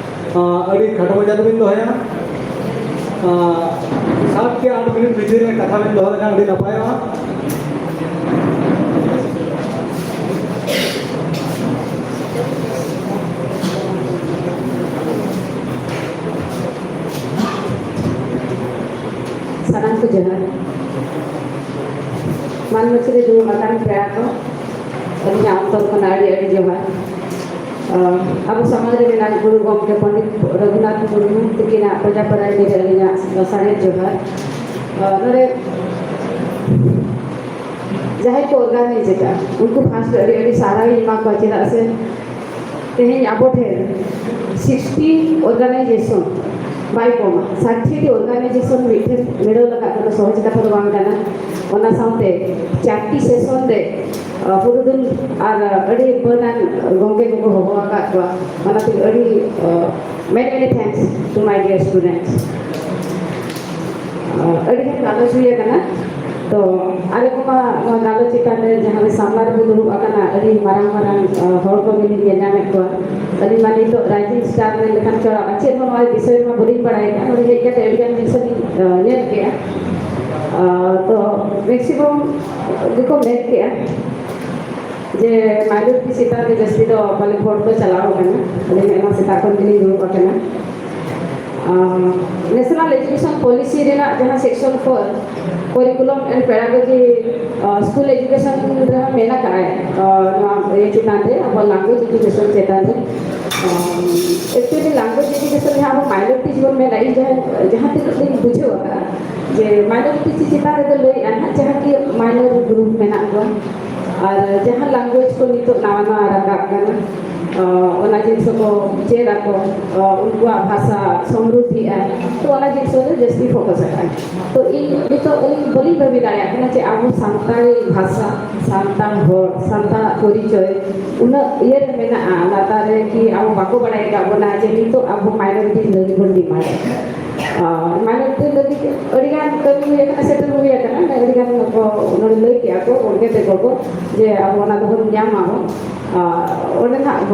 ᱟᱹᱰᱤ ᱠᱷᱟᱴᱚ ᱢᱟᱪᱷᱟ ᱛᱮᱵᱤᱱ ᱫᱚᱦᱚᱭᱟ᱾ ᱥᱟᱛ ᱠᱮ ᱟᱴ ᱢᱤᱱᱤᱴ ᱵᱷᱤᱛᱤᱨ ᱨᱮ ᱠᱟᱛᱷᱟ ᱵᱤᱱ ᱫᱚᱦᱚ ᱞᱮᱠᱷᱟᱱ ᱟᱹᱰᱤ ᱱᱟᱯᱟᱭᱚᱜᱼᱟ᱾ ᱥᱟᱱᱟᱢ ᱠᱚ ᱡᱚᱦᱟᱨ᱾ ᱨᱮ ᱫᱩᱲᱩᱵ ᱟᱠᱟᱱ ᱯᱮᱲᱟ ᱠᱚ, ᱟᱹᱞᱤᱧᱟᱜ ᱚᱱᱛᱚᱨ ᱠᱷᱚᱱᱟᱜ ᱟᱹᱰᱤ ᱟᱹᱰᱤ ᱡᱚᱦᱟᱨ᱾ ᱟᱵᱚ ᱥᱚᱢᱟᱡᱽ ᱨᱮ ᱢᱮᱱᱟᱜ ᱜᱩᱨᱩ ᱜᱚᱢᱠᱮ ᱯᱚᱱᱰᱤᱛ ᱨᱚᱜᱷᱩᱱᱟᱛᱷ ᱢᱩᱨᱢᱩ ᱛᱤᱠᱤᱱᱟᱜ ᱯᱚᱸᱡᱟ ᱯᱟᱨᱟᱭ ᱨᱮ ᱟᱹᱞᱤᱧᱟᱜ ᱥᱟᱨᱮᱡ ᱡᱚᱦᱟᱨ᱾ ᱱᱚᱰᱮ ᱡᱟᱦᱟᱸᱭ ᱠᱚ ᱚᱨᱜᱟᱱᱟᱭᱤᱡᱽ ᱟᱠᱟᱫ, ᱩᱱᱠᱩ ᱯᱷᱟᱥᱴ ᱟᱹᱰᱤ ᱟᱹᱰᱤ ᱥᱟᱨᱦᱟᱣ ᱤᱧ ᱮᱢᱟ ᱠᱚᱣᱟ, ᱪᱮᱫᱟᱜ ᱥᱮ ᱛᱮᱦᱮᱧ ᱟᱵᱚ ᱴᱷᱮᱱ ᱥᱤᱠᱥᱴᱤ ᱚᱨᱜᱟᱱᱟᱭᱡᱮᱥᱚᱱ ᱵᱟᱭ ᱠᱚᱢᱟ, ᱥᱟᱴᱴᱤ ᱚᱨᱜᱟᱱᱟᱭᱡᱮᱥᱚᱱ ᱢᱤᱫᱴᱷᱮᱱ ᱢᱤᱞᱟᱹᱣ ᱞᱟᱜᱟᱜ ᱠᱟᱱᱟ, ᱥᱚᱦᱚᱡ ᱠᱟᱛᱷᱟ ᱫᱚ ᱵᱟᱝ ᱠᱟᱱᱟ᱾ ᱚᱱᱟ ᱥᱟᱶᱛᱮ ᱪᱟᱨᱴᱤ ᱥᱮᱥᱚᱱ ᱨᱮ ᱯᱩᱨᱩᱫᱷᱩᱞ ᱟᱨ ᱟᱹᱰᱤ ᱢᱟᱹᱱᱟᱱ ᱜᱚᱢᱠᱮ ᱠᱚᱠᱚ ᱦᱚᱦᱚ ᱟᱠᱟᱫ ᱠᱚᱣᱟ᱾ ᱚᱱᱟᱛᱮ ᱟᱹᱰᱤ many many thanks to my dear students. ᱟᱹᱰᱤ ᱜᱟᱱ ᱜᱟᱞᱚᱪ ᱦᱩᱭ ᱟᱠᱟᱱᱟ᱾ ᱛᱚ ᱟᱞᱮ ᱠᱚᱢᱟ ᱱᱚᱣᱟ ᱜᱟᱞᱚᱪ ᱪᱮᱛᱟᱱ ᱨᱮ ᱡᱟᱦᱟᱸ ᱨᱮ ᱥᱟᱢᱱᱟ ᱨᱮᱵᱚ ᱫᱩᱲᱩᱵ ᱟᱠᱟᱱᱟ, ᱟᱹᱰᱤ ᱢᱟᱨᱟᱝ ᱢᱟᱨᱟᱝ ᱦᱚᱲ ᱠᱚᱜᱮ ᱞᱤᱧ ᱧᱮᱞ ᱧᱟᱢᱮᱫ ᱠᱚᱣᱟ᱾ ᱟᱹᱞᱤᱧ ᱢᱟ ᱱᱤᱛᱚᱜ ᱨᱟᱭᱡᱤᱝ ᱥᱴᱟᱨ ᱢᱮᱱ ᱞᱮᱠᱷᱟᱱ ᱪᱚᱲᱟ ᱪᱮᱫ ᱦᱚᱸ ᱱᱚᱣᱟ ᱵᱤᱥᱚᱭ ᱨᱮᱢᱟ ᱵᱟᱹᱞᱤᱧ ᱵᱟᱲᱟᱭ ᱠᱟᱜᱼᱟ᱾ ᱱᱚᱰᱮ ᱦᱮᱡ ᱠᱟᱛᱮ ᱟᱹᱰᱤ ᱜᱟᱱ ᱡᱤᱱᱤᱥ ᱞᱤᱧ ᱧᱮᱞ ᱠᱮᱜᱼᱟ᱾ ᱛᱚ ᱢᱮᱠᱥᱤᱢᱟᱢ ᱜᱮᱠᱚ ᱢᱮᱱ ᱠᱮᱜᱼᱟ ᱡᱮ ᱢᱟᱭᱱᱚᱨᱤᱴᱤ ᱪᱮᱛᱟᱱ ᱨᱮ ᱡᱟᱹᱥᱛᱤ ᱫᱚ ᱯᱟᱞᱮ ᱵᱷᱳᱴ ᱫᱚ ᱪᱟᱞᱟᱣ ᱟᱠᱟᱱᱟ᱾ ᱟᱹᱞᱤᱧ ᱢᱟ ᱥᱮᱛᱟᱜ ᱠᱷᱚᱱ ᱜᱮᱞᱤᱧ ᱫᱩᱲᱩᱵ ᱟᱠᱟᱱᱟ᱾ ᱱᱮᱥᱱᱟᱞ ᱮᱡᱩᱠᱮᱥᱚᱱ ᱯᱚᱞᱤᱥᱤ ᱨᱮᱱᱟᱜ ᱡᱟᱦᱟᱸ section four, curriculum and pedagogy, school education ᱨᱮᱦᱚᱸ ᱢᱮᱱ ᱟᱠᱟᱫᱼᱟᱭ, ᱱᱚᱣᱟ ᱤᱭᱟᱹ ᱪᱮᱛᱟᱱ ᱨᱮ, ᱟᱵᱚ ᱞᱟᱝᱜᱩᱭᱮᱡᱽ ᱮᱡᱩᱠᱮᱥᱚᱱ ᱪᱮᱛᱟᱱ ᱨᱮ᱾ ᱮᱠᱪᱩᱭᱮᱞᱤ ᱞᱟᱝᱜᱩᱭᱮᱡᱽ ᱮᱡᱩᱠᱮᱥᱚᱱ ᱡᱟᱦᱟᱸ ᱟᱵᱚ ᱢᱟᱭᱱᱚᱨᱤᱴᱤ ᱵᱚᱱ ᱢᱮᱱᱟ, ᱤᱧ ᱡᱟᱦᱟᱸ ᱡᱟᱦᱟᱸ ᱛᱤᱱᱟᱹᱜ ᱞᱤᱧ ᱵᱩᱡᱷᱟᱹᱣ ᱟᱠᱟᱫᱼᱟ, ᱡᱮ ᱢᱟᱭᱱᱚᱨᱤᱴᱤ ᱪᱮᱛᱟᱱ ᱨᱮᱫᱚ ᱞᱟᱹᱭᱮᱫᱼᱟ ᱱᱟᱦᱟᱜ ᱡᱟᱦᱟᱸ ᱠᱤ ᱢᱟᱭᱱᱚᱨ ᱜᱨᱩᱯ ᱢᱮᱱᱟᱜ ᱠᱚᱣᱟ, ᱟᱨ ᱡᱟᱦᱟᱸ ᱞᱟᱝᱜᱩᱭᱮᱡᱽ ᱠᱚ ᱱᱤᱛᱚᱜ ᱱᱟᱣᱟ ᱱᱟᱣᱟ ᱨᱟᱠᱟᱵ ᱠᱟᱱᱟ, ᱚᱱᱟ ᱡᱤᱱᱤᱥ ᱠᱚ ᱪᱮᱫ ᱟᱠᱚ, ᱩᱱᱠᱩᱣᱟᱜ ᱵᱷᱟᱥᱟ ᱥᱚᱢᱨᱩᱫᱷᱤᱜᱼᱟ᱾ ᱛᱚ ᱚᱱᱟ ᱡᱤᱱᱤᱥ ᱠᱚᱫᱚ ᱡᱟᱹᱥᱛᱤ ᱯᱷᱳᱠᱟᱥ ᱟᱠᱟᱫᱼᱟ᱾ ᱛᱚ ᱤᱧ ᱱᱤᱛᱚᱜ ᱤᱧ ᱵᱟᱹᱞᱤᱧ ᱵᱷᱟᱹᱵᱤ ᱫᱟᱲᱮᱭᱟᱜ ᱠᱟᱱᱟ ᱡᱮ ᱟᱵᱚ ᱥᱟᱱᱛᱟᱲᱤ ᱵᱷᱟᱥᱟ, ᱥᱟᱱᱛᱟᱲ ᱦᱚᱲ, ᱥᱟᱱᱛᱟᱲᱟᱜ ᱯᱚᱨᱤᱪᱚᱭ ᱩᱱᱟᱹᱜ ᱤᱭᱟᱹ ᱨᱮ ᱢᱮᱱᱟᱜᱼᱟ, ᱞᱟᱛᱟᱨ ᱨᱮ ᱠᱤ ᱟᱵᱚ ᱵᱟᱠᱚ ᱵᱟᱲᱟᱭ ᱟᱠᱟᱫ ᱵᱚᱱᱟ ᱡᱮ ᱱᱤᱛᱚᱜ ᱟᱵᱚ ᱢᱟᱭᱱᱚᱨᱤᱴᱤ ᱞᱟᱹᱜᱤᱫ ᱵᱚᱱ ᱰᱤᱢᱟᱱᱰ᱾ ᱢᱟᱭᱱᱚᱨᱤᱴᱤ ᱞᱟᱹᱜᱤᱫ ᱟᱹᱰᱤᱜᱟᱱ ᱠᱟᱹᱢᱤ ᱦᱩᱭ ᱟᱠᱟᱱᱟ, ᱥᱮᱴᱮᱨ ᱦᱩᱭ ᱟᱠᱟᱱᱟ, ᱟᱹᱰᱤᱜᱟᱱ ᱠᱚ ᱱᱚᱰᱮ ᱞᱟᱹᱭ ᱠᱮᱜᱼᱟ ᱠᱚ ᱜᱚᱢᱠᱮ ᱛᱟᱠᱚ ᱠᱚ ᱡᱮ ᱟᱵᱚ ᱚᱱᱟ ᱫᱚᱵᱚᱱ ᱧᱟᱢᱟ ᱵᱚᱱ᱾ ᱚᱸᱰᱮ ᱱᱟᱜ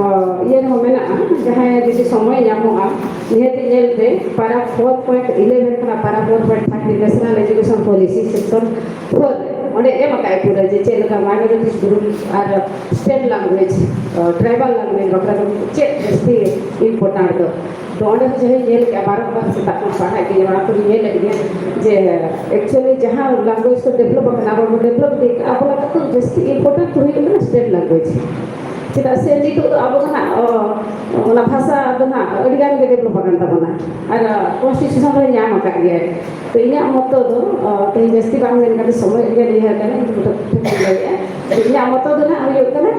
ᱤᱭᱟᱹ ᱨᱮᱦᱚᱸ ᱢᱮᱱᱟᱜᱼᱟ, ᱡᱟᱦᱟᱸᱭ ᱡᱩᱫᱤ ᱥᱚᱢᱚᱭ ᱧᱟᱢᱚᱜᱼᱟ, ᱱᱤᱦᱟᱹᱛ ᱧᱮᱞ ᱯᱮ, ᱯᱟᱨᱟ ᱯᱷᱳᱨ ᱯᱚᱭᱮᱱᱴ ᱤᱞᱮᱵᱷᱮᱱ ᱠᱷᱚᱱᱟᱜ ᱯᱟᱨᱟ four point five national education policy section four ᱨᱮ ᱚᱸᱰᱮ ᱮᱢ ᱟᱠᱟᱫᱼᱟᱭ ᱯᱩᱨᱟᱹ ᱡᱮ ᱪᱮᱫ ᱞᱮᱠᱟ ᱢᱟᱭᱱᱚᱨᱤᱴᱤ ᱜᱨᱩᱯ ᱟᱨ ᱥᱴᱮᱴ ᱞᱟᱝᱜᱩᱭᱮᱡᱽ, ᱴᱨᱟᱭᱵᱟᱞ ᱞᱟᱝᱜᱩᱭᱮᱡᱽ ᱵᱟᱠᱷᱨᱟ ᱫᱚ ᱪᱮᱫ ᱡᱟᱹᱥᱛᱤ ᱤᱢᱯᱚᱨᱴᱮᱱᱴ ᱫᱚ᱾ ᱛᱚ ᱚᱸᱰᱮ ᱦᱚᱸ ᱡᱟᱦᱟᱸᱧ ᱧᱮᱞ ᱠᱮᱜᱼᱟ, ᱵᱟᱨᱚ ᱵᱟᱨ ᱥᱮᱛᱟᱜ ᱠᱷᱚᱱ ᱯᱟᱲᱦᱟᱜ ᱜᱮ, ᱚᱱᱟ ᱠᱚᱨᱮᱧ ᱧᱮᱞᱮᱫ ᱜᱮᱭᱟ ᱡᱮ actually ᱡᱟᱦᱟᱸ language ᱠᱚ develop ᱟᱠᱟᱱᱟ, ᱟᱵᱚ ᱵᱚᱱ develop ᱤᱫᱤ ᱠᱟᱜᱼᱟ, ᱟᱵᱚ ᱞᱟᱹᱜᱤᱫ ᱫᱚ ᱡᱟᱹᱥᱛᱤ important ᱫᱚ ᱦᱩᱭᱩᱜ ᱠᱟᱱᱟ state language᱾ ᱪᱮᱫᱟᱜ ᱥᱮ ᱱᱤᱛᱚᱜ ᱫᱚ ᱟᱵᱚ ᱫᱚ ᱱᱟᱜ, ᱚ, ᱚᱱᱟ ᱵᱷᱟᱥᱟ ᱫᱚ ᱱᱟᱜ ᱟᱹᱰᱤ ᱜᱟᱱ ᱜᱮ develop ᱟᱠᱟᱱ ᱛᱟᱵᱚᱱᱟ ᱟᱨ constitution ᱨᱮ ᱧᱟᱢ ᱟᱠᱟᱫ ᱜᱮᱭᱟᱭ᱾ ᱛᱚ ᱤᱧᱟᱹᱜ ᱢᱚᱛᱚ ᱫᱚ, ᱚ, ᱛᱮᱦᱮᱧ ᱡᱟᱹᱥᱛᱤ ᱵᱟᱝ ᱢᱮᱱ ᱠᱟᱛᱮ ᱥᱚᱢᱚᱭ ᱟᱹᱰᱤ ᱜᱟᱱ ᱤᱭᱟᱹ ᱠᱟᱱᱟ, ᱤᱧ ᱫᱚ ᱴᱷᱤᱠ ᱤᱧ ᱞᱟᱹᱭᱮᱫᱼᱟ᱾ ᱛᱚ ᱤᱧᱟᱹᱜ ᱢᱚᱛᱚ ᱫᱚ ᱱᱟᱜ ᱦᱩᱭᱩᱜ ᱠᱟᱱᱟ,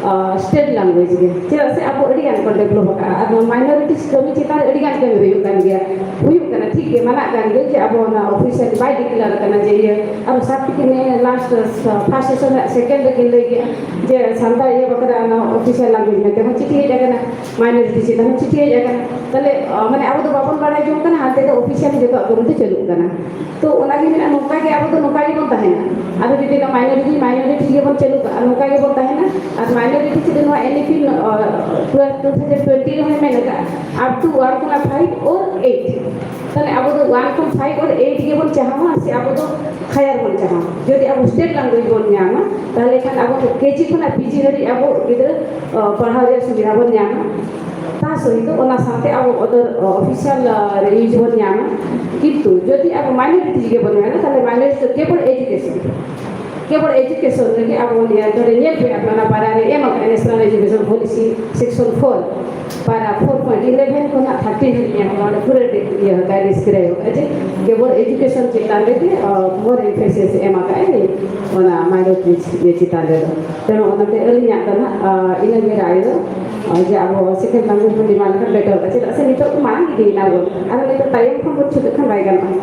ᱚ, state language ᱜᱮ᱾ ᱪᱮᱫᱟᱜ ᱥᱮ ᱟᱵᱚ ᱟᱹᱰᱤ ᱜᱟᱱ ᱠᱚ develop ᱟᱠᱟᱫᱼᱟ᱾ ᱟᱨ ᱱᱚᱣᱟ minorities ᱠᱟᱹᱢᱤ ᱪᱮᱛᱟᱱ ᱨᱮ ᱟᱹᱰᱤ ᱜᱟᱱ ᱠᱟᱹᱢᱤ ᱦᱩᱭᱩᱜ ᱠᱟᱱ ᱜᱮᱭᱟ, ᱦᱩᱭᱩᱜ ᱠᱟᱱᱟ, ᱴᱷᱤᱠ ᱜᱮ, ᱢᱟᱱᱟᱜ ᱠᱟᱱ ᱜᱮᱭᱟ ᱡᱮ ᱟᱵᱚ ᱚᱱᱟ official ᱵᱟᱭ declare ᱟᱠᱟᱱᱟ ᱡᱮ ᱤᱭᱟᱹ, ᱟᱨ ᱥᱟᱛ ᱛᱟᱹᱨᱤᱠᱷ ᱱᱤᱭᱟᱹ last, first session ᱨᱮᱭᱟᱜ second ᱨᱮᱜᱮ ᱞᱟᱹᱭ ᱠᱮᱜᱼᱟ ᱡᱮ ᱥᱟᱱᱛᱟᱲ ᱤᱭᱟᱹ ᱵᱟᱠᱷᱨᱟ ᱚᱱᱟ official language ᱢᱮᱱᱛᱮ ᱦᱚᱸ ᱪᱤᱴᱷᱤ ᱦᱮᱡ ᱟᱠᱟᱱᱟ, minority ᱪᱮᱛᱟᱱ ᱦᱚᱸ ᱪᱤᱴᱷᱤ ᱦᱮᱡ ᱟᱠᱟᱱᱟ᱾ ᱛᱟᱦᱞᱮ, ᱚ, ᱢᱟᱱᱮ ᱟᱵᱚ ᱫᱚ ᱵᱟᱵᱚᱱ ᱵᱟᱲᱟᱭ ᱡᱚᱝ ᱠᱟᱱᱟ, ᱦᱟᱱᱛᱮ ᱫᱚ officially ᱡᱚᱛᱚᱣᱟᱜ ᱠᱟᱹᱢᱤ ᱫᱚ ᱪᱟᱹᱞᱩᱜ ᱠᱟᱱᱟ᱾ ᱛᱚ ᱚᱱᱟᱜᱮ ᱢᱮᱱᱟᱜᱼᱟ, ᱱᱚᱝᱠᱟ ᱜᱮ ᱟᱵᱚ ᱫᱚ ᱱᱚᱝᱠᱟ ᱜᱮᱵᱚᱱ ᱛᱟᱦᱮᱱᱟ᱾ ᱟᱫᱚ ᱡᱩᱫᱤ ᱱᱚᱣᱟ minority, minority ᱜᱮᱵᱚᱱ ᱪᱟᱹᱞᱩ ᱠᱟᱜᱼᱟ, ᱱᱚᱝᱠᱟ ᱜᱮᱵᱚᱱ ᱛᱟᱦᱮᱱᱟ᱾ ᱟᱨ minority ᱡᱩᱫᱤ ᱱᱚᱣᱟ NEP, ᱚ, twelve, two thousand twenty ᱨᱮᱦᱚᱸᱭ ᱢᱮᱱ ᱟᱠᱟᱫᱼᱟ, up to one ᱠᱷᱚᱱᱟᱜ five or eight᱾ ᱛᱟᱦᱞᱮ ᱟᱵᱚ ᱫᱚ one ᱠᱷᱚᱱ five or eight ᱜᱮᱵᱚᱱ ᱪᱟᱦᱟᱣᱟ ᱥᱮ ᱟᱵᱚ ᱫᱚ higher ᱵᱚᱱ ᱪᱟᱦᱟᱣᱟ? ᱡᱩᱫᱤ ᱟᱵᱚ state language ᱵᱚᱱ ᱧᱟᱢᱟ, ᱛᱟᱦᱞᱮ ᱠᱷᱟᱱ ᱟᱵᱚ ᱫᱚ KG ᱠᱷᱚᱱᱟᱜ PG ᱫᱷᱟᱹᱵᱤᱡ ᱟᱵᱚ ᱜᱤᱫᱽᱨᱟᱹ, ᱚ, ᱯᱟᱲᱦᱟᱣ ᱨᱮᱭᱟᱜ ᱥᱩᱵᱤᱫᱷᱟ ᱵᱚᱱ ᱧᱟᱢᱟ᱾ ᱛᱟ ᱥᱚᱦᱤᱛ ᱚᱱᱟ ᱥᱟᱶᱛᱮ ᱟᱵᱚ other, ᱚ, official, ᱚ, ᱨᱮ use ᱵᱚᱱ ᱧᱟᱢᱟ᱾ ᱠᱤᱱᱛᱩ ᱡᱩᱫᱤ ᱟᱵᱚ minority ᱜᱮᱵᱚᱱ ᱧᱟᱢᱟ, ᱛᱟᱦᱞᱮ minority ᱫᱚ ᱠᱮᱵᱚᱞ education, ᱠᱮᱵᱚᱞ education ᱨᱮᱜᱮ ᱟᱵᱚ ᱵᱚᱱ ᱧᱮᱞ, ᱛᱚᱵᱮ ᱧᱮᱞ ᱯᱮ, ᱟᱯᱮ ᱚᱱᱟ ᱵᱟᱨᱟ ᱨᱮ ᱮᱢ ᱟᱠᱟᱫ National Education Policy section four, para four point eleven ᱠᱷᱚᱱᱟᱜ thirteen ᱫᱷᱟᱹᱵᱤᱡ ᱧᱮᱞ ᱠᱚ, ᱚᱸᱰᱮ ᱯᱩᱨᱟᱹ ᱰᱤ-, ᱤᱭᱟᱹ ᱟᱠᱟᱫ, describe ᱟᱠᱟᱫ ᱡᱮ ᱠᱮᱵᱚᱞ education ᱪᱮᱛᱟᱱ ᱨᱮᱜᱮ, ᱚ, more emphasis ᱮᱢ ᱟᱠᱟᱫ ᱟᱭ ᱚᱱᱟ minority ᱤᱭᱟᱹ ᱪᱮᱛᱟᱱ ᱨᱮᱫᱚ᱾ ᱛᱮᱱᱚ ᱚᱱᱟᱛᱮ ᱟᱹᱞᱤᱧᱟᱜ ᱫᱚ ᱱᱟᱜ, ᱟ, ᱤᱱᱟᱹᱜᱮ ᱨᱟᱭ ᱫᱚ, ᱟ, ᱡᱮ ᱟᱵᱚ second language ᱵᱚᱱ demand ᱞᱮᱠᱷᱟᱱ better ᱚᱜᱼᱟ᱾ ᱪᱮᱫᱟᱜ ᱥᱮ ᱱᱤᱛᱚᱜ ᱫᱚ ᱢᱟᱲᱟᱝ ᱤᱫᱤᱭᱮᱱᱟ ᱵᱚᱱ, ᱟᱨ ᱱᱤᱛᱚᱜ ᱛᱟᱭᱚᱢ ᱠᱷᱚᱱ ᱵᱚᱱ ᱪᱷᱩᱴᱟᱹᱜ ᱠᱷᱟᱱ ᱵᱟᱭ ᱜᱟᱱᱚᱜᱼᱟ᱾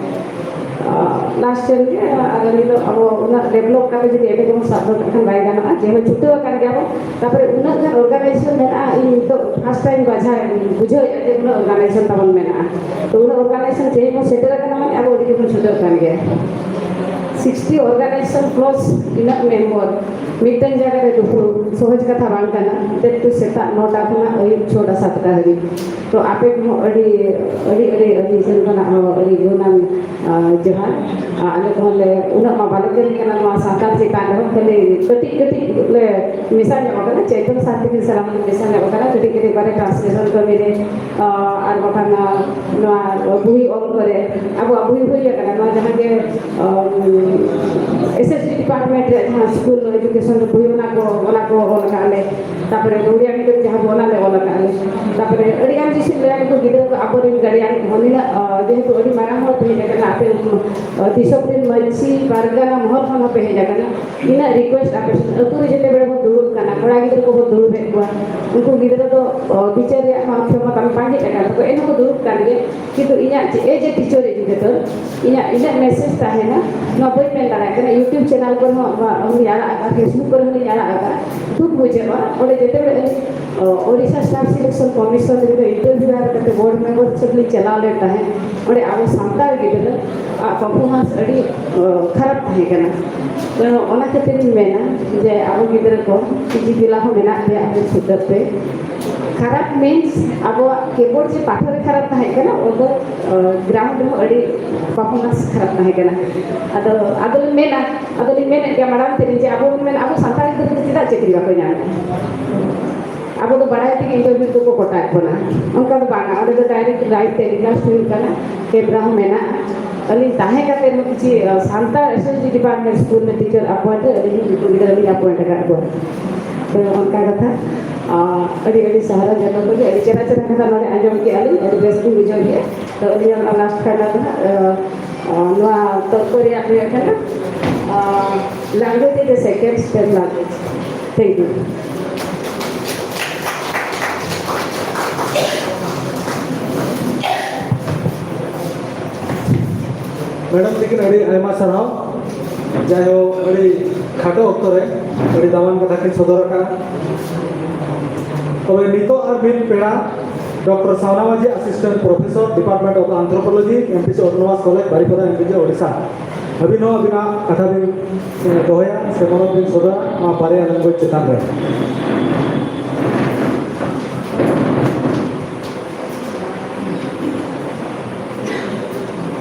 ᱟ, last year ᱜᱮ, ᱟ, ᱟᱨ ᱱᱤᱛᱚᱜ ᱟᱵᱚ ᱩᱱᱟᱹᱜ develop ᱠᱟᱛᱮ ᱡᱩᱫᱤ ᱮᱴᱟᱜ ᱜᱮᱵᱚᱱ ᱥᱟᱵ ᱫᱚᱦᱚ ᱠᱟᱜ ᱠᱷᱟᱱ ᱵᱟᱭ ᱜᱟᱱᱚᱜᱼᱟ᱾ ᱡᱮ ᱦᱚᱸ ᱪᱷᱩᱴᱟᱹᱣ ᱟᱠᱟᱱ ᱜᱮᱭᱟ ᱵᱚᱱ, ᱛᱟᱨᱯᱚᱨᱮ ᱩᱱᱟᱹᱜ ᱜᱟᱱ organization ᱢᱮᱱᱟᱜᱼᱟ, ᱤᱧ ᱱᱤᱛᱚᱜ first time ᱵᱟᱡᱷᱟᱣ ᱵᱩᱡᱷᱟᱹᱣᱮᱫᱼᱟ ᱡᱮ ᱩᱱᱟᱹᱜ organization ᱛᱟᱵᱚᱱ ᱢᱮᱱᱟᱜᱼᱟ᱾ ᱛᱚ ᱩᱱᱟᱹᱜ organization ᱛᱮᱦᱮᱧ ᱵᱚᱱ ᱥᱮᱴᱮᱨ ᱟᱠᱟᱱᱟ, ᱢᱟᱱᱮ ᱟᱵᱚ ᱟᱹᱰᱤ ᱜᱮᱵᱚᱱ ᱪᱷᱩᱴᱟᱹᱣ ᱠᱟᱱ ᱜᱮᱭᱟ᱾ Sixty organization plus ᱤᱱᱟᱹᱜ member, ᱢᱤᱫᱴᱟᱝ ᱡᱟᱭᱜᱟ ᱨᱮ ᱫᱩᱯᱲᱩᱵ ᱥᱚᱦᱚᱡ ᱠᱟᱛᱷᱟ ᱵᱟᱝ ᱠᱟᱱᱟ᱾ ᱫᱮᱠᱷ ᱛᱚ, ᱥᱮᱛᱟᱜ ᱱᱚᱴᱟ ᱠᱷᱚᱱᱟᱜ ᱟᱹᱭᱩᱵ ᱪᱷᱚᱴᱟ ᱥᱟᱛᱴᱟ ᱫᱷᱟᱹᱵᱤᱡ᱾ ᱛᱚ ᱟᱯᱮ ᱠᱚᱦᱚᱸ ᱟᱹᱰᱤ ᱟᱹᱰᱤ ᱟᱹᱰᱤ ᱟᱹᱰᱤ ᱥᱮᱱ ᱠᱷᱚᱱᱟᱜ ᱦᱚᱸ ᱟᱹᱰᱤ ᱜᱩᱱᱟᱱ, ᱟᱸ, ᱡᱚᱦᱟᱨ᱾ ᱟᱸ, ᱟᱞᱮ ᱠᱚᱦᱚᱸ ᱞᱮ ᱩᱱᱟᱹᱜ ᱢᱟ ᱵᱟᱞᱮ ᱠᱟᱹᱢᱤ ᱠᱟᱱᱟ ᱱᱚᱣᱟ ᱥᱟᱱᱛᱟᱲ ᱪᱮᱛᱟᱱ ᱨᱮᱦᱚᱸ, ᱠᱷᱟᱹᱞᱤ ᱠᱟᱹᱴᱤᱡ ᱠᱟᱹᱴᱤᱡ ᱞᱮ ᱢᱮᱥᱟ ᱧᱚᱜ ᱟᱠᱟᱱᱟ, ᱪᱮᱛᱚᱱ ᱥᱟᱱᱛᱤ ᱠᱤᱱ ᱥᱟᱞᱟᱜ ᱞᱮ ᱢᱮᱥᱟ ᱧᱚᱜ ᱟᱠᱟᱱᱟ, ᱠᱟᱹᱴᱤᱡ ᱠᱟᱹᱴᱤᱡ ᱵᱟᱨᱮ ᱴᱨᱟᱱᱥᱞᱮᱥᱚᱱ ᱠᱟᱹᱢᱤ ᱨᱮ, ᱟᱸ, ᱟᱨ ᱵᱟᱠᱷᱟᱱ, ᱟᱸ, ᱱᱚᱣᱟ ᱵᱩᱦᱤ ᱚᱞ ᱠᱚᱨᱮ ᱟᱵᱚᱣᱟᱜ ᱵᱩᱦᱤ ᱦᱩᱭ ᱟᱠᱟᱱᱟ, ᱱᱚᱣᱟ ᱡᱟᱦᱟᱸ ᱜᱮ ᱮᱥ ᱮᱥ ᱰᱤ ᱰᱤᱯᱟᱨᱴᱢᱮᱱᱴ ᱨᱮᱭᱟᱜ ᱡᱟᱦᱟᱸ ᱥᱠᱩᱞ ᱮᱰᱩᱠᱮᱥᱚᱱ ᱨᱮ ᱵᱳᱭ, ᱚᱱᱟ ᱠᱚ, ᱚᱱᱟ ᱠᱚ ᱚᱞ ᱟᱠᱟᱫ ᱞᱮ᱾ ᱛᱟᱨᱯᱚᱨᱮ ᱜᱟᱹᱣᱲᱤᱭᱟ ᱜᱤᱫᱽᱨᱟᱹ ᱡᱟᱦᱟᱸ ᱵᱚ, ᱚᱱᱟ ᱞᱮ ᱚᱞ ᱟᱠᱟᱫ ᱞᱮ᱾ ᱛᱟᱨᱯᱚᱨᱮ ᱟᱹᱰᱤ ᱜᱟᱱ ᱡᱤᱱᱤᱥ ᱞᱟᱹᱭᱟ ᱠᱚ ᱜᱤᱫᱽᱨᱟᱹ ᱠᱚ, ᱟᱵᱚᱨᱮᱱ ᱜᱟᱨᱰᱤᱭᱟᱱ ᱠᱚᱦᱚᱸ ᱱᱤᱱᱟᱹᱜ, ᱟᱸ, ᱡᱮᱦᱮᱛᱩ ᱟᱹᱰᱤ ᱢᱟᱨᱟᱝ ᱦᱚᱲ ᱯᱮ ᱦᱮᱡ ᱟᱠᱟᱱᱟ, ᱟᱯᱮ, ᱟᱸ, ᱫᱤᱥᱚᱢ ᱨᱮᱱ ᱢᱟᱹᱡᱷᱤ ᱯᱟᱨᱜᱟᱱᱟ ᱢᱚᱦᱚᱞ ᱠᱷᱚᱱ ᱦᱚᱸᱯᱮ ᱦᱮᱡ ᱟᱠᱟᱱᱟ᱾ ᱤᱱᱟᱹᱜ ᱨᱤᱠᱩᱭᱮᱥᱴ ᱟᱯᱮ ᱴᱷᱮᱱ, ᱟᱹᱛᱩ ᱨᱮ ᱡᱮᱛᱮ ᱵᱮᱲᱟ ᱵᱚ ᱫᱩᱲᱩᱵ ᱠᱟᱱᱟ, ᱠᱚᱲᱟ ᱜᱤᱫᱽᱨᱟᱹ ᱠᱚᱵᱚ ᱫᱩᱲᱩᱵ ᱮᱫ ᱠᱚᱣᱟ, ᱩᱱᱠᱩ ᱜᱤᱫᱽᱨᱟᱹ ᱫᱚ, ᱚ, ᱵᱤᱪᱟᱹᱨ ᱨᱮᱭᱟᱜ ᱢᱟ ᱠᱷᱮᱢᱚᱛᱟ ᱢᱟ ᱵᱟᱝ ᱦᱮᱡ ᱟᱠᱟᱱ ᱛᱟᱠᱚ, ᱮᱱᱦᱚᱸ ᱠᱚ ᱫᱩᱲᱩᱵ ᱠᱟᱱ ᱜᱮᱭᱟ᱾ ᱠᱤᱱᱛᱩ ᱤᱧᱟᱹᱜ ᱪᱮᱫ, ᱮᱡ ᱮ ᱴᱤᱪᱟᱨ ᱮᱡᱩᱠᱮᱴᱚᱨ, ᱤᱧᱟᱹᱜ ᱤᱱᱟᱹᱜ ᱢᱮᱥᱮᱡᱽ ᱛᱟᱦᱮᱱᱟ, ᱱᱚᱣᱟ ᱵᱟᱹᱧ ᱢᱮᱱ ᱫᱟᱲᱮᱭᱟᱜ ᱠᱟᱱᱟ᱾ YouTube ᱪᱮᱱᱮᱞ ᱠᱚᱨᱮ ᱦᱚᱸ ᱱᱚᱣᱟ ᱩᱱᱤ ᱟᱲᱟᱜ ᱟᱠᱟᱫ, Facebook ᱠᱚᱨᱮ ᱦᱚᱸᱞᱤᱧ ᱟᱲᱟᱜ ᱟᱠᱟᱫ, ᱫᱩᱠ ᱵᱩᱡᱷᱟᱹᱜᱼᱟ᱾ ᱚᱸᱰᱮ ᱡᱮᱛᱮ ᱵᱮᱲᱟ ᱟᱹᱞᱤᱧ, ᱚ, ᱳᱰᱤᱥᱟ ᱥᱴᱟᱯ ᱥᱤᱞᱮᱠᱥᱚᱱ ᱠᱚᱢᱤᱥᱚᱱ ᱨᱮ ᱤᱱᱴᱟᱨᱵᱷᱤᱭᱩ ᱠᱟᱛᱮ ᱵᱳᱨᱰ ᱢᱮᱢᱵᱟᱨ ᱦᱤᱥᱟᱹᱵ ᱞᱤᱧ ᱪᱟᱞᱟᱣ ᱞᱮᱱ ᱛᱟᱦᱮᱸᱫ, ᱚᱸᱰᱮ ᱟᱵᱚ ᱥᱟᱱᱛᱟᱲ ᱜᱤᱫᱽᱨᱟᱹ ᱟᱜ ᱯᱟᱨᱯᱷᱚᱨᱢᱟᱱᱥ ᱟᱹᱰᱤ, ᱚ, ᱠᱷᱟᱨᱟᱯ ᱛᱟᱦᱮᱸ ᱠᱟᱱᱟ᱾ ᱛᱚ ᱚᱱᱟ ᱠᱷᱟᱹᱛᱤᱨ ᱤᱧ ᱢᱮᱱᱟ ᱡᱮ ᱟᱵᱚ ᱜᱤᱫᱽᱨᱟᱹ ᱠᱚ ᱪᱤᱠᱤ ᱛᱮᱞᱟ ᱦᱚᱸ ᱢᱮᱱᱟᱜ ᱜᱮᱭᱟ, ᱟᱯᱮ ᱥᱩᱫᱷᱟᱹᱨ ᱯᱮ᱾ ᱠᱷᱟᱨᱟᱯ ᱢᱤᱱᱥ ᱟᱵᱚᱣᱟᱜ ᱠᱤᱵᱳᱨᱰ ᱡᱮ ᱯᱟᱛᱷᱟᱨ ᱨᱮ ᱠᱷᱟᱨᱟᱯ ᱛᱟᱦᱮᱸ ᱠᱟᱱᱟ, ᱚᱱᱟ ᱫᱚ, ᱚ, ᱜᱨᱟᱣᱩᱱᱰ ᱨᱮᱦᱚᱸ ᱟᱹᱰᱤ ᱯᱟᱨᱯᱷᱚᱨᱢᱟᱱᱥ ᱠᱷᱟᱨᱟᱯ ᱛᱟᱦᱮᱸ ᱠᱟᱱᱟ᱾ ᱟᱫᱚ, ᱟᱫᱚᱞᱤᱧ ᱢᱮᱱᱟ, ᱟᱫᱚᱞᱤᱧ ᱢᱮᱱᱮᱫ ᱜᱮᱭᱟ ᱢᱟᱲᱟᱝ ᱛᱮᱞᱤᱧ ᱡᱮ ᱟᱵᱚ ᱵᱚᱱ ᱢᱮᱱᱟ, ᱟᱵᱚ ᱥᱟᱱᱛᱟᱲ ᱜᱤᱫᱽᱨᱟᱹ ᱫᱚ ᱪᱮᱫᱟᱜ ᱪᱟᱹᱠᱨᱤ ᱵᱟᱠᱚ ᱧᱟᱢᱮᱫᱼᱟ? ᱟᱵᱚ ᱫᱚ ᱵᱟᱲᱟᱭ ᱛᱮᱜᱮ ᱤᱱᱴᱟᱨᱵᱷᱤᱭᱩ ᱫᱚᱠᱚ ᱠᱚᱴᱟᱭᱮᱫ ᱵᱚᱱᱟ, ᱚᱱᱠᱟ ᱫᱚ ᱵᱟᱝᱟ᱾ ᱚᱸᱰᱮ ᱫᱚ ᱰᱟᱭᱨᱮᱠᱴ ᱞᱟᱭᱤᱵᱷ ᱴᱮᱞᱤᱠᱟᱥᱴ ᱦᱩᱭᱩᱜ ᱠᱟᱱᱟ, ᱠᱮᱢᱨᱟ ᱦᱚᱸ ᱢᱮᱱᱟᱜᱼᱟ᱾ ᱟᱹᱞᱤᱧ ᱛᱟᱦᱮᱸ ᱠᱟᱛᱮ ᱨᱮᱦᱚᱸ ᱠᱤᱪᱷᱤ, ᱟᱸ, Santal S S D department school ᱨᱮ ᱴᱤᱪᱟᱨ ᱟᱯᱚᱭᱮᱱᱴ ᱨᱮ ᱟᱹᱞᱤᱧ ᱜᱤᱫᱽᱨᱟᱹ ᱞᱤᱧ ᱟᱯᱚᱭᱮᱱᱴ ᱟᱠᱟᱫ ᱠᱚᱣᱟ᱾ ᱛᱚ ᱚᱱᱠᱟ ᱠᱟᱛᱷᱟ, ᱟᱸ, ᱟᱹᱰᱤ ᱟᱹᱰᱤ ᱥᱟᱨᱦᱟᱣ ᱡᱚᱛᱚ ᱠᱚᱜᱮ, ᱟᱹᱰᱤ ᱪᱮᱦᱨᱟ ᱪᱮᱦᱨᱟ ᱠᱟᱛᱷᱟ ᱱᱚᱰᱮ ᱟᱸᱡᱚᱢ ᱠᱮᱜᱼᱟ ᱞᱤᱧ, ᱟᱹᱰᱤ ᱵᱮᱥ ᱞᱤᱧ ᱵᱩᱡᱷᱟᱹᱣ ᱠᱮᱜᱼᱟ᱾ ᱛᱚ ᱟᱹᱞᱤᱧᱟᱜ ᱚᱱᱟ ᱞᱟᱥᱴ ᱯᱷᱟᱭᱱᱟᱞ ᱫᱚ ᱦᱟᱸᱜ, ᱟᱸ, ᱟᱸ, ᱱᱚᱣᱟ ᱛᱚᱨᱠᱚ ᱨᱮᱭᱟᱜ ᱦᱩᱭᱩᱜ ᱠᱟᱱᱟ, ᱟᱸ, ᱞᱟᱜᱽᱲᱮ ᱛᱮ ᱥᱮᱠᱮᱱᱰ ᱥᱴᱮᱯ ᱞᱟᱜᱽᱲᱮ᱾ Thank you. ᱢᱮᱰᱟᱢ ᱛᱤᱠᱤᱱ ᱟᱹᱰᱤ ᱟᱭᱢᱟ ᱥᱟᱨᱦᱟᱣ᱾ ᱡᱟᱭᱦᱳᱠ, ᱟᱹᱰᱤ ᱠᱷᱟᱴᱚ ᱚᱠᱛᱚ ᱨᱮ ᱟᱹᱰᱤ ᱫᱟᱢᱟᱱ ᱠᱟᱛᱷᱟ ᱠᱤᱱ ᱥᱚᱫᱚᱨ ᱟᱠᱟᱫᱼᱟ᱾ ᱛᱚᱵᱮ ᱱᱤᱛᱚᱜ ᱟᱨ ᱢᱤᱫ ᱯᱮᱲᱟ, ᱰᱚᱠᱴᱚᱨ ᱥᱟᱣᱱᱟ ᱢᱟᱹᱡᱷᱤ, Assistant Professor, Department of Anthropology, M P C Autonomous College, Baripada, M P C, Odisha. ᱟᱹᱵᱤᱱ ᱦᱚᱸ ᱟᱹᱵᱤᱱᱟᱜ ᱠᱟᱛᱷᱟ ᱵᱤᱱ, ᱮ, ᱫᱚᱦᱚᱭᱟ ᱥᱮ ᱢᱚᱱᱚᱛ ᱵᱤᱱ ᱥᱚᱫᱚᱨᱟ ᱱᱚᱣᱟ ᱵᱟᱨᱭᱟ language ᱪᱮᱛᱟᱱ ᱨᱮ᱾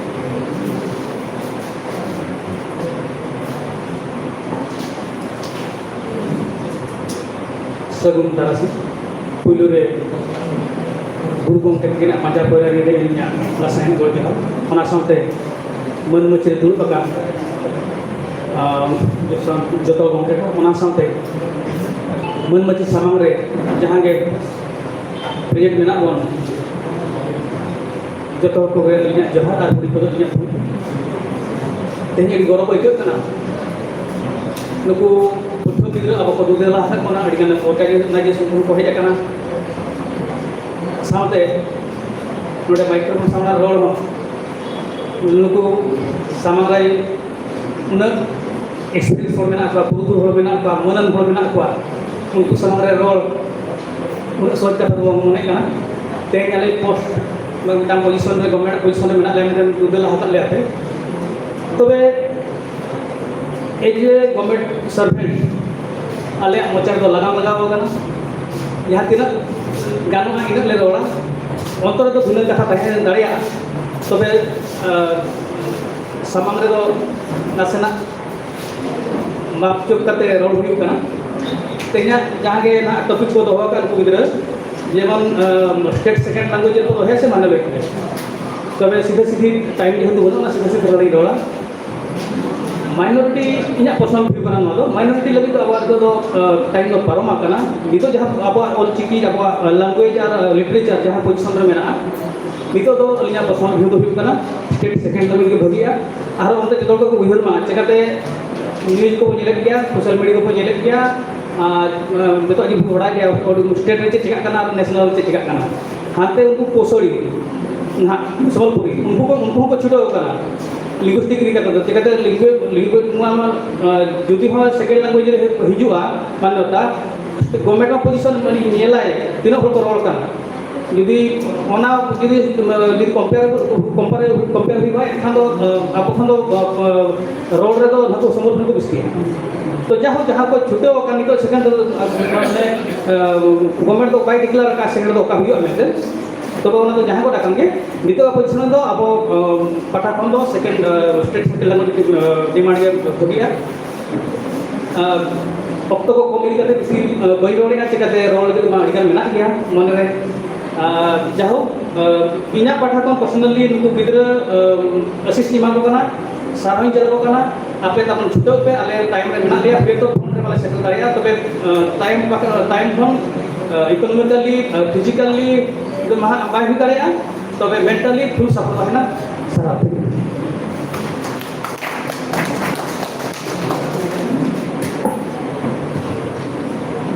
ᱥᱟᱹᱜᱩᱱ ᱛᱟᱨᱟᱥᱤᱧ᱾ ᱯᱩᱭᱞᱩ ᱨᱮ ᱜᱩᱨᱩ ᱜᱚᱢᱠᱮ ᱛᱟᱹᱠᱤᱱᱟᱜ ᱯᱟᱸᱡᱟ ᱯᱚᱭᱨᱟ ᱨᱮ ᱤᱧᱟᱹᱜ ᱞᱟᱥᱟᱭᱟᱱ ᱜᱚᱲ ᱡᱚᱦᱟᱨ᱾ ᱚᱱᱟ ᱥᱟᱶᱛᱮ ᱢᱟᱹᱱ ᱢᱟᱹᱪᱤ ᱨᱮ ᱫᱩᱲᱩᱵ ᱟᱠᱟᱱ, ᱟᱢ, ᱡᱚᱛᱚ, ᱡᱚᱛᱚ ᱜᱚᱢᱠᱮ ᱠᱚ, ᱚᱱᱟ ᱥᱟᱶᱛᱮ ᱢᱟᱹᱱ ᱢᱟᱹᱪᱤ ᱥᱟᱢᱟᱝ ᱨᱮ ᱡᱟᱦᱟᱸ ᱜᱮ present ᱢᱮᱱᱟᱜ ᱵᱚᱱ, ᱡᱚᱛᱚ ᱦᱚᱲ ᱠᱚᱜᱮ ᱟᱹᱞᱤᱧᱟᱜ ᱡᱚᱦᱟᱨ ᱟᱨ ᱦᱩᱰᱤᱧ ᱠᱚᱫᱚ ᱟᱹᱞᱤᱧᱟᱜ ᱛᱷᱩᱢ᱾ ᱛᱮᱦᱮᱧ ᱟᱹᱰᱤ ᱜᱚᱨᱚᱵᱽ ᱟᱹᱭᱠᱟᱹᱜ ᱠᱟᱱᱟ, ᱱᱩᱠᱩ ᱯᱟᱹᱴᱷᱩᱣᱟᱹ ᱜᱤᱫᱽᱨᱟᱹ ᱟᱵᱚ ᱠᱚ ᱫᱩᱞᱟᱹᱲ ᱟᱠᱟᱫ ᱵᱚᱱᱟ, ᱟᱹᱰᱤᱜᱟᱱ organization ᱠᱚ ᱦᱮᱡ ᱟᱠᱟᱱᱟ, ᱥᱟᱶᱛᱮ ᱱᱚᱰᱮ microphone ᱥᱟᱢᱟᱝ ᱨᱮ ᱨᱚᱲ ᱦᱚᱸ ᱱᱩᱠᱩ ᱥᱟᱢᱟᱝ ᱨᱮ ᱩᱱᱟᱹᱜ experience ᱦᱚᱲ ᱢᱮᱱᱟᱜ ᱠᱚᱣᱟ, ᱯᱩᱨᱩᱫᱷᱩᱞ ᱦᱚᱲ ᱢᱮᱱᱟᱜ ᱠᱚᱣᱟ, ᱢᱟᱹᱱᱟᱱ ᱦᱚᱲ ᱢᱮᱱᱟᱜ ᱠᱚᱣᱟ, ᱩᱱᱠᱩ ᱥᱟᱢᱟᱝ ᱨᱮ ᱨᱚᱲ ᱩᱱᱟᱹᱜ ᱥᱚᱦᱚᱡ ᱠᱟᱛᱷᱟ ᱫᱚ ᱵᱟᱝ ᱢᱚᱱᱮᱜ ᱠᱟᱱᱟ᱾ ᱛᱮᱦᱮᱧ ᱟᱞᱮ post ᱢᱤᱫᱴᱟᱝ position ᱨᱮ, government position ᱨᱮ ᱢᱮᱱᱟᱜ ᱞᱮᱭᱟ, ᱢᱤᱫᱴᱮᱱ ᱫᱩᱞᱟᱹᱲ ᱦᱟᱛᱟᱣ ᱞᱮᱭᱟ ᱯᱮ, ᱛᱚᱵᱮ ᱮᱡ ᱮ government servant ᱟᱞᱮᱭᱟᱜ ᱢᱚᱪᱟ ᱨᱮᱫᱚ ᱞᱟᱜᱟᱢ ᱞᱟᱜᱟᱣ ᱟᱠᱟᱱᱟ᱾ ᱡᱟᱦᱟᱸ ᱛᱤᱱᱟᱹᱜ ᱜᱟᱱᱚᱜᱼᱟ, ᱤᱱᱟᱹᱜ ᱞᱮ ᱨᱚᱲᱟ᱾ ᱚᱱᱛᱚᱨ ᱨᱮᱫᱚ ᱵᱷᱤᱱᱟᱹ ᱠᱟᱛᱷᱟ ᱛᱟᱦᱮᱸ ᱫᱟᱲᱮᱭᱟᱜᱼᱟ, ᱛᱚᱵᱮ, ᱟᱸ, ᱥᱟᱢᱟᱝ ᱨᱮᱫᱚ ᱱᱟᱥᱮᱱᱟᱜ ᱢᱟᱯ ᱪᱩᱯ ᱠᱟᱛᱮ ᱨᱚᱲ ᱦᱩᱭᱩᱜ ᱠᱟᱱᱟ᱾ ᱛᱮᱦᱮᱧᱟᱜ ᱡᱟᱦᱟᱸ ᱜᱮ ᱱᱟᱦᱟᱜ topic ᱠᱚ ᱫᱚᱦᱚ ᱟᱠᱟᱫ ᱩᱱᱠᱩ ᱜᱤᱫᱽᱨᱟᱹ, ᱡᱮᱢᱚᱱ, ᱟᱸ, state second language ᱨᱮᱠᱚ ᱫᱚᱦᱚᱭᱟ ᱥᱮ ᱢᱟᱱᱰᱚᱵᱮ ᱨᱮ? ᱛᱚᱵᱮ ᱥᱤᱫᱷᱟᱹ ᱥᱤᱫᱷᱤ time ᱡᱮᱦᱮᱛᱩ ᱵᱟᱹᱱᱩᱜᱼᱟ, ᱥᱤᱫᱷᱟᱹ ᱥᱤᱫᱷᱟᱹ ᱞᱤᱧ ᱨᱚᱲᱟ᱾ Minority, ᱤᱧᱟᱹᱜ personal view ᱠᱟᱱᱟ ᱱᱚᱣᱟ ᱫᱚ, minority ᱞᱟᱹᱜᱤᱫ ᱫᱚ ᱟᱵᱚᱣᱟᱜ ᱫᱚ, ᱫᱚ, ᱟᱸ, time ᱫᱚ ᱯᱟᱨᱚᱢ ᱟᱠᱟᱱᱟ᱾ ᱱᱤᱛᱚᱜ ᱡᱟᱦᱟᱸ ᱟᱵᱚᱣᱟᱜ ᱚᱞ ᱪᱤᱠᱤ, ᱟᱵᱚᱣᱟᱜ language ᱟᱨ literature ᱡᱟᱦᱟᱸ position ᱨᱮ ᱢᱮᱱᱟᱜᱼᱟ, ᱱᱤᱛᱚᱜ ᱫᱚ ᱟᱹᱞᱤᱧᱟᱜ personal view ᱫᱚ ᱦᱩᱭᱩᱜ ᱠᱟᱱᱟ, state second ᱞᱟᱹᱜᱤᱫ ᱜᱮ ᱵᱷᱟᱹᱜᱤᱜᱼᱟ᱾ ᱟᱨ ᱚᱱᱛᱮ ᱡᱚᱛᱚ ᱦᱚᱲ ᱠᱚ ᱩᱭᱦᱟᱹᱨ ᱢᱟ, ᱪᱮᱠᱟᱛᱮ news ᱠᱚᱵᱚᱱ ᱧᱮᱞᱮᱫ ᱜᱮᱭᱟ, social media ᱠᱚᱵᱚᱱ ᱧᱮᱞᱮᱫ ᱜᱮᱭᱟ, ᱟᱨ, ᱟᱸ, ᱱᱤᱛᱚᱜ ᱟᱹᱰᱤ ᱵᱚᱱ ᱵᱟᱲᱟᱭ ᱜᱮᱭᱟ, state ᱨᱮ ᱪᱮᱫ ᱪᱮᱠᱟᱜ ᱠᱟᱱᱟ ᱟᱨ national ᱨᱮ ᱪᱮᱫ ᱪᱮᱠᱟᱜ ᱠᱟᱱᱟ᱾ ᱦᱟᱱᱛᱮ ᱩᱱᱠᱩ ᱠᱳᱥᱚᱲᱤ, ᱱᱟᱦᱟᱜ ᱥᱚᱞᱯᱩᱨᱤ, ᱩᱱᱠᱩ ᱠᱚ, ᱩᱱᱠᱩ ᱦᱚᱸᱠᱚ ᱪᱷᱩᱴᱟᱹᱣ ᱠᱟᱱᱟ linguistic ᱤᱫᱤ ᱠᱟᱛᱮ ᱫᱚ᱾ ᱪᱤᱠᱟᱹᱛᱮ language, language ᱱᱚᱣᱟ ᱢᱟ, ᱟᱸ, ᱡᱩᱫᱤ ᱦᱚᱸ second language ᱨᱮ ᱦᱤᱡᱩᱜᱼᱟ ᱢᱟᱱᱚᱛᱟ, government ᱚᱯᱚᱡᱤᱥᱚᱱ ᱢᱟᱱᱮ ᱧᱮᱞᱟᱭ ᱛᱤᱱᱟᱹᱜ ᱦᱚᱲ ᱠᱚ ᱨᱚᱲ ᱠᱟᱱᱟ᱾ ᱡᱩᱫᱤ ᱚᱱᱟ ᱡᱩᱫᱤ ᱡᱩᱫᱤ ᱠᱚᱢᱯᱮᱭᱟᱨ ᱠᱚᱢᱯᱮᱭᱟᱨ ᱠᱚᱢᱯᱮᱭᱟᱨ ᱦᱩᱭᱩᱜᱼᱟ, ᱮᱱᱠᱷᱟᱱ ᱫᱚ ᱟᱵᱚ ᱠᱷᱚᱱ ᱫᱚ ᱨᱚᱲ ᱨᱮᱫᱚ ᱱᱩᱠᱩ ᱥᱚᱢᱚᱨᱛᱷᱚᱱ ᱠᱚ ᱵᱮᱥᱤᱭᱟ᱾ ᱛᱚ ᱡᱟᱦᱳᱠ, ᱡᱟᱦᱟᱸ ᱠᱚ ᱪᱷᱩᱴᱟᱹᱣ ᱟᱠᱟᱱ ᱱᱤᱛᱚᱜ ᱥᱮᱠᱮᱱᱰ ᱨᱮᱫᱚ ᱢᱟᱱᱮ ᱜᱚᱵᱷᱚᱨᱱᱢᱮᱱᱴ ᱫᱚ ᱵᱟᱭ ᱰᱤᱠᱞᱮᱭᱟᱨ ᱟᱠᱟᱫ ᱥᱮᱠᱮᱱᱰ ᱨᱮᱫᱚ ᱚᱠᱟ ᱦᱩᱭᱩᱜᱼᱟ ᱢᱮᱱᱛᱮ᱾ ᱛᱚᱵᱮ ᱚᱱᱟ ᱫᱚ ᱡᱟᱦᱟᱸ ᱜᱚᱴ ᱟᱠᱟᱱ ᱜᱮ, ᱱᱤᱛᱚᱜ ᱯᱚᱡᱤᱥᱚᱱ ᱫᱚ ᱟᱵᱚ ᱯᱟᱦᱴᱟ ᱠᱷᱚᱱ ᱫᱚ second state second language demand ᱜᱮ ᱵᱷᱟᱹᱜᱤᱜᱼᱟ᱾ ᱟᱨ ᱚᱠᱛᱚ ᱠᱚ ᱠᱚᱢ ᱤᱫᱤ ᱠᱟᱛᱮ ᱵᱮᱥᱤ ᱵᱟᱹᱧ ᱨᱚᱲᱮᱫᱼᱟ, ᱪᱤᱠᱟᱹᱛᱮ ᱨᱚᱲ ᱞᱟᱹᱜᱤᱫ ᱢᱟ ᱟᱹᱰᱤᱜᱟᱱ ᱢᱮᱱᱟᱜ ᱜᱮᱭᱟ ᱢᱚᱱᱮᱨᱮ᱾ ᱟᱨ ᱡᱟᱭᱦᱳᱠ, ᱤᱧᱟᱹᱜ ᱯᱟᱦᱴᱟ ᱠᱷᱚᱱ ᱯᱟᱨᱥᱚᱱᱟᱞᱤ ᱱᱩᱠᱩ ᱜᱤᱫᱽᱨᱟᱹ ᱟᱥᱤᱥ ᱤᱧ ᱮᱢᱟ ᱠᱚ ᱠᱟᱱᱟ, ᱥᱟᱨᱦᱟᱣ ᱤᱧ ᱪᱟᱞ ᱟᱠᱚ ᱠᱟᱱᱟ᱾ ᱟᱯᱮ ᱛᱟᱵᱚᱱ ᱪᱷᱩᱴᱟᱹᱣ ᱯᱮ, ᱟᱞᱮ ᱴᱟᱭᱤᱢ ᱨᱮ ᱢᱮᱱᱟᱜ ᱞᱮᱭᱟ, ᱦᱳᱭᱛᱳ ᱯᱷᱳᱱ ᱨᱮ ᱵᱟᱞᱮ ᱥᱮᱴᱮᱨ ᱫᱟᱲᱮᱭᱟᱜᱼᱟ, ᱛᱚᱵᱮ ᱴᱟᱭᱤᱢ ᱴᱟᱭᱤᱢ ᱠᱷᱚᱱ ᱤᱠᱳᱱᱚᱢᱤᱠᱟᱞᱤ, ᱯᱷᱤᱡᱤᱠᱟᱞᱤ ᱢᱟᱦᱟ ᱵᱟᱭ ᱦᱩᱭ ᱫᱟᱲᱮᱭᱟᱜᱼᱟ, ᱛᱚᱵᱮ ᱢᱮᱱᱴᱟᱞᱤ ᱯᱷᱩᱞ ᱥᱟᱯᱳᱨᱴ ᱛᱟᱦᱮᱱᱟ᱾ ᱥᱟᱨᱦᱟᱣ᱾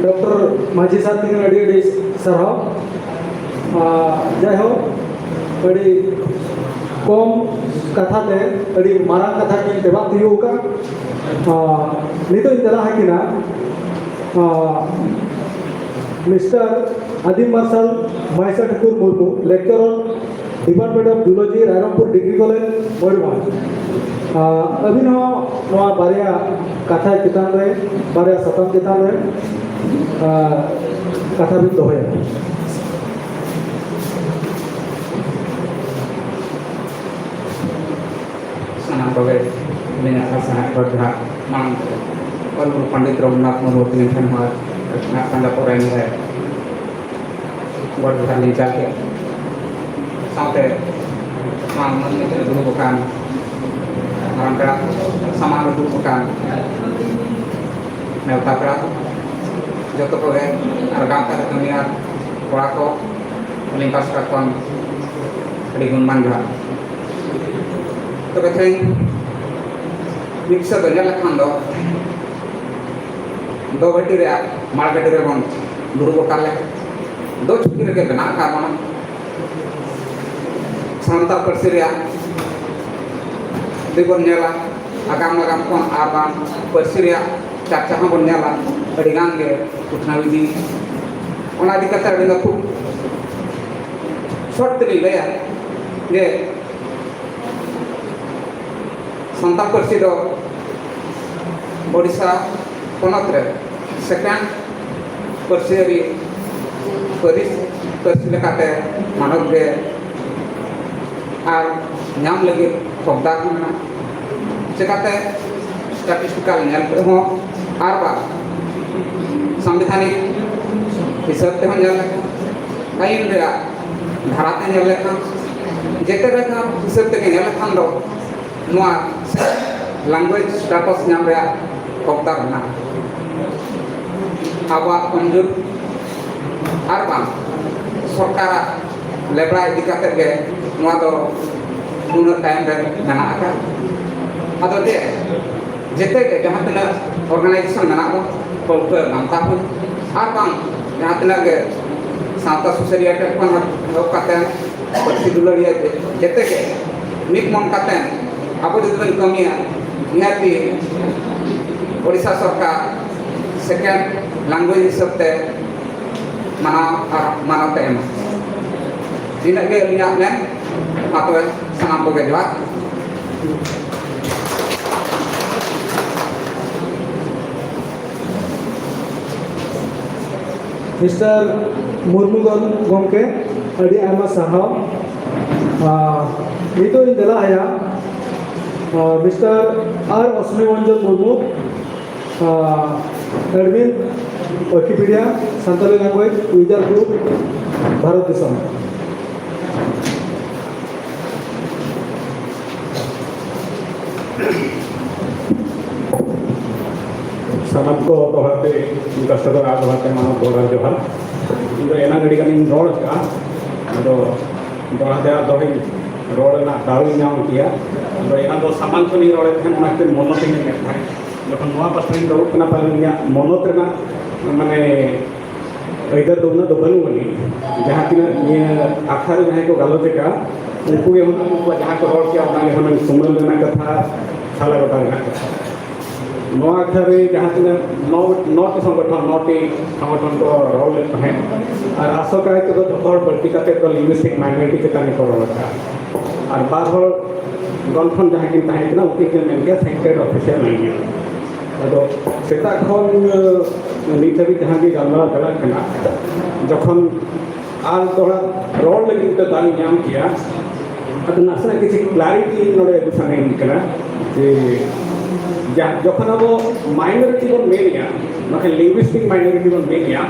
ᱰᱚᱠᱴᱚᱨ ᱢᱟᱹᱡᱷᱤ ᱥᱟᱨ ᱛᱤᱠᱤᱱ ᱟᱹᱰᱤ ᱟᱹᱰᱤ ᱥᱟᱨᱦᱟᱣ᱾ ᱟᱨ ᱡᱟᱭᱦᱳᱠ, ᱟᱹᱰᱤ ᱠᱚᱢ ᱠᱟᱛᱷᱟ ᱛᱮ ᱟᱹᱰᱤ ᱢᱟᱨᱟᱝ ᱠᱟᱛᱷᱟ ᱠᱤᱱ ᱛᱮᱵᱟᱫ ᱛᱤᱭᱳᱜ ᱟᱠᱟᱫ᱾ ᱟᱨ ᱱᱤᱛᱚᱜ ᱤᱧ ᱛᱮᱞᱟ ᱟᱹᱠᱤᱱᱟ, ᱟᱨ mister Adim Marshal Maisa Thakur Murmu, lecturer, Department of Zoology, Rairangpur degree college, Mayurbhanj. ᱟᱨ ᱟᱹᱵᱤᱱ ᱦᱚᱸ ᱱᱚᱣᱟ ᱵᱟᱨᱭᱟ ᱠᱟᱛᱷᱟ ᱪᱮᱛᱟᱱ ᱨᱮ, ᱵᱟᱨᱭᱟ ᱥᱟᱛᱟᱢ ᱪᱮᱛᱟᱱ ᱨᱮ, ᱟᱨ ᱠᱟᱛᱷᱟ ᱵᱤᱱ ᱫᱚᱦᱚᱭᱟ᱾ ᱥᱟᱱᱟᱢ ᱠᱚᱜᱮ ᱟᱹᱞᱤᱧᱟᱜ ᱥᱟᱥᱟᱝᱟᱜ ᱜᱚᱰ ᱡᱚᱦᱟᱨ ᱢᱟᱲᱟᱝ ᱛᱮ ᱚᱞ ᱜᱩᱨᱩ ᱯᱚᱱᱰᱤᱛ ᱨᱚᱜᱷᱩᱱᱟᱛᱷ ᱢᱩᱨᱢᱩ ᱛᱟᱹᱠᱤᱱ ᱴᱷᱮᱱ ᱦᱚᱸ ᱟᱹᱠᱤᱱᱟᱜ ᱯᱟᱸᱡᱟ ᱯᱚᱨᱟᱭᱱᱤ ᱨᱮ ᱜᱚᱰ ᱡᱚᱦᱟᱨ ᱞᱤᱧ ᱪᱟᱞ ᱠᱮᱫ᱾ ᱥᱟᱶᱛᱮ ᱱᱚᱣᱟ ᱢᱟᱹᱱ ᱢᱤᱫᱴᱮᱱ ᱫᱩᱲᱩᱵ ᱟᱠᱟᱱ ᱢᱟᱨᱟᱝ ᱯᱮᱲᱟ, ᱥᱟᱢᱟᱝ ᱨᱮ ᱫᱩᱲᱩᱵ ᱟᱠᱟᱱ ᱱᱮᱣᱛᱟ ᱯᱮᱲᱟ, ᱡᱚᱛᱚ ᱠᱚᱜᱮ ᱟᱨ ᱜᱟᱶᱛᱟ ᱨᱮ ᱠᱟᱹᱢᱤᱭᱟᱱ ᱠᱚᱲᱟ ᱠᱚ, ᱟᱹᱞᱤᱧ ᱯᱟᱥᱴᱟ ᱠᱷᱚᱱ ᱟᱹᱰᱤ ᱜᱩᱱᱢᱟᱱ ᱡᱚᱦᱟᱨ᱾ ᱛᱚᱵᱮ ᱛᱮᱦᱮᱧ ᱢᱤᱫ ᱥᱮᱫ ᱫᱚ ᱧᱮᱞ ᱞᱮᱠᱷᱟᱱ ᱫᱚ ᱫᱚ ᱵᱷᱟᱹᱴᱤ ᱨᱮᱭᱟᱜ ᱢᱟᱲ ᱜᱷᱟᱹᱴᱤ ᱨᱮᱵᱚᱱ ᱫᱩᱲᱩᱵ ᱟᱠᱟᱱ ᱞᱮᱠᱟ ᱫᱚ ᱪᱷᱩᱴᱤ ᱨᱮᱜᱮ ᱢᱮᱱᱟᱜ ᱟᱠᱟᱫ ᱵᱚᱱᱟ᱾ ᱥᱟᱱᱛᱟᱲ ᱯᱟᱹᱨᱥᱤ ᱨᱮᱭᱟᱜ ᱡᱩᱫᱤ ᱵᱚᱱ ᱧᱮᱞᱟ, ᱟᱜᱟᱢ ᱱᱟᱜᱟᱢ ᱠᱷᱚᱱ ᱟᱨ ᱵᱟᱝ ᱯᱟᱹᱨᱥᱤ ᱨᱮᱭᱟᱜ ᱪᱟᱨᱪᱟ ᱦᱚᱸᱵᱚᱱ ᱧᱮᱞᱟ, ᱟᱹᱰᱤ ᱜᱟᱱ ᱜᱮ ᱩᱛᱱᱟᱹᱣ ᱤᱫᱤ᱾ ᱚᱱᱟ ᱤᱫᱤ ᱠᱟᱛᱮ ᱟᱹᱞᱤᱧ ᱫᱚ ᱠᱷᱩᱵ ᱥᱚᱨᱴ ᱛᱮᱞᱤᱧ ᱞᱟᱹᱭᱟ ᱡᱮ ᱥᱟᱱᱛᱟᱲ ᱯᱟᱹᱨᱥᱤ ᱫᱚ ᱳᱰᱤᱥᱟ ᱯᱚᱱᱚᱛ ᱨᱮ ᱥᱮᱠᱮᱱᱰ ᱯᱟᱹᱨᱥᱤ ᱟᱹᱨᱤ ᱯᱟᱹᱨᱤᱥ ᱯᱟᱹᱨᱥᱤ ᱞᱮᱠᱟᱛᱮ ᱢᱟᱱᱚᱛ ᱜᱮ ᱟᱨ ᱧᱟᱢ ᱞᱟᱹᱜᱤᱫ ᱦᱚᱠᱫᱟᱨ ᱦᱚᱸ ᱢᱮᱱᱟᱜᱼᱟ᱾ ᱪᱮᱠᱟᱛᱮ ᱥᱴᱮᱴᱤᱥᱴᱤᱠᱟᱞ ᱧᱮᱞ ᱛᱮᱦᱚᱸ ᱟᱨ ᱵᱟᱝ ᱥᱟᱝᱵᱤᱫᱷᱟᱱᱤᱠ ᱦᱤᱥᱟᱹᱵ ᱛᱮᱦᱚᱸ ᱧᱮᱞ ᱞᱮᱠᱷᱟᱱ, ᱟᱹᱭᱤᱱ ᱨᱮᱭᱟᱜ ᱫᱷᱟᱨᱟᱛᱮ ᱧᱮᱞ ᱞᱮᱠᱷᱟᱱ, ᱡᱮᱛᱮ ᱞᱮᱠᱟᱱ ᱦᱤᱥᱟᱹᱵ ᱛᱮᱜᱮ ᱧᱮᱞ ᱞᱮᱠᱷᱟᱱ ᱫᱚ ᱱᱚᱣᱟ ᱞᱮᱝᱜᱩᱭᱮᱡᱽ ᱥᱴᱮᱴᱟᱥ ᱧᱟᱢ ᱨᱮᱭᱟᱜ ᱦᱚᱠᱫᱟᱨ ᱢᱮᱱᱟᱜᱼᱟ᱾ ᱟᱵᱚᱣᱟᱜ ᱠᱚᱢᱡᱳᱨ ᱟᱨ ᱵᱟᱝ ᱥᱚᱨᱠᱟᱨᱟᱜ ᱞᱮᱵᱲᱟ ᱤᱫᱤ ᱠᱟᱛᱮ ᱜᱮ ᱱᱚᱣᱟ ᱫᱚ ᱩᱱᱟᱹᱜ ᱛᱟᱭᱚᱢ ᱨᱮ ᱢᱮᱱᱟᱜ ᱟᱠᱟᱫ᱾ ᱟᱫᱚ ᱪᱮᱫ ᱡᱮᱛᱮ ᱜᱮ ᱡᱟᱦᱟᱸ ᱛᱤᱱᱟᱹᱜ ᱚᱨᱜᱟᱱᱟᱭᱡᱮᱥᱚᱱ ᱢᱮᱱᱟᱜ ᱵᱚᱱ, ᱯᱟᱹᱣᱠᱟᱹ ᱜᱟᱶᱛᱟ ᱠᱚ, ᱟᱨ ᱵᱟᱝ ᱡᱟᱦᱟᱸ ᱛᱤᱱᱟᱹᱜ ᱜᱮ ᱥᱟᱶᱛᱟ ᱥᱩᱥᱟᱹᱨᱤᱭᱟᱹ ᱴᱷᱮᱱ ᱠᱷᱚᱱ ᱮᱦᱚᱵ ᱠᱟᱛᱮ ᱯᱟᱹᱨᱥᱤ ᱫᱩᱞᱟᱹᱲᱤᱭᱟᱹ ᱡᱮᱛᱮ ᱜᱮ ᱢᱤᱫ ᱢᱚᱱ ᱠᱟᱛᱮ ᱟᱵᱚ ᱡᱩᱫᱤ ᱵᱚᱱ ᱠᱟᱹᱢᱤᱭᱟ, ᱱᱤᱦᱟᱹᱛᱤ ᱳᱰᱤᱥᱟ ᱥᱚᱨᱠᱟᱨ ᱥᱮᱠᱮᱱᱰ ᱞᱮᱝᱜᱩᱭᱮᱡᱽ ᱦᱤᱥᱟᱹᱵ ᱛᱮ ᱢᱟᱱᱟᱣ ᱟᱨ ᱢᱟᱱᱚᱛ ᱮ ᱮᱢᱟ᱾ ᱱᱤᱱᱟᱹᱜ ᱜᱮ ᱟᱹᱞᱤᱧᱟᱜ ᱢᱮᱱ᱾ ᱢᱟ ᱛᱚᱵᱮ ᱥᱟᱱᱟᱢ ᱠᱚᱜᱮ ᱡᱚᱦᱟᱨ᱾ ᱢᱤᱥᱴᱟᱨ ᱢᱩᱨᱢᱩ ᱜᱚᱢᱠᱮ, ᱟᱹᱰᱤ ᱟᱭᱢᱟ ᱥᱟᱨᱦᱟᱣ᱾ ᱟᱨ ᱱᱤᱛᱚᱜ ᱤᱧ ᱫᱮᱞᱟ ᱟᱭᱟ, ᱟᱨ ᱢᱤᱥᱴᱟᱨ ᱟᱨ ᱚᱥᱢᱤ ᱢᱚᱧᱡᱚᱱ ᱢᱩᱨᱢᱩ, ᱟᱨ admin, Wikipedia, Santali language user group, Bharat ᱫᱤᱥᱚᱢ᱾ ᱥᱟᱱᱟᱢ ᱠᱚ ᱫᱚᱦᱲᱟ ᱛᱮ, ᱤᱧ ᱯᱟᱥᱴᱟ ᱫᱚ ᱟᱨ ᱫᱚᱦᱲᱟ ᱛᱮ ᱢᱟᱱᱚᱛ ᱜᱚᱰ ᱟᱨ ᱡᱚᱦᱟᱨ᱾ ᱤᱧ ᱫᱚ ᱮᱱᱟᱝ ᱟᱹᱰᱤ ᱜᱟᱱᱤᱧ ᱨᱚᱲ ᱟᱠᱟᱫᱼᱟ, ᱟᱫᱚ ᱫᱚᱦᱲᱟ ᱛᱮ ᱟᱨ ᱫᱚᱦᱲᱟᱧ ᱨᱚᱲ ᱨᱮᱱᱟᱜ ᱫᱟᱣ ᱤᱧ ᱧᱟᱢ ᱠᱮᱭᱟ᱾ ᱟᱫᱚ ᱮᱱᱟᱝ ᱫᱚ ᱥᱟᱢᱟᱝ ᱠᱷᱚᱱᱤᱧ ᱨᱚᱲᱮᱫ ᱛᱟᱦᱮᱸᱫ, ᱚᱱᱟ ᱠᱷᱟᱹᱛᱤᱨ ᱢᱚᱱᱚᱛ ᱤᱧ ᱮᱢᱮᱫ ᱛᱟᱦᱮᱸᱫ᱾ ᱡᱚᱠᱷᱚᱱ ᱱᱚᱣᱟ ᱯᱟᱥᱴᱟᱧ ᱫᱩᱲᱩᱵ ᱠᱟᱱᱟ, ᱯᱟᱞᱮᱱ ᱤᱧᱟᱹᱜ ᱢᱚᱱᱚᱛ ᱨᱮᱱᱟᱜ ᱢᱟᱱᱮ ᱟᱹᱭᱫᱟᱹᱨ ᱫᱚ ᱩᱱᱟᱹᱜ ᱫᱚ ᱵᱟᱹᱱᱩᱜ ᱟᱹᱱᱤᱡ᱾ ᱡᱟᱦᱟᱸ ᱛᱤᱱᱟᱹᱜ ᱱᱤᱭᱟᱹ ᱟᱠᱷᱲᱟ ᱨᱮ ᱡᱟᱦᱟᱸᱭ ᱠᱚ ᱜᱟᱞᱚᱪ ᱟᱠᱟᱫ, ᱩᱱᱠᱩ ᱜᱮ ᱦᱩᱱᱟᱹᱝ ᱩᱱᱠᱩᱣᱟᱜ ᱡᱟᱦᱟᱸ ᱠᱚ ᱨᱚᱲ ᱠᱮᱜᱼᱟ, ᱚᱱᱟ ᱜᱮ ᱦᱩᱱᱟᱹᱝ ᱛᱩᱢᱟᱹᱞ ᱨᱮᱱᱟᱜ ᱠᱟᱛᱷᱟ, ᱥᱟᱞᱟ ᱜᱚᱴᱟ ᱨᱮᱱᱟᱜ ᱠᱟᱛᱷᱟ᱾ ᱱᱚᱣᱟ ᱟᱠᱷᱲᱟ ᱨᱮ ᱡᱟᱦᱟᱸ ᱛᱤᱱᱟᱹᱜ ᱱᱚ ᱱᱚᱴᱤ ᱥᱚᱝᱜᱚᱴᱷᱚᱱ ᱱᱚᱴᱤ ᱥᱚᱝᱜᱚᱴᱷᱚᱱ ᱠᱚ ᱨᱚᱲ ᱞᱮᱫ ᱛᱟᱦᱮᱸᱫ, ᱟᱨ ᱟᱥᱚᱠᱟᱭ ᱛᱮᱫᱚ ᱡᱚᱛᱚ ᱦᱚᱲ ᱵᱟᱹᱲᱛᱤ ᱠᱟᱛᱮ ᱫᱚ ᱞᱤᱝᱜᱩᱤᱥᱴᱤᱠ ᱢᱟᱭᱱᱚᱨᱤᱴᱤ ᱪᱮᱛᱟᱱ ᱜᱮᱠᱚ ᱨᱚᱲ ᱟᱠᱟᱫᱼᱟ᱾ ᱟᱨ ᱵᱟᱨ ᱦᱚᱲ ᱜᱚᱱᱴᱷᱚᱱ ᱡᱟᱦᱟᱸ ᱠᱤᱱ ᱛᱟᱦᱮᱸ ᱠᱟᱱᱟ, ᱩᱱᱠᱤᱱ ᱠᱤᱱ ᱢᱮᱱ ᱜᱮᱭᱟ ᱥᱮᱱᱴᱨᱟᱞ ᱚᱯᱷᱤᱥᱤᱭᱟᱞ ᱞᱮᱝᱜᱩᱭᱮᱡᱽ᱾ ᱟᱫᱚ ᱥᱮᱛᱟᱜ ᱠᱷᱚᱱ ᱱᱤᱛ ᱫᱷᱟᱹᱵᱤᱡ ᱡᱟᱦᱟᱸ ᱜᱮ ᱜᱟᱞᱢᱟᱨᱟᱣ ᱪᱟᱞᱟᱜ ᱠᱟᱱᱟ, ᱡᱚᱠᱷᱚᱱ ᱟᱨ ᱫᱚᱦᱲᱟ ᱨᱚᱲ ᱞᱟᱹᱜᱤᱫ ᱛᱮ ᱫᱟᱣ ᱤᱧ ᱧᱟᱢ ᱠᱮᱭᱟ, ᱟᱫᱚ ᱱᱟᱥᱮᱱᱟᱜ ᱠᱤᱪᱷᱩ ᱠᱞᱟᱨᱤᱴᱤ ᱱᱚᱰᱮ ᱟᱹᱜᱩ ᱥᱟᱱᱟᱧ ᱠᱟᱱᱟ ᱡᱮ, ᱡᱟ-, ᱡᱚᱠᱷᱚᱱ ᱟᱵᱚ ᱢᱟᱭᱱᱚᱨᱤᱴᱤ ᱵᱚᱱ ᱢᱮᱱᱮᱜᱼᱟ, ᱵᱟᱠᱷᱟᱱ ᱞᱤᱝᱜᱩᱤᱥᱴᱤᱠ ᱢᱟᱭᱱᱚᱨᱤᱴᱤ ᱵᱚᱱ ᱢᱮᱱᱮᱜᱼᱟ,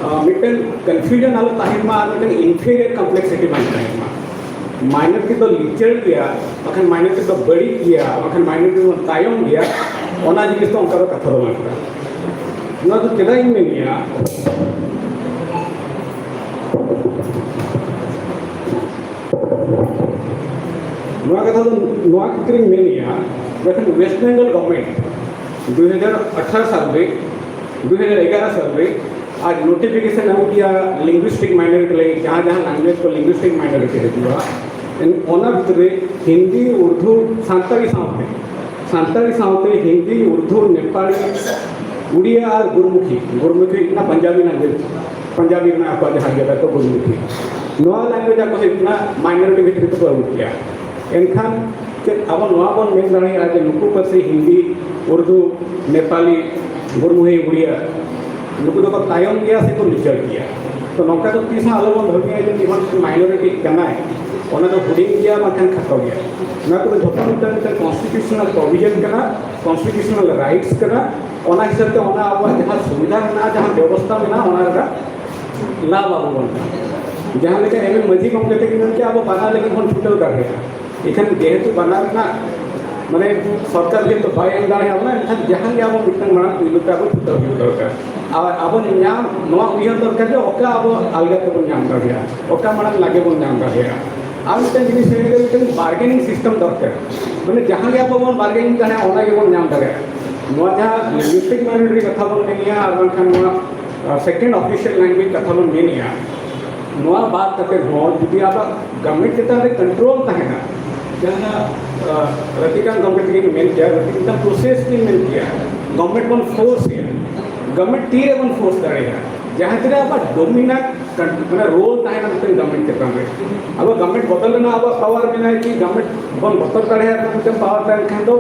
ᱟᱸ, ᱢᱤᱫᱴᱮᱱ ᱠᱚᱱᱯᱷᱤᱭᱩᱡᱚᱱ ᱟᱞᱚ ᱛᱟᱦᱮᱱ ᱢᱟ ᱟᱨ ᱢᱤᱫᱴᱮᱱ ᱤᱱᱯᱮᱨᱤᱭᱟᱨ ᱠᱚᱢᱯᱞᱮᱠᱥᱤᱴᱤ ᱵᱟᱝ ᱛᱟᱦᱮᱱ ᱢᱟ᱾ ᱢᱟᱭᱱᱚᱨᱤᱴᱤ ᱫᱚ ᱞᱤᱪᱟᱹᱲ ᱜᱮᱭᱟ, ᱵᱟᱠᱷᱟᱱ ᱢᱟᱭᱱᱚᱨᱤᱴᱤ ᱫᱚ ᱵᱟᱹᱲᱤᱡ ᱜᱮᱭᱟ, ᱵᱟᱠᱷᱟᱱ ᱢᱟᱭᱱᱚᱨᱤᱴᱤ ᱫᱚ ᱛᱟᱭᱚᱢ ᱜᱮᱭᱟ, ᱚᱱᱟ ᱡᱤᱱᱤᱥ ᱫᱚ ᱚᱱᱠᱟ ᱫᱚ ᱠᱟᱛᱷᱟ ᱫᱚ ᱵᱟᱝ ᱠᱟᱱᱟ᱾ ᱱᱚᱣᱟ ᱫᱚ ᱪᱮᱫᱟᱜ ᱤᱧ ᱢᱮᱱᱮᱜᱼᱟ? ᱱᱚᱣᱟ ᱠᱟᱛᱷᱟ ᱫᱚ ᱱᱚᱣᱟ ᱠᱷᱟᱹᱛᱤᱨᱤᱧ ᱢᱮᱱᱮᱜᱼᱟ, ᱡᱚᱠᱷᱚᱱ ᱳᱭᱮᱥᱴ ᱵᱮᱝᱜᱚᱞ ᱜᱚᱵᱷᱚᱨᱱᱢᱮᱱᱴ ᱫᱩ ᱦᱟᱡᱟᱨ ᱟᱴᱷᱟᱨᱚ ᱥᱟᱞ ᱨᱮ, ᱫᱩ ᱦᱟᱡᱟᱨ ᱮᱜᱟᱨᱚ ᱥᱟᱞ ᱨᱮ ᱟᱡ ᱱᱳᱴᱤᱯᱷᱤᱠᱮᱥᱚᱱ ᱮᱢ ᱠᱮᱭᱟ ᱞᱤᱝᱜᱩᱤᱥᱴᱤᱠ ᱢᱟᱭᱱᱚᱨᱤᱴᱤ ᱞᱟᱹᱜᱤᱫ, ᱡᱟᱦᱟᱸ ᱡᱟᱦᱟᱸ ᱞᱮᱝᱜᱩᱭᱮᱡᱽ ᱠᱚ ᱞᱤᱝᱜᱩᱤᱥᱴᱤᱠ ᱢᱟᱭᱱᱚᱨᱤᱴᱤ ᱦᱤᱡᱩᱜᱼᱟ, ᱮᱱ-, ᱚᱱᱟ ᱵᱷᱤᱛᱨᱤ ᱨᱮ ᱦᱤᱱᱫᱤ, ᱩᱨᱫᱩ, ᱥᱟᱱᱛᱟᱲᱤ ᱥᱟᱶᱛᱮ, ᱥᱟᱱᱛᱟᱲᱤ ᱥᱟᱶᱛᱮ ᱦᱤᱱᱫᱤ, ᱩᱨᱫᱩ, ᱱᱮᱯᱟᱞᱤ, ᱩᱲᱤᱭᱟ ᱟᱨ ᱜᱩᱨᱢᱩᱠᱷᱤ, ᱜᱩᱨᱢᱩᱠᱷᱤ ᱦᱩᱭᱩᱜ ᱠᱟᱱᱟ ᱯᱟᱧᱡᱟᱵᱤ ᱞᱮᱝᱜᱩᱭᱮᱡᱽ, ᱯᱟᱧᱡᱟᱵᱤ ᱨᱮᱱᱟᱜ ᱟᱠᱚᱣᱟᱜ ᱡᱟᱦᱟᱸ ᱜᱮ ᱛᱟᱠᱚ ᱜᱩᱨᱢᱩᱠᱷᱤ, ᱱᱚᱣᱟ ᱞᱮᱝᱜᱩᱭᱮᱡᱽ ᱟᱠᱚ ᱦᱩᱭᱩᱜ ᱠᱟᱱᱟ ᱢᱟᱭᱱᱚᱨᱤᱴᱤ ᱵᱷᱤᱛᱨᱤ ᱛᱮᱠᱚ ᱟᱹᱜᱩ ᱠᱮᱭᱟ᱾ ᱮᱱᱠᱷᱟᱱ ᱪᱮᱫ ᱟᱵᱚ ᱱᱚᱣᱟ ᱵᱚᱱ ᱢᱮᱱ ᱫᱟᱲᱮᱭᱟᱜᱼᱟ ᱡᱮ ᱱᱩᱠᱩ ᱯᱟᱹᱨᱥᱤ ᱦᱤᱱᱫᱤ, ᱩᱨᱫᱩ, ᱱᱮᱯᱟᱞᱤ, ᱜᱩᱨᱢᱩᱦᱤ, ᱩᱲᱤᱭᱟ, ᱱᱩᱠᱩ ᱫᱚᱠᱚ ᱛᱟᱭᱚᱢ ᱜᱮᱭᱟ ᱥᱮᱠᱚ ᱞᱤᱪᱟᱹᱲ ᱜᱮᱭᱟ? ᱛᱚ ᱱᱚᱝᱠᱟ ᱫᱚ ᱛᱤᱥ ᱦᱚᱸ ᱟᱞᱚᱵᱚᱱ ᱵᱷᱟᱹᱵᱤᱭᱟ ᱡᱮ ᱡᱮᱢᱚᱱ ᱢᱟᱭᱱᱚᱨᱤᱴᱤ ᱠᱟᱱᱟᱭ, ᱚᱱᱟ ᱫᱚ ᱦᱩᱰᱤᱧ ᱜᱮᱭᱟ ᱵᱟᱝᱠᱷᱟᱱ ᱠᱷᱟᱴᱚ ᱜᱮᱭᱟ᱾ ᱱᱚᱣᱟ ᱠᱚᱫᱚ ᱡᱷᱚᱛᱚ ᱢᱤᱫᱴᱟᱝ ᱢᱤᱫᱴᱟᱝ ᱠᱚᱱᱥᱴᱤᱴᱤᱭᱩᱥᱚᱱᱟᱞ ᱯᱨᱚᱵᱷᱤᱡᱚᱱ ᱠᱟᱱᱟ, ᱠᱚᱱᱥᱴᱤᱴᱤᱭᱩᱥᱚᱱᱟᱞ ᱨᱟᱭᱤᱴᱥ ᱠᱟᱱᱟ᱾ ᱚᱱᱟ ᱦᱤᱥᱟᱹᱵ ᱛᱮ ᱚᱱᱟ ᱟᱵᱚᱣᱟᱜ ᱡᱟᱦᱟᱸ ᱥᱩᱵᱤᱫᱷᱟ ᱢᱮᱱᱟᱜᱼᱟ, ᱡᱟᱦᱟᱸ ᱵᱮᱵᱚᱥᱛᱷᱟ ᱢᱮᱱᱟᱜᱼᱟ, ᱚᱱᱟ ᱨᱮᱱᱟᱜ ᱞᱟᱵᱷ ᱟᱵᱚ ᱵᱚᱱ ᱧᱟᱢᱟ᱾ ᱡᱟᱦᱟᱸ ᱞᱮᱠᱟ ᱮᱢ ᱮ ᱢᱟᱹᱡᱷᱤ ᱜᱚᱢᱠᱮ ᱛᱟᱹᱠᱤᱱ ᱢᱮᱱ ᱠᱮᱜᱼᱟ, ᱟᱵᱚ ᱵᱟᱱᱟᱨ ᱞᱟᱹᱜᱤᱫ ᱵᱚᱱ ᱪᱷᱩᱴᱟᱹᱣ ᱫᱟᱲᱮᱭᱟᱜᱼᱟ᱾ ᱮᱱᱠᱷᱟᱱ ᱡᱮᱦᱮᱛᱩ ᱵᱟᱱᱟᱨ ᱨᱮᱱᱟᱜ, ᱢᱟᱱᱮ, ᱥᱚᱨᱠᱟᱨ ᱡᱮᱦᱮᱛᱩ ᱵᱟᱭ ᱮᱢ ᱫᱟᱲᱮᱭᱟᱵᱚᱱᱟ, ᱮᱱᱠᱷᱟᱱ ᱡᱟᱦᱟᱸ ᱜᱮ ᱟᱵᱚ ᱢᱤᱫᱴᱟᱝ ᱢᱟᱲᱟᱝ ᱯᱩᱭᱞᱩ ᱛᱮ ᱟᱵᱚ ᱪᱷᱩᱴᱟᱹᱣ ᱦᱩᱭᱩᱜ ᱫᱚᱨᱠᱟᱨ᱾ ᱟᱨ ᱟᱵᱚ ᱧᱟᱢ, ᱱᱚᱣᱟ ᱩᱭᱦᱟᱹᱨ ᱫᱚᱨᱠᱟᱨ ᱡᱮ ᱚᱠᱟ ᱟᱵᱚ ᱟᱞᱜᱟ ᱛᱮᱵᱚᱱ ᱧᱟᱢ ᱫᱟᱲᱮᱭᱟᱜᱼᱟ, ᱚᱠᱟ ᱢᱟᱲᱟᱝ ᱞᱟᱜᱮ ᱵᱚᱱ ᱧᱟᱢ ᱫᱟᱲᱮᱭᱟᱜᱼᱟ᱾ ᱟᱨ ᱢᱤᱫᱴᱟᱝ ᱡᱤᱱᱤᱥ ᱦᱩᱭᱩᱜ ᱠᱟᱱᱟ, ᱢᱤᱫᱴᱟᱝ ᱵᱟᱨᱜᱮᱱᱤᱝ ᱥᱤᱥᱴᱮᱢ ᱫᱚᱨᱠᱟᱨ᱾ ᱢᱟᱱᱮ ᱡᱟᱦᱟᱸ ᱜᱮ ᱟᱵᱚ ᱵᱚᱱ ᱵᱟᱨᱜᱮᱱᱤᱝ ᱫᱟᱲᱮᱭᱟᱜᱼᱟ, ᱚᱱᱟ ᱜᱮᱵᱚᱱ ᱧᱟᱢ ᱫᱟᱲᱮᱭᱟᱜᱼᱟ᱾ ᱱᱚᱣᱟ ᱡᱟᱦᱟᱸ ᱞᱤᱝᱜᱩᱤᱥᱴᱤᱠ ᱢᱟᱭᱱᱚᱨᱤᱴᱤ ᱠᱟᱛᱷᱟ ᱵᱚᱱ ᱢᱮᱱᱮᱜᱼᱟ, ᱟᱨ ᱵᱟᱝᱠᱷᱟᱱ ᱱᱚᱣᱟ ᱥᱮᱠᱮᱱᱰ ᱚᱯᱷᱤᱥᱤᱭᱟᱞ ᱞᱮᱝᱜᱩᱭᱮᱡᱽ ᱠᱟᱛᱷᱟ ᱵᱚᱱ ᱢᱮᱱᱮᱜᱼᱟ, ᱱᱚᱣᱟ ᱵᱟᱫ ᱠᱟᱛᱮ ᱦᱚᱸ ᱡᱩᱫᱤ ᱟᱵᱚᱣᱟᱜ ᱜᱚᱵᱷᱚᱨᱱᱢᱮᱱᱴ ᱪᱮᱛᱟᱱ ᱨᱮ ᱠᱚᱱᱴᱨᱳᱞ ᱛᱟᱦᱮᱱᱟ, ᱡᱟᱦᱟᱸ ᱨᱟᱹᱛᱤᱠᱟᱱ ᱜᱚᱢᱠᱮ ᱛᱟᱹᱠᱤᱱ ᱢᱮᱱ ᱠᱮᱭᱟ, ᱨᱟᱹᱛᱤᱠᱟᱱ ᱯᱨᱚᱥᱮᱥ ᱠᱤᱱ ᱢᱮᱱ ᱠᱮᱭᱟ, ᱜᱚᱵᱷᱢᱮᱱᱴ ᱵᱚᱱ ᱯᱷᱳᱨᱥ ᱮᱭᱟ, ᱜᱚᱵᱷᱢᱮᱱᱴ ᱛᱤᱨᱮ ᱵᱚᱱ ᱯᱷᱳᱨᱥ ᱫᱟᱲᱮᱭᱟᱜᱼᱟ? ᱡᱟᱦᱟᱸ ᱛᱤᱱᱟᱹᱜ ᱟᱵᱚᱣᱟᱜ ᱰᱳᱢᱤᱱᱟᱱᱴ ᱢᱟᱱᱮ ᱨᱳᱞ ᱛᱟᱦᱮᱱᱟ ᱢᱤᱫᱴᱮᱱ ᱜᱚᱵᱷᱢᱮᱱᱴ ᱪᱮᱛᱟᱱ ᱨᱮ, ᱟᱵᱚ ᱜᱚᱵᱷᱢᱮᱱᱴ ᱵᱚᱫᱚᱞ ᱨᱮᱱᱟᱜ ᱟᱵᱚᱣᱟᱜ ᱯᱟᱣᱟᱨ ᱢᱮᱱᱟᱜᱼᱟ ᱠᱤ ᱜᱚᱵᱷᱢᱮᱱᱴ ᱵᱚᱱ ᱵᱚᱫᱚᱞ ᱫᱟᱲᱮᱭᱟᱜ ᱨᱮᱱᱟᱜ ᱢᱤᱫᱴᱮᱱ ᱯᱟᱣᱟᱨ ᱛᱟᱦᱮᱱ ᱠᱷᱟᱱ ᱫᱚ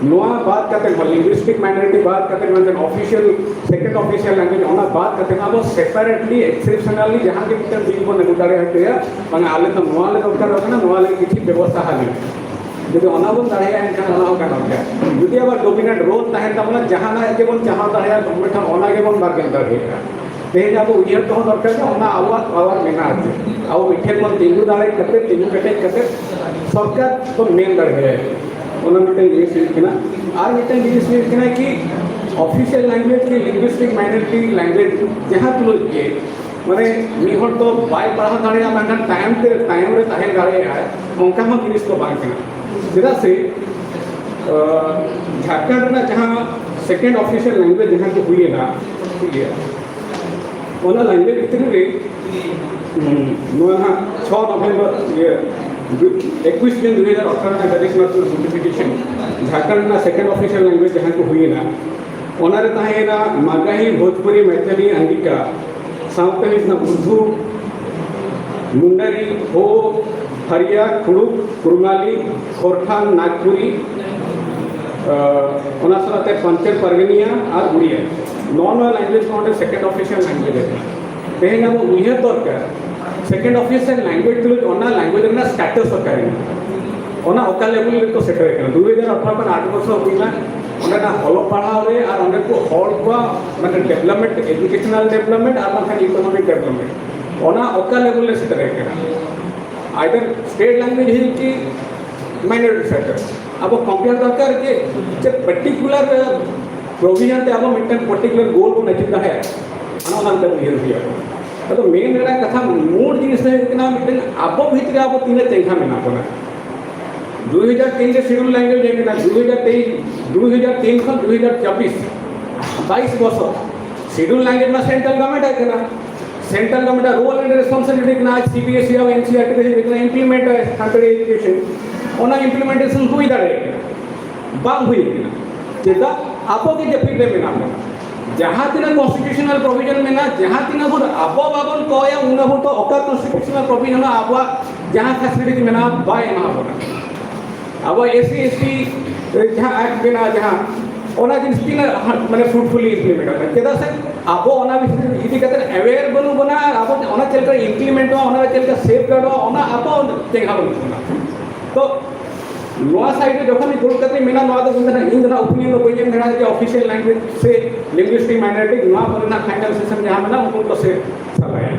ᱱᱚᱣᱟ ᱵᱟᱫ ᱠᱟᱛᱮ ᱦᱚᱸ, ᱞᱤᱝᱜᱩᱭᱥᱴᱤᱠ ᱢᱟᱭᱱᱚᱨᱤᱴᱤ ᱵᱟᱫ ᱠᱟᱛᱮ ᱢᱤᱫᱴᱮᱱ ᱚᱯᱷᱤᱥᱤᱭᱟᱞ, ᱥᱮᱠᱮᱱᱰ ᱚᱯᱷᱤᱥᱤᱭᱟᱞ ᱞᱮᱝᱜᱩᱭᱮᱡᱽ, ᱚᱱᱟ ᱵᱟᱫ ᱠᱟᱛᱮ ᱟᱵᱚ ᱥᱮᱯᱟᱨᱮᱴᱞᱤ ᱮᱠᱥᱮᱯᱥᱚᱱᱟᱞᱤ ᱡᱟᱦᱟᱸ ᱜᱮ ᱢᱤᱫᱴᱮᱱ ᱵᱤᱞ ᱵᱚᱱ ᱟᱹᱜᱩ ᱫᱟᱲᱮ ᱦᱚᱪᱚᱭᱟ, ᱵᱟᱝᱟ ᱟᱞᱮ ᱫᱚ ᱱᱚᱣᱟ ᱞᱮ ᱫᱚᱨᱠᱟᱨᱚᱜ ᱠᱟᱱᱟ, ᱱᱚᱣᱟ ᱞᱟᱹᱜᱤᱫ ᱠᱤᱪᱷᱩ ᱵᱮᱵᱚᱥᱛᱷᱟ ᱦᱟᱹᱞᱤ᱾ ᱡᱩᱫᱤ ᱚᱱᱟ ᱵᱚᱱ ᱫᱟᱲᱮᱭᱟᱜᱼᱟ, ᱮᱱᱠᱷᱟᱱ ᱚᱱᱟ ᱦᱚᱸ ᱜᱟᱱᱚᱜ ᱜᱮᱭᱟ᱾ ᱡᱩᱫᱤ ᱟᱵᱟᱨ ᱰᱳᱢᱤᱱᱟᱱᱴ ᱨᱳᱞ ᱛᱟᱦᱮᱱ ᱛᱟᱵᱚᱱᱟ, ᱡᱟᱦᱟᱱᱟᱜ ᱜᱮᱵᱚᱱ ᱪᱟᱦᱟᱣ ᱫᱟᱲᱮᱭᱟᱜᱼᱟ, ᱜᱚᱵᱷᱢᱮᱱᱴ ᱦᱚᱸ ᱚᱱᱟ ᱜᱮᱵᱚᱱ ᱵᱟᱨᱜᱮᱱ ᱫᱟᱲᱮᱭᱟᱜᱼᱟ᱾ ᱛᱮᱦᱮᱧ ᱟᱵᱚ ᱩᱭᱦᱟᱹᱨ ᱫᱚᱦᱚ ᱫᱚᱨᱠᱟᱨ ᱡᱮ ᱚᱱᱟ ᱟᱵᱚᱣᱟᱜ ᱯᱟᱣᱟᱨ ᱢᱮᱱᱟᱜᱼᱟ, ᱡᱮ ᱟᱵᱚ ᱢᱤᱫᱴᱷᱮᱱ ᱵᱚᱱ ᱛᱤᱸᱜᱩ ᱫᱟᱲᱮ ᱠᱟᱛᱮ, ᱛᱤᱸᱜᱩ ᱠᱮᱴᱮᱡ ᱠᱟᱛᱮ ᱥᱚᱨᱠᱟᱨ ᱵᱚᱱ ᱢᱮᱱ ᱫᱟᱲᱮᱭᱟᱭᱟ᱾ ᱚᱱᱟ ᱢᱤᱫᱴᱮᱱ ᱡᱤᱱᱤᱥ ᱦᱩᱭᱩᱜ ᱠᱟᱱᱟ᱾ ᱟᱨ ᱢᱤᱫᱴᱮᱱ ᱡᱤᱱᱤᱥ ᱦᱩᱭᱩᱜ ᱠᱟᱱᱟ ᱠᱤ ᱚᱯᱷᱤᱥᱤᱭᱟᱞ ᱞᱮᱝᱜᱩᱭᱮᱡᱽ ᱠᱤ ᱞᱤᱝᱜᱩᱭᱥᱴᱤᱠ ᱢᱟᱭᱱᱚᱨᱤᱴᱤ ᱞᱮᱝᱜᱩᱭᱮᱡᱽ ᱡᱟᱦᱟᱸ ᱛᱩᱞᱩᱡ ᱜᱮ, ᱢᱟᱱᱮ ᱢᱤᱫ ᱦᱚᱲ ᱫᱚ ᱵᱟᱭ ᱯᱟᱲᱦᱟᱣ ᱫᱟᱲᱮᱭᱟᱜᱼᱟ, ᱢᱮᱱᱠᱷᱟᱱ ᱛᱟᱭᱚᱢ ᱛᱮ, ᱛᱟᱭᱚᱢ ᱨᱮ ᱛᱟᱦᱮᱸ ᱫᱟᱲᱮᱭᱟᱜᱼᱟᱭ, ᱚᱱᱠᱟ ᱦᱚᱸ ᱡᱤᱱᱤᱥ ᱫᱚ ᱵᱟᱝ ᱠᱟᱱᱟ᱾ ᱪᱮᱫᱟᱜ ᱥᱮ ᱡᱷᱟᱲᱠᱷᱚᱸᱰ ᱨᱮᱱᱟᱜ ᱡᱟᱦᱟᱸ ᱥᱮᱠᱮᱱᱰ ᱚᱯᱷᱤᱥᱤᱭᱟᱞ ᱞᱮᱝᱜᱩᱭᱮᱡᱽ ᱡᱟᱦᱟᱸ ᱠᱚ ᱦᱩᱭᱮᱱᱟ, ᱴᱷᱤᱠ ᱜᱮᱭᱟ, ᱚᱱᱟ ᱞᱮᱝᱜᱩᱭᱮᱡᱽ ᱵᱷᱤᱛᱨᱤ ᱨᱮ ᱱᱚᱣᱟ ᱦᱟᱸᱜ ᱪᱷᱚ ᱱᱚᱵᱷᱮᱢᱵᱚᱨ, ᱤᱭᱟᱹ, ᱮᱠᱩᱥ ᱡᱩᱱ ᱫᱩ ᱦᱟᱡᱟᱨ ᱟᱴᱷᱟᱨᱚ ᱨᱮᱱᱟᱜ ᱜᱟᱡᱮᱴ ᱱᱳᱴᱤᱯᱷᱤᱠᱮᱥᱚᱱ, ᱡᱷᱟᱲᱠᱷᱚᱸᱰ ᱨᱮᱱᱟᱜ ᱥᱮᱠᱮᱱᱰ ᱚᱯᱷᱤᱥᱤᱭᱟᱞ ᱞᱮᱝᱜᱩᱭᱮᱡᱽ ᱡᱟᱦᱟᱸ ᱠᱚ ᱦᱩᱭᱮᱱᱟ, ᱚᱱᱟᱨᱮ ᱛᱟᱦᱮᱸᱭᱮᱱᱟ ᱢᱟᱜᱟᱦᱤ, ᱵᱷᱳᱡᱽᱯᱩᱨᱤ, ᱢᱮᱛᱷᱟᱞᱤ, ᱟᱝᱜᱤᱠᱟ, ᱥᱟᱶᱛᱮ ᱦᱩᱭᱩᱜ ᱠᱟᱱᱟ ᱩᱨᱫᱩ, ᱢᱩᱱᱰᱟᱨᱤ, ᱦᱳ, ᱦᱟᱨᱤᱭᱟ, ᱠᱩᱲᱩᱠ, ᱠᱩᱨᱢᱟᱞᱤ, ᱠᱷᱚᱨᱴᱷᱟᱱ, ᱱᱟᱜᱽᱯᱩᱨᱤ, ᱚᱱᱟ ᱥᱟᱶᱛᱮ ᱯᱟᱧᱪᱮᱛ ᱯᱟᱨᱜᱟᱱᱤᱭᱟ ᱟᱨ ᱩᱲᱤᱭᱟ᱾ ᱱᱚᱜᱼᱚ ᱱᱚᱣᱟ ᱞᱮᱝᱜᱩᱭᱮᱡᱽ ᱫᱚ ᱚᱸᱰᱮ ᱥᱮᱠᱮᱱᱰ ᱚᱯᱷᱤᱥᱤᱭᱟᱞ ᱞᱮᱝᱜᱩᱭᱮᱡᱽ ᱨᱮ ᱛᱮᱦᱮᱧ ᱟᱵᱚ ᱩᱭᱦᱟᱹᱨ ᱫᱚᱨᱠᱟᱨ, ᱥᱮᱠᱮᱱᱰ ᱚᱯᱷᱤᱥᱤᱭᱟᱞ ᱞᱮᱝᱜᱩᱭᱮᱡᱽ ᱛᱩᱞᱩᱡ ᱚᱱᱟ ᱞᱮᱝᱜᱩᱭᱮᱡᱽ ᱨᱮᱱᱟᱜ ᱥᱴᱮᱴᱟᱥ ᱚᱠᱟᱨᱮ ᱢᱮᱱᱟᱜᱼᱟ, ᱚᱱᱟ ᱚᱠᱟ ᱞᱮᱵᱮᱞ ᱨᱮᱠᱚ ᱥᱮᱴᱮᱨ ᱠᱟᱱᱟ᱾ ᱫᱩ ᱦᱟᱡᱟᱨ ᱟᱴᱷᱟᱨᱚ ᱠᱷᱚᱱ ᱟᱴ ᱵᱚᱪᱷᱚᱨ ᱦᱩᱭᱱᱟ, ᱚᱸᱰᱮᱱᱟᱜ ᱚᱞᱚᱜ ᱯᱟᱲᱦᱟᱣ ᱨᱮ ᱟᱨ ᱚᱸᱰᱮ ᱠᱚ ᱦᱚᱲ ᱠᱚᱣᱟᱜ ᱢᱟᱱᱮ ᱰᱮᱵᱷᱞᱚᱯᱢᱮᱱᱴ, ᱮᱡᱩᱠᱮᱥᱚᱱᱟᱞ ᱰᱮᱵᱷᱞᱚᱯᱢᱮᱱᱴ ᱟᱨ ᱵᱟᱝᱠᱷᱟᱱ ᱤᱠᱳᱱᱚᱢᱤᱠ ᱰᱮᱵᱷᱞᱚᱯᱢᱮᱱᱴ, ᱚᱱᱟ ᱚᱠᱟ ᱞᱮᱵᱮᱞ ᱨᱮ ᱥᱮᱴᱮᱨ ᱠᱟᱱᱟ᱾ ᱟᱭᱫᱟᱨ ᱥᱴᱮᱴ ᱞᱮᱝᱜᱩᱭᱮᱡᱽ ᱦᱩᱭᱩᱜ ᱠᱤ ᱢᱟᱭᱱᱚᱨᱤᱴᱤ ᱥᱮᱠᱴᱚᱨ, ᱟᱵᱚ ᱠᱚᱢᱯᱮᱭᱟᱨ ᱫᱚᱨᱠᱟᱨ ᱡᱮ ᱪᱮᱫ ᱯᱟᱨᱴᱤᱠᱩᱞᱟᱨ ᱯᱨᱚᱵᱷᱤᱡᱚᱱ ᱛᱮ ᱟᱵᱚ ᱢᱤᱫᱴᱟᱝ ᱯᱟᱨᱴᱤᱠᱩᱞᱟᱨ ᱜᱳᱞ ᱵᱚᱱ ᱟᱹᱪᱤᱵᱷ ᱫᱟᱲᱮᱭᱟᱜᱼᱟ, ᱚᱱᱟ ᱚᱱᱟ ᱢᱤᱫᱴᱟᱝ ᱩᱭᱦᱟᱹᱨ ᱦᱩᱭᱩᱜᱼᱟ᱾ ᱟᱫᱚ ᱢᱮᱱ ᱨᱮᱱᱟᱜ ᱠᱟᱛᱷᱟ, ᱢᱩᱞ ᱡᱤᱱᱤᱥ ᱫᱚ ᱦᱩᱭᱩᱜ ᱠᱟᱱᱟ ᱢᱤᱫᱴᱟᱝ ᱟᱵᱚ ᱵᱷᱤᱛᱨᱤ ᱟᱵᱚ ᱛᱤᱱᱟᱹᱜ ᱪᱮᱸᱜᱷᱟ ᱢᱮᱱᱟᱜ ᱵᱚᱱᱟ᱾ ᱫᱩ ᱦᱟᱡᱟᱨ ᱛᱤᱱ ᱨᱮ ᱥᱤᱰᱩᱞ ᱞᱮᱝᱜᱩᱭᱮᱡᱽ ᱦᱮᱡ ᱮᱱᱟ, ᱫᱩ ᱦᱟᱡᱟᱨ ᱛᱮᱭᱤᱥ, ᱫᱩ ᱦᱟᱡᱟᱨ ᱛᱤᱱ ᱠᱷᱚᱱ ᱫᱩ ᱦᱟᱡᱟᱨ ᱪᱚᱵᱵᱤᱥ, ᱵᱟᱭᱤᱥ ᱵᱚᱪᱷᱚᱨ ᱥᱤᱰᱩᱞ ᱞᱮᱝᱜᱩᱭᱮᱡᱽ ᱢᱟ ᱥᱮᱱᱴᱨᱟᱞ ᱜᱚᱵᱷᱢᱮᱱᱴ ᱟᱜ ᱠᱟᱱᱟ᱾ ᱥᱮᱱᱴᱨᱟᱞ ᱜᱚᱵᱷᱢᱮᱱᱴ ᱟᱜ ᱨᱳᱞ ᱮᱱᱰ ᱨᱮᱥᱯᱚᱱᱥᱤᱵᱤᱞᱤᱴᱤ ᱠᱟᱱᱟ, ᱟᱡ ᱥᱤ ᱵᱤ ᱮᱥ ᱤ ᱟᱨ ᱮᱱ ᱥᱤ ᱟᱨ ᱴᱤ ᱨᱮ ᱦᱤᱡᱩᱜ ᱠᱟᱱᱟ, ᱤᱢᱯᱞᱤᱢᱮᱱᱴ ᱟᱭ ᱥᱟᱱᱛᱟᱲᱤ ᱮᱡᱩᱠᱮᱥᱚᱱ᱾ ᱚᱱᱟ ᱤᱢᱯᱞᱤᱢᱮᱱᱴᱮᱥᱚᱱ ᱦᱩᱭ ᱫᱟᱲᱮᱭᱟᱜ ᱠᱟᱱᱟ, ᱵᱟᱝ ᱦᱩᱭᱩᱜ ᱠᱟᱱᱟ᱾ ᱪᱮᱫᱟᱜ? ᱟᱵᱚ ᱜᱮ ᱡᱟᱹᱯᱤᱫ ᱨᱮ ᱢᱮᱱᱟᱜ ᱵᱚᱱᱟ᱾ ᱡᱟᱦᱟᱸ ᱛᱤᱱᱟᱹᱜ ᱠᱚᱱᱥᱴᱤᱴᱤᱭᱩᱥᱚᱱᱟᱞ ᱯᱨᱚᱵᱷᱤᱡᱚᱱ ᱢᱮᱱᱟᱜᱼᱟ, ᱡᱟᱦᱟᱸ ᱛᱤᱱᱟᱹᱜ ᱵᱷᱳᱨ ᱟᱵᱚ ᱵᱟᱵᱚᱱ ᱠᱚᱭᱟ, ᱩᱱᱟᱹᱜ ᱵᱷᱳᱨ ᱫᱚ ᱚᱠᱟ ᱠᱚᱱᱥᱴᱤᱴᱤᱭᱩᱥᱚᱱᱟᱞ ᱯᱨᱚᱵᱷᱤᱡᱚᱱ ᱟᱵᱚᱣᱟᱜ ᱡᱟᱦᱟᱸ ᱯᱷᱮᱥᱤᱞᱤᱴᱤ ᱢᱮᱱᱟᱜᱼᱟ, ᱵᱟᱭ ᱮᱢᱟ ᱵᱚᱱᱟ᱾ ᱟᱵᱚ ᱮᱥ ᱥᱤ, ᱮᱥ ᱴᱤ ᱡᱟᱦᱟᱸ ᱮᱠᱴ ᱢᱮᱱᱟᱜᱼᱟ, ᱡᱟᱦᱟᱸ, ᱚᱱᱟ ᱡᱤᱱᱤᱥ ᱛᱤᱱᱟᱹᱜ ᱦᱟ-, ᱢᱟᱱᱮ ᱯᱷᱨᱩᱴᱯᱷᱩᱞᱤ ᱤᱢᱯᱞᱤᱢᱮᱱᱴ ᱠᱟᱱᱟ? ᱪᱮᱫᱟᱜ ᱥᱮ ᱟᱵᱚ ᱚᱱᱟ ᱵᱤᱥᱚᱭ ᱤᱫᱤ ᱠᱟᱛᱮ ᱟᱣᱮᱭᱟᱨ ᱵᱟᱹᱱᱩᱜ ᱵᱚᱱᱟ, ᱟᱨ ᱟᱵᱚ ᱚᱱᱟ ᱪᱮᱫ ᱞᱮᱠᱟ ᱤᱢᱯᱞᱤᱢᱮᱱᱴᱚᱜᱼᱟ, ᱚᱱᱟ ᱪᱮᱫ ᱞᱮᱠᱟ ᱥᱮᱯᱷᱜᱟᱨᱰᱚᱜᱼᱟ, ᱚᱱᱟ ᱟᱵᱚ ᱪᱮᱸᱜᱷᱟ ᱵᱟᱹᱱᱩᱜ ᱵᱚᱱᱟ᱾ ᱛᱚ ᱱᱚᱣᱟ ᱥᱟᱭᱤᱰ ᱨᱮ ᱡᱚᱠᱷᱚᱱ ᱤᱧ ᱫᱩᱲᱩᱵ ᱠᱟᱛᱮ ᱢᱮᱱᱟ, ᱱᱚᱣᱟ ᱫᱚ ᱤᱧ ᱫᱚ ᱱᱟᱜ, ᱤᱧ ᱫᱚ ᱱᱟᱜ ᱚᱯᱤᱱᱤᱭᱚᱱ ᱫᱚ ᱵᱟᱹᱧ ᱮᱢ ᱫᱟᱲᱮᱭᱟᱜᱼᱟ ᱡᱮ ᱚᱯᱷᱤᱥᱤᱭᱟᱞ ᱞᱮᱝᱜᱩᱭᱮᱡᱽ ᱥᱮ ᱞᱤᱝᱜᱩᱭᱤᱥᱴᱤᱠ ᱢᱟᱭᱱᱚᱨᱤᱴᱤ ᱱᱚᱣᱟ ᱠᱚᱨᱮᱱᱟᱜ ᱯᱷᱟᱭᱱᱟᱞ ᱥᱮᱥᱚᱱ ᱡᱟᱦᱟᱸ ᱢᱮᱱᱟᱜᱼᱟ, ᱩᱱᱠᱩ ᱠᱚ ᱥᱮ ᱥᱟᱞᱟᱭᱟ᱾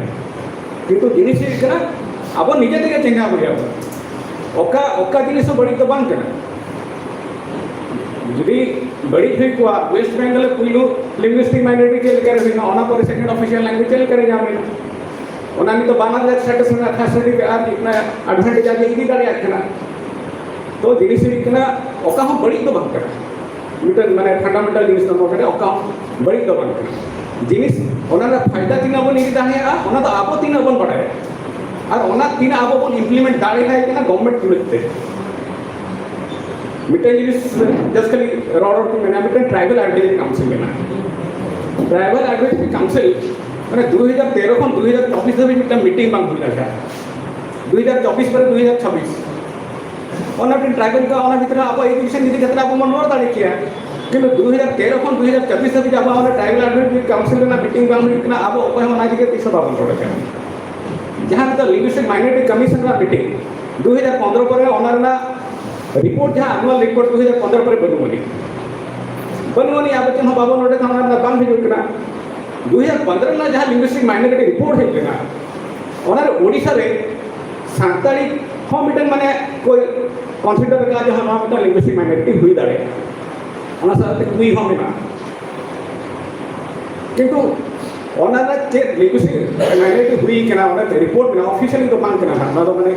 ᱠᱤᱱᱛᱩ ᱡᱤᱱᱤᱥ ᱦᱩᱭᱩᱜ ᱠᱟᱱᱟ, ᱟᱵᱚ ᱱᱤᱡᱮ ᱛᱮᱜᱮ ᱪᱮᱸᱜᱷᱟ ᱦᱩᱭ ᱟᱵᱚᱱᱟ᱾ ᱚᱠᱟ, ᱚᱠᱟ ᱡᱤᱱᱤᱥ ᱦᱚᱸ ᱵᱟᱹᱲᱤᱡ ᱫᱚ ᱵᱟᱝ ᱠᱟᱱᱟ᱾ ᱡᱩᱫᱤ ᱵᱟᱹᱲᱤᱡ ᱦᱩᱭ ᱠᱚᱜᱼᱟ, ᱳᱭᱮᱥᱴ ᱵᱮᱝᱜᱚᱞ ᱨᱮ ᱯᱩᱭᱞᱩ ᱞᱤᱝᱜᱩᱭᱤᱥᱴᱤᱠ ᱢᱟᱭᱱᱚᱨᱤᱴᱤ ᱪᱮᱫ ᱞᱮᱠᱟ ᱨᱮ ᱦᱩᱭᱱᱟ, ᱚᱱᱟ ᱯᱚᱨᱮ ᱥᱮᱠᱮᱱᱰ ᱚᱯᱷᱤᱥᱤᱭᱟᱞ ᱞᱮᱝᱜᱩᱭᱮᱡᱽ ᱪᱮᱫ ᱞᱮᱠᱟ ᱨᱮ ᱧᱟᱢ ᱮᱱᱟ? ᱚᱱᱟ ᱱᱤᱛᱚᱜ ᱵᱟᱱᱟᱨ ᱨᱮᱭᱟᱜ ᱥᱴᱮᱴᱟᱥ ᱨᱮᱱᱟᱜ ᱯᱷᱮᱥᱤᱞᱤᱴᱤ ᱟᱨ ᱚᱱᱟ ᱮᱰᱵᱷᱟᱱᱴᱮᱡᱽ ᱟᱡ ᱤᱫᱤ ᱫᱟᱲᱮᱭᱟᱜ ᱠᱟᱱᱟ᱾ ᱛᱚ ᱡᱤᱱᱤᱥ ᱦᱩᱭᱩᱜ ᱠᱟᱱᱟ, ᱚᱠᱟ ᱦᱚᱸ ᱵᱟᱹᱲᱤᱡ ᱫᱚ ᱵᱟᱝ ᱠᱟᱱᱟ᱾ ᱢᱤᱫᱴᱟᱝ ᱢᱟᱱᱮ ᱯᱷᱟᱱᱰᱟᱢᱮᱱᱴᱟᱞ ᱡᱤᱱᱤᱥ ᱫᱚ ᱱᱚᱣᱟ ᱠᱟᱱᱟ, ᱚᱠᱟ ᱦᱚᱸ ᱵᱟᱹᱲᱤᱡ ᱫᱚ ᱵᱟᱝ ᱠᱟᱱᱟ᱾ ᱡᱤᱱᱤᱥ ᱚᱱᱟ ᱨᱮᱱᱟᱜ ᱯᱷᱟᱭᱫᱟ ᱛᱤᱱᱟᱹᱜ ᱵᱚᱱ ᱤᱫᱤ ᱫᱟᱲᱮᱭᱟᱜᱼᱟ, ᱚᱱᱟ ᱫᱚ ᱟᱵᱚ ᱛᱤᱱᱟᱹᱜ ᱵᱚᱱ ᱵᱟᱲᱟᱭᱟ ᱟᱨ ᱚᱱᱟ ᱛᱤᱱᱟᱹᱜ ᱟᱵᱚ ᱵᱚᱱ ᱤᱢᱯᱞᱤᱢᱮᱱᱴ ᱫᱟᱲᱮᱭᱟᱜ ᱠᱟᱱᱟ ᱜᱚᱵᱷᱢᱮᱱᱴ ᱛᱩᱞᱩᱡ ᱛᱮ᱾ ᱢᱤᱫᱴᱟᱝ ᱡᱤᱱᱤᱥ ᱡᱟᱥᱴ ᱠᱷᱟᱹᱞᱤ ᱨᱚᱲ ᱨᱚᱲ ᱛᱮ ᱢᱮᱱᱟ, ᱢᱤᱫᱴᱟᱝ ᱴᱨᱟᱭᱵᱟᱞ ᱮᱰᱵᱷᱟᱭᱡᱟᱨᱤ ᱠᱟᱣᱩᱱᱥᱤᱞ ᱢᱮᱱᱟᱜᱼᱟ᱾ ᱴᱨᱟᱭᱵᱟᱞ ᱮᱰᱵᱷᱟᱭᱡᱟᱨᱤ ᱠᱟᱣᱩᱱᱥᱤᱞ ᱢᱟᱱᱮ ᱫᱩ ᱦᱟᱡᱟᱨ ᱛᱮᱨᱚ ᱠᱷᱚᱱ ᱫᱩ ᱦᱟᱡᱟᱨ ᱪᱚᱵᱵᱤᱥ ᱫᱷᱟᱹᱵᱤᱡ ᱢᱤᱫᱴᱟᱝ ᱢᱤᱴᱤᱝ ᱵᱟᱝ ᱦᱩᱭ ᱫᱟᱲᱮᱭᱟᱜᱼᱟ᱾ ᱫᱩ ᱦᱟᱡᱟᱨ ᱪᱚᱵᱵᱤᱥ ᱯᱚᱨᱮ ᱫᱩ ᱦᱟᱡᱟᱨ ᱪᱷᱟᱵᱵᱤᱥ, ᱚᱱᱟ ᱢᱤᱫᱴᱮᱱ ᱴᱨᱟᱭᱵᱟᱞ ᱠᱚ, ᱚᱱᱟ ᱵᱷᱤᱛᱨᱤ ᱨᱮ ᱟᱵᱚ ᱮᱰᱩᱠᱮᱥᱚᱱ ᱤᱫᱤ ᱠᱟᱛᱮ ᱟᱵᱚ ᱵᱚᱱ ᱨᱚᱲ ᱫᱟᱲᱮ ᱠᱮᱭᱟ᱾ ᱠᱤᱱᱛᱩ ᱫᱩ ᱦᱟᱡᱟᱨ ᱛᱮᱨᱚ ᱠᱷᱚᱱ ᱫᱩ ᱦᱟᱡᱟᱨ ᱪᱚᱵᱵᱤᱥ ᱫᱷᱟᱹᱵᱤᱡ ᱟᱵᱚ ᱚᱱᱟ ᱴᱨᱟᱭᱵᱟᱞ ᱮᱰᱵᱷᱟᱭᱡᱟᱨᱤ ᱠᱟᱣᱩᱱᱥᱤᱞ ᱨᱮᱱᱟᱜ ᱢᱤᱴᱤᱝ ᱵᱟᱝ ᱦᱩᱭᱩᱜ ᱠᱟᱱᱟ, ᱟᱵᱚ ᱚᱠᱚᱭ ᱦᱚᱸ ᱚᱱᱟ ᱤᱫᱤ ᱠᱟᱛᱮ ᱛᱤᱥ ᱦᱚᱸ ᱵᱟᱵᱚᱱ ᱨᱚᱲ ᱠᱟᱱᱟ᱾ ᱡᱟᱦᱟᱸ ᱨᱮᱫᱚ ᱞᱤᱝᱜᱩᱭᱤᱥᱴᱤᱠ ᱢᱟᱭᱱᱚᱨᱤᱴᱤ ᱠᱚᱢᱤᱥᱚᱱ ᱨᱮᱱᱟᱜ ᱢᱤᱴᱤᱝ ᱫᱩ ᱦᱟᱡᱟᱨ ᱯᱚᱱᱫᱽᱨᱚ ᱯᱚᱨᱮ, ᱚᱱᱟ ᱨᱮᱱᱟᱜ ᱨᱤᱯᱳᱨᱴ, ᱡᱟᱦᱟᱸ ᱟᱱᱩᱣᱟᱞ ᱨᱤᱯᱳᱨᱴ ᱫᱩ ᱦᱟᱡᱟᱨ ᱯᱚᱱᱫᱽᱨᱚ ᱯᱚᱨᱮ ᱵᱟᱹᱱᱩᱜ ᱟᱹᱱᱤᱡ, ᱵᱟᱹᱱᱩᱜ ᱟᱹᱱᱤᱡ, ᱟᱵᱚ ᱪᱮᱫ ᱦᱚᱸ ᱵᱟᱵᱚᱱ ᱱᱚᱰᱮ ᱠᱷᱚᱱ ᱚᱱᱟ ᱨᱮᱱᱟᱜ ᱵᱟᱝ ᱦᱤᱡᱩᱜ ᱠᱟᱱᱟ᱾ ᱫᱩ ᱦᱟᱡᱟᱨ ᱯᱚᱱᱫᱽᱨᱚ ᱨᱮᱱᱟᱜ ᱡᱟᱦᱟᱸ ᱞᱤᱝᱜᱩᱭᱤᱥᱴᱤᱠ ᱢᱟᱭᱱᱚᱨᱤᱴᱤ ᱨᱤᱯᱳᱨᱴ ᱦᱮᱡ ᱞᱮᱱᱟ, ᱚᱱᱟᱨᱮ ᱳᱰᱤᱥᱟ ᱨᱮ ᱥᱟᱱᱛᱟᱲᱤ ᱦᱚᱸ ᱢᱤᱫᱴᱮᱱ ᱢᱟᱱᱮ ᱠᱚ ᱠᱚᱱᱥᱤᱰᱟᱨ ᱟᱠᱟᱫᱟ ᱡᱮ ᱱᱚᱣᱟ ᱢᱤᱫᱴᱟᱝ ᱞᱤᱝᱜᱩᱭᱤᱥᱴᱤᱠ ᱢᱟᱭᱱᱚᱨᱤᱴᱤ ᱦᱩᱭ ᱫᱟᱲᱮᱭᱟᱜᱼᱟ᱾ ᱚᱱᱟ ᱥᱟᱶᱛᱮ ᱠᱩᱭ ᱦᱚᱸ ᱢᱮᱱᱟᱜᱼᱟ᱾ ᱠᱤᱱᱛᱩ ᱚᱱᱟ ᱨᱮ ᱪᱮᱫ ᱞᱤᱝᱜᱩᱭᱤᱥᱴᱤᱠ ᱢᱟᱭᱱᱚᱨᱤᱴᱤ ᱦᱩᱭ ᱠᱟᱱᱟ, ᱚᱱᱟ ᱨᱤᱯᱳᱨᱴ ᱢᱮᱱᱟᱜᱼᱟ, ᱚᱯᱷᱤᱥᱤᱭᱟᱞᱤ ᱫᱚ ᱵᱟᱝ ᱠᱟᱱᱟ ᱦᱟᱸᱜ, ᱚᱱᱟ ᱫᱚ ᱢᱟᱱᱮ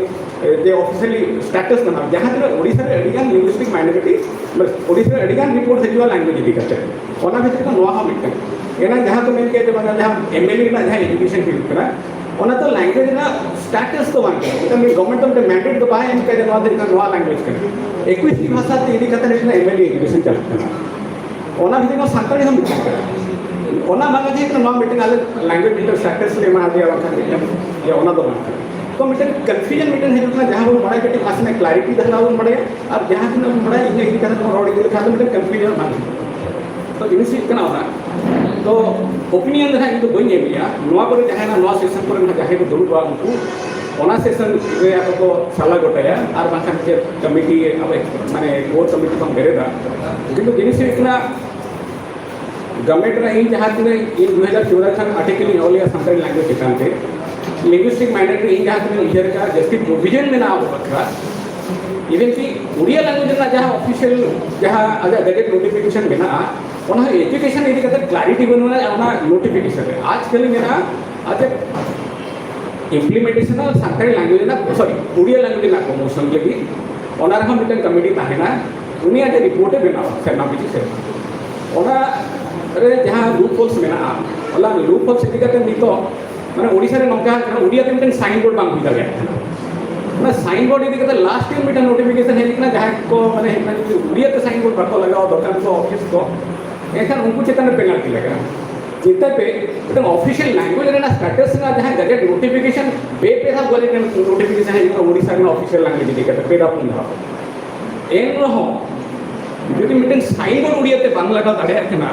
ᱡᱮ ᱚᱯᱷᱤᱥᱤᱭᱟᱞᱤ ᱥᱴᱮᱴᱟᱥ ᱠᱟᱱᱟ, ᱡᱟᱦᱟᱸ ᱛᱤᱱᱟᱹᱜ ᱳᱰᱤᱥᱟ ᱨᱮ ᱟᱹᱰᱤᱜᱟᱱ ᱞᱤᱝᱜᱩᱭᱤᱥᱴᱤᱠ ᱢᱟᱭᱱᱚᱨᱤᱴᱤ, ᱳᱰᱤᱥᱟ ᱨᱮ ᱟᱹᱰᱤᱜᱟᱱ ᱨᱤᱯᱳᱨᱴ ᱦᱤᱡᱩᱜᱼᱟ ᱞᱮᱝᱜᱩᱭᱮᱡᱽ ᱤᱫᱤ ᱠᱟᱛᱮ, ᱚᱱᱟ ᱵᱷᱤᱛᱨᱤ ᱠᱷᱚᱱ ᱱᱚᱣᱟ ᱦᱚᱸ ᱢᱤᱫᱴᱟᱝ᱾ ᱮᱱᱟᱝ ᱡᱟᱦᱟᱸ ᱠᱚ ᱢᱮᱱ ᱠᱮᱫ ᱡᱮ ᱵᱟᱝᱟ ᱡᱟᱦᱟᱸ ᱮᱢ ᱮᱞ ᱮ ᱨᱮᱱᱟᱜ ᱡᱟᱦᱟᱸ ᱮᱰᱩᱠᱮᱥᱚᱱ ᱦᱩᱭᱩᱜ ᱠᱟᱱᱟ, ᱚᱱᱟ ᱫᱚ ᱞᱮᱝᱜᱩᱭᱮᱡᱽ ᱨᱮᱱᱟᱜ ᱥᱴᱮᱴᱟᱥ ᱫᱚ ᱵᱟᱝ ᱠᱟᱱᱟ᱾ ᱢᱤᱫᱴᱟᱝ ᱜᱚᱵᱷᱢᱮᱱᱴ ᱫᱚ ᱢᱤᱫᱴᱟᱝ ᱢᱮᱱᱰᱮᱴ ᱫᱚ ᱵᱟᱭ ᱮᱢ ᱠᱟᱫᱟ ᱱᱚᱣᱟ ᱫᱚ ᱦᱩᱭᱩᱜ ᱠᱟᱱᱟ ᱱᱚᱣᱟ ᱞᱮᱝᱜᱩᱭᱮᱡᱽ ᱠᱟᱱᱟ᱾ ᱮᱠᱩᱥᱴᱤ ᱵᱷᱟᱥᱟ ᱛᱮ ᱤᱫᱤ ᱠᱟᱛᱮ ᱢᱤᱫᱴᱟᱝ ᱮᱢ ᱮᱞ ᱮ ᱮᱰᱩᱠᱮᱥᱚᱱ ᱪᱟᱞᱟᱜ ᱠᱟᱱᱟ᱾ ᱚᱱᱟ ᱵᱷᱤᱛᱤᱨ ᱨᱮ ᱥᱟᱱᱛᱟᱲᱤ ᱦᱚᱸ ᱢᱤᱫᱴᱟᱝ ᱠᱟᱱᱟ᱾ ᱚᱱᱟ ᱵᱟᱝ ᱡᱮ ᱱᱚᱣᱟ ᱢᱤᱫᱴᱟᱝ ᱟᱞᱮ ᱞᱮᱝᱜᱩᱭᱮᱡᱽ ᱢᱤᱫᱴᱟᱝ ᱥᱴᱮᱴᱟᱥ ᱞᱮ ᱮᱢᱟ ᱫᱮᱭᱟ ᱵᱟᱝᱠᱷᱟᱱ ᱢᱤᱫᱴᱟᱝ ᱡᱮ ᱚᱱᱟ ᱫᱚ ᱵᱟᱝ ᱠᱟᱱᱟ᱾ ᱛᱚ ᱢᱤᱫᱴᱟᱝ ᱠᱚᱱᱯᱷᱤᱭᱩᱡᱚᱱ ᱢᱤᱫᱴᱟᱝ ᱦᱤᱡᱩᱜ ᱠᱟᱱᱟ, ᱡᱟᱦᱟᱸ ᱵᱚᱱ ᱵᱟᱲᱟᱭ ᱠᱟᱹᱴᱤᱡ ᱱᱟᱥᱮᱱᱟᱜ ᱠᱞᱟᱨᱤᱴᱤ ᱫᱷᱟᱨᱟ ᱵᱚᱱ ᱵᱟᱲᱟᱭᱟ, ᱟᱨ ᱡᱟᱦᱟᱸ ᱛᱤᱱᱟᱹᱜ ᱵᱚᱱ ᱵᱟᱲᱟᱭᱟ ᱤᱱᱟᱹ ᱤᱫᱤ ᱠᱟᱛᱮ ᱵᱚᱱ ᱨᱚᱲ ᱤᱫᱤ ᱞᱮᱠᱷᱟᱱ ᱫᱚ ᱢᱤᱫᱴᱟᱝ ᱠᱚᱱᱯᱷᱤᱭᱩᱡᱚᱱ ᱵᱟᱝ ᱦᱤᱡᱩᱜᱼᱟ᱾ ᱛᱚ ᱡᱤᱱᱤᱥ ᱦᱩᱭᱩᱜ ᱠᱟᱱᱟ ᱚᱱᱟ᱾ ᱛᱚ ᱚᱯᱤᱱᱤᱭᱚᱱ ᱫᱚ ᱦᱟᱸᱜ ᱤᱧ ᱫᱚ ᱵᱟᱹᱧ ᱮᱢᱮᱜᱼᱟ᱾ ᱱᱚᱣᱟ ᱠᱚᱨᱮ ᱡᱟᱦᱟᱸᱭ ᱱᱚᱣᱟ ᱥᱮᱥᱚᱱ ᱠᱚᱨᱮ ᱡᱟᱦᱟᱸᱭ ᱠᱚ ᱫᱩᱲᱩᱵᱼᱟ ᱩᱱᱠᱩ ᱚᱱᱟ ᱥᱮᱥᱚᱱ ᱨᱮ ᱟᱠᱚ ᱠᱚ ᱥᱟᱞᱟ ᱜᱚᱴᱟᱭᱟ, ᱟᱨ ᱵᱟᱝᱠᱷᱟᱱ ᱪᱮᱫ ᱠᱚᱢᱤᱴᱤ ᱟᱵᱚ ᱢᱟᱱᱮ ᱠᱳᱨ ᱠᱚᱢᱤᱴᱤ ᱠᱷᱚᱱ ᱵᱮᱨᱮᱫᱟ᱾ ᱠᱤᱱᱛᱩ ᱡᱤᱱᱤᱥ ᱦᱩᱭᱩᱜ ᱠᱟᱱᱟ ᱜᱚᱵᱷᱢᱮᱱᱴ ᱨᱮ ᱤᱧ ᱡᱟᱦᱟᱸ ᱛᱤᱱᱟᱹᱜ ᱤᱧ ᱫᱩ ᱦᱟᱡᱟᱨ ᱪᱚᱣᱫᱟ ᱠᱷᱚᱱ ᱟᱨᱴᱤᱠᱮᱞ ᱤᱧ ᱚᱞ ᱮᱫᱟ ᱥᱟᱱᱛᱟᱲᱤ ᱞᱮᱝᱜᱩᱭᱮᱡᱽ ᱪᱮᱛᱟᱱ ᱛᱮ, ᱞᱤᱝᱜᱩᱭᱥᱴᱤᱠ ᱢᱟᱭᱱᱚᱨᱤᱴᱤ ᱤᱧ ᱡᱟᱦᱟᱸ ᱛᱤᱱᱟᱹᱜ ᱩᱭᱦᱟᱹᱨ ᱠᱟᱜᱼᱟ ᱡᱟᱹᱥᱛᱤ ᱯᱨᱚᱵᱷᱤᱡᱚᱱ ᱢᱮᱱᱟᱜᱼᱟ ᱟᱵᱚ ᱵᱟᱠᱷᱨᱟ᱾ ᱤᱵᱷᱮᱱ ᱠᱤ ᱩᱲᱤᱭᱟ ᱞᱮᱝᱜᱩᱭᱮᱡᱽ ᱨᱮᱱᱟᱜ ᱡᱟᱦᱟᱸ ᱚᱯᱷᱤᱥᱤᱭᱟᱞ ᱡᱟᱦᱟᱸ ᱟᱡᱟᱜ ᱜᱮᱡᱮᱴ ᱱᱳᱴᱤᱯᱷᱤᱠᱮᱥᱚᱱ ᱢᱮᱱᱟᱜᱼᱟ, ᱚᱱᱟ ᱦᱚᱸ ᱮᱡᱩᱠᱮᱥᱚᱱ ᱤᱫᱤ ᱠᱟᱛᱮ ᱠᱞᱟᱨᱤᱴᱤ ᱵᱟᱹᱱᱩᱜᱼᱟ᱾ ᱚᱱᱟ ᱱᱳᱴᱤᱯᱷᱤᱠᱮᱥᱚᱱ ᱨᱮ ᱟᱡ ᱠᱷᱟᱹᱞᱤ ᱢᱮᱱᱟᱜᱼᱟ ᱟᱡᱟᱜ ᱤᱢᱯᱞᱤᱢᱮᱱᱴᱮᱥᱚᱱ ᱥᱟᱱᱛᱟᱲᱤ ᱞᱮᱝᱜᱩᱭᱮᱡᱽ ᱨᱮᱱᱟᱜ, ᱥᱚᱨᱤ, ᱩᱲᱤᱭᱟ ᱞᱮᱝᱜᱩᱭᱮᱡᱽ ᱨᱮᱱᱟᱜ ᱯᱨᱚᱢᱳᱥᱚᱱ ᱞᱟᱹᱜᱤᱫ ᱚᱱᱟ ᱨᱮᱦᱚᱸ ᱢᱤᱫᱴᱟᱝ ᱠᱚᱢᱤᱴᱤ ᱛᱟᱦᱮᱱᱟ, ᱩᱱᱤ ᱟᱡᱟᱜ ᱨᱤᱯᱳᱨᱴ ᱮ ᱵᱮᱱᱟᱣᱟ ᱥᱮᱨᱢᱟ ᱯᱤᱪᱷᱤ ᱥᱮᱨᱢᱟ᱾ ᱚᱱᱟ ᱨᱮ ᱡᱟᱦᱟᱸ ᱞᱩᱯ ᱦᱳᱞᱥ ᱢᱮᱱᱟᱜᱼᱟ, ᱚᱱᱟ ᱞᱩᱯ ᱦᱳᱞᱥ ᱤᱫᱤ ᱠᱟᱛᱮ ᱱᱤᱛᱚᱜ ᱢᱟᱱᱮ ᱳᱰᱤᱥᱟ ᱨᱮ ᱱᱚᱝᱠᱟ ᱠᱟᱱᱟ, ᱩᱲᱤᱭᱟ ᱛᱮ ᱢᱤᱫᱴᱟᱝ ᱥᱟᱭᱤᱱ ᱵᱳᱨᱰ ᱵᱟᱝ ᱦᱩᱭ ᱫᱟᱲᱮᱭᱟᱜ ᱠᱟᱱᱟ᱾ ᱚᱱᱟ ᱥᱟᱭᱤᱱ ᱵᱳᱨᱰ ᱤᱫᱤ ᱠᱟᱛᱮ ᱞᱟᱥᱴ ᱤᱭᱟᱨ ᱢᱤᱫᱴᱟᱝ ᱱᱳᱴᱤᱯᱷᱤᱠᱮᱥᱚᱱ ᱦᱮᱡ ᱠᱟᱱᱟ, ᱡᱟᱦᱟᱸᱭ ᱠᱚ ᱢᱟᱱᱮ ᱦᱮᱡ ᱠᱟᱱᱟ ᱡᱩᱫᱤ ᱩᱲᱤᱭᱟ ᱛᱮ ᱥᱟᱭᱤᱱ ᱵᱳᱨᱰ ᱵᱟᱠᱚ ᱞᱟᱜᱟᱣᱟ ᱫᱚᱠᱟᱱ ᱠᱚ, ᱚᱯᱷᱤᱥ ᱠᱚ, ᱮᱱᱠᱷᱟᱱ ᱩᱱᱠᱩ ᱪᱮᱛᱟᱱ ᱨᱮ ᱯᱮᱱᱟᱞᱴᱤ ᱞᱟᱜᱟᱜᱼᱟ᱾ ᱪᱮᱫᱟᱜ ᱯᱮ ᱢᱤᱫᱴᱟᱝ ᱚᱯᱷᱤᱥᱤᱭᱟᱞ ᱞᱮᱝᱜᱩᱭᱮᱡᱽ ᱨᱮᱱᱟᱜ ᱥᱴᱮᱴᱟᱥ ᱨᱮᱱᱟᱜ ᱡᱟᱦᱟᱸ ᱜᱮᱡᱮᱴ ᱱᱳᱴᱤᱯᱷᱤᱠᱮᱥᱚᱱ, ᱵᱮ ᱯᱮ ᱫᱷᱟᱣ ᱜᱮᱡᱮᱴ ᱱᱳᱴᱤᱯᱷᱤᱠᱮᱥᱚᱱ ᱦᱮᱡ ᱠᱟᱱᱟ ᱳᱰᱤᱥᱟ ᱨᱮᱱᱟᱜ ᱚᱯᱷᱤᱥᱤᱭᱟᱞ ᱞᱮᱝᱜᱩᱭᱮᱡᱽ ᱤᱫᱤ ᱠᱟᱛᱮ ᱯᱮ ᱫᱷᱟᱣ ᱯᱩᱱ ᱫᱷᱟᱣ᱾ ᱮᱱ ᱨᱮᱦᱚᱸ ᱡᱩᱫᱤ ᱢᱤᱫᱴᱮᱱ ᱥᱟᱭᱤᱱ ᱵᱳᱨᱰ ᱩᱲᱤᱭᱟ ᱛᱮ ᱵᱟᱝ ᱞᱟᱜᱟᱣ ᱫᱟᱲᱮᱭᱟᱜ ᱠᱟᱱᱟ,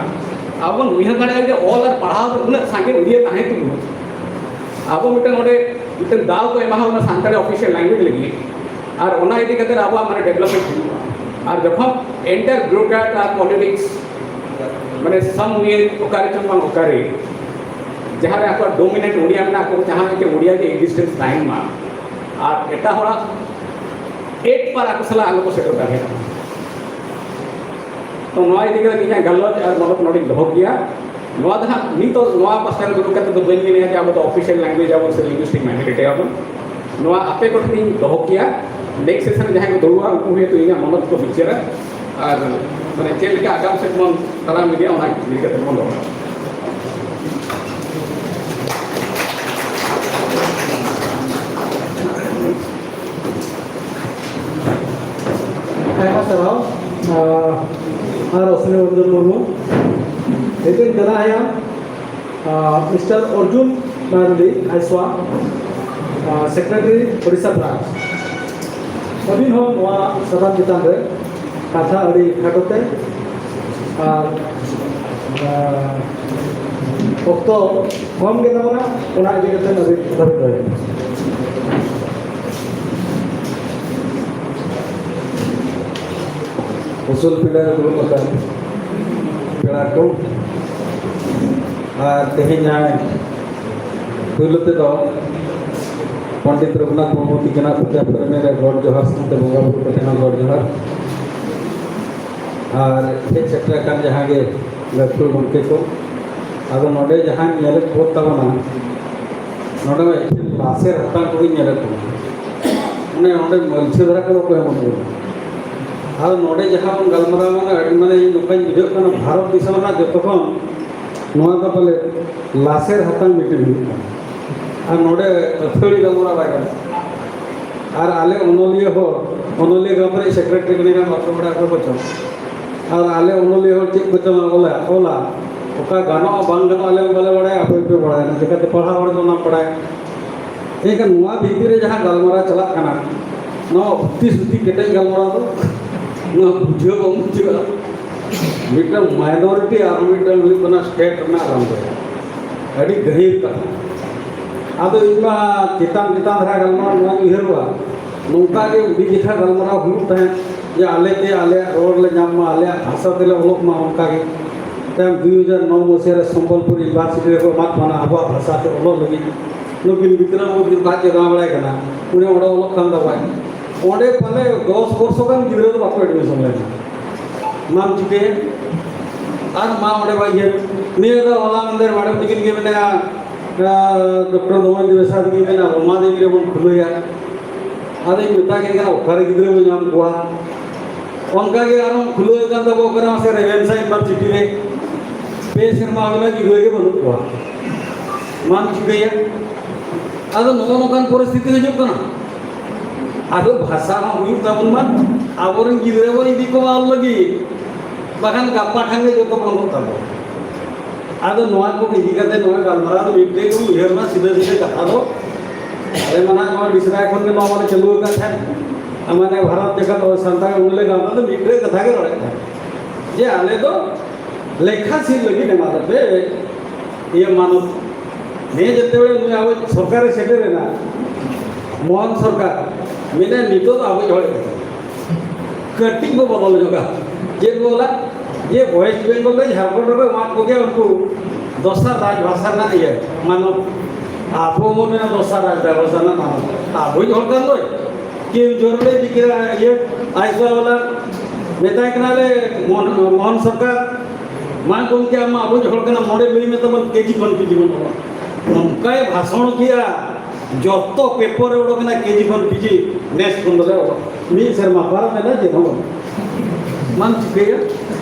ᱟᱵᱚ ᱵᱚᱱ ᱩᱭᱦᱟᱹᱨ ᱫᱟᱲᱮᱭᱟᱜᱼᱟ ᱡᱮ ᱚᱞ ᱟᱨ ᱯᱟᱲᱦᱟᱣ ᱫᱚ ᱩᱱᱟᱹᱜ ᱥᱟᱸᱜᱮ ᱩᱲᱤᱭᱟ ᱛᱟᱦᱮᱸ ᱛᱩᱞᱩᱡ ᱟᱵᱚ ᱢᱤᱫᱴᱮᱱ ᱚᱸᱰᱮ ᱢᱤᱫᱴᱮᱱ ᱫᱟᱣ ᱠᱚ ᱮᱢᱟ ᱵᱚᱱᱟ ᱥᱟᱱᱛᱟᱲᱤ ᱚᱯᱷᱤᱥᱤᱭᱟᱞ ᱞᱮᱝᱜᱩᱭᱮᱡᱽ ᱞᱟᱹᱜᱤᱫ, ᱟᱨ ᱚᱱᱟ ᱤᱫᱤ ᱠᱟᱛᱮ ᱟᱵᱚᱣᱟᱜ ᱢᱟᱱᱮ ᱰᱮᱵᱷᱞᱚᱯᱢᱮᱱᱴ ᱦᱩᱭᱩᱜᱼᱟ᱾ ᱟᱨ ᱡᱚᱠᱷᱚᱱ ᱮᱱᱴᱟᱨ ᱵᱤᱭᱩᱨᱳᱠᱨᱮᱴ ᱟᱨ ᱯᱚᱞᱤᱴᱤᱠᱥ ᱢᱟᱱᱮ ᱥᱟᱢᱣᱮᱭᱟᱨ ᱚᱠᱟᱨᱮ ᱪᱚᱝ ᱵᱟᱝ ᱚᱠᱟᱨᱮ, ᱡᱟᱦᱟᱸ ᱨᱮ ᱟᱠᱚᱣᱟᱜ ᱰᱳᱢᱤᱱᱮᱱᱴ ᱩᱲᱤᱭᱟ ᱢᱮᱱᱟᱜᱼᱟ, ᱟᱠᱚ ᱡᱟᱦᱟᱸ ᱞᱮᱠᱟ ᱩᱲᱤᱭᱟ ᱜᱮ ᱮᱠᱡᱤᱥᱴᱮᱱᱥ ᱛᱟᱦᱮᱱ ᱢᱟ ᱟᱨ ᱮᱴᱟᱜ ᱦᱚᱲᱟᱜ ᱮᱴ ᱯᱟᱨ ᱟᱠᱚ ᱥᱟᱞᱟᱜ ᱟᱞᱚ ᱠᱚ ᱥᱮᱴᱮᱨ ᱫᱟᱲᱮᱭᱟᱜᱼᱟ᱾ ᱛᱚ ᱱᱚᱣᱟ ᱤᱫᱤ ᱠᱟᱛᱮ ᱤᱧᱟᱹᱜ ᱜᱟᱞᱚᱪ ᱟᱨ ᱢᱚᱱᱚᱛ ᱱᱚᱰᱮᱧ ᱫᱚᱦᱚ ᱠᱮᱭᱟ᱾ ᱱᱚᱣᱟ ᱫᱚ ᱦᱟᱸᱜ ᱱᱤᱛᱚᱜ ᱱᱚᱣᱟ ᱯᱟᱥᱴᱟ ᱨᱮ ᱫᱩᱲᱩᱵ ᱠᱟᱛᱮ ᱫᱚ ᱵᱟᱹᱧ ᱢᱮᱱᱮᱫᱼᱟ ᱡᱮ ᱟᱵᱚ ᱫᱚ ᱚᱯᱷᱤᱥᱤᱭᱟᱞ ᱞᱮᱝᱜᱩᱭᱮᱡᱽ ᱟᱵᱚᱱ ᱥᱮ ᱞᱤᱝᱜᱩᱭᱥᱴᱤᱠ ᱢᱟᱭᱱᱚᱨᱤᱴᱤ ᱟᱵᱚᱱ᱾ ᱱᱚᱣᱟ ᱟᱯᱮ ᱠᱚᱴᱷᱮᱱ ᱤᱧ ᱫᱚᱦᱚ ᱠᱮᱭᱟ᱾ ᱱᱮᱠᱥᱴ ᱥᱮᱥᱚᱱ ᱨᱮ ᱡᱟᱦᱟᱸᱭ ᱠᱚ ᱫᱩᱲᱩᱵᱼᱟ ᱩᱱᱠᱩ ᱦᱚᱭᱛᱳ ᱤᱧᱟᱹᱜ ᱢᱚᱱᱚᱛ ᱠᱚ ᱵᱤᱪᱟᱹᱨᱟ ᱟᱨ ᱢᱟᱱᱮ ᱪᱮᱫ ᱞᱮᱠᱟ ᱟᱜᱟᱢ ᱥᱮᱫ ᱵᱚᱱ ᱛᱟᱲᱟᱢ ᱤᱫᱤᱭᱟ ᱚᱱᱟ ᱤᱫᱤ ᱠᱟᱛᱮ ᱵᱚᱱ ᱨᱚᱲᱟ᱾ ᱥᱟᱨᱦᱟᱣ᱾ ᱟᱨ ᱚᱥᱱᱤ ᱨᱚᱧᱡᱚᱱ ᱢᱩᱨᱢᱩ᱾ ᱱᱤᱛᱚᱜ ᱤᱧ ᱫᱮᱞᱟ ᱟᱭᱟ ᱢᱤᱥᱴᱟᱨ ᱚᱨᱡᱩᱱ ᱢᱟᱨᱰᱤ, ᱟᱭᱥᱣᱟ, ᱥᱮᱠᱨᱮᱴᱟᱨᱤ, ᱳᱰᱤᱥᱟ ᱵᱨᱟᱧᱪ᱾ ᱟᱹᱵᱤᱱ ᱦᱚᱸ ᱱᱚᱣᱟ ᱥᱟᱛᱟᱢ ᱪᱮᱛᱟᱱ ᱨᱮ ᱠᱟᱛᱷᱟ ᱟᱹᱰᱤ ᱠᱷᱟᱴᱚ ᱛᱮ ᱟᱨ ᱚᱠᱛᱚ ᱠᱚᱢ ᱜᱮ ᱛᱟᱵᱚᱱᱟ, ᱚᱱᱟ ᱤᱫᱤ ᱠᱟᱛᱮ ᱟᱹᱵᱤᱱ ᱠᱟᱛᱷᱟ ᱵᱤᱱ ᱫᱚᱦᱚᱭᱟ᱾ ᱩᱥᱩᱞ ᱯᱤᱸᱰᱟᱹ ᱨᱮ ᱫᱩᱲᱩᱵ ᱟᱠᱟᱱ ᱯᱮᱲᱟ ᱠᱚ, ᱟᱨ ᱛᱮᱦᱮᱧ ᱡᱟᱦᱟᱸᱭ ᱯᱩᱭᱞᱩ ᱛᱮᱫᱚ ᱯᱚᱱᱰᱤᱛ ᱨᱚᱜᱷᱩᱱᱟᱛᱷ ᱢᱩᱨᱢᱩ ᱛᱤᱠᱤᱱᱟᱜ ᱯᱨᱚᱛᱤᱢᱟ ᱨᱮ ᱜᱚᱰ ᱡᱚᱦᱟᱨ ᱥᱟᱶᱛᱮ ᱵᱚᱸᱜᱟ ᱵᱩᱨᱩ ᱠᱚᱴᱷᱮᱱ ᱦᱚᱸ ᱜᱚᱰ ᱡᱚᱦᱟᱨ᱾ ᱟᱨ ᱦᱮᱡ ᱥᱮᱴᱮᱨ ᱟᱠᱟᱱ ᱡᱟᱦᱟᱸ ᱜᱮ ᱜᱟᱹᱠᱷᱩᱲ ᱜᱚᱢᱠᱮ ᱠᱚ, ᱟᱫᱚ ᱱᱚᱰᱮ ᱡᱟᱦᱟᱸᱧ ᱧᱮᱞᱮᱫ ᱠᱚ ᱛᱟᱵᱚᱱᱟ, ᱱᱚᱰᱮ ᱢᱟ ᱮᱠᱷᱮᱱ ᱞᱟᱥᱮᱨ ᱦᱟᱛᱟᱝ ᱠᱚᱜᱮᱧ ᱧᱮᱞᱮᱫ ᱠᱚᱣᱟ᱾ ᱢᱟᱱᱮ ᱚᱸᱰᱮ ᱢᱟᱹᱞᱪᱷᱟᱹ ᱫᱷᱟᱨᱟ ᱠᱚᱫᱚ ᱚᱠᱚᱭ ᱦᱚᱸ ᱵᱟᱹᱱᱩᱜ ᱠᱚᱣᱟ᱾ ᱟᱫᱚ ᱱᱚᱰᱮ ᱡᱟᱦᱟᱸ ᱵᱚᱱ ᱜᱟᱞᱢᱟᱨᱟᱣ ᱠᱟᱱᱟ, ᱟᱹᱰᱤ ᱢᱟᱱᱮ ᱤᱧ ᱱᱚᱝᱠᱟᱧ ᱵᱩᱡᱷᱟᱹᱣ ᱠᱟᱱᱟ, ᱵᱷᱟᱨᱚᱛ ᱫᱤᱥᱚᱢ ᱨᱮᱱᱟᱜ ᱡᱚᱛᱚ ᱠᱷᱚᱱ ᱱᱚᱣᱟ ᱫᱚ ᱯᱟᱞᱮ ᱞᱟᱥᱮᱨ ᱦᱟᱛᱟᱝ ᱢᱤᱫᱴᱮᱱ ᱦᱩᱭᱩᱜ ᱠᱟᱱᱟ᱾ ᱟᱨ ᱱᱚᱰᱮ ᱟᱹᱛᱷᱟᱹᱲᱤ ᱜᱟᱞᱢᱟᱨᱟᱣ ᱵᱟᱭ ᱜᱟᱱᱚᱜᱼᱟ᱾ ᱟᱨ ᱟᱞᱮ ᱚᱱᱚᱞᱤᱭᱟᱹ ᱦᱚᱲ, ᱚᱱᱚᱞᱤᱭᱟᱹ ᱜᱟᱶᱛᱟ ᱨᱮ ᱥᱮᱠᱨᱮᱴᱟᱨᱤ ᱠᱟᱹᱱᱟᱹᱧ, ᱵᱟᱯᱞᱟ ᱚᱲᱟᱜ ᱨᱮ ᱵᱚᱪᱚᱱ᱾ ᱟᱨ ᱟᱞᱮ ᱚᱱᱚᱞᱤᱭᱟᱹ ᱦᱚᱲ ᱪᱮᱫ ᱠᱚᱪᱚᱝ ᱚᱞᱟ, ᱚᱞᱟ, ᱚᱠᱟ ᱜᱟᱱᱚᱜᱼᱟ ᱵᱟᱝ ᱜᱟᱱᱚᱜᱼᱟ ᱟᱞᱮ ᱦᱚᱸ ᱵᱟᱞᱮ ᱵᱟᱲᱟᱭᱟ, ᱟᱯᱮ ᱯᱮ ᱵᱟᱲᱟᱭᱟ, ᱪᱤᱠᱟᱹᱛᱮ ᱯᱟᱲᱦᱟᱣ ᱦᱚᱲ ᱫᱚ ᱚᱱᱟ ᱵᱟᱲᱟᱭᱟ᱾ ᱮᱱᱠᱷᱟᱱ ᱱᱚᱣᱟ ᱵᱷᱤᱛᱤᱨ ᱨᱮ ᱡᱟᱦᱟᱸ ᱜᱟᱞᱢᱟᱨᱟᱣ ᱪᱟᱞᱟᱜ ᱠᱟᱱᱟ, ᱱᱚᱣᱟ ᱩᱠᱛᱤ ᱥᱩᱛᱤ ᱠᱮᱴᱮᱡ ᱜᱟᱞᱢᱟᱨᱟᱣ ᱫᱚ ᱱᱚᱣᱟ ᱵᱩᱡᱷᱟᱹᱣ ᱵᱟᱝ ᱵᱩᱡᱷᱟᱹᱜᱼᱟ᱾ ᱢᱤᱫᱴᱟᱝ ᱢᱟᱭᱱᱚᱨᱤᱴᱤ ᱟᱨ ᱢᱤᱫᱴᱟᱝ ᱦᱩᱭᱩᱜ ᱠᱟᱱᱟ ᱥᱴᱮᱴ ᱨᱮᱱᱟᱜ ᱨᱟᱱ ᱫᱚ ᱟᱹᱰᱤ ᱜᱟᱹᱦᱤᱨ ᱠᱟᱛᱷᱟ᱾ ᱟᱫᱚ ᱤᱧ ᱢᱟ ᱪᱮᱛᱟᱱ ᱪᱮᱛᱟᱱ ᱫᱷᱟᱨᱟ ᱜᱟᱞᱢᱟᱨᱟᱣ ᱱᱚᱣᱟᱧ ᱩᱭᱦᱟᱹᱨᱚᱜᱼᱟ, ᱱᱚᱝᱠᱟ ᱜᱮ ᱩᱰᱤ ᱡᱮᱠᱷᱟ ᱜᱟᱞᱢᱟᱨᱟᱣ ᱦᱩᱭᱩᱜ ᱛᱟᱦᱮᱸᱫ ᱡᱮ ᱟᱞᱮ ᱛᱮ ᱟᱞᱮᱭᱟᱜ ᱨᱚᱲ ᱞᱮ ᱧᱟᱢ ᱢᱟ, ᱟᱞᱮᱭᱟᱜ ᱵᱷᱟᱥᱟ ᱛᱮᱞᱮ ᱚᱞᱚᱜ ᱢᱟ, ᱚᱱᱠᱟ ᱜᱮ᱾ ᱛᱟᱭᱚᱢ ᱫᱩᱭ ᱦᱟᱡᱟᱨ ᱱᱚ ᱢᱚᱥᱤᱦᱟ ᱨᱮ ᱥᱚᱢᱵᱚᱞᱯᱩᱨ ᱤᱭᱩᱱᱤᱵᱷᱟᱨᱥᱤᱴᱤ ᱨᱮᱠᱚ ᱮᱢᱟᱫ ᱵᱚᱱᱟ ᱟᱵᱚᱣᱟᱜ ᱵᱷᱟᱥᱟ ᱛᱮ ᱚᱞᱚᱜ ᱞᱟᱹᱜᱤᱫ᱾ ᱱᱩᱠᱤᱱ ᱵᱤᱠᱨᱚᱢ ᱵᱟᱡᱽ ᱫᱟᱬᱟ ᱵᱟᱲᱟᱭ ᱠᱟᱱᱟ, ᱩᱱᱤ ᱚᱸᱰᱮ ᱚᱞᱚᱜ ᱠᱟᱱ ᱛᱟᱵᱚᱱᱟ᱾ ᱚᱸᱰᱮ ᱯᱟᱞᱮ ᱫᱚᱥ ᱵᱚᱨᱥᱚ ᱜᱟᱱ ᱜᱤᱫᱽᱨᱟᱹ ᱫᱚ ᱵᱟᱠᱚ ᱮᱰᱢᱤᱥᱚᱱ ᱞᱮᱱᱟ᱾ ᱢᱟᱢ ᱪᱤᱠᱟᱹᱭᱟ? ᱟᱨ ᱢᱟ ᱚᱸᱰᱮ ᱵᱟᱭ ᱧᱮᱞ᱾ ᱱᱤᱭᱟᱹ ᱫᱚ ᱦᱚᱞᱟ ᱢᱟᱫᱷᱮᱨ ᱢᱮᱰᱟᱢ ᱛᱟᱹᱠᱤᱱ ᱜᱮ ᱢᱮᱱᱟᱭᱟ, ᱟᱨ ᱰᱚᱠᱴᱚᱨ ᱫᱚᱢᱚᱭᱚᱱᱛᱤ ᱵᱮᱥᱨᱟ ᱛᱟᱹᱠᱤᱱ ᱢᱮᱱᱟ, ᱨᱚᱢᱟ ᱫᱮᱵᱤ ᱨᱮᱵᱚᱱ ᱠᱷᱩᱞᱟᱹᱭᱟ᱾ ᱟᱫᱚᱧ ᱢᱮᱛᱟ ᱠᱤᱱ ᱠᱟᱱᱟ, ᱚᱠᱟᱨᱮ ᱜᱤᱫᱽᱨᱟᱹ ᱵᱚᱱ ᱧᱟᱢ ᱠᱚᱣᱟ? ᱚᱱᱠᱟ ᱜᱮ ᱟᱨᱦᱚᱸ ᱠᱷᱩᱞᱟᱹᱣ ᱟᱠᱟᱱ ᱛᱟᱵᱚ ᱠᱟᱱᱟ ᱥᱮ ᱨᱮᱵᱷᱮᱱᱥᱟ ᱤᱭᱩᱱᱤᱵᱷᱟᱨᱥᱤᱴᱤ ᱨᱮ᱾ ᱯᱮ ᱥᱮᱨᱢᱟ ᱦᱩᱭᱱᱟ, ᱜᱤᱫᱽᱨᱟᱹ ᱜᱮ ᱵᱟᱹᱱᱩᱜ ᱠᱚᱣᱟ᱾ ᱢᱟᱢ ᱪᱤᱠᱟᱹᱭᱟ? ᱟᱫᱚ ᱱᱚᱜᱼᱚ ᱱᱚᱝᱠᱟᱱ ᱯᱚᱨᱤᱥᱛᱷᱤᱛᱤ ᱦᱤᱡᱩᱜ ᱠᱟᱱᱟ᱾ ᱟᱫᱚ ᱵᱷᱟᱥᱟ ᱦᱚᱸ ᱦᱩᱭᱩᱜ ᱛᱟᱵᱚᱱ ᱢᱟ, ᱟᱵᱚᱨᱮᱱ ᱜᱤᱫᱽᱨᱟᱹ ᱵᱚᱱ ᱤᱫᱤ ᱠᱚᱢᱟ ᱚᱞ ᱞᱟᱹᱜᱤᱫ, ᱵᱟᱠᱷᱟᱱ ᱜᱟᱯᱟ ᱠᱷᱟᱱ ᱜᱮ ᱡᱚᱛᱚ ᱵᱚᱱᱫᱚᱜ ᱛᱟᱵᱚᱱ᱾ ᱟᱫᱚ ᱱᱚᱣᱟ ᱠᱚ ᱤᱫᱤ ᱠᱟᱛᱮ ᱱᱚᱣᱟ ᱜᱟᱞᱢᱟᱨᱟᱣ ᱫᱚ ᱢᱤᱫᱴᱮᱡ ᱜᱮ ᱩᱭᱦᱟᱹᱨ ᱢᱟ, ᱥᱤᱫᱷᱟᱹ ᱥᱤᱫᱷᱟᱹ ᱠᱟᱛᱷᱟ ᱫᱚ᱾ ᱟᱞᱮ ᱢᱟ ᱱᱟᱦᱟᱜ ᱱᱚᱣᱟ ᱵᱤᱥᱨᱟ ᱠᱷᱚᱱ ᱜᱮ ᱱᱚᱣᱟ ᱢᱟᱞᱮ ᱪᱟᱹᱞᱩ ᱟᱠᱟᱫ ᱛᱟᱦᱮᱸᱫ᱾ ᱢᱟᱱᱮ ᱵᱷᱟᱨᱚᱛ ᱡᱟᱠᱟᱛ ᱥᱟᱱᱛᱟᱲ ᱩᱱᱤᱞᱮ ᱜᱟᱶᱛᱟ ᱫᱚ ᱢᱤᱫᱴᱮᱡ ᱠᱟᱛᱷᱟ ᱜᱮ ᱨᱚᱲᱮᱫ ᱛᱟᱦᱮᱸᱫ, ᱡᱮ ᱟᱞᱮ ᱫᱚ ᱞᱮᱠᱷᱟ ᱥᱤᱫ ᱞᱟᱹᱜᱤᱫ ᱮᱢᱟ ᱞᱮᱯᱮ ᱤᱭᱟᱹ ᱢᱟᱱᱚᱛ᱾ ᱱᱤᱭᱟᱹ ᱡᱮᱛᱮ ᱵᱮᱲᱮ ᱱᱩᱭ ᱟᱵᱚ ᱥᱚᱨᱠᱟᱨᱮ ᱥᱮᱴᱮᱨᱮᱱᱟ, ᱢᱳᱦᱚᱱ ᱥᱚᱨᱠᱟᱨ, ᱢᱮᱱᱟ ᱱᱤᱛᱚᱜ ᱫᱚ ᱟᱵᱚᱭᱤᱡ ᱦᱚᱲ ᱠᱟᱹᱴᱤᱡ ᱵᱚ ᱵᱚᱫᱚᱞ ᱧᱚᱜᱟ᱾ ᱪᱮᱫ ᱵᱚ ᱚᱞᱟ? ᱡᱮ ᱳᱭᱮᱥᱴ ᱵᱮᱝᱜᱚᱞ ᱨᱮ ᱡᱷᱟᱲᱠᱷᱚᱸᱰ ᱨᱮ ᱮᱢᱟᱫ ᱠᱚᱜᱮᱭᱟ ᱩᱱᱠᱩ ᱫᱚᱥᱟᱨ ᱨᱟᱡᱽ ᱵᱷᱟᱥᱟ ᱨᱮᱱᱟᱜ ᱤᱭᱟᱹ ᱢᱟᱱᱚᱛ᱾ ᱟᱵᱚ ᱵᱚ ᱢᱮᱱᱟ ᱫᱚᱥᱟᱨ ᱨᱟᱡᱽ ᱵᱷᱟᱥᱟ ᱨᱮᱱᱟᱜ ᱢᱟᱱᱚᱛ᱾ ᱟᱵᱚᱭᱤᱡ ᱦᱚᱲ ᱠᱟᱱ ᱫᱚᱭ᱾ ᱠᱮᱣᱡᱷᱳᱨ ᱞᱮ ᱤᱫᱤ ᱠᱮᱫᱟ ᱤᱭᱟᱹ ᱟᱭᱥᱟ ᱵᱟᱞᱟ, ᱢᱮᱛᱟᱭ ᱠᱟᱱᱟᱞᱮ ᱢᱳᱦᱚᱱ, ᱢᱳᱦᱚᱱ ᱥᱚᱨᱠᱟᱨ, ᱢᱟ ᱜᱚᱢᱠᱮ ᱟᱢ ᱢᱟ ᱟᱵᱚᱭᱤᱡ ᱦᱚᱲ ᱠᱟᱱᱟ, ᱢᱚᱬᱮ ᱞᱟᱹᱭ ᱢᱮ ᱛᱟᱵᱚᱱ ᱠᱮᱡᱤ ᱠᱷᱚᱱ ᱯᱤᱡᱤ ᱵᱚᱱ ᱚᱞᱟ᱾ ᱱᱚᱝᱠᱟᱭ ᱵᱷᱟᱥᱚᱱ ᱠᱮᱜᱼᱟ, ᱡᱚᱛᱚ ᱯᱮᱯᱚᱨ ᱨᱮ ᱚᱰᱚᱠ ᱮᱱᱟ ᱠᱮᱡᱤ ᱠᱷᱚᱱ ᱯᱤᱡᱤ ᱱᱮᱥ ᱠᱷᱚᱱ ᱫᱚᱞᱮ ᱚᱰᱚᱠ᱾ ᱢᱤᱫ ᱥᱮᱨᱢᱟ ᱯᱟᱨᱚᱢ ᱮᱱᱟ, ᱪᱮᱫ ᱦᱚᱸ ᱵᱟᱝ᱾ ᱢᱟᱢ ᱪᱤᱠᱟᱹᱭᱟ?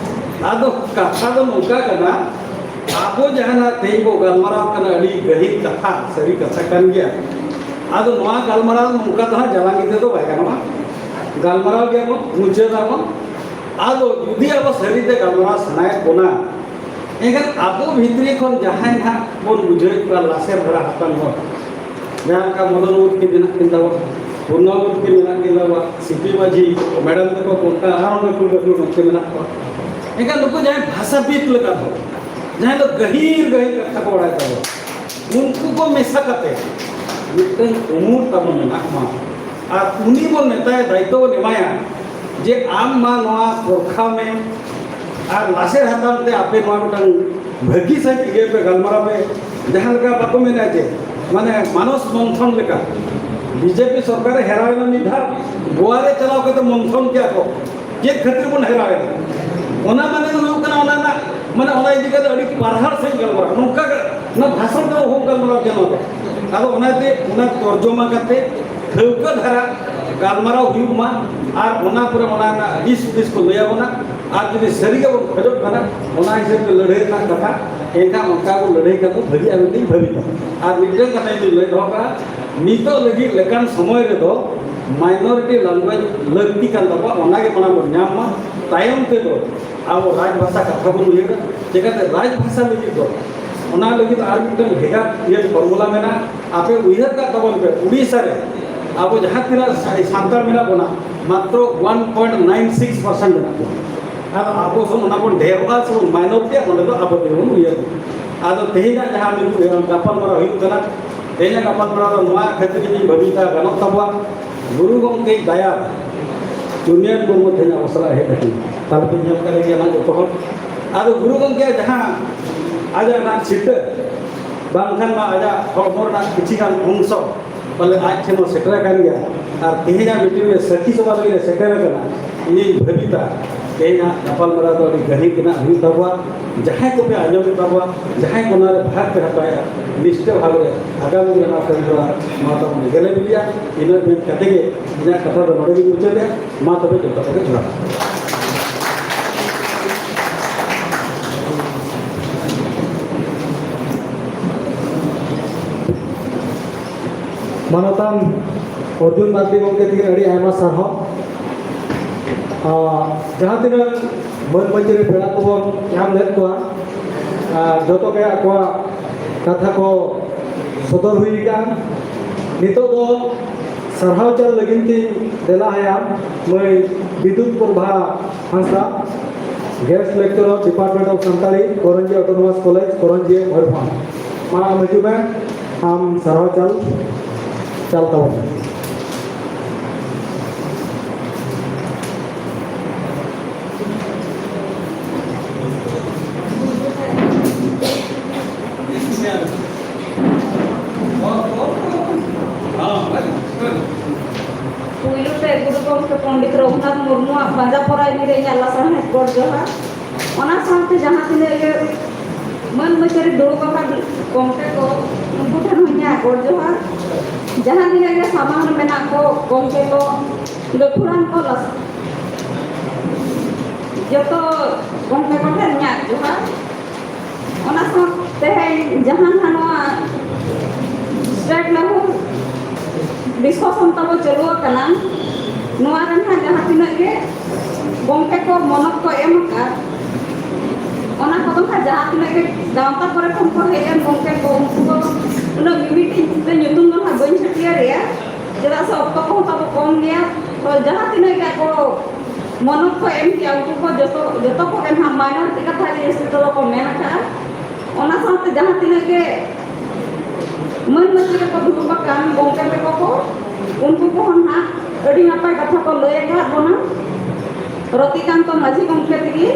ᱟᱫᱚ ᱠᱟᱛᱷᱟ ᱫᱚ ᱱᱚᱝᱠᱟ ᱠᱟᱱᱟ, ᱟᱵᱚ ᱡᱟᱦᱟᱱᱟᱜ ᱛᱮᱦᱮᱧ ᱵᱚ ᱜᱟᱞᱢᱟᱨᱟᱣ ᱠᱟᱱᱟ, ᱟᱹᱰᱤ ᱜᱟᱹᱦᱤᱨ ᱠᱟᱛᱷᱟ, ᱥᱟᱹᱨᱤ ᱠᱟᱛᱷᱟ ᱠᱟᱱ ᱜᱮᱭᱟ᱾ ᱟᱫᱚ ᱱᱚᱣᱟ ᱜᱟᱞᱢᱟᱨᱟᱣ ᱱᱚᱝᱠᱟ ᱫᱚ ᱦᱟᱸᱜ ᱡᱟᱞᱟᱝ ᱜᱤᱫᱽᱨᱟᱹ ᱫᱚ ᱵᱟᱭ ᱜᱟᱱᱚᱜᱼᱟ᱾ ᱜᱟᱞᱢᱟᱨᱟᱣ ᱜᱮᱭᱟᱵᱚᱱ, ᱢᱩᱪᱟᱹᱫᱟᱵᱚᱱ᱾ ᱟᱫᱚ ᱡᱩᱫᱤ ᱟᱵᱚ ᱥᱟᱹᱨᱤᱛᱮ ᱜᱟᱞᱢᱟᱨᱟᱣ ᱥᱟᱱᱟᱭᱮᱫ ᱵᱚᱱᱟ, ᱮᱱᱠᱷᱟᱱ ᱟᱵᱚ ᱵᱷᱤᱛᱨᱤ ᱠᱷᱚᱱ ᱡᱟᱦᱟᱸᱭ ᱱᱟᱦᱟᱜ ᱵᱚᱱ ᱵᱩᱡᱷᱟᱹᱣᱮᱫ ᱠᱚᱣᱟ ᱞᱟᱥᱮᱨ ᱫᱷᱟᱨᱟ ᱦᱟᱛᱟᱝ ᱦᱚᱲ, ᱡᱟᱦᱟᱸ ᱞᱮᱠᱟ ᱢᱚᱫᱚᱱ ᱢᱩᱨᱛᱤ ᱢᱮᱱᱟᱜ ᱠᱤᱱ ᱛᱟᱵᱚᱱᱟ, ᱯᱩᱨᱱᱟᱵᱚᱛᱤ ᱢᱮᱱᱟᱜ ᱠᱤᱱ ᱛᱟᱵᱚᱱᱟ, ᱥᱤᱯᱤ ᱢᱟᱹᱡᱷᱤ, ᱢᱮᱰᱟᱢ ᱛᱟᱠᱚ ᱚᱱᱠᱟ ᱟᱨᱦᱚᱸ ᱜᱟᱹᱠᱷᱩᱲ ᱜᱟᱹᱠᱷᱩᱲ ᱜᱚᱢᱠᱮ ᱢᱮᱱᱟᱜ ᱠᱚᱣᱟ᱾ ᱮᱱᱠᱷᱟᱱ ᱱᱩᱠᱩ ᱡᱟᱦᱟᱸᱭ ᱵᱷᱟᱥᱟᱵᱤᱫ ᱞᱮᱠᱟ ᱫᱚ, ᱡᱟᱦᱟᱸᱭ ᱫᱚ ᱜᱟᱹᱦᱤᱨ ᱜᱟᱹᱦᱤᱨ ᱠᱟᱛᱷᱟ ᱠᱚ ᱵᱟᱲᱟᱭ ᱛᱟᱵᱚᱱᱟ, ᱩᱱᱠᱩ ᱠᱚ ᱢᱮᱥᱟ ᱠᱟᱛᱮ ᱢᱤᱫᱴᱟᱝ ᱩᱢᱩᱞ ᱛᱟᱵᱚᱱ ᱢᱮᱱᱟᱜ ᱢᱟ᱾ ᱟᱨ ᱩᱱᱤ ᱵᱚᱱ ᱢᱮᱛᱟᱭᱟ, ᱫᱟᱭᱤᱛᱛᱚ ᱵᱚᱱ ᱮᱢᱟᱭᱟ ᱡᱮ ᱟᱢ ᱢᱟ ᱱᱚᱣᱟ ᱯᱚᱨᱠᱷᱟ ᱢᱮ ᱟᱨ ᱞᱟᱥᱮᱨ ᱦᱟᱛᱟᱝ ᱛᱮ ᱟᱯᱮ ᱱᱚᱣᱟ ᱢᱤᱫᱴᱟᱝ ᱵᱷᱟᱹᱜᱤ ᱥᱟᱺᱦᱤᱡ ᱤᱭᱟᱹ ᱯᱮ ᱜᱟᱞᱢᱟᱨᱟᱣ ᱯᱮ᱾ ᱡᱟᱦᱟᱸ ᱞᱮᱠᱟ ᱵᱟᱠᱚ ᱢᱮᱱᱟ ᱡᱮ ᱢᱟᱱᱮ ᱢᱟᱱᱚᱥ ᱢᱚᱱᱛᱷᱚᱱ ᱞᱮᱠᱟ ᱵᱤᱡᱮᱯᱤ ᱥᱚᱨᱠᱟᱨᱮ ᱦᱮᱨᱟᱣ ᱮᱱᱟ ᱢᱤᱫ ᱫᱷᱟᱣ, ᱜᱳᱣᱟ ᱨᱮ ᱪᱟᱞᱟᱣ ᱠᱟᱛᱮ ᱢᱚᱱᱛᱷᱚᱱ ᱠᱮᱜᱼᱟ ᱠᱚ᱾ ᱪᱮᱫ ᱠᱷᱟᱹᱛᱤᱨ ᱵᱚᱱ ᱦᱮᱨᱟᱣ ᱮᱱᱟ? ᱚᱱᱟ ᱢᱟᱱᱮ ᱫᱚ ᱦᱩᱭᱩᱜ ᱠᱟᱱᱟ ᱚᱱᱟ ᱨᱮᱱᱟᱜ ᱢᱟᱱᱮ ᱚᱱᱟ ᱤᱫᱤ ᱠᱟᱛᱮ ᱟᱹᱰᱤ ᱯᱟᱨᱦᱟᱲ ᱥᱟᱺᱦᱤᱡ ᱜᱟᱞᱢᱟᱨᱟᱣ᱾ ᱱᱚᱝᱠᱟ ᱜᱮ ᱚᱱᱟ ᱵᱷᱟᱥᱚᱱ ᱫᱚ ᱚᱦᱚ ᱜᱟᱞᱢᱟᱨᱟᱣ ᱠᱮᱭᱟ ᱱᱚᱣᱟ ᱫᱚ᱾ ᱟᱫᱚ ᱚᱱᱟᱛᱮ ᱚᱱᱟ ᱛᱚᱨᱡᱚᱢᱟ ᱠᱟᱛᱮ ᱴᱷᱟᱹᱣᱠᱟᱹ ᱫᱷᱟᱨᱟ ᱜᱟᱞᱢᱟᱨᱟᱣ ᱦᱩᱭᱩᱜ ᱢᱟ ᱟᱨ ᱚᱱᱟ ᱯᱚᱨᱮ ᱚᱱᱟ ᱨᱮᱱᱟᱜ ᱫᱤᱥ ᱦᱩᱫᱤᱥ ᱠᱚ ᱞᱟᱹᱭ ᱟᱵᱚᱱᱟ᱾ ᱟᱨ ᱡᱩᱫᱤ ᱥᱟᱹᱨᱤ ᱜᱮᱵᱚᱱ ᱠᱷᱚᱡᱚᱜ ᱠᱟᱱᱟ ᱚᱱᱟ ᱦᱤᱥᱟᱹᱵ ᱛᱮ ᱞᱟᱹᱲᱦᱟᱹᱭ ᱨᱮᱱᱟᱜ ᱠᱟᱛᱷᱟ, ᱮᱱᱠᱷᱟᱱ ᱚᱱᱠᱟ ᱵᱚᱱ ᱞᱟᱹᱲᱦᱟᱹᱭ ᱠᱷᱟᱱ ᱫᱚ ᱵᱷᱟᱹᱜᱤᱜᱼᱟ ᱢᱮᱱᱛᱮᱧ ᱵᱷᱟᱹᱵᱤᱭᱟ᱾ ᱟᱨ ᱢᱤᱫᱴᱟᱝ ᱠᱟᱛᱷᱟ ᱡᱩᱫᱤ ᱞᱟᱹᱭ ᱫᱚᱦᱚ ᱠᱟᱜᱼᱟ, ᱱᱤᱛᱚᱜ ᱞᱟᱹᱜᱤᱫ ᱞᱮᱠᱟᱱ ᱥᱚᱢᱚᱭ ᱨᱮᱫᱚ minority language ᱞᱟᱹᱠᱛᱤ ᱠᱟᱱ ᱛᱟᱵᱚᱣᱟ, ᱚᱱᱟᱜᱮ ᱢᱟᱲᱟᱝ ᱵᱚᱱ ᱧᱟᱢ ᱢᱟ᱾ ᱛᱟᱭᱚᱢ ᱛᱮᱫᱚ ᱟᱵᱚ ᱨᱟᱡᱽ ᱵᱷᱟᱥᱟ ᱠᱟᱛᱷᱟ ᱵᱚᱱ ᱩᱭᱦᱟᱹᱨᱟ᱾ ᱪᱮᱠᱟᱛᱮ ᱨᱟᱡᱽ ᱵᱷᱟᱥᱟ ᱞᱟᱹᱜᱤᱫ ᱫᱚ, ᱚᱱᱟ ᱞᱟᱹᱜᱤᱫ ᱟᱨ ᱢᱤᱫᱴᱟᱝ ᱵᱷᱮᱜᱟᱨ ᱤᱭᱟᱹ formula ᱢᱮᱱᱟᱜᱼᱟ᱾ ᱟᱯᱮ ᱩᱭᱦᱟᱹᱨ ᱠᱟᱜ ᱛᱟᱵᱚᱱ ᱯᱮ, ᱩᱲᱤᱥᱥᱟ ᱨᱮ ᱟᱵᱚ ᱡᱟᱦᱟᱸ ᱛᱤᱱᱟᱹᱜ ᱥᱟ-, ᱥᱟᱱᱛᱟᱲ ᱢᱮᱱᱟᱜ ᱵᱚᱱᱟ, ᱢᱟᱛᱨᱚ one point nine six percent ᱢᱮᱱᱟᱜ ᱵᱚᱱᱟ᱾ ᱟᱨ ᱟᱵᱚ ᱵᱚᱱ, ᱚᱱᱟ ᱵᱚᱱ ᱰᱷᱮᱨᱚᱜᱼᱟ ᱥᱮ ᱵᱚᱱ ᱢᱟᱭᱱᱚᱨᱤᱴᱤᱜᱼᱟ, ᱚᱸᱰᱮ ᱫᱚ ᱟᱵᱚ ᱛᱮᱜᱮ ᱵᱚᱱ ᱩᱭᱦᱟᱹᱨ᱾ ᱟᱫᱚ ᱛᱮᱦᱮᱧᱟᱜ ᱡᱟᱦᱟᱸ ᱜᱟᱯᱟᱞᱢᱟᱨᱟᱣ ᱦᱩᱭᱩᱜ ᱠᱟᱱᱟ, ᱛᱮᱦᱮᱧᱟᱜ ᱜᱟᱯᱟᱞᱢᱟᱨᱟᱣ ᱫᱚ ᱱᱚᱣᱟ ᱠᱷᱟᱹᱛᱤᱨ ᱤᱧ ᱵᱷᱟᱹᱵᱤᱛᱟ ᱜᱟᱱᱚᱜ ᱛᱟᱵᱚᱣᱟ, ᱜᱩᱨᱩ ᱜᱚᱢᱠᱮ ᱫᱟᱭᱟ ᱪᱩᱱᱭᱟᱹᱨ ᱢᱩᱨᱢᱩ ᱛᱮᱦᱮᱧ ᱟᱵᱚ ᱥᱟᱞᱟᱜ ᱦᱮᱡ ᱟᱠᱟᱱᱟ᱾ ᱛᱟᱦᱞᱮ ᱯᱮ ᱧᱮᱞ ᱠᱟᱫᱮ ᱜᱮᱭᱟ ᱱᱟᱜ ᱡᱚᱛᱚ ᱦᱚᱲ᱾ ᱟᱫᱚ ᱜᱩᱨᱩ ᱜᱚᱢᱠᱮᱭᱟᱜ ᱡᱟᱦᱟᱸ ᱟᱡᱟᱜ ᱚᱱᱟ ᱪᱷᱤᱴᱟᱹ, ᱵᱟᱝᱠᱷᱟᱱ ᱢᱟ ᱟᱡᱟᱜ ᱦᱚᱲᱢᱚ ᱨᱮᱱᱟᱜ ᱠᱤᱪᱷᱤ ᱜᱟᱱ ᱚᱝᱥᱚ ᱯᱟᱞᱮ ᱟᱡ ᱴᱷᱮᱱ ᱦᱚᱸ ᱥᱮᱴᱮᱨ ᱟᱠᱟᱱ ᱜᱮᱭᱟ᱾ ᱟᱨ ᱛᱮᱦᱮᱧᱟᱜ ᱢᱤᱴᱤᱝ ᱨᱮ ᱥᱟᱹᱠᱷᱤ ᱥᱚᱵᱷᱟ ᱞᱟᱹᱜᱤᱫ ᱮ ᱥᱮᱴᱮᱨ ᱟᱠᱟᱱᱟ᱾ ᱤᱧᱤᱧ ᱵᱷᱟᱹᱵᱤᱛᱟ, ᱛᱮᱦᱮᱧᱟᱜ ᱜᱟᱯᱟᱞᱢᱟᱨᱟᱣ ᱫᱚ ᱟᱹᱰᱤ ᱜᱟᱹᱦᱤᱨ ᱨᱮᱱᱟᱜ ᱦᱩᱭᱩᱜ ᱛᱟᱵᱚᱣᱟ᱾ ᱡᱟᱦᱟᱸᱭ ᱠᱚᱯᱮ ᱟᱸᱡᱚᱢᱮᱫ ᱛᱟᱵᱚᱣᱟ, ᱡᱟᱦᱟᱸᱭ ᱠᱚ ᱚᱱᱟ ᱨᱮ ᱵᱷᱟᱜᱽ ᱯᱮ ᱦᱟᱛᱟᱣᱮᱫᱼᱟ, ᱱᱤᱥᱪᱚᱭ ᱵᱷᱟᱵᱽ ᱨᱮ ᱟᱜᱟᱢ ᱫᱤᱱ ᱨᱮ ᱱᱚᱣᱟ ᱠᱟᱹᱢᱤ ᱦᱚᱨᱟ ᱱᱚᱣᱟ ᱛᱟᱵᱚᱱ ᱜᱮᱞᱮ ᱵᱤᱞᱤᱭᱟ᱾ ᱤᱱᱟᱹᱜ ᱢᱮᱱ ᱠᱟᱛᱮ ᱜᱮ ᱤᱧᱟᱹᱜ ᱠᱟᱛᱷᱟ ᱫᱚ ᱱᱚᱰᱮ ᱜᱤᱧ ᱢᱩᱪᱟᱹᱫᱮᱜᱼᱟ᱾ ᱢᱟ ᱛᱚᱵᱮ ᱡᱚᱛᱚ ᱠᱚᱜᱮ ᱡᱚᱦᱟᱨ᱾ ᱢᱟᱱᱚᱛᱟᱱ ᱚᱨᱡᱩᱱ ᱢᱟᱨᱰᱤ ᱜᱚᱢᱠᱮ ᱛᱤᱠᱤᱱ ᱟᱹᱰᱤ ᱟᱭᱢᱟ ᱥᱟᱨᱦᱟᱣ᱾ ᱟᱨ ᱡᱟᱦᱟᱸ ᱛᱤᱱᱟᱹᱜ ᱢᱟᱹᱱ ᱢᱟᱹᱪᱤ ᱨᱮ ᱯᱮᱲᱟ ᱠᱚᱵᱚᱱ ᱧᱟᱢ ᱞᱮᱫ ᱠᱚᱣᱟ, ᱟᱨ ᱡᱚᱛᱚ ᱜᱮ ᱟᱠᱚᱣᱟᱜ ᱠᱟᱛᱷᱟ ᱠᱚ ᱥᱚᱫᱚᱨ ᱦᱩᱭ ᱟᱠᱟᱱ᱾ ᱱᱤᱛᱚᱜ ᱫᱚ ᱥᱟᱨᱦᱟᱣ ᱪᱟᱞ ᱞᱟᱹᱜᱤᱫ ᱛᱤᱧ ᱫᱮᱞᱟ ᱟᱭᱟ ᱢᱟᱹᱭ ᱵᱤᱫᱩᱛ ᱯᱨᱚᱵᱷᱟ ᱦᱟᱸᱥᱫᱟ, Guest Lecturer, Department of Santali, ᱠᱚᱨᱚᱧᱡᱤᱭᱟ Autonomous College, ᱠᱚᱨᱚᱧᱡᱤᱭᱟ, Mayurbhanj. ᱢᱟ ᱟᱢ ᱦᱤᱡᱩᱜ ᱢᱮ, ᱟᱢ ᱥᱟᱨᱦᱟᱣ ᱪᱟᱞ ᱪᱟᱞ ᱛᱟᱵᱚᱱ ᱢᱮ᱾ ᱯᱩᱭᱞᱩ ᱛᱮ ᱜᱩᱨᱩ ᱜᱚᱢᱠᱮ ᱯᱚᱱᱰᱤᱛ ᱨᱚᱜᱷᱩᱱᱟᱛᱷ ᱢᱩᱨᱢᱩᱣᱟᱜ ᱯᱟᱸᱡᱟ ᱯᱚᱨᱟᱭ ᱨᱮ ᱤᱧᱟᱹᱜ ᱞᱟᱥᱟᱲᱦᱮᱫ ᱜᱚᱰ ᱡᱚᱦᱟᱨ᱾ ᱚᱱᱟ ᱥᱟᱶᱛᱮ ᱡᱟᱦᱟᱸ ᱛᱤᱱᱟᱹᱜ ᱜᱮ ᱢᱟᱹᱱ ᱢᱟᱹᱪᱟᱹᱨᱤ ᱫᱩᱲᱩᱵ ᱟᱠᱟᱱ ᱜᱚᱢᱠᱮ ᱠᱚ, ᱩᱱᱠᱩ ᱴᱷᱮᱱ ᱦᱚᱸ ᱤᱧᱟᱹᱜ ᱜᱚᱰ ᱡᱚᱦᱟᱨ᱾ ᱡᱟᱦᱟᱸ ᱛᱤᱱᱟᱹᱜ ᱜᱮ ᱥᱟᱢᱟᱝ ᱨᱮ ᱢᱮᱱᱟᱜ ᱠᱚ ᱜᱚᱢᱠᱮ ᱠᱚ, ᱜᱟᱹᱠᱷᱩᱲᱟᱱ ᱠᱚ, ᱞᱟᱥ-, ᱡᱚᱛᱚ ᱜᱚᱢᱠᱮ ᱠᱚ ᱴᱷᱮᱱ ᱤᱧᱟᱹᱜ ᱡᱚᱦᱟᱨ᱾ ᱚᱱᱟ ᱥᱟᱶ ᱛᱮᱦᱮᱧ ᱡᱟᱦᱟᱸ ᱱᱟᱦᱟᱜ ᱱᱚᱣᱟ state level ᱰᱤᱥᱠᱟᱥᱚᱱ ᱛᱟᱵᱚ ᱪᱟᱹᱞᱩ ᱟᱠᱟᱱᱟ᱾ ᱱᱚᱣᱟ ᱨᱮ ᱱᱟᱦᱟᱜ ᱡᱟᱦᱟᱸ ᱛᱤᱱᱟᱹᱜ ᱜᱮ ᱜᱚᱢᱠᱮ ᱠᱚ ᱢᱚᱱᱚᱛ ᱠᱚ ᱮᱢ ᱟᱠᱟᱫ, ᱚᱱᱟ ᱠᱚᱫᱚ ᱱᱟᱦᱟᱜ ᱡᱟᱦᱟᱸ ᱛᱤᱱᱟᱹᱜ ᱜᱮ ᱜᱟᱶᱛᱟ ᱠᱚᱨᱮ ᱠᱷᱚᱱ ᱠᱚ ᱦᱮᱡ ᱮᱱ ᱜᱚᱢᱠᱮ ᱠᱚ, ᱩᱱᱠᱩ ᱫᱚ ᱩᱱᱟᱹᱜ ᱢᱤᱢᱤᱫᱴᱤᱡ ᱛᱮ ᱧᱩᱛᱩᱢ ᱫᱚ ᱱᱟᱦᱟᱜ ᱵᱟᱹᱧ ᱪᱷᱟᱹᱴᱭᱟᱹᱨᱮᱜᱼᱟ, ᱪᱮᱫᱟᱜ ᱥᱮ ᱚᱠᱛᱚ ᱠᱚᱦᱚᱸ ᱛᱟᱵᱚ ᱠᱚᱢ ᱜᱮᱭᱟ᱾ ᱛᱚ ᱡᱟᱦᱟᱸ ᱛᱤᱱᱟᱹᱜ ᱜᱮ ᱟᱠᱚ ᱢᱚᱱᱚᱛ ᱠᱚ ᱮᱢ ᱠᱮᱜᱼᱟ, ᱩᱱᱠᱩ ᱠᱚ ᱡᱚᱛᱚ, ᱡᱚᱛᱚ ᱠᱚᱜᱮ ᱱᱟᱦᱟᱜ ᱢᱟᱭᱱᱚᱨᱤᱴᱤ ᱠᱟᱛᱷᱟ ᱜᱮ ᱡᱟᱹᱥᱛᱤ ᱫᱚ ᱠᱚ ᱢᱮᱱ ᱟᱠᱟᱫᱼᱟ᱾ ᱚᱱᱟ ᱥᱟᱶᱛᱮ ᱡᱟᱦᱟᱸ ᱛᱤᱱᱟᱹᱜ ᱜᱮ ᱢᱟᱹᱱ ᱢᱟᱹᱪᱤ ᱨᱮᱠᱚ ᱫᱩᱲᱩᱵ ᱟᱠᱟᱱ ᱜᱚᱢᱠᱮ ᱛᱟᱠᱚ ᱠᱚ, ᱩᱱᱠᱩ ᱠᱚᱦᱚᱸ ᱱᱟᱦᱟᱜ ᱟᱹᱰᱤ ᱱᱟᱯᱟᱭ ᱠᱟᱛᱷᱟ ᱠᱚ ᱞᱟᱹᱭ ᱟᱠᱟᱫ ᱵᱚᱱᱟ᱾ ᱨᱚᱛᱤᱠᱟᱱᱛᱚ ᱢᱟᱹᱡᱷᱤ ᱜᱚᱢᱠᱮ ᱛᱤᱠᱤᱱ,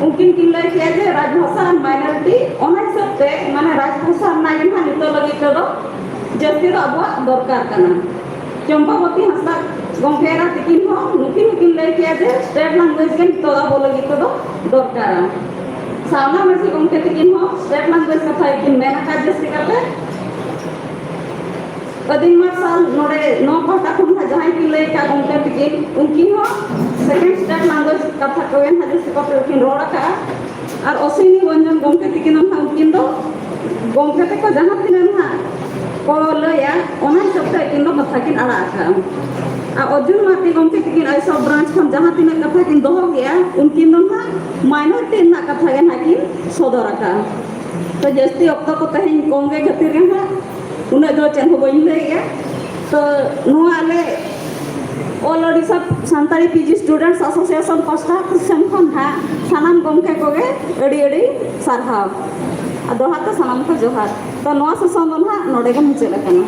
ᱩᱱᱠᱤᱱ ᱠᱤᱱ ᱞᱟᱹᱭ ᱠᱮᱜᱼᱟ ᱡᱮ ᱨᱟᱡᱽᱵᱷᱟᱥᱟ ᱟᱨ ᱢᱟᱭᱱᱚᱨᱤᱴᱤ, ᱚᱱᱟ ᱦᱤᱥᱟᱹᱵ ᱛᱮ ᱢᱟᱱᱮ ᱨᱟᱡᱽᱵᱷᱟᱥᱟ ᱨᱮᱱᱟᱜ ᱜᱮ ᱱᱟᱦᱟᱜ ᱱᱤᱛᱚᱜ ᱞᱟᱹᱜᱤᱫ ᱛᱮᱫᱚ ᱡᱟᱹᱥᱛᱤ ᱫᱚ ᱟᱵᱚᱣᱟᱜ ᱫᱚᱨᱠᱟᱨ ᱠᱟᱱᱟ᱾ ᱪᱚᱢᱯᱟᱵᱚᱛᱤ ᱦᱟᱸᱥᱫᱟ ᱜᱚᱢᱠᱮ ᱮᱨᱟ ᱛᱤᱠᱤᱱ ᱦᱚᱸ, ᱱᱩᱠᱤᱱ ᱦᱚᱸᱠᱤᱱ ᱞᱟᱹᱭ ᱠᱮᱜᱼᱟ ᱡᱮ ᱥᱴᱮᱴ ᱞᱮᱝᱜᱩᱭᱮᱡᱽ ᱜᱮ ᱱᱤᱛᱚᱜ ᱟᱵᱚ ᱞᱟᱹᱜᱤᱫ ᱛᱮᱫᱚ ᱫᱚᱨᱠᱟᱨᱟ᱾ ᱥᱟᱨᱱᱟ ᱢᱟᱹᱡᱷᱤ ᱜᱚᱢᱠᱮ ᱛᱤᱠᱤᱱ ᱦᱚᱸ ᱥᱴᱮᱴ ᱞᱮᱝᱜᱩᱭᱮᱡᱽ ᱠᱟᱛᱷᱟ ᱜᱮᱠᱤᱱ ᱢᱮᱱ ᱟᱠᱟᱫ ᱡᱟᱹᱥᱛᱤ ᱠᱟᱛᱮ᱾ ᱟᱹᱫᱤᱢ ᱢᱟᱨᱥᱟᱞ ᱱᱚᱰᱮ ᱱᱚᱣᱟ ᱯᱟᱦᱴᱟ ᱠᱷᱚᱱ ᱦᱟᱸᱜ ᱡᱟᱦᱟᱸᱭ ᱠᱤᱱ ᱞᱟᱹᱭ ᱟᱠᱟᱫ ᱜᱚᱢᱠᱮ ᱛᱤᱠᱤᱱ, ᱩᱱᱠᱤᱱ ᱦᱚᱸ ᱥᱮᱠᱮᱱᱰ ᱥᱴᱮᱴ ᱞᱮᱝᱜᱩᱭᱮᱡᱽ ᱠᱟᱛᱷᱟ ᱠᱚᱜᱮ ᱦᱟᱸᱜ ᱡᱟᱹᱥᱛᱤ ᱠᱟᱛᱮ ᱠᱤᱱ ᱨᱚᱲ ᱟᱠᱟᱫᱼᱟ᱾ ᱟᱨ ᱚᱥᱤᱱᱤ ᱨᱚᱧᱡᱚᱱ ᱜᱚᱢᱠᱮ ᱛᱤᱠᱤᱱ ᱦᱚᱸ ᱱᱟᱦᱟᱜ ᱩᱱᱠᱤᱱ ᱫᱚ ᱜᱚᱢᱠᱮ ᱛᱟᱠᱚ ᱡᱟᱦᱟᱸ ᱛᱤᱱᱟᱹᱜ ᱱᱟᱦᱟᱜ ᱠᱚ ᱞᱟᱹᱭᱟ, ᱚᱱᱟ ᱦᱤᱥᱟᱹᱵ ᱛᱮ ᱟᱹᱠᱤᱱ ᱫᱚ ᱠᱟᱛᱷᱟ ᱠᱤᱱ ᱟᱲᱟᱜ ᱟᱠᱟᱫᱼᱟ᱾ ᱟᱨ ᱚᱨᱡᱩᱱ ᱢᱟᱨᱰᱤ ᱜᱚᱢᱠᱮ ᱛᱤᱠᱤᱱ ᱟᱭᱥᱚ ᱵᱨᱟᱧᱪ ᱠᱷᱚᱱ ᱡᱟᱦᱟᱸ ᱛᱤᱱᱟᱹᱜ ᱠᱟᱛᱷᱟ ᱠᱤᱱ ᱫᱚᱦᱚ ᱠᱮᱜᱼᱟ, ᱩᱱᱠᱤᱱ ᱫᱚ ᱱᱟᱦᱟᱜ ᱢᱟᱭᱱᱚᱨᱤᱴᱤ ᱨᱮᱱᱟᱜ ᱠᱟᱛᱷᱟ ᱜᱮ ᱱᱟᱦᱟᱜ ᱠᱤᱱ ᱥᱚᱫᱚᱨ ᱟᱠᱟᱫᱼᱟ᱾ ᱛᱚ ᱡᱟᱹᱥᱛᱤ ᱚᱠᱛᱚ ᱠᱚ ᱛᱮᱦᱮᱧ ᱠᱚᱢ ᱜᱮ ᱠᱷᱟᱹᱛᱤᱨ ᱜᱮ ᱱᱟᱦᱟᱜ ᱩᱱᱟᱹᱜ ᱫᱚ ᱪᱮᱫ ᱦᱚᱸ ᱵᱟᱹᱧ ᱞᱟᱹᱭᱮᱜᱼᱟ᱾ ᱛᱚ ᱱᱚᱣᱟ ᱟᱞᱮ All Odisha Santali P G Students Association ᱯᱟᱥᱴᱟ ᱥᱮᱱ ᱠᱷᱚᱱ ᱦᱟᱸᱜ ᱥᱟᱱᱟᱢ ᱜᱚᱢᱠᱮ ᱠᱚᱜᱮ ᱟᱹᱰᱤ ᱟᱹᱰᱤ ᱥᱟᱨᱦᱟᱣ᱾ ᱟᱨ ᱫᱚᱦᱲᱟ ᱛᱮ ᱥᱟᱱᱟᱢ ᱠᱚ ᱡᱚᱦᱟᱨ᱾ ᱛᱚ ᱱᱚᱣᱟ ᱥᱮᱥᱚᱱ ᱫᱚ ᱱᱟᱦᱟᱜ ᱱᱚᱰᱮ ᱜᱮ ᱢᱩᱪᱟᱹᱫ ᱟᱠᱟᱱᱟ᱾